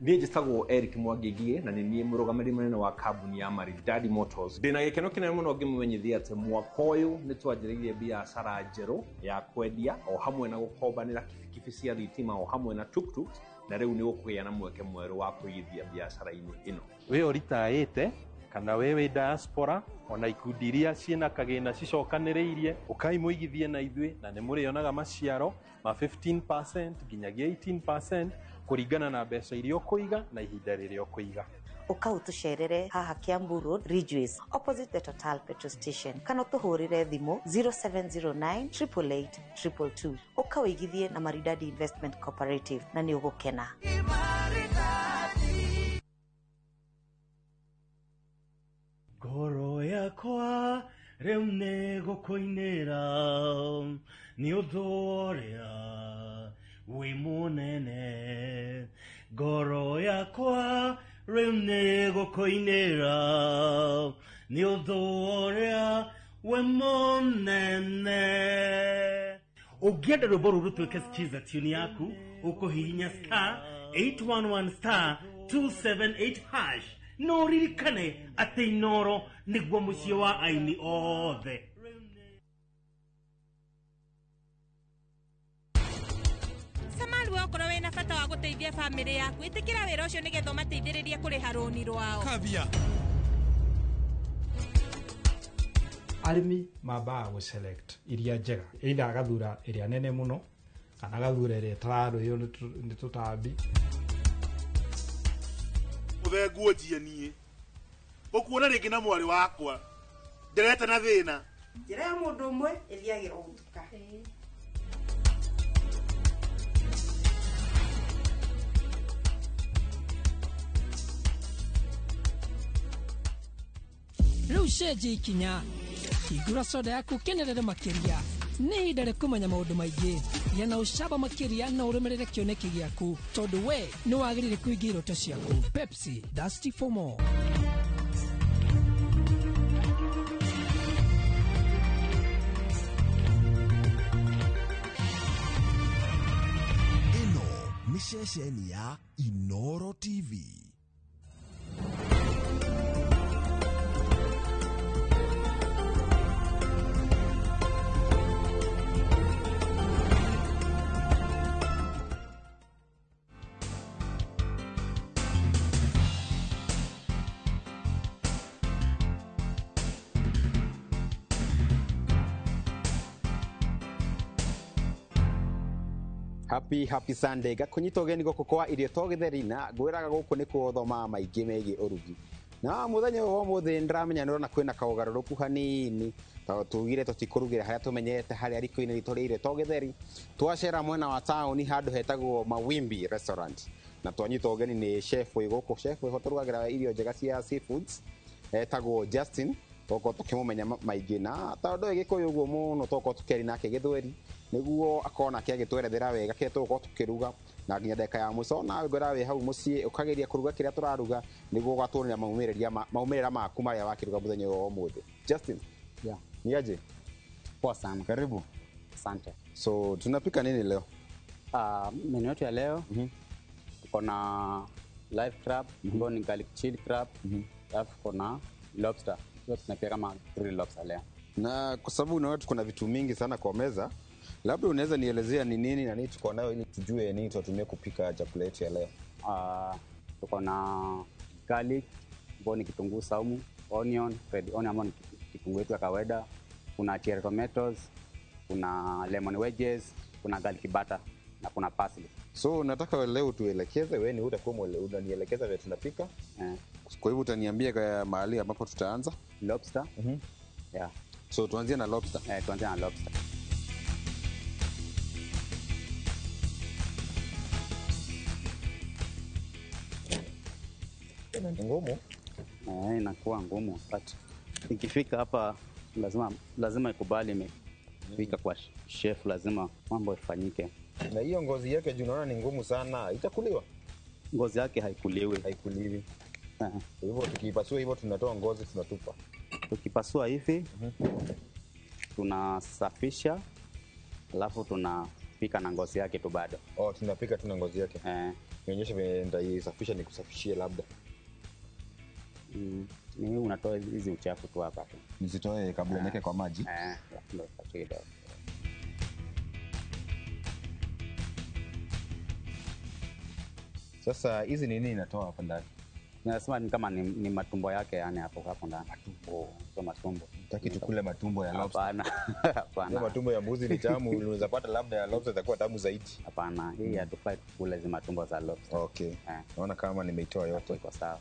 Niĩ njĩtagwo Eric Mwangi na nĩ niĩ mũrũgamĩrĩri mũnene wa kambuni ya Maridadi Motors. Ndĩna gĩkeno kĩnene mũno ngĩmũmenyithia atĩ mwaka ũyũ nĩ twanjĩrĩirie biacara njerũ ya kwendia o hamwe na gũkombanĩra kibikibi cia thitima o hamwe na tuktuk, na rĩu nĩ gũkũgĩa na mweke mwerũ wa kũigithia biacara-inĩ ĩno. We ũritaĩte kana we wĩ diaspora ona ikundi iria ciĩna kagĩna cicokanĩrĩirie ũkai mũigithie na ithuĩ na nĩ mũrĩonaga maciaro ma 15% nginyagia 18% kũringana na mbeca iria ũkũiga na ihinda rĩrĩa ũkũiga. Ũka ũtũcerere haha Kiambu Road, Ridgeways, opposite the Total petrol station, kana ũtũhũrĩre thimũ 0709 888 222. Ũka ũigithie na Maridadi Investment Cooperative na nĩ ũgũkena. Ngoro yakwa rĩu nĩ gũkũinĩra nĩ ũndũ ũrĩa wĩ mũnene. Ngoro yakwa rĩu nĩ gũkũinĩra nĩ ũndũ ũrĩa wĩ mũnene. Ũngĩenda rwĩmbo rũrũ rũtuĩke skiza tune yaku, ũkũhihinya star 811 star 278 hash. No ririkane atĩ Inoro nĩguo mũciĩ wa aini othe. Samal, we okorwo wĩna bata wa gũteithia bamĩrĩ yaku, ĩtĩkĩra wĩra ũcio nĩgetha ũmateithĩrĩrie kũrĩha rũni rwao. Kavia. Arĩmi mambaga gũ select iria njega, either agathura ĩrĩa nene mũno kana agathura ĩrĩa ĩtararĩo nĩ tũtambi. Mũthenguo njie niĩ ũkuona rĩngĩ na mwarĩ wakwa nderete na thĩna. Njĩra ya mũndũ ũmwe ĩthiagĩra gũtuka. Rĩu cenjia ikinya, hingũra soda yaku ũkenerere makĩria. Nĩ ihinda rĩa kũmenya maũndũ maingĩ. Gĩa na ũcamba makĩria na ũrũmĩrĩre kĩoneki gĩaku, tondũ we nĩ wagĩrĩire kũingĩra iroto ciaku. Pepsi, thirsty for more. Ĩno nĩ Nĩ ceceni ya Inoro TV. Happy happy Sunday gakunyita ũgeni gũkũ kwa irio to gĩtheri na ngwĩraga gũkũ nĩkuo ũthomaga maingĩ megiĩ ũrugi na mũthenya ũyũ wa ũmũthĩ nĩndĩramenya nĩũrona kwĩna kaũgarũrũku hanini tondũ tugire tũtikũrugĩra harĩa tũmenyerete harĩa riko-inĩ ritũ rĩa irio to gĩtheri twacera mwena wa taũni handũ hetagwo Mawimbi Restaurant na twanyita ũgeni nĩ chef wĩ gũkũ chef wĩho tũrugagĩra irio njega cia seafoods etagwo Justin tokorwo tukimumenya maingĩ na tondũ ndoĩ gĩkũyũ ũguo mũno tokorwo tũkĩaria nake gĩthweri nĩguo akorwo nake agĩtwerethera wega kĩrĩa tũgũkorwo tũkĩruga na nginya ndagĩka ya mũico nawe ngwĩra wĩ hau mũciĩ ũkageria kũruga kĩrĩa tũraruga nĩguo ũgatuonia maumĩrĩra maku marĩa wakĩruga mũthenya ũyũ wa ũmũthĩ. Justin, yeah. Ni aje? Poa sana. Karibu. Asante. So tunapika nini leo? Menu yetu ya leo tuko na live crab, ambayo ni garlic chili crab, alafu tuko na lobster. Tunapika kama grill lobster leo. Na kwa sababu unaona tuko na vitu mingi sana kwa meza, labda unaweza nielezea ni nini na nini tuko nayo ili tujue nini tutatumia kupika chakula yetu ya leo. Tuko na garlic, ambayo ni kitunguu saumu, onion, red onion ambayo ni kitunguu yetu ya kawaida, kuna cherry tomatoes, kuna lemon wedges, kuna garlic butter na kuna parsley. So nataka leo tuelekeze, wewe ni utakuwa unanielekeza vile tunapika. Kwa hivyo utaniambia kwa mahali ambapo tutaanza. Lobster. Yeah. So tuanzie na lobster. Tuanzie na lobster. Ni ngumu. Inakuwa ngumu but ikifika hapa lazima ikubali imefika kwa chef, lazima mambo ifanyike. Na hiyo ngozi yake juu unaona ni ngumu sana, itakuliwa? Ngozi yake haikuliwi. Haikuliwi. Kwa hivyo tukipasua hivyo tunatoa ngozi tunatupa. Tukipasua hivi tunasafisha alafu tunapika na ngozi yake tu bado. Oh, tunapika tu na ngozi yake. Nionyeshe vile nitaisafisha nikusafishie labda. Ni unatoa hizi uchafu tu hapa tu. Nizitoe kabla niweke kwa maji. Ndio kidogo. Sasa hizi ni nini inatoa hapa ndani? Nasema ni kama ni matumbo yake yani hapo ndani. Matumbo, sio matumbo. Nataka tukule matumbo ya lobster. Hapana. Hapana. Matumbo ya mbuzi ni tamu, unaweza pata labda ya lobster itakuwa tamu zaidi. Hapana, hii hatufai kukula hizi matumbo za lobster. Okay. Naona kama nimeitoa yote. Iko sawa.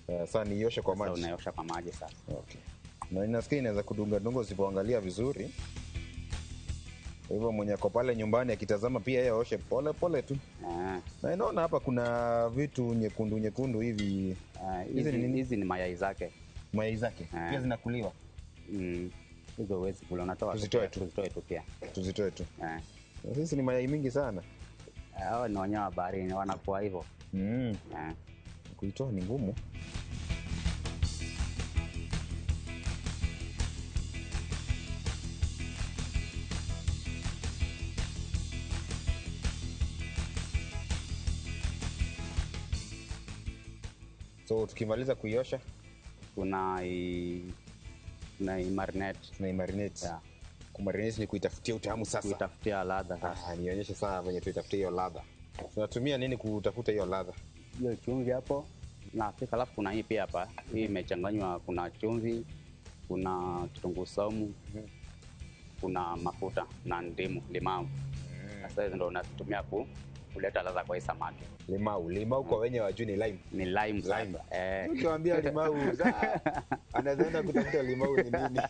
Sasa nioshe kwa maji. Sasa unaiosha kwa maji sasa. Okay. Na ninasikia inaweza kudunga dunga usipoangalia vizuri. Kwa hivyo mwenye ako pale nyumbani akitazama pia yeye aoshe pole pole tu. Na inaona hapa kuna vitu nyekundu nyekundu hivi. Hizi ni nini? Hizi ni mayai zake. Mayai zake. Pia zinakuliwa. Hizo huwezi kula, unatoa. Tuzitoe tu. Tuzitoe tu pia. Tuzitoe tu. Sisi ni mayai mingi sana. Hao ni wanyama wa baharini wanakuwa hivyo. Kuitoa ni ngumu. So tukimaliza kuiosha tunaimarinate. Tunaimarinate. Yeah. Kumarinate ni kuitafutia utamu sasa. Kuitafutia ladha sasa. Nionyeshe sasa venye tuitafutia hiyo ladha. Tunatumia nini kutafuta hiyo ladha? Hiyo chumvi hapo na Afrika, alafu kuna hii pia hapa. Hii imechanganywa, kuna chumvi, kuna kitunguu saumu, kuna mafuta na ndimu, limau. Sasa hizo ndio unatumia kuleta ladha kwa hii samaki. Limau kwa wenye wajui ni lime. Ni lime sasa. Ukiwaambia limau, anaanza kutafuta limau ni nini.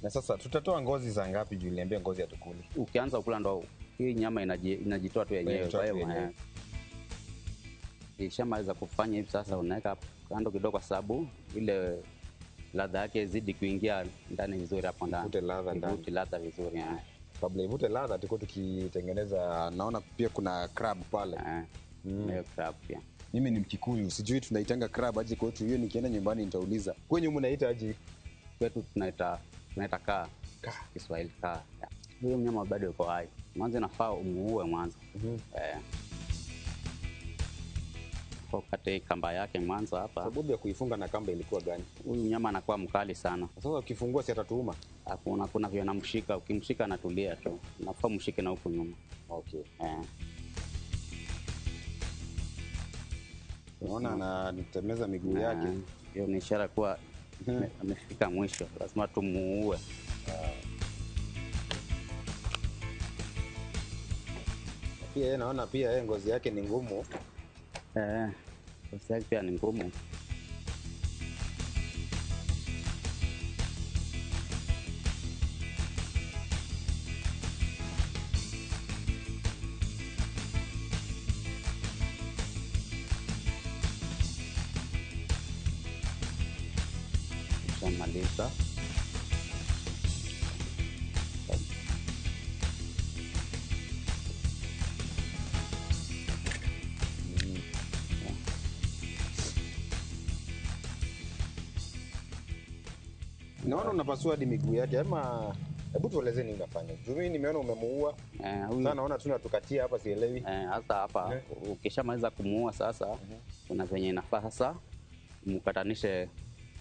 Na sasa tutatoa ngozi za ngapi juu niliambia ngozi hatukuli? Ukianza kula ndo hii nyama inajitoa tu yenyewe. Kwa hiyo ishamaliza kufanya hivi sasa unaweka kando kidogo kwa sababu ile ladha yake zidi kuingia ndani vizuri hapo ndani. Ivute ladha ndani. Ivute ladha vizuri. Kabla ivute ladha tuko tukitengeneza, naona pia kuna crab pale. Hiyo crab pia. Mimi ni Mkikuyu, sijui tunaitanga crab aje kwetu. Hiyo nikienda nyumbani nitauliza. Kwenyu mnaita aje? Kwetu tunaita kaa. Kiswahili kaa. Huyo mnyama bado yuko hai. Mwanzo inafaa umuue mwanzo. Kwa kate kamba yake mwanzo hapa. Sababu ya kuifunga na kamba ilikuwa gani? Huyu mnyama anakuwa mkali sana. Sasa ukifungua si atatuuma? Hakuna, kuna vile namshika, ukimshika anatulia tu. Nafaa mshike na huku nyuma. Okay. Unaona anatemeza miguu yake. Hiyo ni ishara kuwa amefika mwisho, lazima tumuue. Pia yeye naona pia yeye ngozi yake ni ngumu. Ngozi yake pia ni ngumu. Maliza. Naona unapasua hadi miguu yake, ama hebu tueleze nini unafanya. Juu mimi nimeona umemuua. Sasa naona tu natukatia hapa, sielewi. Hasa hapa ukishamaliza kumuua sasa, kuna venye inafaa sasa mkatanishe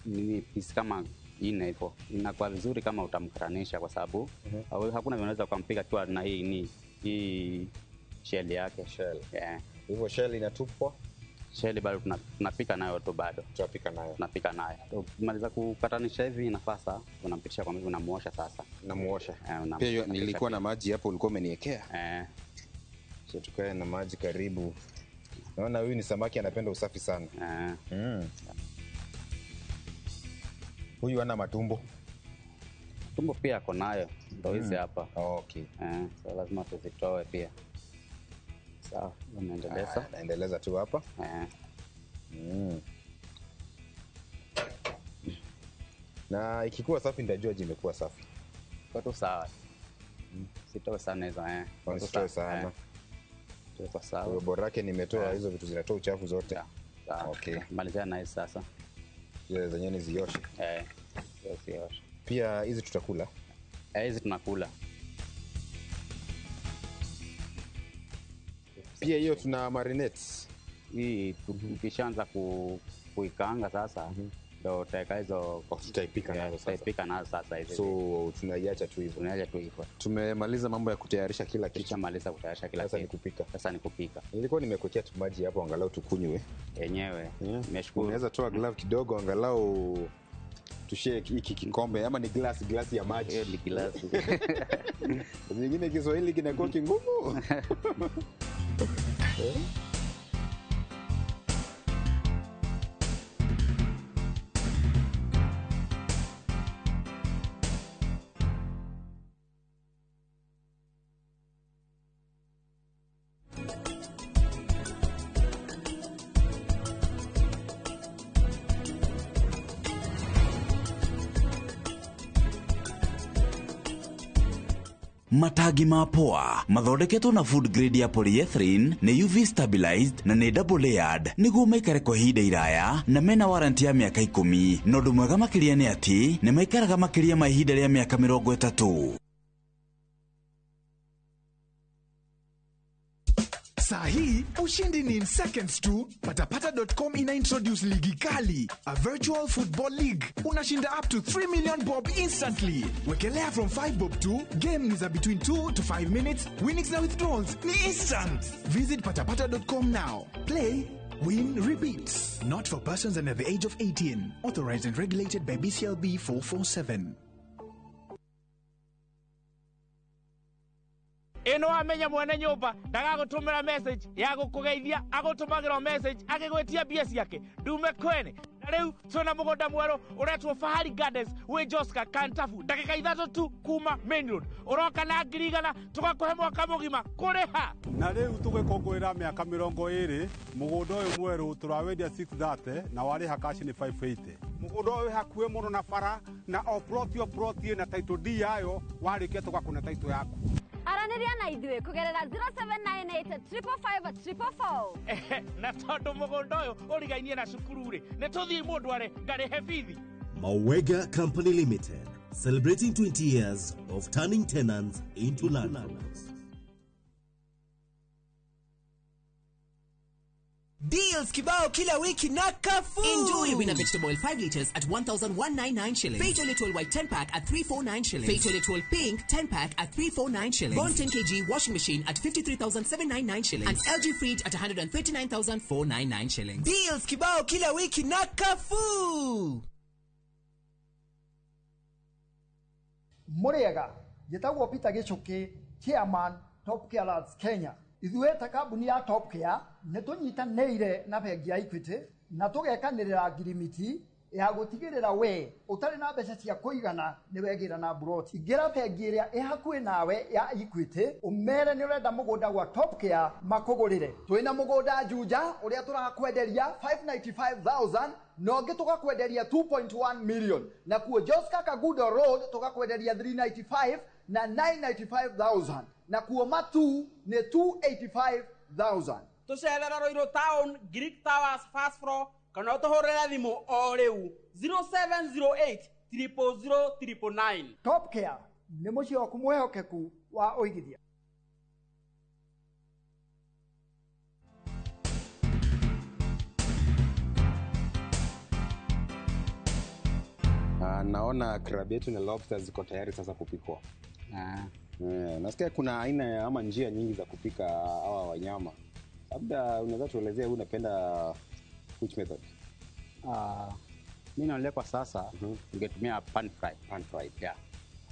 nini pisi kama 4 hivyo. Inakuwa vizuri kama utamkatanisha kwa sababu hakuna vile unaweza kumpiga akiwa na hii ni hii shell yake. Shell. Hivyo shell inatupwa? Shell bado tunapika nayo tu bado. Tunapika nayo. Tunapika nayo. Ukimaliza kukatanisha hivi inafaa sasa unampitisha kwa miguu, unamuosha sasa. Namuosha. Pia nilikuwa na maji hapo ulikuwa umeniwekea. So tukae na maji karibu. Naona huyu ni samaki anapenda usafi sana. Huyu ana matumbo. Tumbo pia ako nayo. Ndio hizi hapa. Okay. So lazima tuzitoe pia. Sawa, unaendeleza. Naendeleza tu hapa. Na ikikuwa safi nitajua je imekuwa safi. Kwa tu sawa. Sitoe sana hizo Sitoe sana. Kwa sawa. Bora yake nimetoa hizo vitu zinatoa uchafu zote. Okay. Malizia na hizi sasa. Zile zenyewe ni zioshe. Zioshe. Pia hizi tutakula. Hizi tunakula. Pia hiyo tuna marinate. Hii tukishaanza kuikaanga sasa ndio utaweka hizo, tutaipika nazo sasa. Tutaipika nazo sasa hivi. So tunaiacha tu hivyo. Tunaiacha tu hivyo. Tumemaliza mambo ya kutayarisha kila kitu. Tumemaliza kutayarisha kila kitu. Sasa ni kupika. Sasa ni kupika. Nilikuwa nimekuwekea tu maji hapo angalau tukunywe. Yenyewe. Nimeshukuru. Unaweza toa glove kidogo angalau tushare hiki kikombe ama ni glass ya maji. Hiyo ni glass. Zingine Kiswahili kinakuwa kingumu. Matagi ma poa mathondeketwo na food grade ya polyethylene nĩ UV stabilized na nĩ double layered nĩguo maikare kwa ihinda iraya na mena warranty ya mĩaka 10 na ũndũ mwega makĩria nĩ atĩ nĩ maikaraga makĩria ma ihinda rĩa mĩaka 30. Saa hii ushindi ni in seconds tu. Patapata.com ina introduce ligi kali, a virtual football league. Unashinda up to 3 million bob instantly. Wekelea from 5 bob to game ni za between 2 to 5 minutes. Winnings na withdrawals ni instant. Visit patapata.com now. Play, win, repeat. Not for persons under the age of 18. Authorized and regulated by BCLB 447. Ino amenya mwene nyumba ndagagũtũmĩra message ya gũkũgeithia agũtũmagĩra message agĩgwĩtia mbia ciake ndume kwene. Na rĩu twĩna mũgũnda mwerũ ũretwo Fahari Gardens wĩ Joska Kantafu, ndagĩka 3 tu kuma main road. Ũroka na 100,000 tũgakũhe mwaka mũgima kũrĩha. Na rĩu tũgĩkũngũĩra mĩaka 20 mũgũnda ũyũ mwerũ tũrawendia 630 na warĩha cash nĩ 580. Mũgũnda ũyũ wĩ hakuhĩ mũno na bara na o plot ĩna title deed yayo, warĩkia tũgakũne title yaku. Aranĩria na ithuĩ kũgerera 0798 555 444. Na tondũ mũgũnda ũyũ ũrigainie na cukuru rĩ, nĩ tũthiĩ mũndũ are ngarĩhe bithi. Mawega Company Limited, Celebrating 20 years of turning tenants into landlords. Deals kibao kila wiki na Carrefour. Enjoy Winner vegetable oil 5 liters at 1,199 shillings. Fatal Little White 10 pack at 349 shillings. Fatal Little Pink 10 pack at 349 shillings. Bond 10 kg washing machine at 53,799 shillings. And LG fridge at 139,499 shillings. Deals kibao kila wiki na Carrefour. Muriega, njĩtagwo Peter Gĩchũkĩ, chairman Top Care Lads Kenya. Ithuĩ ta kambuni ya Top Care nĩ tũnyitanĩire na bengi ya Equity na tũgekanĩrĩra ngirimiti ya gũtigĩrĩra we ũtarĩ na mbeca cia kũigana nĩ wegĩra na mburoti. Ingĩra bengi ĩrĩa ĩ hakuhĩ nawe ya Equity ũmere nĩ ũrenda mũgũnda gwa Top Care makũgũrĩre. Twĩna mũgũnda Juja ũrĩa tũrakwenderia 595,000 na ũngĩ tũgakwenderia 2.1 million, na kuo Joska Kagudo Road tũgakwenderia 395 na 995,000, na kuo Matu nĩ 285,000. Tũcerera Ruiru Town, Greek Towers first floor, kana ũtũhũrĩre thimũ o rĩu 0708 000 999. Top Care nĩ mũciĩ waku mwĩhokeku wa ũigithia. Naona crab yetu na lobster ziko tayari sasa kupikwa. Nasikia kuna aina ya ama njia nyingi za kupika hawa wanyama. Labda unaweza tuelezea wewe unapenda which method? Mimi naonelea kwa sasa ningetumia pan fry. Pan fry. Yeah.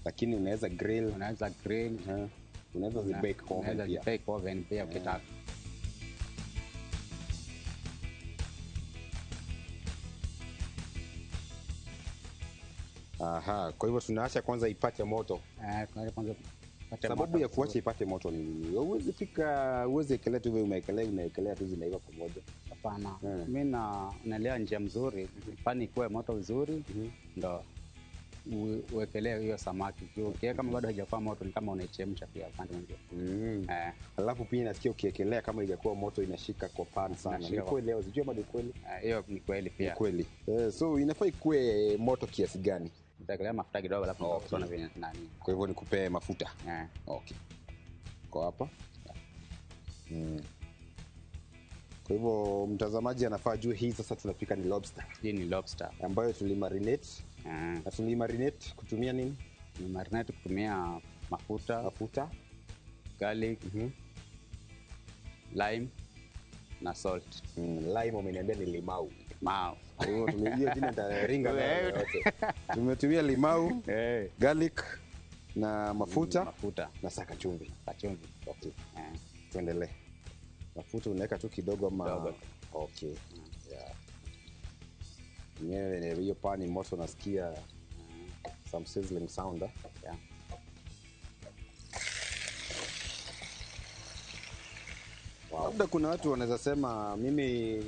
Lakini unaweza grill, unaweza grill, unaweza zibake kwa oven pia. Unaweza zibake oven pia ukitaka. Aha, kwa hivyo tunaacha kwanza ipate moto. Tunaacha kwanza ipate moto. Sababu ya kuacha ipate moto ni nini? Huwezi pika, huwezi ekelea tu wewe umeekelea, unaekelea tu zinaiva pamoja. Hapana. Mimi naelewa njia mzuri, pani ikuwe moto vizuri, ndo uwekelee hiyo samaki. Ukiweka kama bado haijakuwa moto ni kama unaichemsha pia upande mwingine. Alafu pia nasikia ukiekelea kama haijakuwa moto inashika kwa pan sana. Ni kweli au sijui kama ni kweli? Hiyo ni kweli pia. Ni kweli. So inafaa ikuwe moto kiasi gani? Nitakelea mafuta kidogo alafu utaona vile nani. Kwa hivyo nikupe mafuta. Okay. Kwa hapa. Kwa hivyo mtazamaji anafaa juu hii sasa tunapika ni lobster. Hii ni lobster ambayo tulimarinate. Na tulimarinate kutumia nini? Tulimarinate kutumia mafuta, garlic, lime na salt. Lime umeniambia ni limau. Limau. Kwa hivyo tumejua jina nitaringa nayo yote. Tumetumia limau, garlic na mafuta, na saka chumvi. Okay. Tuendelee. Mafuta unaweka tu kidogo ama okay. Yeah. Nyewe hiyo pani moto nasikia some sizzling sound. Yeah. Wow. Labda kuna watu wanaweza sema mimi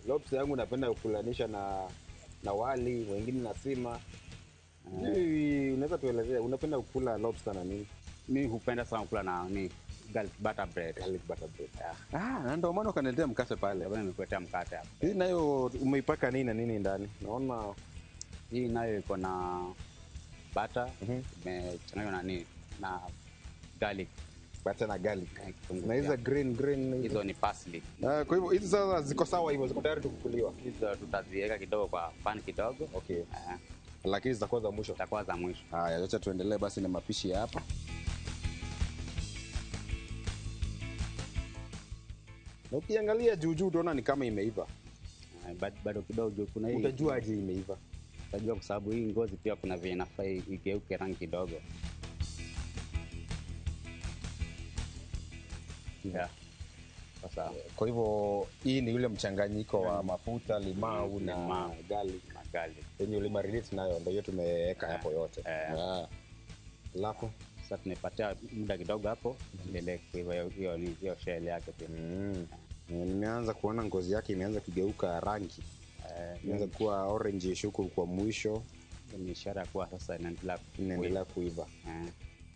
lobster yangu napenda kukulanisha na wali, wengine na sima. Unaweza tuelezea unapenda kukula lobster na nini? Mimi hupenda sana kukula na ni garlic butter bread. Garlic butter bread. Yeah. Na ndio maana ukaniletea mkate pale. Ndio maana nimekuletea mkate hapa. Hii nayo umeipaka nini na nini ndani? Naona hii nayo iko na butter, imechanganywa na nini? Na garlic. Butter na garlic. Na hizo green hizo ni parsley. Kwa hivyo hizi sasa ziko sawa hivyo, ziko tayari kukuliwa. Hizo tutaziweka kidogo kwa pan kidogo. Okay. Lakini zitakuwa za mwisho. Zitakuwa za mwisho. Haya, acha tuendelee basi na mapishi ya hapa. Na ukiangalia juu juu utaona ni kama imeiva. Bado kidogo kuna hii. Utajua aje imeiva? Utajua kwa sababu hii ngozi pia kuna vile inafaa igeuke rangi kidogo. Yeah. Sasa kwa hivyo hii ni ule mchanganyiko wa mafuta, limau na garlic. Yenye ulimarinate nayo ndio hiyo tumeweka hapo yote. Alafu sasa tumepatia muda kidogo hapo endelee kuiva hiyo ni hiyo shell yake pia. Nimeanza kuona ngozi yake imeanza kugeuka rangi. Imeanza kuwa orange huku kwa mwisho. Ni ishara kuwa sasa inaendelea kuiva.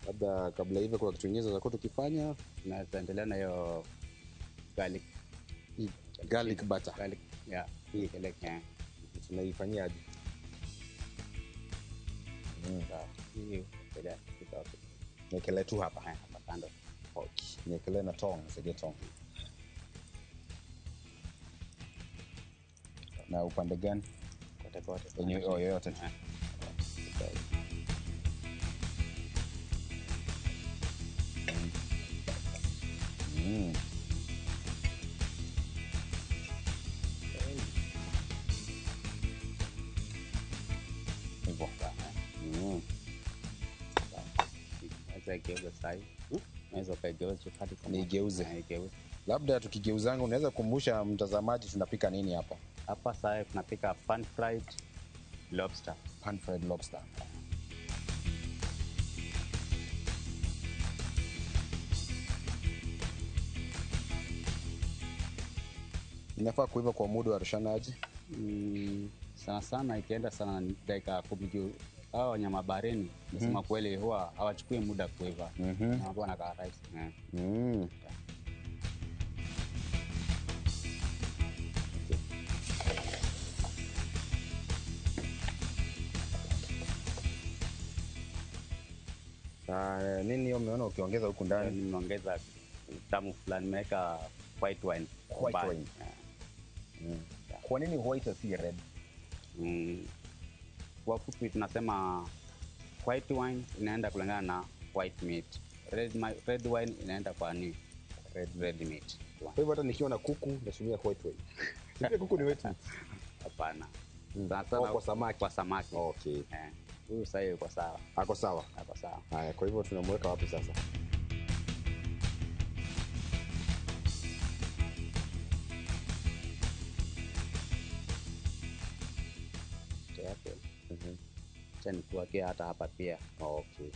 Labda kabla hivyo kwa kitu kingine za tukifanya tunaweza endelea na hiyo garlic butter. Garlic, yeah. Hii tunaifanyia aje? Hii bila kidogo. Niekelee tu hapa. Hapa kando. Okay. Niekelee na tong, nisaidie tong. Na upande gani? Kote kote. Yenye oh, yoyote tu. Mm. Hivyo. Mm. Naweza igeuza sahi. Naweza ukaigeuza chapati kama Niigeuze. Niigeuze. Labda tukigeuzanga unaweza kukumbusha mtazamaji tunapika nini hapa? Hapa sasa tunapika pan fried lobster. Pan fried lobster. Inafaa kuiva kwa muda wa rushanaji? Sana sana ikienda sana ni dakika 10 juu hao wanyama baharini kusema kweli huwa hawachukui muda kuiva. Na huwa wanakaa rahisi. Mm. Nini hiyo umeona ukiongeza huku ndani? Nimeongeza tamu fulani, nimeweka white wine. White wine. Yeah. Kwa nini white si red? Kwa fupi tunasema white wine inaenda kulingana na white meat. Red wine inaenda kwa ni red meat. Kwa hivyo hata nikiwa na kuku natumia white wine. Sio kuku ni white meat. Hapana. Sana sana Oh, kwa samaki. Kwa samaki. Okay. Huyu sasa yuko sawa. Ako sawa. Ako sawa. Haya, kwa hivyo tunamweka wapi sasa? Yake. Acha nikuwekee hata hapa pia. Okay.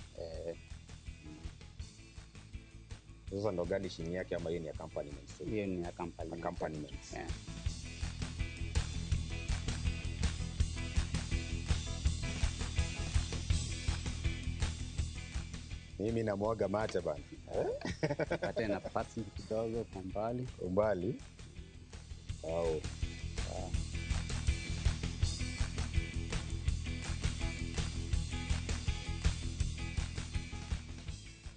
Sasa ndo garnishing yake ama hiyo ni accompaniment? Hiyo ni accompaniment. Accompaniment. Yeah. Mimi namwaga mate bana. Pate nafasi kidogo kwa mbali. Umbali. Au.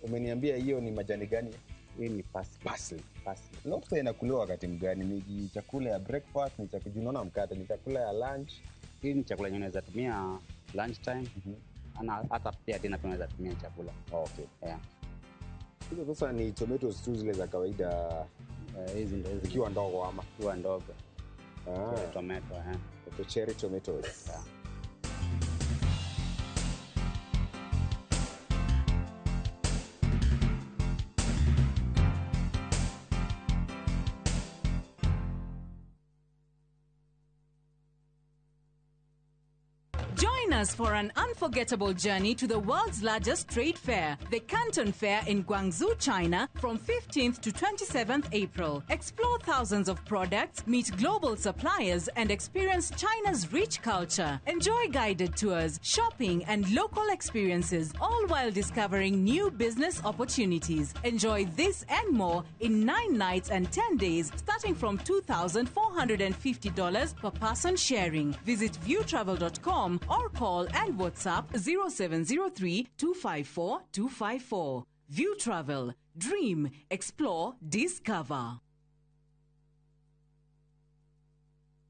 Umeniambia hiyo ni majani gani? Hii ni parsley. Parsley. Parsley. Lobster inakuliwa wakati mgani? Ni chakula ya breakfast, ni chakula unaona mkate, ni chakula ya lunch. Hii ni chakula yenye unaweza tumia lunch time. Ana hata pia dinner pia unaweza tumia chakula. Okay. Yeah. Hizo sasa ni tomatoes tu zile za kawaida. Hizi ndio hizi. Zikiwa ndogo ama? Zikiwa ndogo. Cherry tomato, eh. The cherry tomatoes. Yeah. Join us for an unforgettable journey to the world's largest trade fair, the Canton Fair in Guangzhou, China, from 15th to 27th April. Explore thousands of products, meet global suppliers, and experience China's rich culture. Enjoy guided tours, shopping, and local experiences, all while discovering new business opportunities. Enjoy this and more in 9 nights and 10 days, starting from $2,450 per person sharing. Visit viewtravel.com or call and WhatsApp 0703 254 254. View Travel. Dream, explore, discover.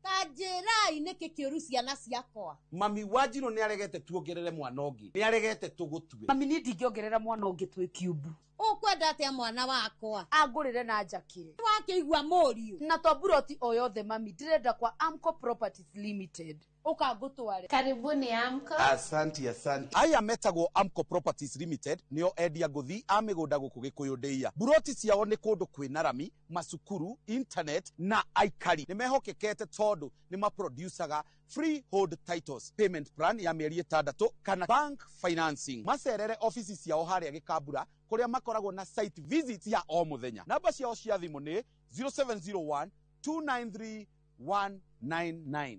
Ta njĩrai nĩkĩ kĩũru ciana ciakwa. Mami wa Njirũ nĩ aregete tuongerere mwana ũngĩ, nĩ aregete tũgũtue. Mami niĩ ndingĩongerera mwana ũngĩ twĩ kiumbu. Ũkwenda atĩa mwana wakwa? Angũrĩre na njakĩre. Wakĩigua mũriũ. Na to buroti o yothe mami, ndĩrenda kwa Amco Properties Limited. Ũka ngũtware. Karibuni Amco. Asanti, asanti. Aya metagwo Amco Properties Limited nĩo endia ngũthi a mĩgũnda gũkũ Gĩkũyũ ndĩia. Buroti ciao nĩ kũndũ kwĩna rami, macukuru, internet na aikari. Nĩ mehokekete tondũ nĩ maproducaga freehold titles, payment plan ya mĩeri 6 kana bank financing. Macerere ofici ciao harĩa Gĩkambura kũrĩa makoragwo na site visit ya o mũthenya. Namba ciao cia thimũ nĩ 0701 293 199.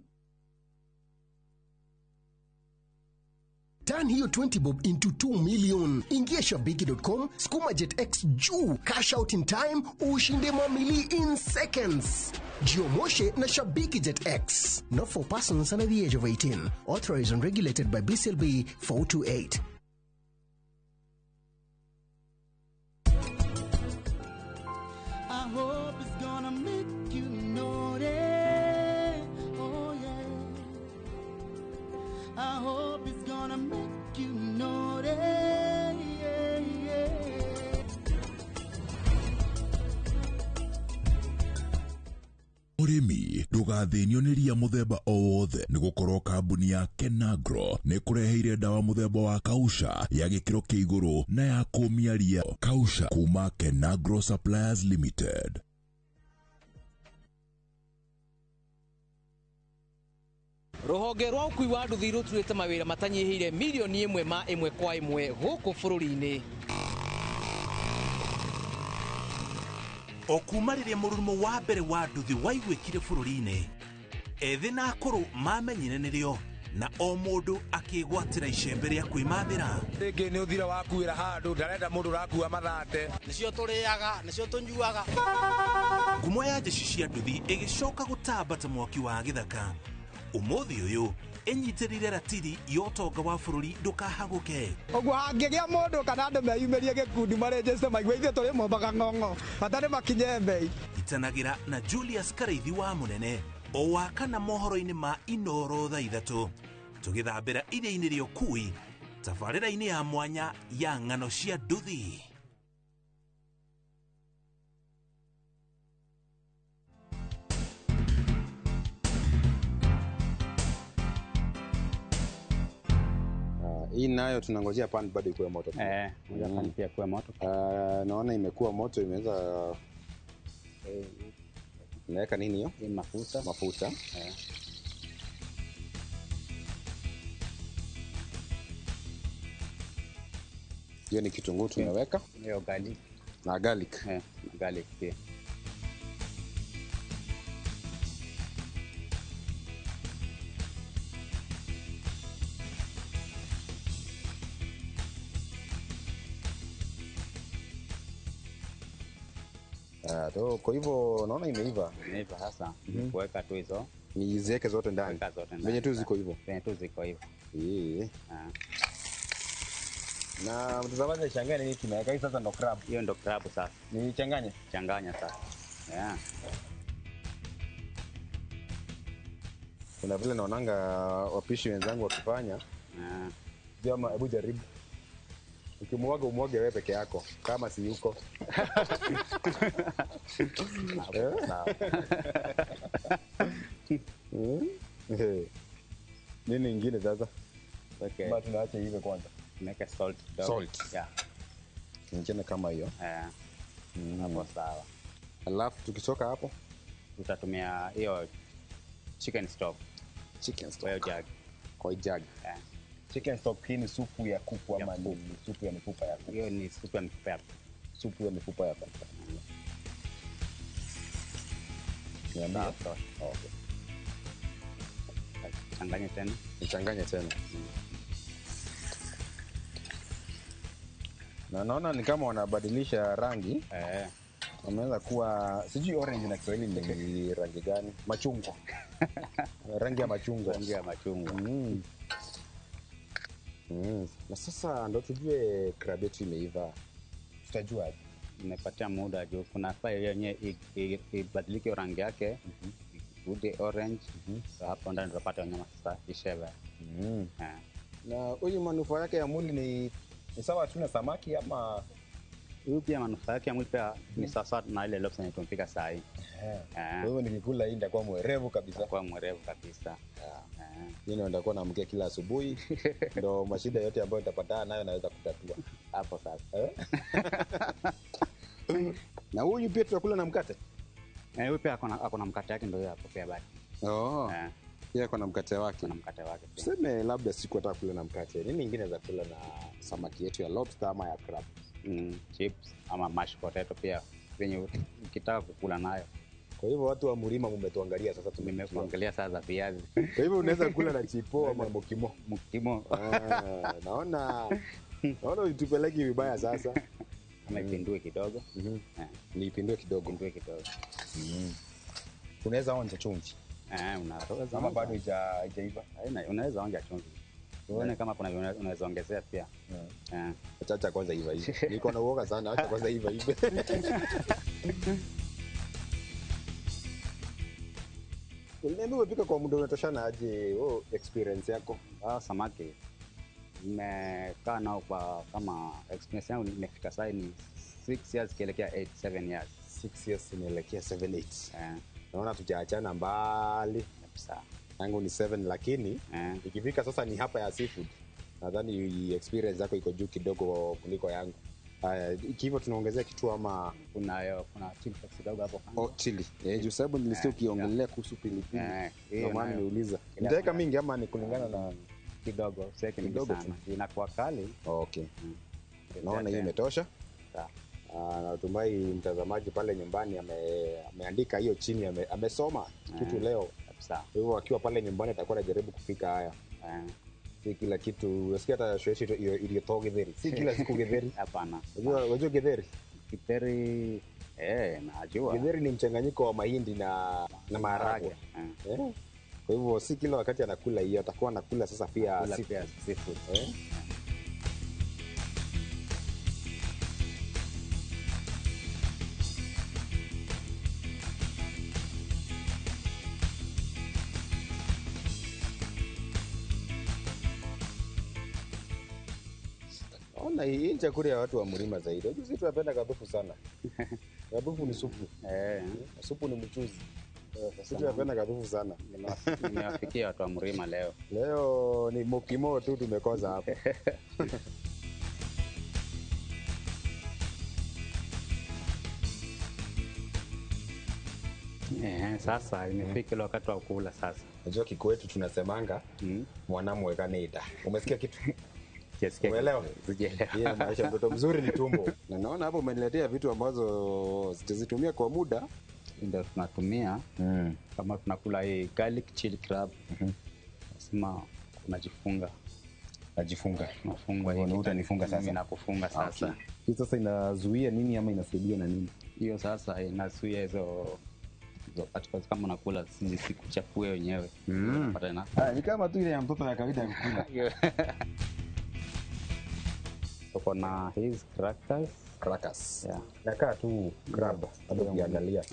Turn hiyo 20 bob into 2 million. Ingia shabiki.com, skuma Jet X juu, cash out in time, ushinde mamili in seconds. Jiomoshe na Shabiki Jet X. Not for persons under the age of 18. Authorized and regulated by BCLB 428. hope it's gonna make you notice. Oh yeah. I hope it's gonna make you notice. Yeah, yeah. Ũrĩmi ndũgathĩnio nĩ ria mũthemba o wothe nĩ gũkorwo kambuni ya Kenagro nĩ kũreheire ndawa mũthemba wa kausha ya gĩkĩro kĩa igũrũ na ya kũmia ria. Kausha kuma Kenagro Suppliers Limited. Rũhonge rwa ũkui wa nduthi rũturĩte mawĩra matanyihĩire milioni 1 ma 1 kwa 1 gũkũ bũrũri-inĩ. O kuma rĩrĩa mũrurumo wa mbere wa nduthi waiguĩkire bũrũri-inĩ, ethĩ na akũrũ mamenyire nĩrĩo na o mũndũ akĩgwatĩra icembe rĩa kwĩmathĩra. Rĩngĩ nĩ ũthira wakuĩra handũ ndarenda mũndũ ũrakua mathate. Nĩcio tũrĩaga, nĩcio tũnyuaga. Ngumo ya jeshi cia nduthi ĩgĩcoka gũtamba ta mwaki wa gĩthaka. Ũmũthĩ ũyũ ĩnyitĩrĩire ratiri ya ũtonga wa bũrũri ndũkahagũke. Ũguo hangĩgĩa mũndũ kana andũ meyumĩrie gĩkundi marĩnjĩte maigue ithuĩ tũrĩ mombaga ng'ong'o bata nĩ makinye mbei. Itanagĩra na Julius Karaithi wa Mũnene o wa kana mohoro-inĩ ma Inoro thaa 3 tũgĩthambĩra iria-inĩ rĩa ũkui tabarĩra-inĩ ya mwanya ya ng'ano cia nduthi. Hii nayo tunangojea pan bado ikuwe moto. Ngoja pan pia kuwe moto. Naona imekuwa moto, imeweza. Naweka nini hiyo? Hii mafuta. Mafuta. Hiyo ni kitunguu tumeweka. Hiyo garlic. Na garlic. Na garlic pia. Kwa hivyo naona imeiva. Imeiva sasa. Kuweka tu hizo. Niziweke zote ndani. Venye tu ziko hivyo. Venye tu ziko hivyo. Na mtazamaji ashangae nini tunaweka hii sasa ndo crab. Hiyo ndo crab sasa. Nichanganye? Changanya sasa. Yeah. Kuna vile naonanga wapishi wenzangu wakifanya. Jamaa hebu jaribu. Ukimwaga umwage wewe peke yako kama si yuko. Nini ingine sasa? Okay. Bado tunaacha hivi kwanza. Make salt kidogo. Salt. Yeah. Nyingine kama hiyo. Hapo sawa. Alafu tukitoka hapo tutatumia hiyo chicken stock. Chicken stock. Kwa hiyo jug. Kwa jug. Yeah. Chicken stock hii ni supu ya kuku ama ni supu ya mifupa ya kuku? Hiyo ni supu ya mifupa ya kuku. Supu ya mifupa ya kuku. Niambie. Okay. Changanya tena. Nichanganye tena. Na naona ni kama wanabadilisha rangi. Wameanza kuwa sijui orange na Kiswahili ni rangi gani? Machungwa. Rangi ya machungwa. Rangi ya machungwa. Na sasa ndo tujue crab yetu imeiva. Tutajua aje? Nimepatia muda juu kuna saa yenyewe ibadilike rangi yake. Irudi orange. So hapo ndani tutapata nyama sasa isheva. Na huyu manufaa yake ya mwili ni sawa tu na samaki ama huyu pia manufaa yake ya mwili pia ni sawa na ile lobster tumpika saa hii. Kwa hivyo nikikula hii nitakuwa mwerevu kabisa. Nitakuwa mwerevu kabisa. Mimi ndio nitakuwa naamkia kila asubuhi ndio mashida yote ambayo nitapatana nayo naweza kutatua. Hapo sasa. Na huyu pia tutakula na mkate? Huyu pia ako na mkate yake ndio hapo pia bado. Pia ako na mkate wake. Na mkate wake pia. Tuseme labda siku nataka kula na mkate. Nini nyingine za kula na samaki yetu ya lobster ama ya crab? Chips ama mashed potato pia venye ukitaka kukula nayo. Kwa hivyo watu wa Murima mmetuangalia sasa, tumekuangalia sasa za viazi. Kwa hivyo unaweza kula na chipo ama mokimo. Mokimo. Naona utupeleki vibaya sasa. Ama ipindue kidogo. Niipindue kidogo. Ipindue kidogo. Unaweza onja chumvi. Unaweza. Ama bado haijaiva. Unaweza onja chumvi. Uone kama kuna unaweza ongezea pia. Acha kwanza iva hivi. Niko na uoga sana, acha kwanza iva hivi. Uliniambia umepika kwa muda unatoshana aje wewe experience yako? Samaki nimekaa nao kwa kama experience yangu nimefika sasa ni 6 years kuelekea 8 7 years. 6 years inaelekea 7 8. Naona tujaachana mbali. Kabisa. Yangu ni 7 lakini ikifika sasa ni hapa ya seafood. Nadhani experience yako iko juu kidogo kuliko yangu. Haya, ikiwa tunaongezea kitu ama kuna chili flakes kidogo hapo kando. Oh, chili. Juu sababu nilisikia ukiongelea kuhusu pilipili. Ndio maana nimeuliza. Nitaweka mingi ama ni kulingana na kidogo, usiweke mingi sana. Inakuwa kali. Okay. Naona hiyo imetosha. Natumai mtazamaji pale nyumbani ameandika hiyo chini, amesoma kitu leo. Kabisa. Hivyo akiwa pale nyumbani atakuwa anajaribu kupika haya. Si kila kitu, unasikia hata shoeshi iliyotoa githeri. Si kila siku githeri. Hapana. Unajua githeri? Githeri najua. Githeri ni mchanganyiko wa mahindi na maharagwe. Kwa hivyo si kila wakati anakula hiyo, atakuwa anakula sasa pia seafood. Naona hii ni chakula ya watu wa mlima zaidi. Unajua sisi tunapenda kabufu sana. Kabufu ni supu. Supu ni mchuzi. Sisi tunapenda kabufu sana. Nimewafikia watu wa mlima leo. Leo ni mokimo tu tumekosa hapa. Sasa imefika ile wakati wa kula sasa. Unajua kikwetu tunasemanga mwanamweka nita. Umesikia kitu? Umeelewa? Sijaelewa. Hiyo maisha mtoto mzuri ni tumbo. Na naona hapo umeniletea vitu ambazo sitazitumia kwa muda. Ndio tunatumia kama tunakula hii garlic chili crab. Lazima unajifunga. Najifunga. Nafunga hii. Utanifunga sasa. Mimi nakufunga sasa. Okay. Hii sasa inazuia nini ama inasaidia na nini? Hiyo sasa inazuia hizo particles kama unakula zisikuchafue wenyewe. Ni kama tu ile ya mtoto ya kawaida ya kukula. Tuko na hizi crackers. Crackers. Yeah. Nakaa tu crab hapo ukiangalia.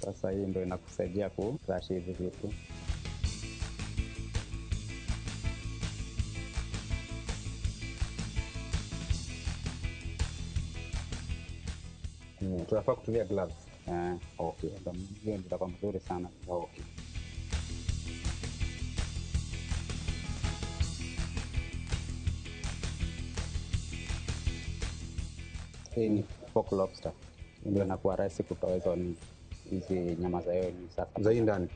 Sasa hii ndio inakusaidia ku crush hizi vitu. Tunafaa kutumia gloves. Okay. Hiyo ndio itakuwa mzuri sana. Okay. Hii ni pork lobster. Ndio inakuwa rahisi kutoa hizo hizi nyama za hiyo ni sasa. Za hii ndani.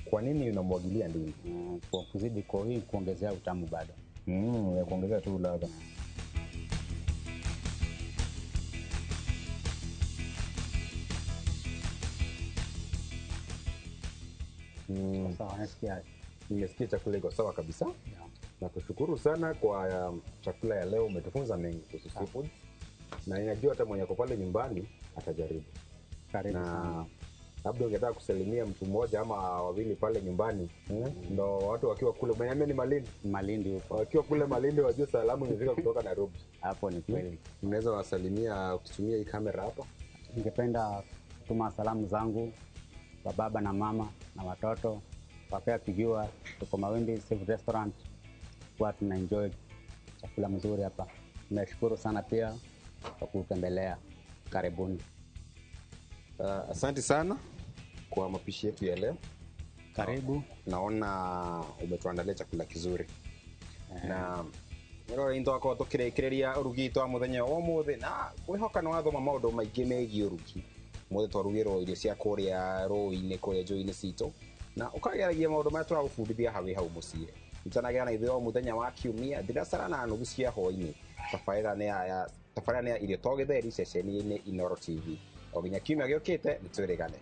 Kwa nini unamwagilia ndimu? Kwa kuzidi kwa hii kuongezea utamu bado. Ya kuongezea tu ladha. Sawa, nasikia. Nimesikia chakula iko sawa kabisa. Nakushukuru sana kwa chakula ya leo, umetufunza mengi kuhusu seafood. Na ninajua hata mwenye ako pale nyumbani atajaribu. Karibu sana. Labda ungetaka kusalimia mtu mmoja ama wawili pale nyumbani, ndo watu wakiwa kule, umeniambia ni Malindi. Malindi huko. Wakiwa kule Malindi wajue salamu imefika kutoka Nairobi. Hapo ni kweli. Unaweza wasalimia ukitumia hii kamera hapa. Ningependa kutuma salamu zangu kwa baba na mama na watoto wapea pigiwa, tuko Mawimbi Seafood Restaurant, kwa tuna enjoy chakula mzuri hapa. Nimeshukuru sana pia kwa kutembelea. Karibuni. Asante sana kwa mapishi yetu ya leo. Karibu. Naona umetuandalia chakula kizuri. Na rora into akorwo tukirikireria urugi twa muthenya wa umuthi na kwihoka ni wathoma maundu maingi megie urugi. Umuthi twarugirwo irio cia kuria rũĩ-inĩ kuria njũĩ-inĩ citũ na ukageragia maundu maria turagubundithia hau hau muciĩ. Nyitanagĩra na ithuĩ o muthenya wa kiumia thinacara na nuthu cia hwaĩ-inĩ. Tabarĩra nĩ ya irio to gĩtheri ceceni-inĩ Inooro TV. O nginya kiumia gĩũkĩte nĩ twĩrĩgane.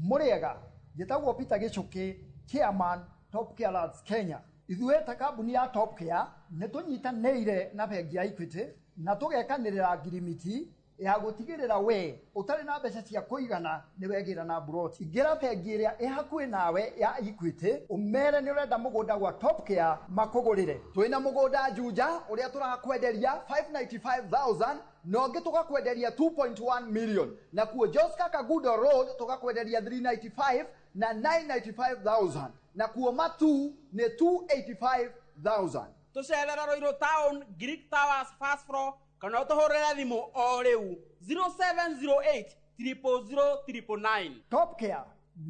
Mũrĩega, njĩtagwo Peter Gĩchũkĩ, chairman Top Care Lands Kenya. Ithuĩ ta kambuni ya Top Care nĩ tũnyitanĩire na bengi ya Equity na tũgekanĩrĩra ngirimiti ya gũtigĩrĩra we ũtarĩ na mbeca cia kũigana nĩ wegĩra na mburoti. Ingĩra bengi ĩrĩa ĩ hakuhĩ nawe ya Equity ũmere nĩ ũrenda mũgũnda gwa Top Care makũgũrĩre. Twĩna mũgũnda Juja ũrĩa tũrakwenderia 595,000 na ũngĩ tũgakwenderia 2.1 million, na kuo Joska Kagudo Road tũgakwenderia 395 na 995,000, na kuo Matu nĩ 285,000. Tũcerere Ruiru Town, Greek Towers first floor, kana ũtũhũrĩre thimũ o rĩu 0708 000 999. Top Care nĩ